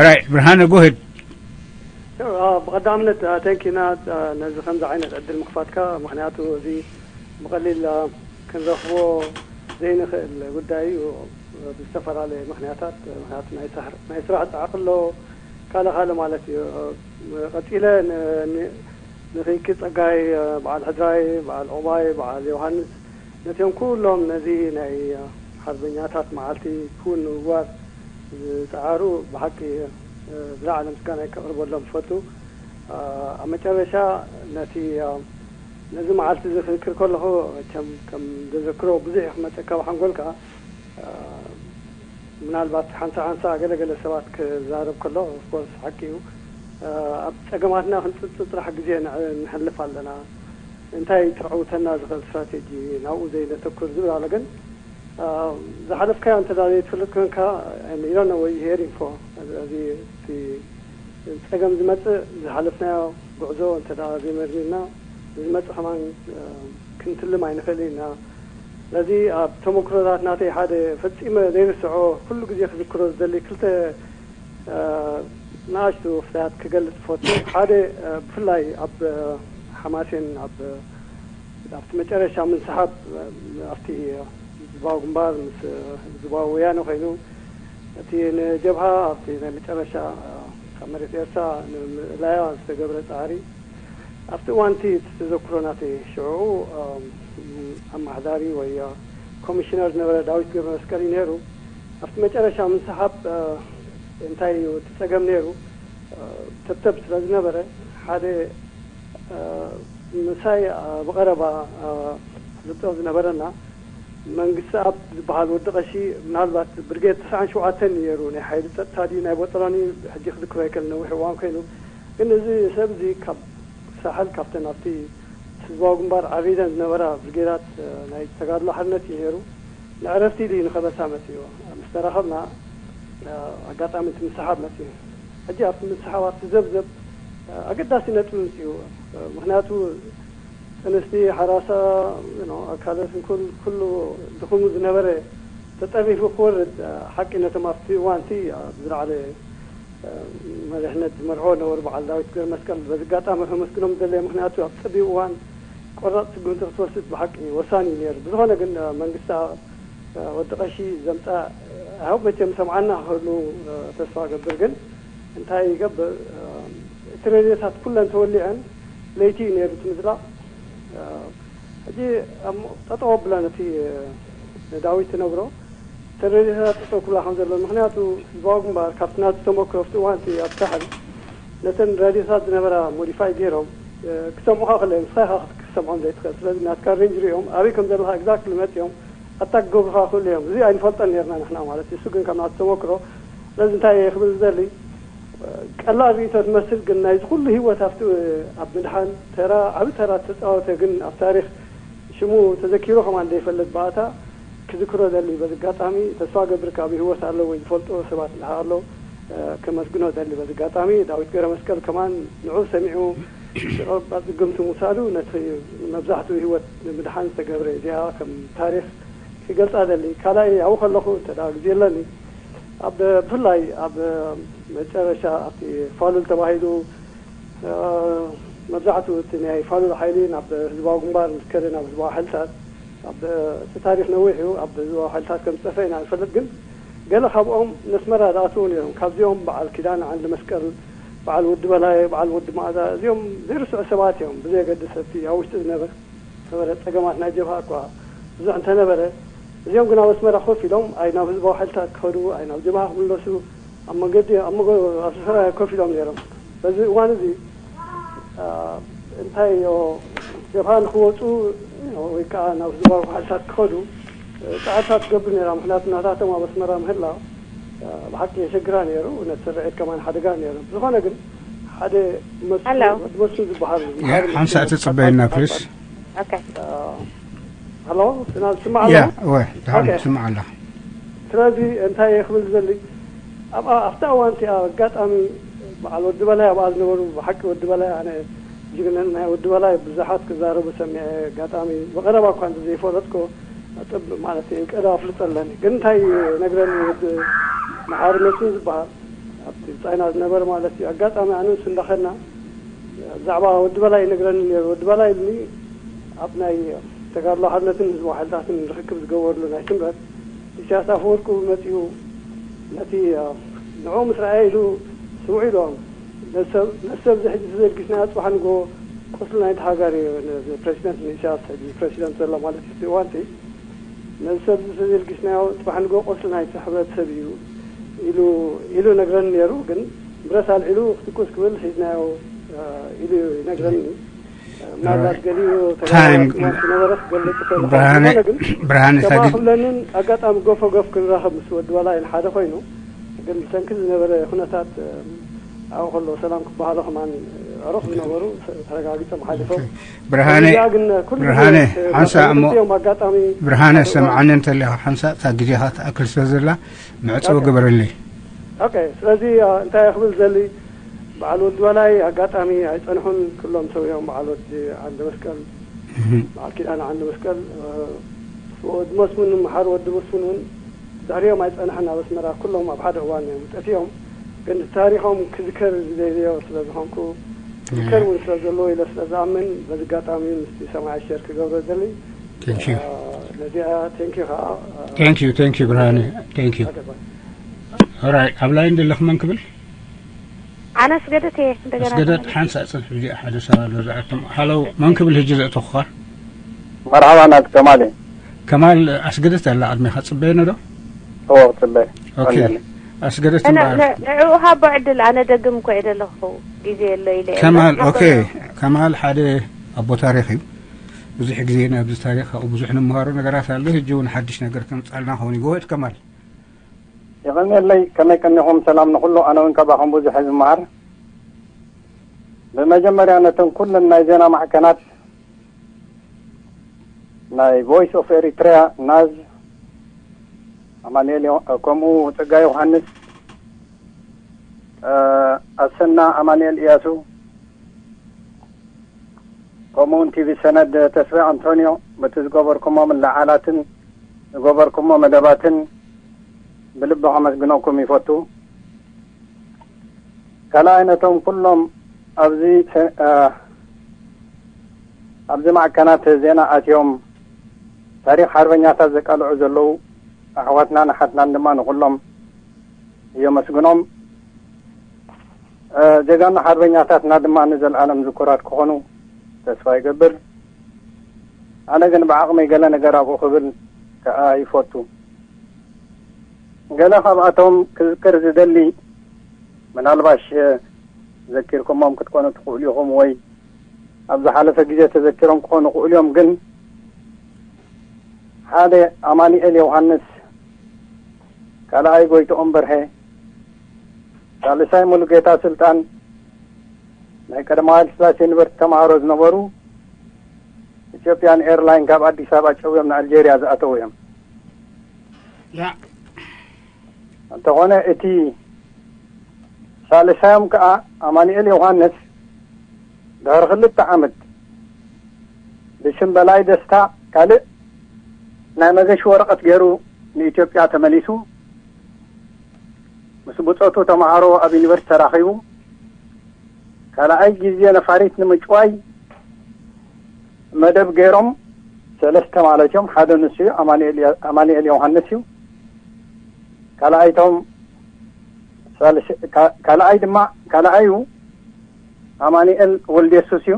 ራይ ብርሃነ ጎሄድ። ብቐዳምነት ተንኪና ነዚ ከምዚ ዓይነት ዕድል ምክፋትካ። ምክንያቱ እዚ ብቐሊል ክንረኽቦ ዘይንኽእል ጉዳይ እዩ። ብዝተፈላለየ ምክንያታት ምክንያቱ ናይ ስራሕ ፃዕቂ ኣሎ ካልእ ካልእ ማለት እዩ። ቀፂለ ንክይኪ ፀጋይ፣ በዓል ሕድራይ፣ በዓል ዑባይ፣ በዓል ዮሃንስ ነቲኦም ኩሎም ነዚ ናይ ሓርበኛታት መዓልቲ ክውን ንምግባር ዝፀዓሩ ብሓቂ ዝለዓለ ምስጋና ከቕርበሎም ዝፈቱ። ኣብ መጨረሻ ነቲ ነዚ መዓልቲ እዚ ክዝክር ከለኹ መቸም ከም ዘዘክሮ ብዙሕ ክመፀካ ብሓንጎልካ ምናልባት ሓንሳ ሓንሳ ገለገለ ሰባት ክዛረብ ከሎ ኦፍኮርስ ሓቂ እዩ። ኣብ ፀገማትና ክንፅብፅብ ጥራሕ ግዜ ንሕልፍ ኣለና። እንታይ ክዕውተና ዝኽእል ስትራቴጂ ናብኡ ዘይነተኩር ዝብል ኣሎ። ግን ዝሓለፍካዮ እንተ ዘይትፈልጥ ኮንካ ኢሎነ ወይ ሄር ኢንፎ እዚ እቲ ፀገም ዝመፅእ ዝሓለፍናዮ ጉዕዞ እንተ ዘይመርሚርና ዝመፅእ ከማን ክንትልም ኣይንኽእል ኢና። ስለዚ ኣብ ተመክሮታት ናተይ ሓደ ፈፂመ ዘይርስዖ ኩሉ ግዜ ክዝክሮ ዝደሊ ክልተ ንኣሽቱ ፍርያት ክገልጽ ፈቱ። ሓደ ብፍላይ ኣብ ሓማሴን ኣብ ኣብቲ መጨረሻ ምንስሓብ ኣብቲ ህዝባዊ ግንባር ምስ ህዝባዊ ወያነ ኮይኑ እቲ ንጀብሃ ኣብቲ ናይ መጨረሻ ካብ መሬት ኤርትራ ንምእላያ ዝተገብረ ጻዕሪ ኣብቲ እዋንቲ እቲ ተዘክሮ ናተይ ሽዑ ኣመሓዳሪ ወይ ኮሚሽነር ዝነበረ ዳዊት ገብረ መስቀል እዩ ነይሩ። ኣብቲ መጨረሻ ምንስሓብ እንታይ እዩ እቲ ጸገም ነይሩ? ተብተብ ስለ ዝነበረ ሓደ ምሳይ ብቐረባ ፍልጦ ዝነበረና መንግስቲ ኣብ ዝበሃል ወዲ ቀሺ ምናልባት ብርጌድ ተስዓን ሸውዓተን ነይሩ ናይ ሓይሊ ጸጥታ ድዩ ናይ ቦጠሎኒ ሕጂ ክዝክሮ ኣይከል ነዊሕ እዋን ኮይኑ ግን እዚ ሰብ እዚ ካብ ሳሕል ካብተን ኣብቲ ህዝባዊ ግንባር ዓቢደን ዝነበራ ብርጌዳት ናይ ተጋድሎ ሓርነት እዩ ነይሩ። ንዕረፍቲ ኢሉ እዩ ንኸበሳ መጺኡ። ምስ ተራኸብና ኣጋጣሚ እቲ ምስሓብ መጺኡ። ሕጂ ኣብቲ ምስሓብ ኣብቲ ዘብዘብ ኣገዳሲ ነጥቢ ምጽኡ። ምክንያቱ ጥንስቲ ሓራሳ ኣካለትን ኩሉ ድኹሙ ዝነበረ ተጠሪፉ ክወርድ ሓቂ ነቶም ኣብቲ እዋንቲ ኣብ ዝለዓለ መሪሕነት ዝመርሖ ነበሩ በዓል ዳዊት ገብረ መስቀል በዚ ኣጋጣሚ ከመስግኖም ደለየ። ምክንያቱ ኣብ ጸቢብ እዋን ቆራፅ ስጉምቲ ክትወስድ ብሓቂ ወሳኒ እዩ ነይሩ። ብዝኾነ ግን መንግስታ ወዲ ቀሺ ዘምፃ ሃው መቸም ሰምዓና ክህሉ ተስፋ ገብር። ግን እንታይ ይገብር እቲ ሬድዮታት ኩለን ተወሊዐን ለይቲ እዩ ነይሩ እቲ ምዝላቕ። ሕጂ ጠጠው ኣብለን እቲ ንዳዊት ትነግሮ ተረዲእካ ጠጠው ክብላ ከም ዘሎ ምክንያቱ ህዝባዊ ግንባር ካብቲ ናቱ ተመክሮ ኣብቲ እዋን እቲ ኣብ ሳሕል ነተን ራድዮታት ዝነበራ ሞዲፋይ ገይሮም ክሰምዑካ ከለዮም ንስኻ ኢኻ ክትሰምዖም ዘይትኽእል ስለዚ ናትካ ሬንጅ ሪኦም ኣበይ ከም ዘለኻ ኤግዛክትሊ መፂኦም ኣታክ ክገብሩኻ ክኽእሉ እዮም እዚ ኣይንፈልጦን ነርና ንሕና ማለት እዩ እሱ ግን ካብ ናቱ ተመክሮ ስለዚ እንታይ እየ ክብል ዝደሊ ቀላል ርእይቶ ትመስል ግን ናይዚ ኩሉ ህይወት ኣብቲ ኣብ ምድሓን ተራ ዓቢ ተራ ዝተፃወተ ግን ኣብ ታሪክ ሽሙ ተዘኪሩ ከማን ዘይፈልጥ ባእታ ክዝክሮ ደሊ በዚ ኣጋጣሚ ተስፋ ገብር ካብ ህይወት ኣሎ ወይ ዝፈልጦ ሰባት እንድሕር ኣሎ ከመስግኖ ደሊ በዚ ኣጋጣሚ ዳዊት ገረመስቀል ከማን ንዑ ሰሚዑ ሽቐባጽ ግምቱ ምውሳዱ ነቲ መብዛሕትኡ ህይወት ንምድሓን ዝተገብረ እዚኣ ከም ታሪክ ክገልጻ ደሊ ካልኣይ ኣብኡ ከለኹ እንተ ግዜ ኣለኒ ኣብ ብፍላይ ኣብ መጨረሻ ኣብቲ ፋሉል ተባሂሉ መብዛሕትኡ እቲ ናይ ፋሉል ሓይሊ ናብ ህዝባዊ ግንባር ምስ ከደ ናብ ህዝባዊ ሓይልታት እቲ ታሪክ ነዊሕ እዩ ኣብ ህዝባዊ ሓይልታት ከም ዝጠፈ ኢና ንፈልጥ ግን ገለ ካብኦም ነስመራ ዝኣተዉ ነይሮም ካብዚኦም በዓል ኪዳን ዓንዲ መስቀል በዓል ወዲ በላይ በዓል ወዲ ማእዛ እዚኦም ዘይርስዑ ሰባት እዮም ብዘየገድስ እቲ ኣብ ውሽጢ ዝነበረ ነበረ ጸገማት ናይ ጀብሃ እኳ ብዙሕ እንተነበረ እዚኦም ግን ኣብ ኣስመራ ኮፍ ኢሎም ኣይ ናብ ህዝባዊ ሓይልታት ክኸዱ ኣይ ናብ ጀብሃ ክምለሱ ኣብ መንገዲ ኣብ መጎ ኣብ ስፍራ ኮፍ ኢሎም ነይሮም። በዚ እዋን እዚ እንታይ ዮ ጀብሃ ንክወፁ ወይ ከዓ ናብ ህዝባዊ ሓይልታት ክኸዱ ፃዕርታት ትገብር ነይራ። ምክንያቱ ናታቶም ኣብ ኣስመራ ምህላው ብሓቂ የሸግራ ነይሩ። ነቲ ስርዒት ከማን ሓደጋ ነይሩ። ብዝኾነ ግን ሓደ መስፍን ዝበሃል ሓንሳእ ትፅበየና ፕሊስ። ኦኬ ሀሎ ስና ትስማዕ ኣለኻ? ያ እወ ድሓን ትስማዕ ኣለኻ። ስለዚ እንታይ እየ ክብል ዝደሊ ኣብኣ ኣብታ እዋን እቲኣ ኣጋጣሚ በዓል ወዲ በላይ ኣብኣ ዝነበሩ ብሓቂ ወዲ በላይ ኣነ ጅግንነት ናይ ወዲ በላይ ብዙሓት ክዛረቡ ሰሚዐ ኣጋጣሚ ብቐረባ እኳ እንተዘይፈለጥኮ ጥብ ማለት እዩ ቀዳ ኣፍልጦ ኣለኒ ግን እንታይ ነግረኒ ወዲ መሓሪ መስፍን ዝበሃል ኣብቲ ብጻይና ዝነበረ ማለት እዩ ኣጋጣሚ ኣነ ምስ እንዳኸድና ብዛዕባ ወዲ በላይ ይነግረኒ ነይሩ። ወዲ በላይ ኢሉኒ ኣብ ናይ ተጋድሎ ሓርነትን ህዝባዊ ሓይልታትን ርክክብ ዝገበርሉ ናይ ስምረት ኢሳያስ ኣፈወርቂ እውን መጺኡ ነቲ ንዕኡ ምስ ረኣየ ኢሉ ስምዑ ኢሎም ነዚ ሰብ እዚ ሕጂ ተዘልጊስናዮ ጽባሕ ንግሆ ቁስሊ ናይቲ ሃገር እዩ ፕረዚደንት ንኢሳያስ ሕጂ ፕረዚደንት ዘሎ ማለት እዩ እቲ እዋንቲ ነዚ ሰብ እዚ ተዘልጊስናዮ ጽባሕ ንግሆ ቁስሊ ናይቲ ሕብረተሰብ እዩ ኢሉ ኢሉ ነግረኒ ነይሩ ግን ብረት ኣልዒሉ ክትኩስ ክብል ሒዝናዮ ኢሉ ይነግረኒ ምናልባት ገሊኡ ተጋባዝነት ዝነበረ ክገልጽ ይኽእል ብርሃነ ይኸውን። ብርሃነ ከማ ሳግል ክብለንን ኣጋጣሚ ጎፈ ጎፍ ክንራኸብ ምስ ወዲ በላይ ሓደ ኮይኑ ግን ብሰንኪ ዝነበረ ኩነታት ኣብኡ ከሎ ሰላም ክበሃሎ ከማን ዕሩኽ ዝነበሩ ተረጋጊጾም ሓሊፎም። ብርሃነ እዚኣ ግን ኩሉ ግዜ ብርሃነ ሓንሳ እሞ እዮም ኣጋጣሚ ብርሃነ ሰምዓኒ እንተለኻ ሓንሳ እታ ግዜኻ ትኣክል ስለ ዘላ መዕጸዊ ግበረለይ። ኦኬ ስለዚ እንታይ ክብል ዘሊ በዓል ወዲ በላይ ኣጋጣሚ ኣይጸንሑን ክሎም ሰውዮም በዓል ወዲ ዓንደ መስቀል በዓል ኪዳን ዓንደ መስቀል ወዲ መስሙን መሓር ወዲ መስሙን እውን ድሕሪኦም ኣይጸንሐን ኣብ ኣስመራ ኩሎም ኣብ ሓደ እዋን እዮም ጠፊኦም። ግን ታሪኾም ክዝከር ዝደልዮ ስለ ዝኾንኩ፣ ክዝከር እውን ስለ ዘለዎ ኢለ ስለ ዝኣምን፣ በዚ ኣጋጣሚ ምስቲ ሰማዒ ሸር ክገብሮ ደሊ። Thank you. ነዚኣ ቴንኪዩ ከዓ Thank you, thank you ብርሃነ። Thank you. Alright, ኣብ ላይን ዘለኹ መን ክብል? ኣነ ኣስገደት እየ። እንደገና ኣስገደት ተመልሼ። ሓንሳእ ጽንሕ፣ ብዚኣ ሓደ ሰብ ኣሎ ዝኣቶም። ሃሎ፣ መን ክብል ሕጂ ዘእተኹኻ? መርሓባ ናት ከማል እየ። ከማል፣ ኣስገደት ኣላ ቅድሜኻ፣ ጽበየኒ ዶ? እዎ፣ ጽበ። ኦኬ። ኣስገደት እና እምበኣር። ን- ንዕኡ ሃቦ ዕድል፣ ኣነ ደግም እኮ እየ ዘለኹ፣ ግዜ የሎ ኢለ እየ። ከማል፣ ሃቦ ኦኬ። ከማል ሓደ ኣቦ ታሪኽ እዩ። ብዙሕ ግዜ ናብዚ ታሪኽ ካብኡ ብዙሕ ንምሃሮ ነገራት ኣሎ። ሕጂ እውን ሓድሽ ነገር ከምጻልና ኸውን እዩ። ጎሄድ ከማል። የቐንየለይ፣ ከመይ ቀኒኹም? ሰላም ንኹሉ። ኣነ እውን ካባኹም ብዙሕ እየ ዝመሃር። ብመጀመርያ ነተን ኩለን ናይ ዜና ማዕከናት ናይ ቮይስ ኦፍ ኤሪትሪያ፣ ናዝ፣ ኣማኑኤል ዮ-፣ ከምኡ ጸጋይ ዮሃንስ፣ እ፣ ኣሰና ኣማኑኤል እያሱ፣ ከምኡውን ቲቪ ሰነድ ተስፋ ኣንቶንዮ፣ በቲ ዝገበርኩሞ ምልዓላትን ዝገበርኩሞ መደባትን ብልቢ ከመስግነኩም ይፈቱ። ካልኣይ ነቶም ኩሎም ኣብዚ ሰ-፣ እ፣ ኣብዚ ማዕከናት ዜና ኣትዮም ታሪኽ ሓርበኛታት ዘቃልዑ ዘለዉ ኣሕዋትናን ኣሓትናን ድማ ንኹሎም እየመስግኖም። እ፣ ጀጋኑ ሓርበኛታትና ድማ ንዘለኣለም ዝኩራት ክኾኑ ተስፋ ይገብር። ኣነ ግን ብዓቕመይ ገለ ነገር ኣብኡ ክብል ከኣ ይፈቱ። ገለ ካብኣቶም ክዝክር ዝደሊ፣ ምናልባሽ፣ እ፣ ዘኪርኩሞም ክትኮኑ ትኽእሉ ኢኹም ወይ ኣብ ዝሓለፈ ግዜ ተዘኪሮም ክኾኑ ይኽእሉ እዮም፣ ግን ሓደ ኣማኑኤል ዮሃንስ፣ ካልኣይ ጎይትኦም በርሀ፣ ሳልሳይ ሙሉጌታ ስልጣን፣ ናይ ቀዳማዊ ኃይለ ሥላሴ ዩኒቨርሲቲ ተማሃሮ ዝነበሩ፣ ኢትዮጵያን ኤርላይን ካብ ኣዲስ ኣበባ ጨውዮም ንኣልጄርያ ዝኣተዉ እዮም። ያ። እንተኾነ እቲ ሳልሳዮም ከኣ ኣማኑኤል ዮሃንስ ድሕሪ ክልተ ዓመት ብሽም በላይ ደስታ ካልእ ናይ መገሺ ወረቐት ገይሩ ንኢትዮጵያ ተመሊሱ ምስ ብጾቱ ተማሃሮ ኣብ ዩኒቨርሲቲ ተራኺቡ ካልኣይ ግዜ ነፋሪት ንምጭዋይ መደብ ገይሮም ሰለስተ ማለት እዮም። ሓደ ንሱ እዩ፣ ኣማኑኤል ዮ-፣ ኣማኑኤል ዮሃንስ እዩ። ካልኣይቶም ሳልስ-፣ ካ-፣ ካልኣይ ድማ፣ ካልኣዩ ኣማኑኤል ወልደየሱስ እዩ።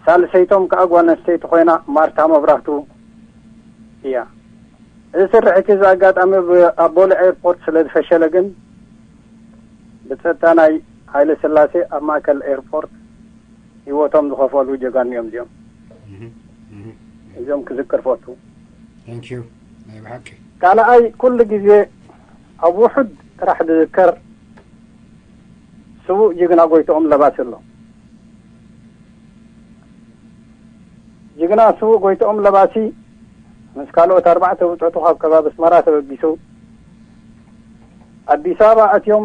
ሳልሰይቶም ከኣ ጓል ኣንስተይቲ ኮይና ማርታ መብራህቱ እያ። እዚ ስርሒት እዚ ኣጋጣሚ ብ-፣ ኣብ ቦሌ ኤርፖርት ስለ ዝፈሸለ ግን ብጸጥታ ናይ ሃይለ ስላሴ ኣብ ማእከል ኤርፖርት ህይወቶም ዝኸፈሉ ጀጋኑ እዮም እዚኦም። እዚኦም ክዝክር ፈቱ። Thank you። ናይ ብሓቂ። ካልኣይ ኩሉ ግዜ ኣብ ውሑድ ጥራሕ ዝዝከር ስዉእ ጅግና ጎይትኦም ለባሲ ኣሎ። ጅግና ስዉእ ጎይትኦም ለባሲ ምስ ካልኦት ኣርባዕተ ብጾቱ ካብ ከባቢ ኣስመራ ተበጊሱ ኣዲስ ኣበባ ኣትዮም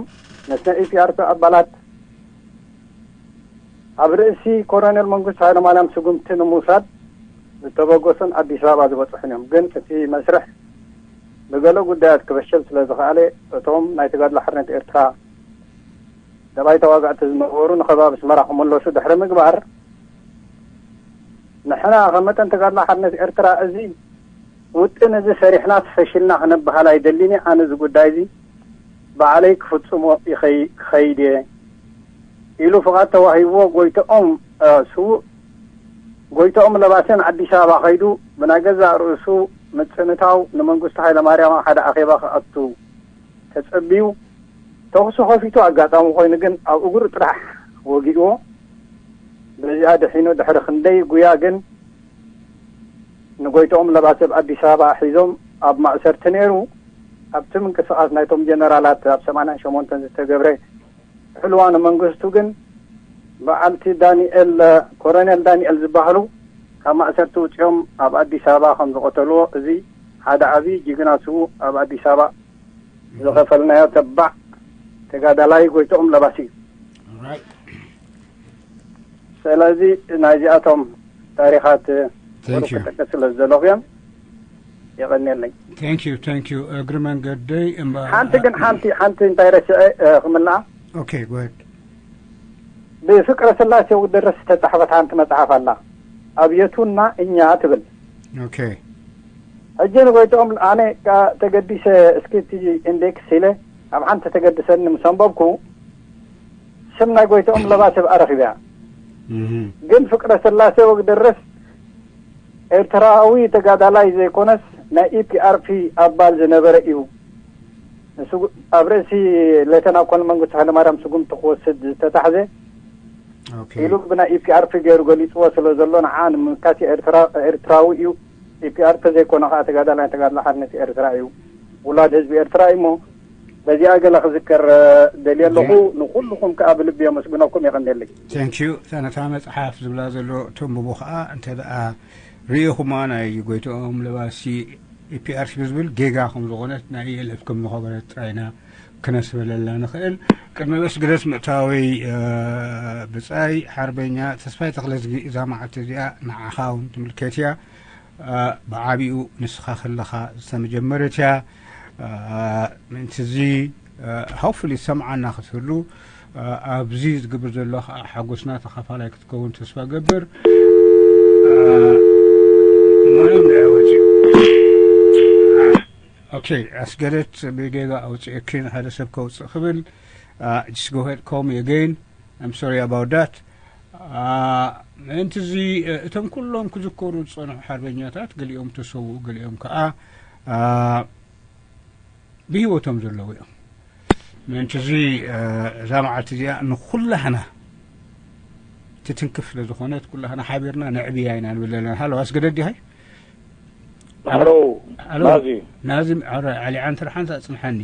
ምስ ናይ ኢፒኣርፒ ኣባላት ኣብ ርእሲ ኮሎኔል መንግስቱ ሃይለማርያም ስጉምቲ ንምውሳድ ዝተበገሱን ኣዲስ ኣበባ ዝበጽሑን እዮም። ግን እቲ መስርሕ ብገለ ጉዳያት ክበሸል ስለ ዝኸኣለ እቶም ናይ ተጋድሎ ሓርነት ኤርትራ ደባይ ተዋጋእቲ ዝነበሩ ንከባቢ ኣስመራ ክምለሱ ድሕሪ ምግባር ንሕና ከም መጠን ተጋድሎ ሓርነት ኤርትራ እዚ ውጥን እዚ ሰሪሕናስ ፈሽልና ክነብሃል ኣይደልን እየ። ኣነ እዚ ጉዳይ እዚ ባዕለይ ክፍጽሞ ይኸይ-፣ ክኸይድ እየ ኢሉ ፍቓድ ተዋሂብዎ ጎይትኦም፣ እ፣ ስዉእ ጎይትኦም ለባስን ኣዲስ ኣበባ ከይዱ ብናይ ገዛእ ርእሱ ምጽንታው ንመንግስቱ ሃይለማርያም ኣብ ሓደ ኣኼባ ክኣቱ ተጸብዩ ተኹሲ ከፊቱ ኣጋጣሚ ኮይኑ ግን ኣብ እግሩ ጥራሕ ወጊእዎ። በዚኣ ድሒኑ ድሕሪ ክንደይ ጉያ ግን ንጎይትኦም ለባሲ ኣብ ኣዲስ ኣበባ ሒዞም ኣብ ማእሰርቲ ነይሩ። ኣብቲ ምንቅስቓስ ናይቶም ጀነራላት ኣብ ሰማንያን ሸሞንተን ዝተገብረ ሕልዋ ንመንግስቱ ግን በዓልቲ ዳንኤል፣ ኮሎኔል ዳንኤል ዝበሃሉ ካብ ማእሰርቲ ውፅኦም ኣብ ኣዲስ ኣበባ ከም ዝቐተልዎ እዚ ሓደ ዓብዪ ጅግና ስዉእ ኣብ ኣዲስ ኣበባ ዝኸፈልናዮ ተባዕ ተጋዳላይ ጎይትኦም ለባሲ እዩ። Alright። ስለዚ ናይዚኣቶም ታሪኻት Thank you። ክጠቅስ ስለ ዝደለኹ እዮም። የቐንየለይ። Thank you, thank you. እግሪ መንገደይ እምባ- ሓንቲ ግን ሓንቲ ሓንቲ እንታይ ረስዐ ክምልኣ Okay, go ahead. ብፍቅረ ስላሴ ወግደረስ ዝተፃሕፈት ሓንቲ መፅሓፍ ኣላ፣ ኣብየቱና እኛ ትብል። Okay. ሕጂ ንጎይትኦም ኣነ ተገዲሰ እስኪ እቲ ኢንዴክስ ኢለ ኣብ ሓንቲ ተገድሰኒ ምስ ኣንበብኩ ስም ናይ ጎይትኦም ለባስብ ኣረኺብያ። ግን ፍቅረ ስላሴ ወግደረስ ኤርትራዊ ተጋዳላይ ዘይኮነስ ናይ ኢፒኣርፒ ኣባል ዝነበረ እዩ። ንስጉ- ኣብ ርእሲ ሌተና ኮሎኔል መንግስቱ ሃይለማርያም ስጉምቲ ክወስድ ዝተታሕዘ ኢሉ ብናይ ኢፒኣርፒ ገይሩ ገሊፅዎ ስለ ዘሎ ንዓ ንምምካት ኤርትራዊ እዩ። ኢፒኣርፒ ዘይኮነ ከዓ ተጋዳላይ ተጋድሎ ሓርነት ኤርትራ እዩ፣ ውላድ ህዝቢ ኤርትራ እዩ። እሞ በዚኣ ገለ ክዝክር ደልየ ኣለኹ። ንኩልኹም ከዓ ብልቢ የመስግነኩም። የቐንየለይ። Thank you። እታ ነታ መፅሓፍ ዝብላ ዘሎ ተንብቡ ከዓ እንተ ደኣ ርእኹማ ናይ ጎይትኦም ለባሲ ኢፒኣርሲ ብዝብል ጌጋ ከም ዝኾነት ናይ የለፍ ከም ዝኾበረት ጥራይና ክነስበለላ ንኽእል። ቅድሚ በስግደት ምእታወይ ብፃይ ሓርበኛ ተስፋይ ተኽለዝጊ እዛ መዓልቲ እዚኣ ንዓኻ እውን ትምልከት እያ። ብዓቢኡ ንስኻ ከለኻ ዝተመጀመረት እያ። ምእንቲ እዚ ሃውፍሊ ሰምዓና ክትህሉ ኣብዚ ዝግብር ዘሎ ከዓ ሓጎስና ተኻፋላይ ክትከውን ተስፋ ገብር። ምንም ወፂኡ ኦኬ ኣስገደት ብጌጋ ኣውፅእኪ ንሓደ ሰብ ከውፅእ ክብል just go ahead call me again. I'm sorry about that. ምእንቲ እዚ እቶም ኩሎም ክዝከሩ ዝፀንሑ ሓርበኛታት ገሊኦም ተሰውኡ ገሊኦም ከዓ ብህይወቶም ዘለዉ እዮም። ምእንቲ እዚ እዛ መዓልቲ እዚኣ ንኩላህና ትትንክፍ ስለ ዝኾነት ኩላህና ሓቢርና ነዕብያ ኢና ንብል ዘለና። ሃሎ ኣስገደድ ዲሃይ? ሃሎ ናዚ። ናዚ ዓሊ ዓንተር ሓንሳ ጽንሓኒ።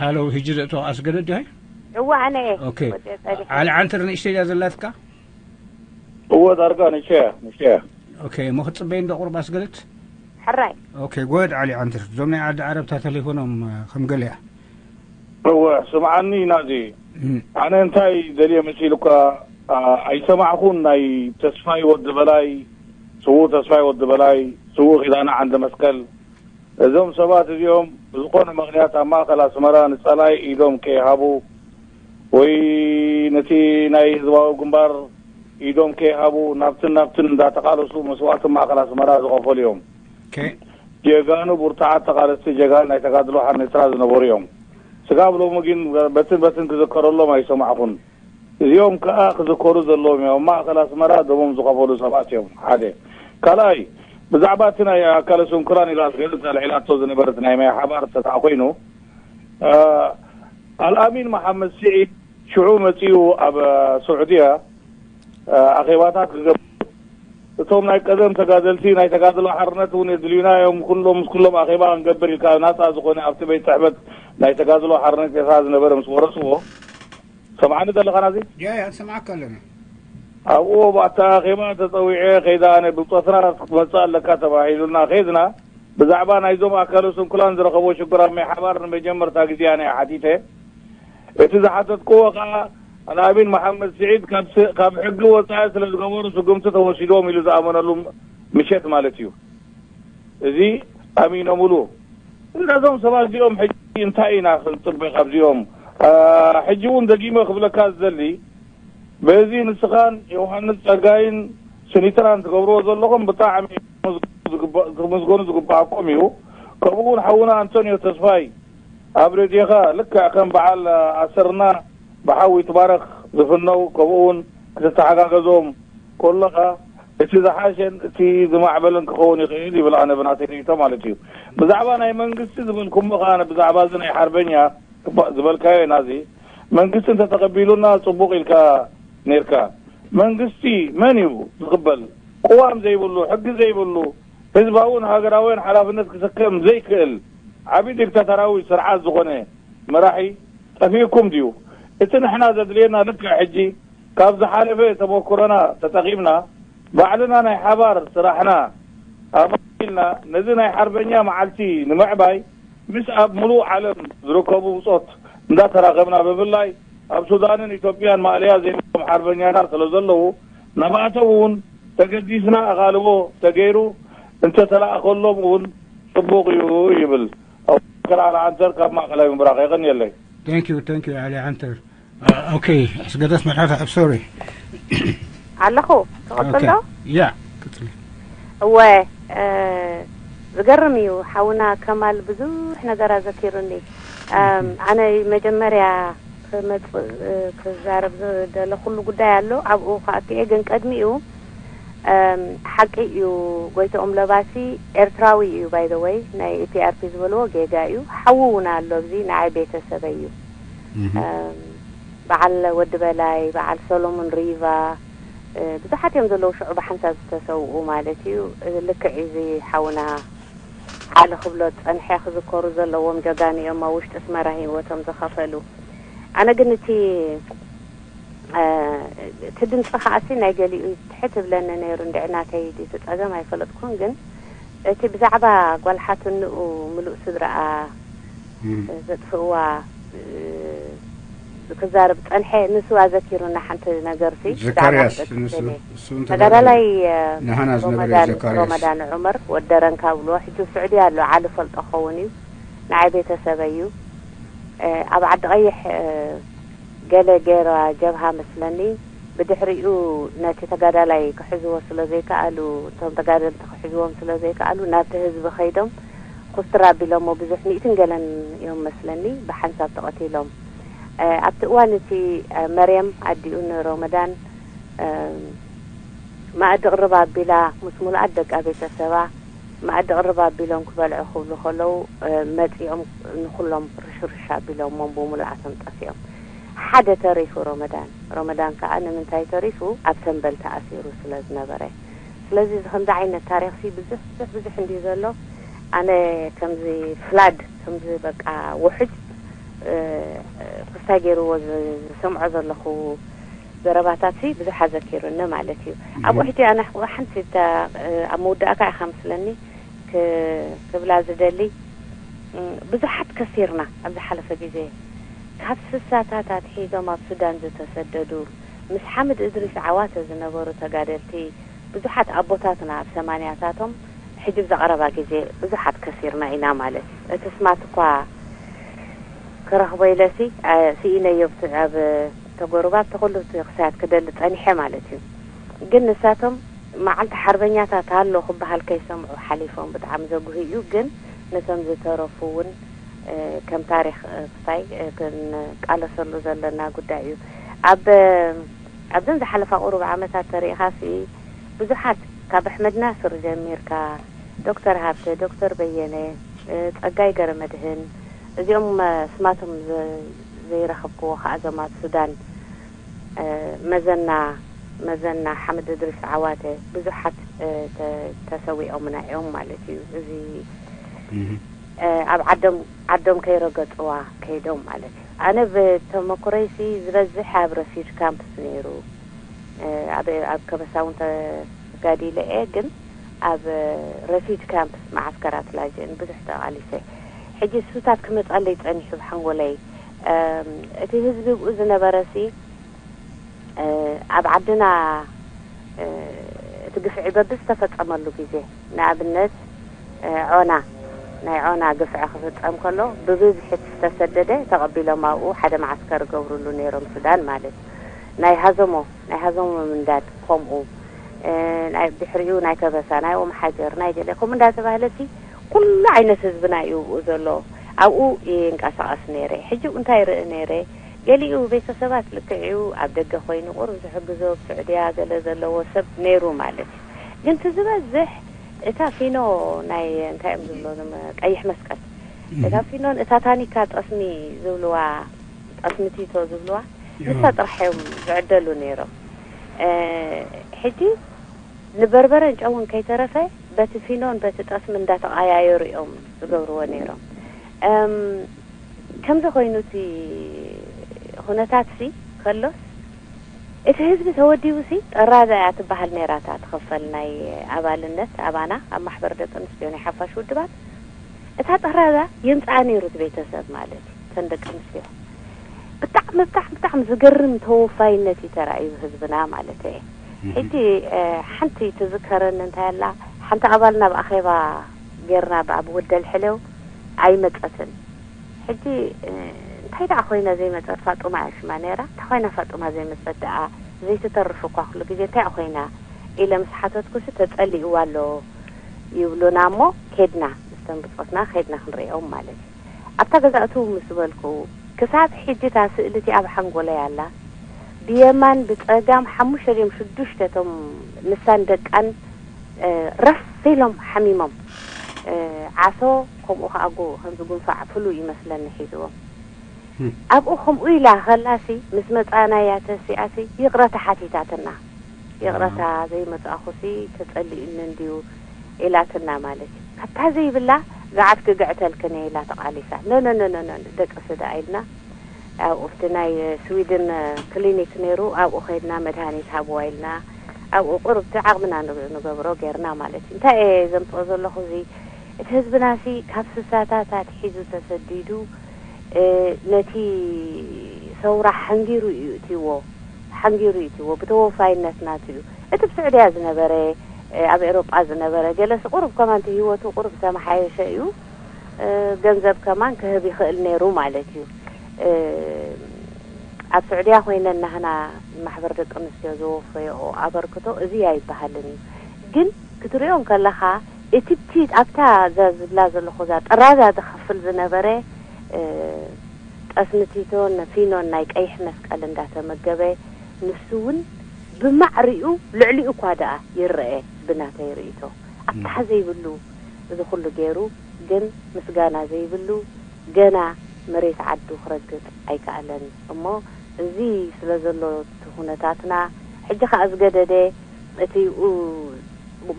ሃሎ ህጂ ዘእቶ ኣስገደድ ዲሃይ? እዋ ኣነ እየ። ኦኬ። ዓሊ ዓንተር ንእሽተይ እያ ዘላትካ? እወ ዳርጋ ንሸያ ንሸያ። ኦኬ እሞ ክትጽበይ እንዶ ቁርብ ኣስገደድ? ሕራይ። ኦኬ ጎድ ዓሊ ዓንተር እዞም ናይ ዓዲ ዓረብታ ተሌፎኖም ከም ገለያ። እወ ስምዓኒ ናዚ። ኣነ እንታይ ደልየ መሲሉካ ኣይሰማዕኹን ናይ ተስፋይ ወዲ በላይ ስዉእ ተስፋይ ወዲ በላይ ስዉእ ኺዳነ ዓንደ መስቀል እዞም ሰባት እዚኦም ብዝኾነ ምኽንያት ኣብ ማእኸል ኣስመራ ንጸላኢ ኢዶም ከይሃቡ ወይ ነቲ ናይ ህዝባዊ ግንባር ኢዶም ከይሃቡ ናብትን ናብትን እንዳተቓለሱ መስዋእቲ ማእኸል ኣስመራ ዝኸፈሉ እዮም። ጀጋኑ ብርቱዓት ተቓለስቲ ጀጋኑ ናይ ተጋድሎ ሓርነት ኤርትራ ዝነበሩ እዮም። ስጋብ ሎሚ ግን በትን በትን ክዝከረሎም ኣይሰማዕኹን። እዚኦም ከኣ ክዝከሩ ዘለዎም እዮም። ኣብ ማእከል ኣስመራ ደሞም ዝኸፈሉ ሰባት እዮም። ሓደ ካልኣይ ብዛዕባ እቲ ናይ ኣካለ ስንኩላን ኢላ ኣስገድት ኣልዒላቶ ዝነበረት ናይ ማይ ሓባር እንተ ደኣ ኮይኑ ኣልኣሚን መሓመድ ስዒድ ሽዑ መጺኡ ኣብ ስዑድያ ኣኼባታት ክገብር እቶም ናይ ቀደም ተጋደልቲ ናይ ተጋድሎ ሓርነት እውን የድልዩና እዮም ኩሎም ምስ ኩሎም ኣኼባ ክንገብር ኢልካ ናፃ ዝኾነ ኣብቲ ቤት ፅሕፈት ናይ ተጋድሎ ሓርነት ኤርትራ ዝነበረ ምስ ወረስዎ ሰምዓኒ ዘለኻ ናዚ ያ ያ ንሰምዓካ ኣለና ኣብኡ ኣብታ ኣኼባ ተፀዊዐ ከይዳ ኣነ ብፆትና ክትመፅእ ኣለካ ተባሂሉና ከይድና ብዛዕባ ናይዞም ኣካለ ስንኩላን ዝረኸቦ ሽግር ኣብ ማይ ሓባር ንመጀመርታ ግዜ ኣነ ሓቲተ እቲ ዝሓተትክዎ ከዓ ኣልኣሚን መሓመድ ስዒድ ካብ ሕጊ ወፃኢ ስለ ዝገበሩ ስጉምቲ ተወሲድዎም ኢሉ ዝኣመነሉ ምሸት ማለት እዩ። እዚ ኣሚኖምሉ ነዞም ሰባት እዚኦም ሕጂ እንታይ ኢና ክንፅበ ካብዚኦም? ሕጂ እውን ደጊመ ክብለካ ዝደሊ በዚ ንስኻን ዮሃንስ ፀጋይን ስኒትራን ትገብርዎ ዘለኹም ብጣዕሚ ክምስገኑ ዝግባኣኩም እዩ። ከምኡ እውን ሓውና ኣንቶንዮ ተስፋይ ኣብ ሬድዮኻ ልክዕ ከም በዓል ኣሰርና ብሓዊ ትባረኽ ዝፍነው ከምኡ እውን ክትተሓጋገዞም ከለኻ እቲ ዝሓሸን እቲ ዝማዕበለን ክኸውን ይኽእል ይብል ኣነ ብናተይ ርእይቶ ማለት እዩ። ብዛዕባ ናይ መንግስቲ ዝበልኩሞ ከዓ ብዛዕባ እዚ ናይ ሓርበኛ ዝበልካዮ ናዚ መንግስቲ እንተተቐቢሉና ፅቡቕ ኢልካ ነይርካ። መንግስቲ መን እዩ ዝቕበል? ቅዋም ዘይብሉ፣ ሕጊ ዘይብሉ፣ ህዝባውን ሃገራውያን ሓላፍነት ክስከም ዘይክእል ዓቢ ዲክታተራዊ ስርዓት ዝኾነ መራሒ ጠፊእኩም ድዩ? እቲ ንሕና ዘድልየና ልክዕ ሕጂ ካብ ዝሓለፈ ተመኩሮና ተጠቒምና ባዕልና ናይ ሓባር ስራሕና ኣማኢልና ነዚ ናይ ሓርበኛ መዓልቲ ንምዕባይ ምስ ኣብ ምሉእ ዓለም ዝርከቡ ብጾት እንዳተራኸብና ብፍላይ ኣብ ሱዳንን ኢትዮጵያን ማእለያ ዘይብሎም ሓርበኛና ስለ ዘለዉ ናብኣቶም እውን ተገዲስና ኣቓልቦ ተገይሩ እንተተላእከሎም እውን ጽቡቕ እዩ ይብል። ኣቡበከር ኣልዓንተር ካብ ማእከላይ ምብራቕ። የቐንየለይ። Thank you, thank you, Ali Anter. Uh, okay, ኣስገደት መልሓፍ፣ I'm sorry. ኣለኹ። ክቐጽል ዶ? Yeah, ቀጽሊ። እወ፣ እ፣ ዝገርም እዩ። ሓውና ከማል ብዙሕ ነገር ኣዘኪሩኒ። እም፣ ኣነ መጀመርያ ክመጽእ፣ እ፣ ክዛረብ ዝደለኹሉ ጉዳይ ኣሎ። ኣብኡ ክኣቱ እየ፣ ግን ቀድሚኡ፣ እም፣ ሓቂ እዩ፣ ጎይትኦም ለባሲ ኤርትራዊ እዩ። By the way፣ ናይ E P R P ዝበልዎ ጌጋ እዩ። ሓዉ እውን ኣሎ ኣብዚ፣ ንዓይ ቤተሰበይ እዩ። እም፣ በዓል ወዲ በላይ፣ በዓል ሰሎሞን ሪቫ፣ እ፣ ብዙሓት እዮም ዘለዉ፣ ሽዑ ብሓንሳብ ዝተሰውኡ ማለት እዩ። እ፣ ልክዕ እዩ፣ እዚ ሓውና ዓሊ ክብሎ ጸንሐ፣ ክዝከሩ ዘለዎም ጀጋኑ እዮም፣ ኣብ ውሽጢ ኣስመራ ህይወቶም ዝኸፈሉ። ኣነ ግን እቲ፣ እ፣ እቲ ድምፂ ከኣሲ ናይ ገሊኡ ትሕት ይብለኒ ነይሩ፣ እንድዒ ናተይ ድዩ እቲ ጸገም ኣይፈለጥኩን፣ ግን እቲ ብዛዕባ ጓል ሓትንኡ ምሉእ ስድራኣ እም። ዘጥፍእዋ፣ እ፣ ክዛረብ ጸንሐ። ንሱ ኣዘኪሩና ሓንቲ ነገርሲ፣ ብዛዕባ ዘካርያስ፣ ክጠቅስ ንሱ፣ ደልየ። እሱ እንተ ተጋዳላይ፣ እ፣ ንሃና ዝነበረ እዩ፣ ሮመዳን፣ ዘካርያስ። ሮመዳን ዑመር ወደረን ካብልዎ፣ ሕጂ ኣብ ስዑድያ ኣሎ፣ ዓሊ ፈልጦ ክኸውን እዩ፣ ንዓይ ቤተሰበይ እዩ። እ፣ ኣብ ዓዲ ቀይሕ፣ እ፣ ገለ ገይራ ጀብሃ መስለኒ። ብድሕሪኡ ነቲ ተጋዳላይ ክሕዝዎ ስለ ዘይከኣሉ፣ እቶም ተጋደልቲ ክሕዝዎም ስለ ዘይከኣሉ፣ ናብቲ ህዝቢ ከይዶም ኩስትር ኣቢሎሞ፣ ብዙሕ ሚእትን ገለን እዮም መስለኒ ብሓንሳብ ተቐቲሎም። እ፣ ኣብቲ እዋን እቲ፣ እ፣ መርየም ኣዲኡ ንሮመዳን፣ እ፣ መኣዲ ቅርብ ኣቢላ ምስ ሙሉኣት ደቃ ቤተሰባ መኣዲ ቅርብ ኣቢሎም ክበልዑ ክብሉ ከለዉ፣ እ፣ መጺኦም ንኹሎም ርሽርሽ ኣቢሎሞም ብምሉኣቶም ጠፊኦም። ሓደ ተሪፉ ሮመዳን። ሮመዳን ከኣ ንምንታይ ተሪፉ? ኣብ ሰንበል ተኣሲሩ ስለ ዝነበረ። ስለዚ እዚ ከምዚ ዓይነት ታሪኽሲ ብዙሕ፣ ብዙሕ፣ ብዙሕ እንድዩ ዘሎ። ኣነ ከምዚ ፍላድ፣ ከምዚ በቃ ውሕጅ፣ እ፣ ክስታይ ገይርዎ ዝ-፣ ዝሰምዖ ዘለኹ ዘረባታትሲ ብዙሕ ኣዘኪሩኒ ማለት እዩ። ኣብኡ ሕጂ ኣነ ሓንቲ እታ፣ እ፣ ኣብ መወዳእታ ኢኻ መስለኒ ክ-፣ ክብላ ዝደሊ፣ እም፣ ብዙሓት ከሲርና ኣብ ዝሓለፈ ግዜ። ካብ ስሳታት ኣትሒዞም ኣብ ሱዳን ዝተሰደዱ፣ ምስ ሓምድ እድሪስ ዓዋተ ዝነበሩ ተጋደልቲ፣ ብዙሓት ኣቦታትና ኣብ ሰማንያታቶም፣ ሕጂ ብዛ ቀረባ ግዜ ብዙሓት ከሲርና ኢና ማለት እዩ። እቲ ስማት እኳ ክረኽቦ ኢለሲ፣ እ፣ ስኢነዮ፣ ኣብ ተጎሩባብ ተኸሉ ክሳያት ክደሊ ጸኒሐ ማለት እዩ። ግን ንሳቶም መዓልቲ ሓርበኛታት ኣሎ ክበሃል ከይሰምዑ ሓሊፎም። ብጣዕሚ ዘጉሂ እዩ። ግን ነቶም ዝተረፉ እውን፣ እ፣ ከም ታሪኽ፣ እ፣ ክሳይ፣ እ፣ ክንቃለሰሉ ዘለና ጉዳይ እዩ። ኣብ፣ ኣብዘን ዝሓለፋ ቁሩብ ዓመታት ተሪኢኻሲ ብዙሓት ካብ ኣሕመድ ናስር ጀሚርካ፣ ዶክተር ሃብተ፣ ዶክተር በየነ፣ እ፣ ጸጋይ ገረመድህን፣ እዚኦም፣ እ፣ ስማቶም ዘ-፣ ዘይረኸብክዎ ከኣ እዞም ኣብ ሱዳን፣ እ፣ መዘና፣ መዘና ሓምድ እድሪስ ዓዋተ፣ ብዙሓት፣ እ፣ ተ-፣ ተሰዊኦምና እዮም ማለት እዩ። እዚ፣ እህ። እ፣ ኣብ ዓዶም፣ ዓዶም ከይረገጽዋ ከይዶም ማለት እዩ። ኣነ ብተመኩረይሲ ዝበዝሕ ኣብ ረፊጅ ካምፕስ ነይሩ። እ፣ ኣብ፣ ኣብ ከበሳ እውን ተጋዲለ እየ፣ ግን ኣብ ረፊጅ ካምፕስ፣ መዓስከራት ላጅእን ብዙሕ ተቓሊሰ። ሕጂ እሱታት ክመጻለይ ጸኒሑ ብሓንጎለይ። እም፣ እቲ ህዝቢ ብኡ ዝነበረሲ፣ እ፣ ኣብ ዓድና፣ እ፣ እቲ ግፍዒ በብዝተፈጸመሉ ግዜ፣ ንኣብነት፣ እ፣ ዖና፣ ናይ ዖና ግፍዒ ክፍጸም ከሎ፣ ብብዝሒ ዝተሰደደ ተቐቢሎም ኣብኡ ሓደ መዓስከር ይገብሩሉ ነይሮም፣ ሱዳን ማለት እዩ። ናይ ሃዘሞ፣ ናይ ሃዘሞ ምንዳድ ከምኡ፣ እ፣ ናይ ድሕሪኡ ናይ ከበሳ፣ ናይ ኦም ሓጀር፣ ናይ ገለ ከምኡ እንዳተባህለሲ፣ ኩሉ ዓይነት ህዝብና እዩ ብኡ ዘሎ። ኣብኡ እየ እንቀሳቐስ ነይረ። ሕጂ እንታይ ርኢ ነይረ? ገሊኡ ቤተሰባት ልክዕ እዩ፣ ኣብ ደገ ኮይኑ ቁሩብ ዝሕግዞ፣ ኣብ ስዑድያ ገለ ዘለዎ ሰብ ነይሩ ማለት እዩ። ግን እቲ ዝበዝሕ እታ ፊኖ ናይ፣ እንታይ እዮም ዝብሎ፣ እዞም ቀይሕ መስቀል፣ እታ ፊኖን እታ ታኒካ ጠስሚ ዝብልዋ፣ ጠስሚ ቲቶ ዝብልዋ፣ ንሳ ጥራሕ እዮም ዝዕደሉ ነይሮም። እ፣ ሕጂ ንበርበረን ጨውን ከይተረፈ በቲ ፊኖን በቲ ጠስሚ እንዳተቐያየሩ እዮም ዝገብርዎ ነይሮም። እም፣ ከምዚ ኮይኑ እቲ ኩነታትሲ ከሎስ፣ እቲ ህዝቢ ተወዲቡሲ፣ ጠራዛ እያ ትበሃል ነይራ እታ ትኽፈል ናይ ኣባልነት ኣባና ኣብ ማሕበር ደቂ ኣንስትዮ ናይ ሓፋሽ ውድባት። እታ ጠራዛ የምጽኣ ነይሩ እቲ ቤተሰብ ማለት እዩ፣ እተን ደቂ ኣንስትዮ። ብጣዕሚ፣ ብጣዕሚ፣ ብጣዕሚ ዝገርም ተወፋይነት እዩ ተራእዩ ህዝብና ማለት እየ። ሕጂ፣ እ፣ ሓንቲ ትዝከረኒ እንታይ ኣላ፣ ሓንቲ ኣባልና ኣብ ኣኼባ ጌርና፣ ብ-፣ ኣብ ወደል ሕሌው ኣይመጸትን። ሕጂ፣ እ፣ እንታይ ደኣ ኮይና ዘይመጸት ፋጡማ እያ ሽማ ነይራ። እንታይ ኮይና ፋጡማ ዘይመጸት ደኣ? ዘይትተርፍ እኳ ኩሉ ግዜ እንታይ ኮይና ኢለ ምስ ሓተትኩሲ፣ ተጸሊእዋ ኣሎ ይብሉና እሞ፣ ኬድና፣ ምስቶም ብጾትና ኬድና ክንርእዮም ማለት እዩ። ኣብታ ገዛ እትው ምስ በልኩ፣ ክሳብ ሕጂ እታ ስእሊ እቲኣ ኣብ ሓንጎለይ ኣላ። ብየማን ብጸጋም ሓሙሽተ ድዮም ሽዱሽተ እቶም ንሳን ደቃን፣ እ፣ ረፍ ኢሎም ሓሚሞም። እ፣ ዓሶ ከምኡ ከኣ ጎ-፣ ከምዚ ጉንፋዕ ፍሉይ ይመስለኒ ሒዝዎም። እም። ኣብኡ ከምኡ ኢላ ከላሲ፣ ምስ መጻናያ ተሲኣሲ፣ ይቕረታ ሓቲታትና። ይቕረታ፣ ዘይመጻእኹሲ ተጸሊኡኒ እንድዩ ኢላትና ማለት እዩ። ካብታ ዘይብላ፣ ገዓት ክግዕተልክን እየ ኢላ ተቓሊሳ። ኖ፣ ኖ፣ ኖ፣ ኖ፣ ኖ፣ ደቅሲ ደኣ ኢልና፣ ኣብኡ ኣብቲ ናይ ስዊድን ክሊኒክ ነይሩ፣ ኣብኡ ከይድና መድሃኒት ሃብዋ ኢልና፣ ኣብኡ ቁሩብ እቲ ዓቕምና ንግ-፣ ንገብሮ ጌርና ማለት እዩ። እንታይ እየ ዘምጽኦ ዘለኹ፣ እዚ እቲ ህዝብናሲ ካብ ስሳታት ኣትሒዙ ተሰዲዱ፣ እ፣ ነቲ ሰውራ ሓንጊሩ እዩ እትይዎ፣ ሓንጊሩ እዩ እትይዎ፣ ብተወፋይነት ናቱ እዩ። እቲ ኣብ ስዑድያ ዝነበረ፣ እ፣ ኣብ ኤሮጳ ዝነበረ፣ ገለሲ ቁሩብ ከማን እቲ ህይወቱ ቁሩብ ዝተመሓየሸ እዩ። እ፣ ገንዘብ ከማን ክህብ ይኽእል ነይሩ ማለት እዩ። እ፣ ኣብ ስዑድያ ኮይነን ናህና ማሕበር ደቂ ኣንስትዮ ዘወፈየኦ ኣበርክቶ እዚ ኣይበሃልን እዩ። ግን ክትሪኦ እንከለኻ፣ እቲ ብቲ ኣብታ እዛ ዝብላ ዘለኹ እዛ ጥራዛ ዝኸፍል ዝነበረ፣ እ፣ ጠስሚ ቲቶን ፊኖን ናይ ቀይሕ መስቀል እንዳተመገበ፣ ንሱ እውን ብማዕሪኡ ልዕሊኡ እኳ ደኣ ይረአ ብናተይ ርእይቶ። ኣብታሕ ዘይብሉ እዚ ኩሉ ገይሩ፣ ግን ምስጋና ዘይብሉ፣ ገና መሬት ዓዱ ክረግጽ ኣይከኣለን። እሞ እዚ ስለ ዘሎ እቲ ኩነታትና፣ ሕጂ ከኣ ዝገደደ እቲ ኡ-፣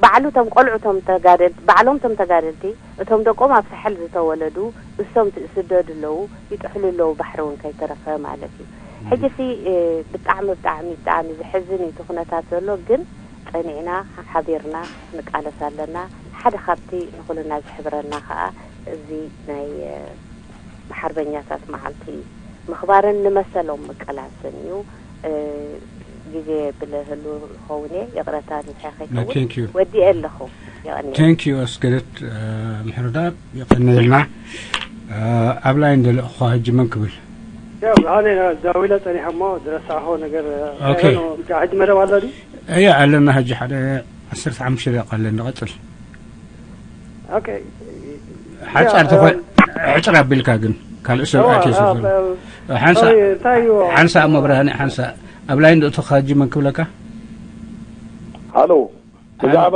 ባዕሉ እቶም ቆልዑ እቶም ተጋደልቲ፣ ባዕሎም እቶም ተጋደልቲ፣ እቶም ደቆም ኣብ ሳሕል ዝተወለዱ፣ እሶም ትእስደዱ ኣለዉ፣ ይጥሕሉ ኣለዉ፣ ባሕሪ እውን ከይተረፈ ማለት እዩ። ሕጂ ሲ፣ እ፣ ብጣዕሚ፣ ብጣዕሚ፣ ብጣዕሚ ዘሕዝን እዩ እቲ ኩነታት ዘሎ፣ ግን ጸኒዕና፣ ሓቢርና ንቃለስ ኣለና። ሓደ ካብቲ ንኹልና ዝሕብረና ከኣ እዚ ናይ፣ እ፣ ሓርበኛታት መዓልቲ ምኽባርን ንመሰሎም ምቅላስን እዩ። እ፣ ግዜ ብለህሉ ይኸውን እየ፣ ይቕረታ ንስሐ ከይከውን። Thank you። ወዲኤ ኣለኹ። የቐንየለይ። Thank you ኣስገደት፣ እ፣ ምሕረተኣብ፣ የቐንየልና። እ፣ ኣብ ላይን ደለኹ ሕጂ መን ክብል? ያው፣ ብርሃነ ኢና ደዊለ ጸኒሐ እሞ ዝረሳዕኹ ነገር፣ ኦኬ። ኣይኮነ፣ ብቻ ሕጂ መደብ ኣሎ ድዩ? እየ፣ ኣለና ሕጂ ሓደ ዓሰርተ ሓሙሽተ ደቂቃ ኣለና፣ ቀጽል። ኦኬ። ሓጻር ያ፣ ተኾ-፣ እ፣ ሕጽር ኣቢልካ ግን፣ ካልእ ሰብ እዋ፣ ኣትዩ ስለ ኣ-፣ ዘሎ። እ፣ ሓንሳእ፣ ሶሪ፣ እንታይ እዩ? ሓንሳእ እሞ ብርሃነ፣ ሓንሳእ ኣብ ላይን ደእቶኻ ሕጂ መን ክብለካ? ሃሎ፣ ሃሎ። ብዛዕባ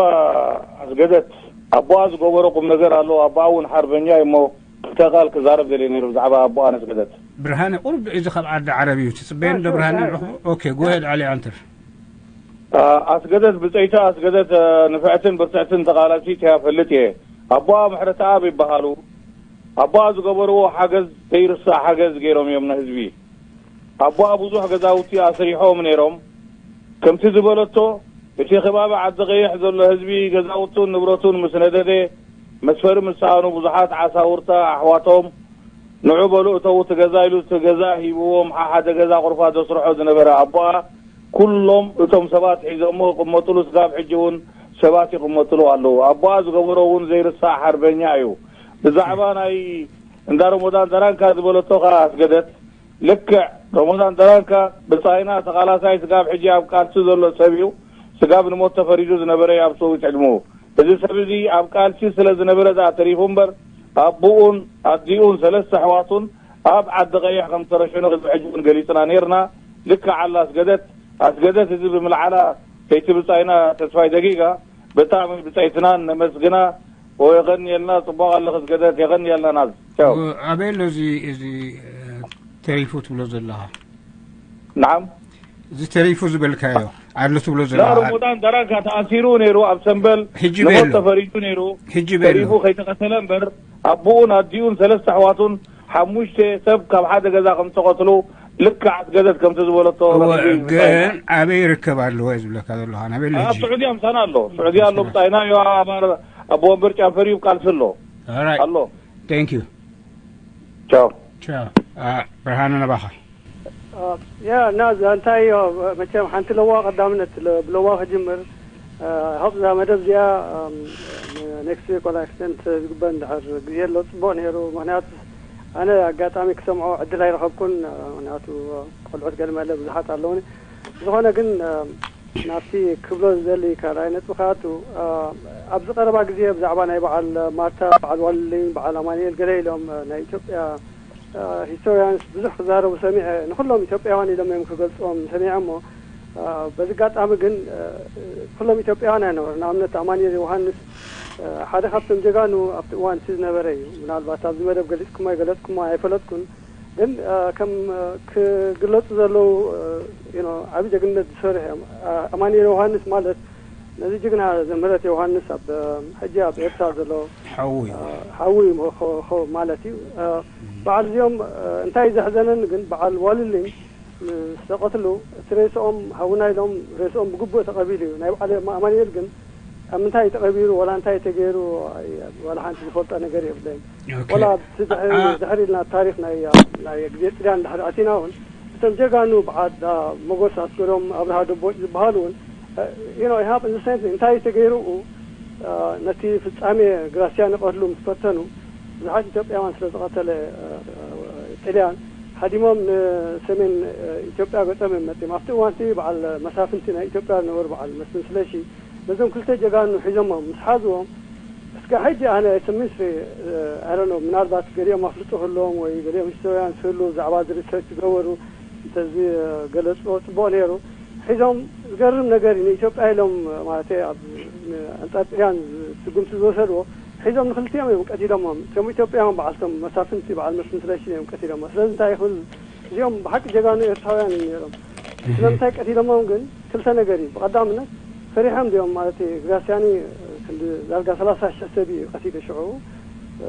ኣስገደት፣ ኣቦኣ ዝገበሮ ቁም ነገር ኣሎ። ኣቦኣ እውን ሓርበኛ እዩ እሞ፣ ክልተ ቃል ክዛረብ ደልየ ነይሩ ብዛዕባ ኣቦኣ ነስገደት። ብርሃነ ቁሩብ እዚ ካብ ዓዲ ዓረብ እዩ ትጽበየኒ ዶ? ብርሃነ፣ ኦኬ፣ ኦኬ፣ go ahead፣ ዓሊ ኣንተር። ኣ-፣ ኣስገደት ብጸይቲ ኣስገደት፣ እ፣ ንፍዕትን ብርትዕትን ተቓላሲት እያ ፈልጥ እየ። ኣቦኣ ምሕረተኣብ ይበሃሉ። ኣቦኣ ዝገበርዎ ሓገዝ ዘይርሳዕ ሓገዝ ገይሮም እዮም ንህዝቢ። ኣቦኣ ብዙሕ ገዛውቲ ኣስሪሖም ነይሮም። ከምቲ ዝበለቶ፣ እቲ ከባቢ ዓዲ ቀይሕ ዘሎ ህዝቢ ገዛውቱን ንብረቱን ምስ ነደደ፣ መስፈሪ ምስ ሰኣኑ፣ ብዙሓት ዓሳውርታ ኣሕዋቶም ንዑ በሉ እተዉ እቲ ገዛ ኢሉ እቲ ገዛ ሂብዎም፣ ሓሓደ ገዛ ቁርፋ ዘስርሖ ዝነበረ ኣቦኣ፣ ኩሎም እቶም ሰባት ሒዞሞ ይቕመጥሉ፣ ስጋብ ሕጂ እውን ሰባት ይቕመጥሉ ኣለዉ። ኣቦኣ ዝገበሮ እውን ዘይርሳዕ ሓርበኛ እዩ። ብዛዕባ ናይ እንዳ ረመዳን ደራንካ ዝበለቶ ከኣ ኣስገደት፣ ልክዕ፣ ረመዳን ደራንካ ብጻይና ተቓላሳይ ስጋብ ሕጂ ኣብ ቃልሲ ዘሎ ሰብ እዩ። ስጋብ ንሞት ተፈሪዱ ዝነበረ እዩ ኣብ ሰዊት ዕድመኡ። እዚ ሰብ እዚ ኣብ ቃልሲ ስለ ዝነበረ ደኣ ተሪፉ እምበር፣ ኣቦኡን ኣዲኡን ሰለስተ ኣሕዋቱን ኣብ ዓዲ ቀይሕ ከም ዝተረሸኑ ቅድሚ ሕጂ እውን ገሊጽና ነይርና። ልክዕ ኣላ ኣስገደት፣ ኣስገደት እዚ ብምልዓላ ሰይቲ ብጻይና ተስፋይ ደጊጋ ብጣዕሚ ብጸይትናን ነመስግና። ወየቐንየልና፣ ጽቡቕ ኣለኺ ኣስገደት፣ የቐንየልና ናዝ። ቻው። ኣበይ ኣሎ እዚ፣ እዚ፣ እ፣ ተሪፉ ትብሎ ዘለኻ? ነዓም። እዚ ተሪፉ ዝበልካዮ ኣሎ ትብሎ ላ ዘለኻ? ረመዳን ደራንካ ተኣሲሩ ነይሩ ኣብ ሰምበል፣ ሕጂ ንሞት በሎ። ተፈሪዱ ነይሩ። ሕጂ በሎ። ተሪፉ ከይተቐተለ እምበር፣ ኣቦኡን ኣዲኡን ሰለስተ ኣሕዋቱን ሓሙሽተ ሰብ ካብ ሓደ ገዛ ከም ዝተቐትሉ ልክዕ ኣስገደት ከምቲ ዝበለቶ እወ፣ ረኺቡ እዩ ግን ኣበይ ይርከብ ኣለዎ እየ ዝብለካ ዘለኹ፣ ኣነ ኣበይ ኣሎ ኣብ ሕጂ? ስዑድያ ምሳና ኣሎ። ስዑድያ ኣሎ፣ ምሳና። ብጻይና እዩ፣ ኣብ ኣረ-፣ ኣብ ወንበር ጫፈር እዩ፣ ቃልሲ ኣሎ። All right። ኣሎ። Thank you። ቻው። ቻው። አ፣ ብርሃነ ነባኻ። ያ፣ እና እዛ እንታይ እዮ፣ መቸም ሓንቲ ለዋ ቀዳምነት ለ-፣ ብለዋ ክጅምር። ሆፕ እዛ መደብ እዚኣ ኔክስት ዊክ ዋላ ኤክስቴንት ዝግበር እንድሕር ግዜ ኣሎ ጽቡቕ ነይሩ። ምክንያቱ ኣነ ኣጋጣሚ ክሰምዖ ዕድል ኣይረኸብኩን። ምክንያቱ ቆልዑት ገለ መለ ብዙሓት ኣለውኒ። ዝኾነ ግን ናብቲ ክብሎ ዝደሊ ካልኣይ ነጥቢ ከኣቱ ኣብዚ ቀረባ ግዜ ብዛዕባ ናይ በዓል ማርታ፣ በዓል ዋልልኝ፣ በዓል ኣማኑኤል ገለ ኢሎም ናይ ኢትዮጵያ ሂስቶሪያንስ ብዙሕ ክዛረቡ ሰሚዐ። ንኩሎም ኢትዮጵያውያን ኢሎም እዮም ክገልፅዎም ሰሚዐ እሞ በዚ ኣጋጣሚ ግን ኩሎም ኢትዮጵያውያን ኣይነበሩ። ንኣብነት ኣማኑኤል ዮሃንስ ሓደ ካብቶም ጀጋኑ ኣብቲ እዋን እቲ ዝነበረ እዩ። ምናልባት ኣብዚ መደብ ገሊፅኩሞ ኣይገለፅኩሞ ኣይፈለጥኩን። ግን ከም ክግለፁ ዘለዉ ዓብዪ ጀግንነት ዝሰርሑ እዮም። ኣማኑኤል ዮሃንስ ማለት ነዚ ጅግና ዘምህረት ዮሃንስ ኣብ ሕጂ ኣብ ኤርትራ ዘሎ ሓዉ እዩ። ሓዉ እዩ ማለት እዩ። በዓል እዚኦም እንታይ ዘሕዘነኒ ግን በዓል ዋልልኝ ምስ ተቐትሉ እቲ ሬስኦም ሃውና ኢሎም ሬስኦም ብግቡእ ተቐቢሉ እዩ። ናይ በዓል ኣማኑኤል ግን ኣብ ምንታይ ተቐቢሩ ዋላ እንታይ ተገይሩ ዋላ ሓንቲ ዝፈልጦ ነገር የብለይን። ወላ ኣብቲ ድሕሪ ኢልና ታሪኽ ናይ ግዜ ጥልያን ድሕሪ ኣቲና እውን እቶም ጀጋኑ በዓል ሞጎስ ኣስገዶም ኣብርሃ ደቦጭ ዝበሃሉ እውን ኢሃብ ኢንስቴንት እንታይ ተገይሩ ነቲ ፍጻሜ ግራሲያን ይቐትሉ ምስ ፈተኑ ብዙሓት ኢትዮጵያውያን ስለ ዝቐተለ ጥልያን ሃዲሞም ንሰሜን ኢትዮጵያ ገጾም እዮም መጺኦም። ኣብቲ እዋንቲ በዓል መሳፍንቲ ናይ ኢትዮጵያ ዝነበሩ በዓል መስፍን ስለሺ ነዞም ክልተ ጀጋኑ ሒዞሞም ምስ ሓዝዎም እስከ ሕጂ ኣነ ስሚንስሪ ኣረኖ ምናልባት ገሊኦም ኣፍልጦ ክህልዎም ወይ ገሊኦም ሂስቶሪያን ክህሉ ብዛዕባ እዚ ሪሰርች ዝገበሩ እንተዝገለፅዎ ፅቡቕ ነይሩ። ሒዞም ዝገርም ነገር እዩ። ንኢትዮጵያ ኢሎም ማለት ኣብ ኣንፃር ጥልያን ስጉምቲ ዝወሰድዎ ሒዞም ንክልቲኦም እዮም ቀቲሎሞም። እቶም ኢትዮጵያውያን በዓልቶም መሳፍንቲ በዓል መስፍን ስለሽን እዮም ቀቲሎሞ። ስለዚ እንታይ ይኽብል እዚኦም ብሓቂ ጀጋኑ ኤርትራውያን እዮም ነይሮም። ስለምንታይ ቀቲሎሞም ግን ክልተ ነገር እዩ። ብቐዳምነት ፈሪሖም ድዮም ማለት እዩ። ግራሲያኒ ክንዲ ዳርጋ ሰላሳ ሽሕ ሰብ እዩ ቀቲሉ ሽዑ።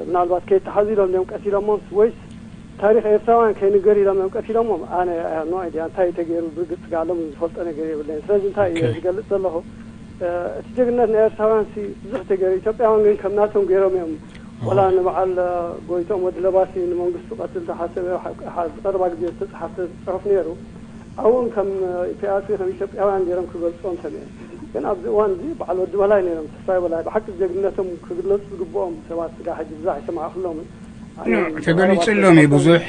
ምናልባት ከይተሓዙ ኢሎም ድዮም ቀቲሎሞም ወይስ ታሪኽ ኤርትራውያን ከይንገር ኢሎም እዮም ቀቲሎሞም? ኣነ ኖ ኣይዲያ እንታይ ተገይሩ ብርግጽ ጋሎም ዝፈልጦ ነገር የብለይን። ስለዚ እንታይ እየ ዝገልጽ ዘለኹ እቲ ጀግነት ናይ ኤርትራውያን ሲ ብዙሕ ተገይሩ ኢትዮጵያውያን ግን ከም ናቶም ገይሮም እዮም። ወላ ንበዓል ጎይቶም ወዲ ለባሲ ንመንግስቱ ቀትል ተሓሰበ ዝቀረባ ግዜ ዝተፅሓፈ ፅሑፍ ነይሩ። ኣብኡን ከም ፒኣርፒ ከም ኢትዮጵያውያን ገይሮም ክገልፅዎም ሰሚዐ። ግን ኣብዚ እዋን እዚ በዓል ወዲ በላይ ነይሮም፣ ተስፋይ በላይ ብሓቂ ጀግንነቶም ክግለፁ ዝግብኦም ሰባት ስጋ ሕጂ ብዙሕ ኣይሰማዕኩሎምን። ተገሊፅሎም እዩ ብዙሕ።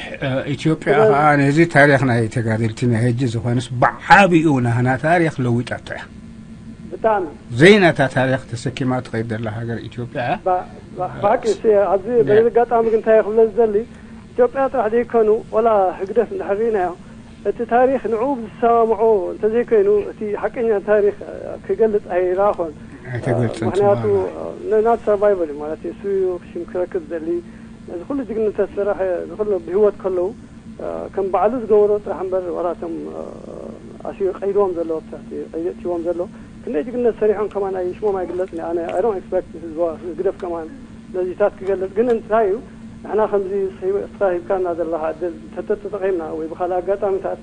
ኢትዮጵያ ከዓ ነዚ ታሪክ ናይ ተጋደልቲ ናይ ሕጂ ዝኾነስ ብዓቢኡ ናህና ታሪክ ለዊጣቶ እያ። ብጣዕሚ ዘይናታ ታሪክ ተሰኪማ ትኸይድ ዘላ ሃገር ኢትዮጵያ እያ። ብሓቂ ኣብዚ በዚ ኣጋጣሚ ግን እንታይ ክብለ ዝደሊ ኢትዮጵያ ጥራሕ ዘይኮኑ ወላ ህግደፍ እንድሕር ርኢናዮ እቲ ታሪኽ ንዕኡ ዝሰማምዖ እንተዘይኮይኑ እቲ ሓቀኛ ታሪኽ ክገልጽ ኣይረኣኾን። ኣይተገልጽን። ምኽንያቱ ናት ሰርቫይቨል እዩ ማለት እዩ። እሱ እዩ ሽም ክረክብ ዘሊ ነዚ ኩሉ ጅግንነት ዝሰራሐ ንኩሉ ብህይወት ከለዉ ከም ባዕሉ ዝገበሮ ጥራሕ እምበር ዋላ እቶም ኣስዩ ቀይድዎም ዘሎ ኣብቲ ቀይዲ እትዎም ዘሎ ክንደይ ጅግነት ሰሪሖም ከማን ኣይ ሽሞም ኣይግለጽን። ኣነ I don't expect ህዝቦ ግደፍ ከማን ነዚታት ክገልጽ ግን እንታይ እዩ ንሕና ከምዚ ስሒብ እስኻ ሂብካና ዘለኻ ዕድል ተተተጠቒምና ወይ ብኻልእ ኣጋጣሚታት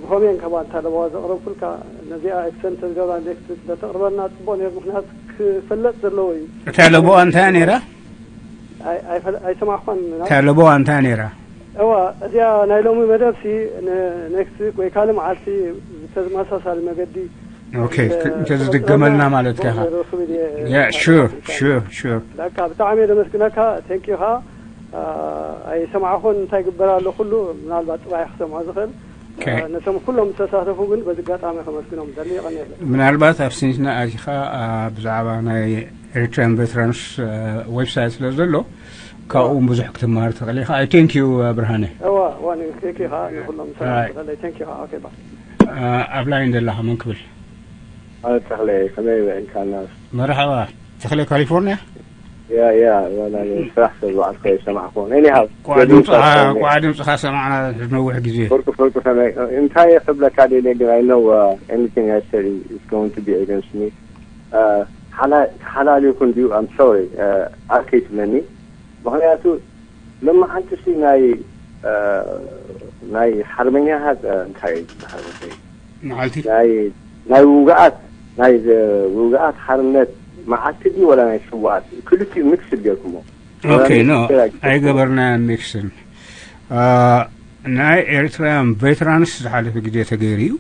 ብኸመየን ከባ እንታ ለበዋ ዘቕረብኩልካ ነዚኣ ኤክሰንት ተዝገብራ ኔክስት ተተቕርበልና ጽቡቕ ነይሩ። ምኽንያት ክፈለጥ ዘለዎ እዩ። እታ ለበዋ እንታይ ነይራ? ኣይሰማዕኳን። እታ ለበዋ እንታይ ነይራ? እዋ እዚኣ ናይ ሎሚ መደብ ሲ ኔክስት ዊክ ወይ ካልእ መዓልቲ ብተመሳሳሊ መገዲ ኦኬ እንተዝድገመልና ማለት ኢኻ። ያ ሹር ሹር ሹር። በቃ ብጣዕሚ እየ ደመስግነካ። ቴንኪዩ ኻ ኣይሰማዕኹን እንታይ ግበር ኣሎ ኩሉ ምናልባት ፅባሕ ክሰምዖ ዝኽእል ነቶም ኩሎም ዝተሳተፉ ግን በዚ ኣጋጣሚ ከመስግኖም ደሊ። የቐንየለ። ምናልባት ኣብ ስኒትና ኣቲኻ ብዛዕባ ናይ ኤሪትራን ቬትራንስ ዌብሳይት ስለ ዘሎ ካብኡም ብዙሕ ክትመሃር ትኽእል ኢኻ። I thank you ብርሃነ። እዋ እዋ ንክኪ ኻ ንኩሎም ሰላም ትኽእለይ። Thank you ኻ። ኦኬ ባይ። ኣብ ላይን ዘለኻ መን ክብል? ኣነ ተኽለ ከመይ ውዒልካ ናስ? መርሓባ ተኽለ ካሊፎርኒያ። ያ ያ ዋላ ስራሕ ሰብ ዝዓልኮ ይሰማዕኮ። Anyhow ቋዕ ድምፅኻ ቋዕ ድምፅኻ ሰማዕና ነዊሕ ግዜ። ፍርቁ ፍርቁ ከመይ እንታይ ክብለካ ደልየ ግን I know anything I say is going to be against me። ሓላል ይኹን ድዩ I'm sorry ኣርከይ ትብለኒ። ምኽንያቱ ሎማዓንቲ ሲ ናይ ናይ ሓርበኛታት እንታይ ዝበሃል መዓልቲ ናይ ናይ ውግኣት ናይ ውግኣት ሓርነት መዓልቲ ድዩ ወላ ናይ ስውኣት ክልቲኡ ሚክስድ ጌርኩሞ። Okay no ኣይገበርናዮ ሚክስን። ናይ ኤርትራውያን ቬትራንስ ዝሓለፈ ግዜ ተገይሩ እዩ።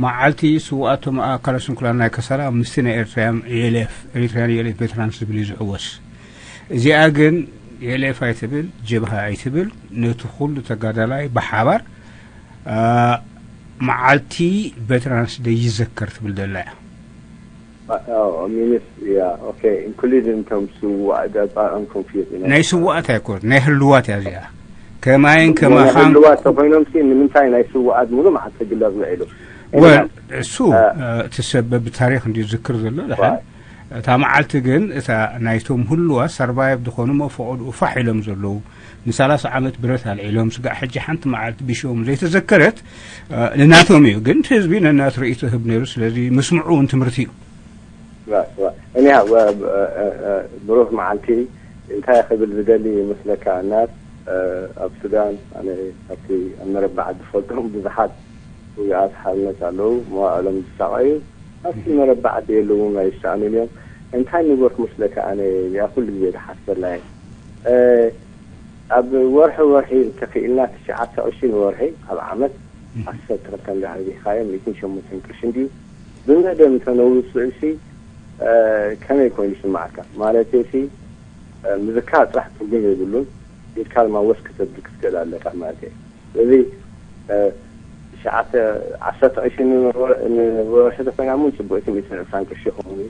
መዓልቲ ስውኣቶም ኣካለ ስንኩላን ናይ ከሰላ ምስቲ ናይ ኤርትራያን ኤልኤፍ፣ ኤሪትራያን ኤልኤፍ ቬተራንስ ዝብል እዩ ዝሕወስ። እዚኣ ግን ኤልኤፍ ኣይትብል፣ ጀብሃ ኣይትብል፣ ነቲ ኩሉ ተጋዳላይ ብሓባር፣ አ፣ መዓልቲ ቬተራንስ ደይ ይዘከር ትብል ዘላ እያ። ሚኒስ ያ ኦኬ ኢንክሉድን ከም ስዋእ ዳጣ ኮንፊዝ ናይ ስዋኣት ኣይኮን፣ ናይ ህልዋት እያ እዚኣ። ከማይን ከማኻን ህልዋት ተኮይኖም ሲ ንምንታይ ናይ ስዋኣት ሙሉ መዓልቲ ግለጽ ውዒሉ? ወል እሱ እቲ ሰብ ብታሪክ እንዲ ዝክር ዘሎ ድሓን እታ መዓልቲ ግን እታ ናይቶም ህልዋ ሰርቫይቭ ዝኾኑ እሞ ፈቐድኡ ፋሕ ኢሎም ዘለዉ ንሰላሳ ዓመት ብረት ኣልዒሎም ስጋዕ ሕጂ ሓንቲ መዓልቲ ብሽዎም ዘይተዘከረት ንናቶም እዩ። ግን እቲ ህዝቢ ነናት ርእይቶ ህብ ነይሩ። ስለዚ ምስምዑ እውን ትምህርቲ እዩ። እኒሃ ብሩህ መዓልቲ እንታይ ክብል ዝደሊ ይመስለካ? እናት ኣብ ሱዳን ኣነ ካብቲ ኣብ መረብ በዓል ዝፈልጦም ብዙሓት ውግኣት ሓርነት ኣለዉ። መዋእሎም ዝሳቐዩ ኣብቲ መረብ በዓል የለዎም ኣይሰኣኑን እዮም። እንታይ ንበር ክመስለካ? ኣነ እዚኣ ኩሉ ግዜ ዝሓስበላ እየ። ኣብ ወርሒ ወርሒ እንተኽኢልና ትሽዓተ ቅርሺ ንወርሒ ኣብ ዓመት ዓሰርተ ክልተ እንዳርቢሕካዮ ሚእትን ሸሞንተን ቅርሺ እንድዩ። ብመደብ እንተነውፅእሲ ከመይ ኮይኑ ይስማዓካ? ማለት ሲ ምዝካር ጥራሕ ትርጉም የብሉን። ኢድካ ድማ ወስ ከተብል ክትክእል ኣለካ ማለት እዩ። ስለዚ ትሽዓተ ዓሰርተ ቅርሺ ንወርሒ ተኮይና እውን ፅቡቅቲ ሚእትን ዕስራን ቅርሺ ይኸውን።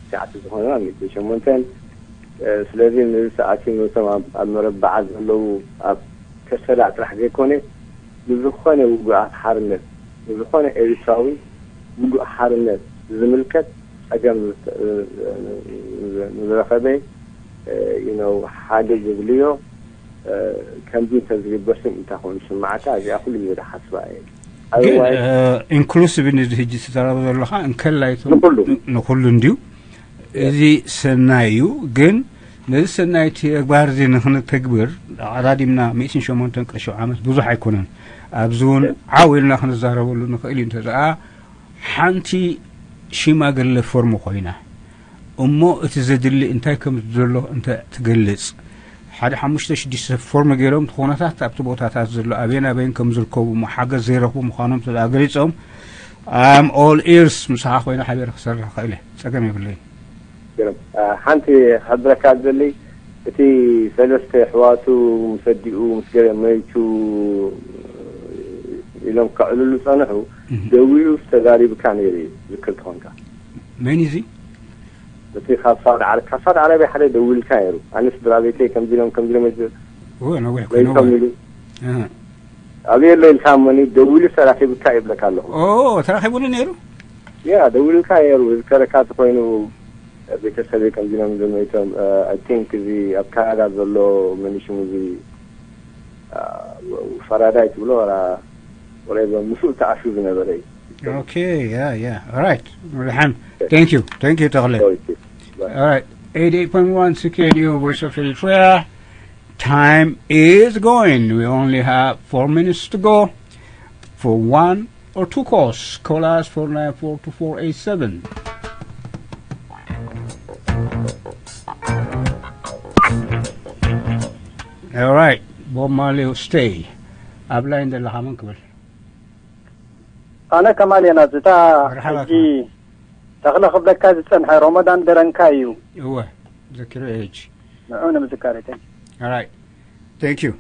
ትሽዓተ ዝኾነ ሚእትን ሸሞንተን ስለዚ ንዝተኣትዩ ነቶም ኣብ መረብ በዓል ዘለዉ ኣብ ከሰላ ጥራሕ ዘይኮነ ብዝኾነ ውጉኣት ሓርነት ብዝኾነ ኤርትራዊ ውጉእ ሓርነት ዝምልከት ጸገም ንዝረኸበ you know ሓገዝ ዝብልዮ ከምዚ እንተዝግበስን እንታይ ኮይኑ ስምዓካ እዚኣ ኩሉ ግዜ ዝሓስባ እየ። ግን ኢንክሉሲቭ እዚ ሕጂ ትዛረቦ ዘለኻ እንከላይቶ ንኩሉ እንድዩ። እዚ ሰናይ እዩ። ግን ነዚ ሰናይ ተግባር እዚ ንክንተግብር ኣቐዳዲምና ሚእትን ሸሞንተን ቅርሺ ዓመት ብዙሕ ኣይኮነን። ኣብዚ እውን ዓው ኢልና ክንዛረበሉ ንኽእል እዩ። እንተ ደኣ ሓንቲ ሽማግለ ፎርም ኮይና እሞ እቲ ዘድሊ እንታይ ከም ዘሎ እንተ ትገልጽ ሓደ ሓሙሽተ ሽዱሽተ ፎርም ገይሮም እቲ ኩነታት ኣብቲ ቦታታት ዘሎ ኣበይን ኣበይን ከም ዝርከቡ እሞ ሓገዝ ዘይረኽቡ ምዃኖም ተደኣ ገሊጾም I'm all ears ምሳኻ ኮይነ ሓቢረ ክሰርሕ ክእል እየ። ጸገም የብለይን። ሓንቲ ክሕብረካ ዝደሊ እቲ ሰለስተ ኣሕዋቱ ምስ ኣዲኡ ምስ ገለ መይቱ ኢሎም ከዕልሉ ጸንሑ ደዊሉ ተዛሪብካ ነይሩ እዩ ዝክር ተኾንካ መን እዚ እቲ ካብ ሳውዲ ዓረብ ካብ ሳውዲ ዓረብያ ሓደ ደዊልካ ነይሩ ኣነ ስድራ ቤተይ ከምዚ ኢሎም ከምዚ ኢሎም እወ ነዊሕ ኮይኑ መይቶም ኢሉ ኣበይ ኣሎ ኢልካ እሞኒ ደዊሉ ተራኺብካ ይብለካ ኣለኹ ተራኺቡኒ ነይሩ ያ ደዊልካ ነይሩ ዝከረካ ተኮይኑ ቤተሰበይ ከምዚ ኢሎም ዝመይቶም I think እዚ ኣብ ካናዳ ዘሎ መን እዩ ሽሙ እዚ ፈራዳይ ትብሎ ወላ ወላ ምስኡ ተኣስዩ ዝነበረ እዩ Okay, yeah, yeah. All right. Rehan, thank you. Thank you, Tagle. All right. eighty-eight point one C K D O, Voice of Eritrea. Time is going. We only have four minutes to go for one or two calls. Call us four nine four two four eight seven. All right. Bob Marley, stay. ኣብ ላይን ዘለኻ መን ክብል ኣነ ከማል የናዝታ ሕጂ ተኽለ ክብለካ ዝጸንሐ ሮመዳን ደረንካ እዩ እወ ዘኪረ ሕጂ ንዑ ንምዝካር እተን right thank you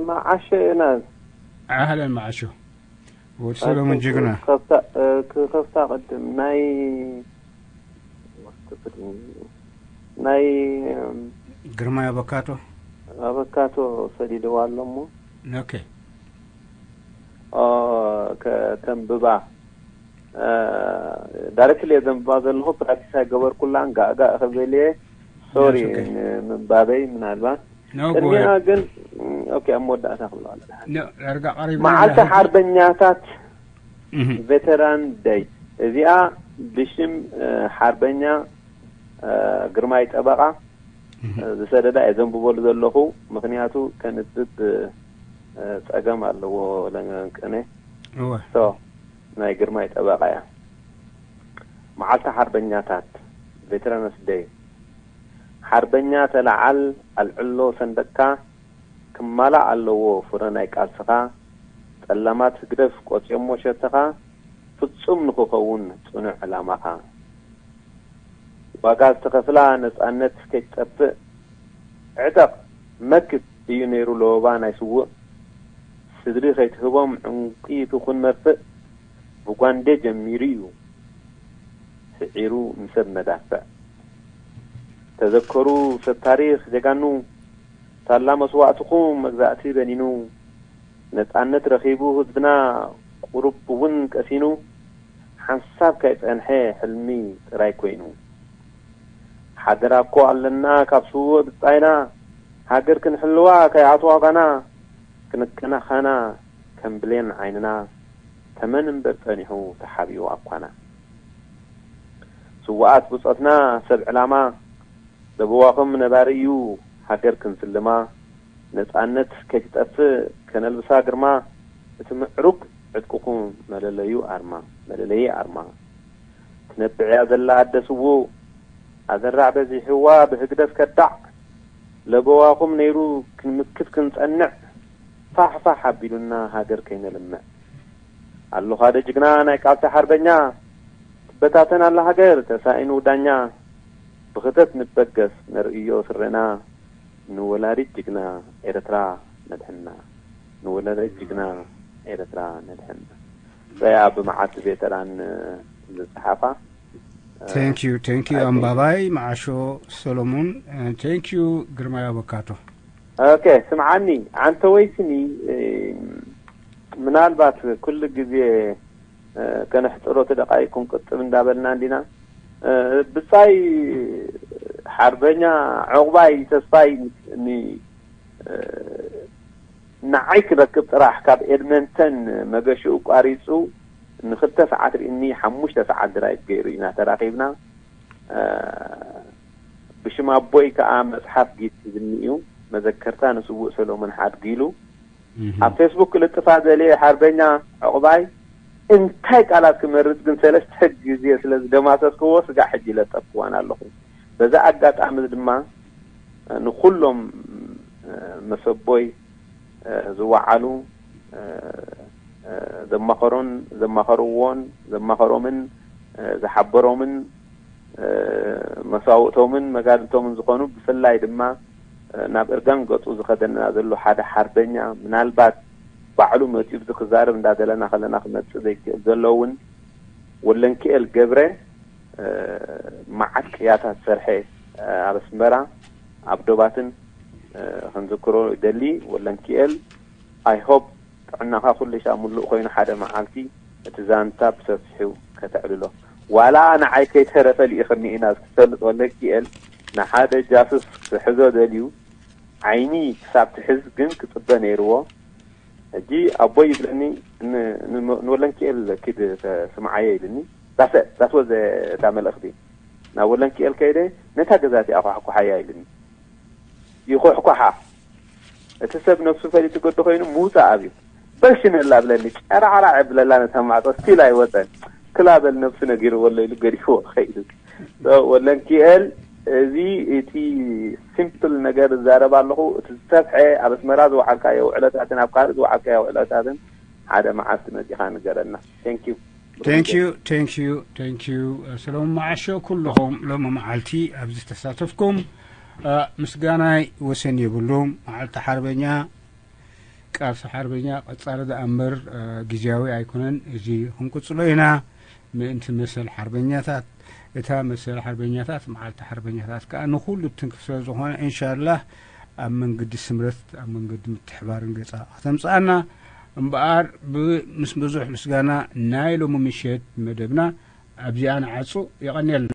መዓሸ ናዝ ኣህለን መዓሾ ወዲ ሰሎሞን ጅግና ክኸፍታ ቅድም ናይ ናይ ግርማይ ኣበካቶ ኣበካቶ ሰዲድዋ ኣሎ እሞ ኦኬ ከተንብባ ዳይሬክትሊ እየ ዘንብባ ዘለኹ ፕራክቲስ ኣይገበርኩላን ጋእጋእ ክብል እየ ሶሪ ንምንባበይ ምናልባት ቅድሚኣ ግን ኦኬ ኣብ መወዳእታ ክብሎ ኣለና መዓልቲ ሓርበኛታት ቬተራን ደይ እዚኣ ብሽም ሓርበኛ ግርማይ ጠበቓ ዝሰደዳ እየ ዘንብበሉ ዘለኹ ምኽንያቱ ከንብብ ፀገም ኣለዎ ለንቅነ ናይ ግርማይ ጠበቓ እያ መዓልቲ ሓርበኛታት ቬተራንስ ደይ ሓርበኛ ተለዓል ኣልዕሎ ሰንደቅካ ክማላእ ኣለዎ ፍረ ናይ ቃልስኻ ጸላማት ህግደፍ ቆጽዮሞ ሸተኻ፣ ፍጹም ንኽኸውን ጽኑዕ ዕላማኻ። ዋጋ ዝተኸፍላ ነጻነት ከይትጠፍእ፣ ዕጠቕ መክት እዩ ነይሩ ለበባ ናይ ስዉእ። ስድሪ ከይትህቦም ዕንቂ ትኹን መርፍእ፣ ብጓንዴ ጀሚሩ እዩ ስዒሩ ንሰብ መዳፍዕ። ተዘከሩ ሰብ ታሪኽ ጀጋኑ፣ ሳላ መስዋእትኹም መግዛእቲ በኒኑ፣ ነጻነት ረኺቡ ህዝብና ቁሩብ እውን ቀሲኑ፣ ሓንሳብ ከይጸንሐ ሕልሚ ጥራይ ኮይኑ። ሓደራ እኮ ኣለና ካብ ስዉእ ብጻይና፣ ሃገር ክንሕልዋ ከይኣትዋ ጓና፣ ክንከናኸና ከም ብሌን ዓይንና፣ ተመን እምበር ጸኒሑ ተሓቢኡ ኣኳና። ስዉኣት ብጾትና ሰብ ዕላማ፣ ለበዋኹም ነባሪ እዩ ሃገር ክንስልማ፣ ነጻነት ከይትጠፍእ ከነልብሳ ግርማ፣ እቲ ምዕሩግ ዕጥቅኹም መለለዩ ኣርማ፣ መለለዪ ኣርማ። ትነብዕያ ዘላ ኣደ ስዉእ፣ ኣዘራዕ በዚሕዋ ብህግደፍ ከዳዕ፣ ለበዋኹም ነይሩ ክንምክት ክንጸንዕ፣ ፋሕ ፋሕ ኣቢሉና ሃገር ከይነልምዕ። ኣለኻደ ጅግና ናይ ቃልሲ ሓርበኛ፣ ትበታተን ኣላ ሃገር ተሳኢኑ ዳኛ፣ ብኽተት ንበገስ ነርእዮ ስረና፣ ንወላዲት ጅግና ኤርትራ ነድሕና፣ ንወላዲት ጅግና ኤርትራ ነድሕና። እዚኣ ብመዓልቲ ቬተራን ዝጸሓፋ። Thank you, thank you ኣንባባይ መዓሾ ሰሎሞን። Thank you ግርማይ ኣበካቶ። ኦኬ፣ ስምዓኒ ኣንተ ወይ ስኒ፣ ምናልባት ኩሉ ግዜ ከነሕጽሮ እቲ ደቃይቅ ክንቅጥብ እንዳበልና እንዲና። ብጻይ ሓርበኛ ዕቑባይ ተስፋይ ን ንዓይ ክረክብ ጥራሕ ካብ ኤድመንተን መገሽኡ ቋሪጹ ንክልተ ሰዓት ርኢኒ ሓሙሽተ ሰዓት ድራይቭ ገይሩ ኢና ተራኺብና። ብሽም ኣቦይ ከኣ መጽሓፍ ጊት ሂብኒ እዩ፣ መዘከርታ ንስዉእ ሰሎሞን ሓድጉ ኢሉ ኣብ ፌስቡክ ክልጥፋ ዘልየ ሓርበኛ ዕቑባይ እንታይ ቃላት ክመርጽ ግን ሰለስተ ግዜ ስለ ዝደማሰስክዎ ስጋዕ ሕጂ ለጠፍክዋን ኣለኹ። በዛ ኣጋጣሚ ድማ ንኹሎም መሰቦይ ዝወዓሉ ዘማኸሮን ዘማኸርዎን ዘማኸሮምን ዝሓበሮምን መሳውእቶምን መጋድልቶምን ዝኾኑ ብፍላይ ድማ ናብ እርጋን ገጹ ዝኸደና ዘሎ ሓደ ሓርበኛ ምናልባት ባዕሉ መጺኡ ብዚ ክዛረብ እንዳደለና ከለና ክመጽእ ዘይክእል ዘሎ እውን ወለንኪኤል ገብረ መዓት ቅያታት ዝሰርሐ ኣብ ኣስመራ ኣብ ዶባትን ክንዝክሮ ይደሊ። ወለንኪኤል I hope ጥዕናኻ ኩሉ ሻዕ ሙሉእ ኮይኑ ሓደ መዓልቲ እቲ ዛንታ ብሰፊሑ ከተዕልሎ ዋላ ንዓይ ከይተረፈ ልኢኽኒ ኢና ክትፈልጥ ወለንኪኤል ንሓደ ጃሱስ ክሕዞ ደልዩ ዓይኒ ክሳብ ትሕዝ ግን ክጽበ ነይርዎ። ሕጂ ኣቦይ ይብለኒ ንወለንኪኤል ኪድ ስምዓዮ ኢልኒ። ዳሰ ዳስ ወዘ እታ መልእኽቲ ናብ ወለንኪኤል ከይደ ነታ ገዛ እቲኣ ኳሕኳሓያ ኢልኒ። ይኹሕኳሓ እቲ ሰብ ነብሱ ፈሊጡ ገዱ ኮይኑ ምውፃእ ኣብዩ በልሽነላ ብለኒ ጨራዕራዕ የብለላ ነታ ማዕፆ ስቲል ኣይወፀን ክላበል ነብሱ ነጊርዎ ኣሎ ኢሉ ገዲፍዎ ከይዱ። ወለንኪኤል እዚ እቲ ሲምፕል ነገር እዛረብ ኣለኹ። እቲ ዝሰፍሐ ኣብ ኣስመራ ዝወዓልካዮ ውዕለታትን ኣብ ካልእ ዝወዓልካዮ ውዕለታትን ሓደ መዓልቲ መፂኻ ንገረና። Thank you. Thank you, thank you, thank you. ሰለሙን መዓሾ ኩልኹም ሎሚ መዓልቲ ኣብዚ ዝተሳተፍኩም ምስጋናይ ወሰን የብሉም። መዓልቲ ሓርበኛ ቃልሲ ሓርበኛ ቀጻሊ ደኣ እምበር ግዜያዊ ኣይኮነን። እዚ ክንቅጽሎ ኢና ምእንቲ መሰል ሓርበኛታት። እታ መሰል ሓርበኛታት መዓልቲ ሓርበኛታት ከኣ ንኹሉ ትንክፍ ስለ ዝኾነ እንሻላህ ኣብ መንገዲ ስምረት ኣብ መንገዲ ምትሕባርን ገጻ ከተምጽኣና እምበኣር ምስ ብዙሕ ምስጋና ናይ ሎሚ ምሸት መደብና ኣብዚኣ ንዓጹ። የቐንየልና።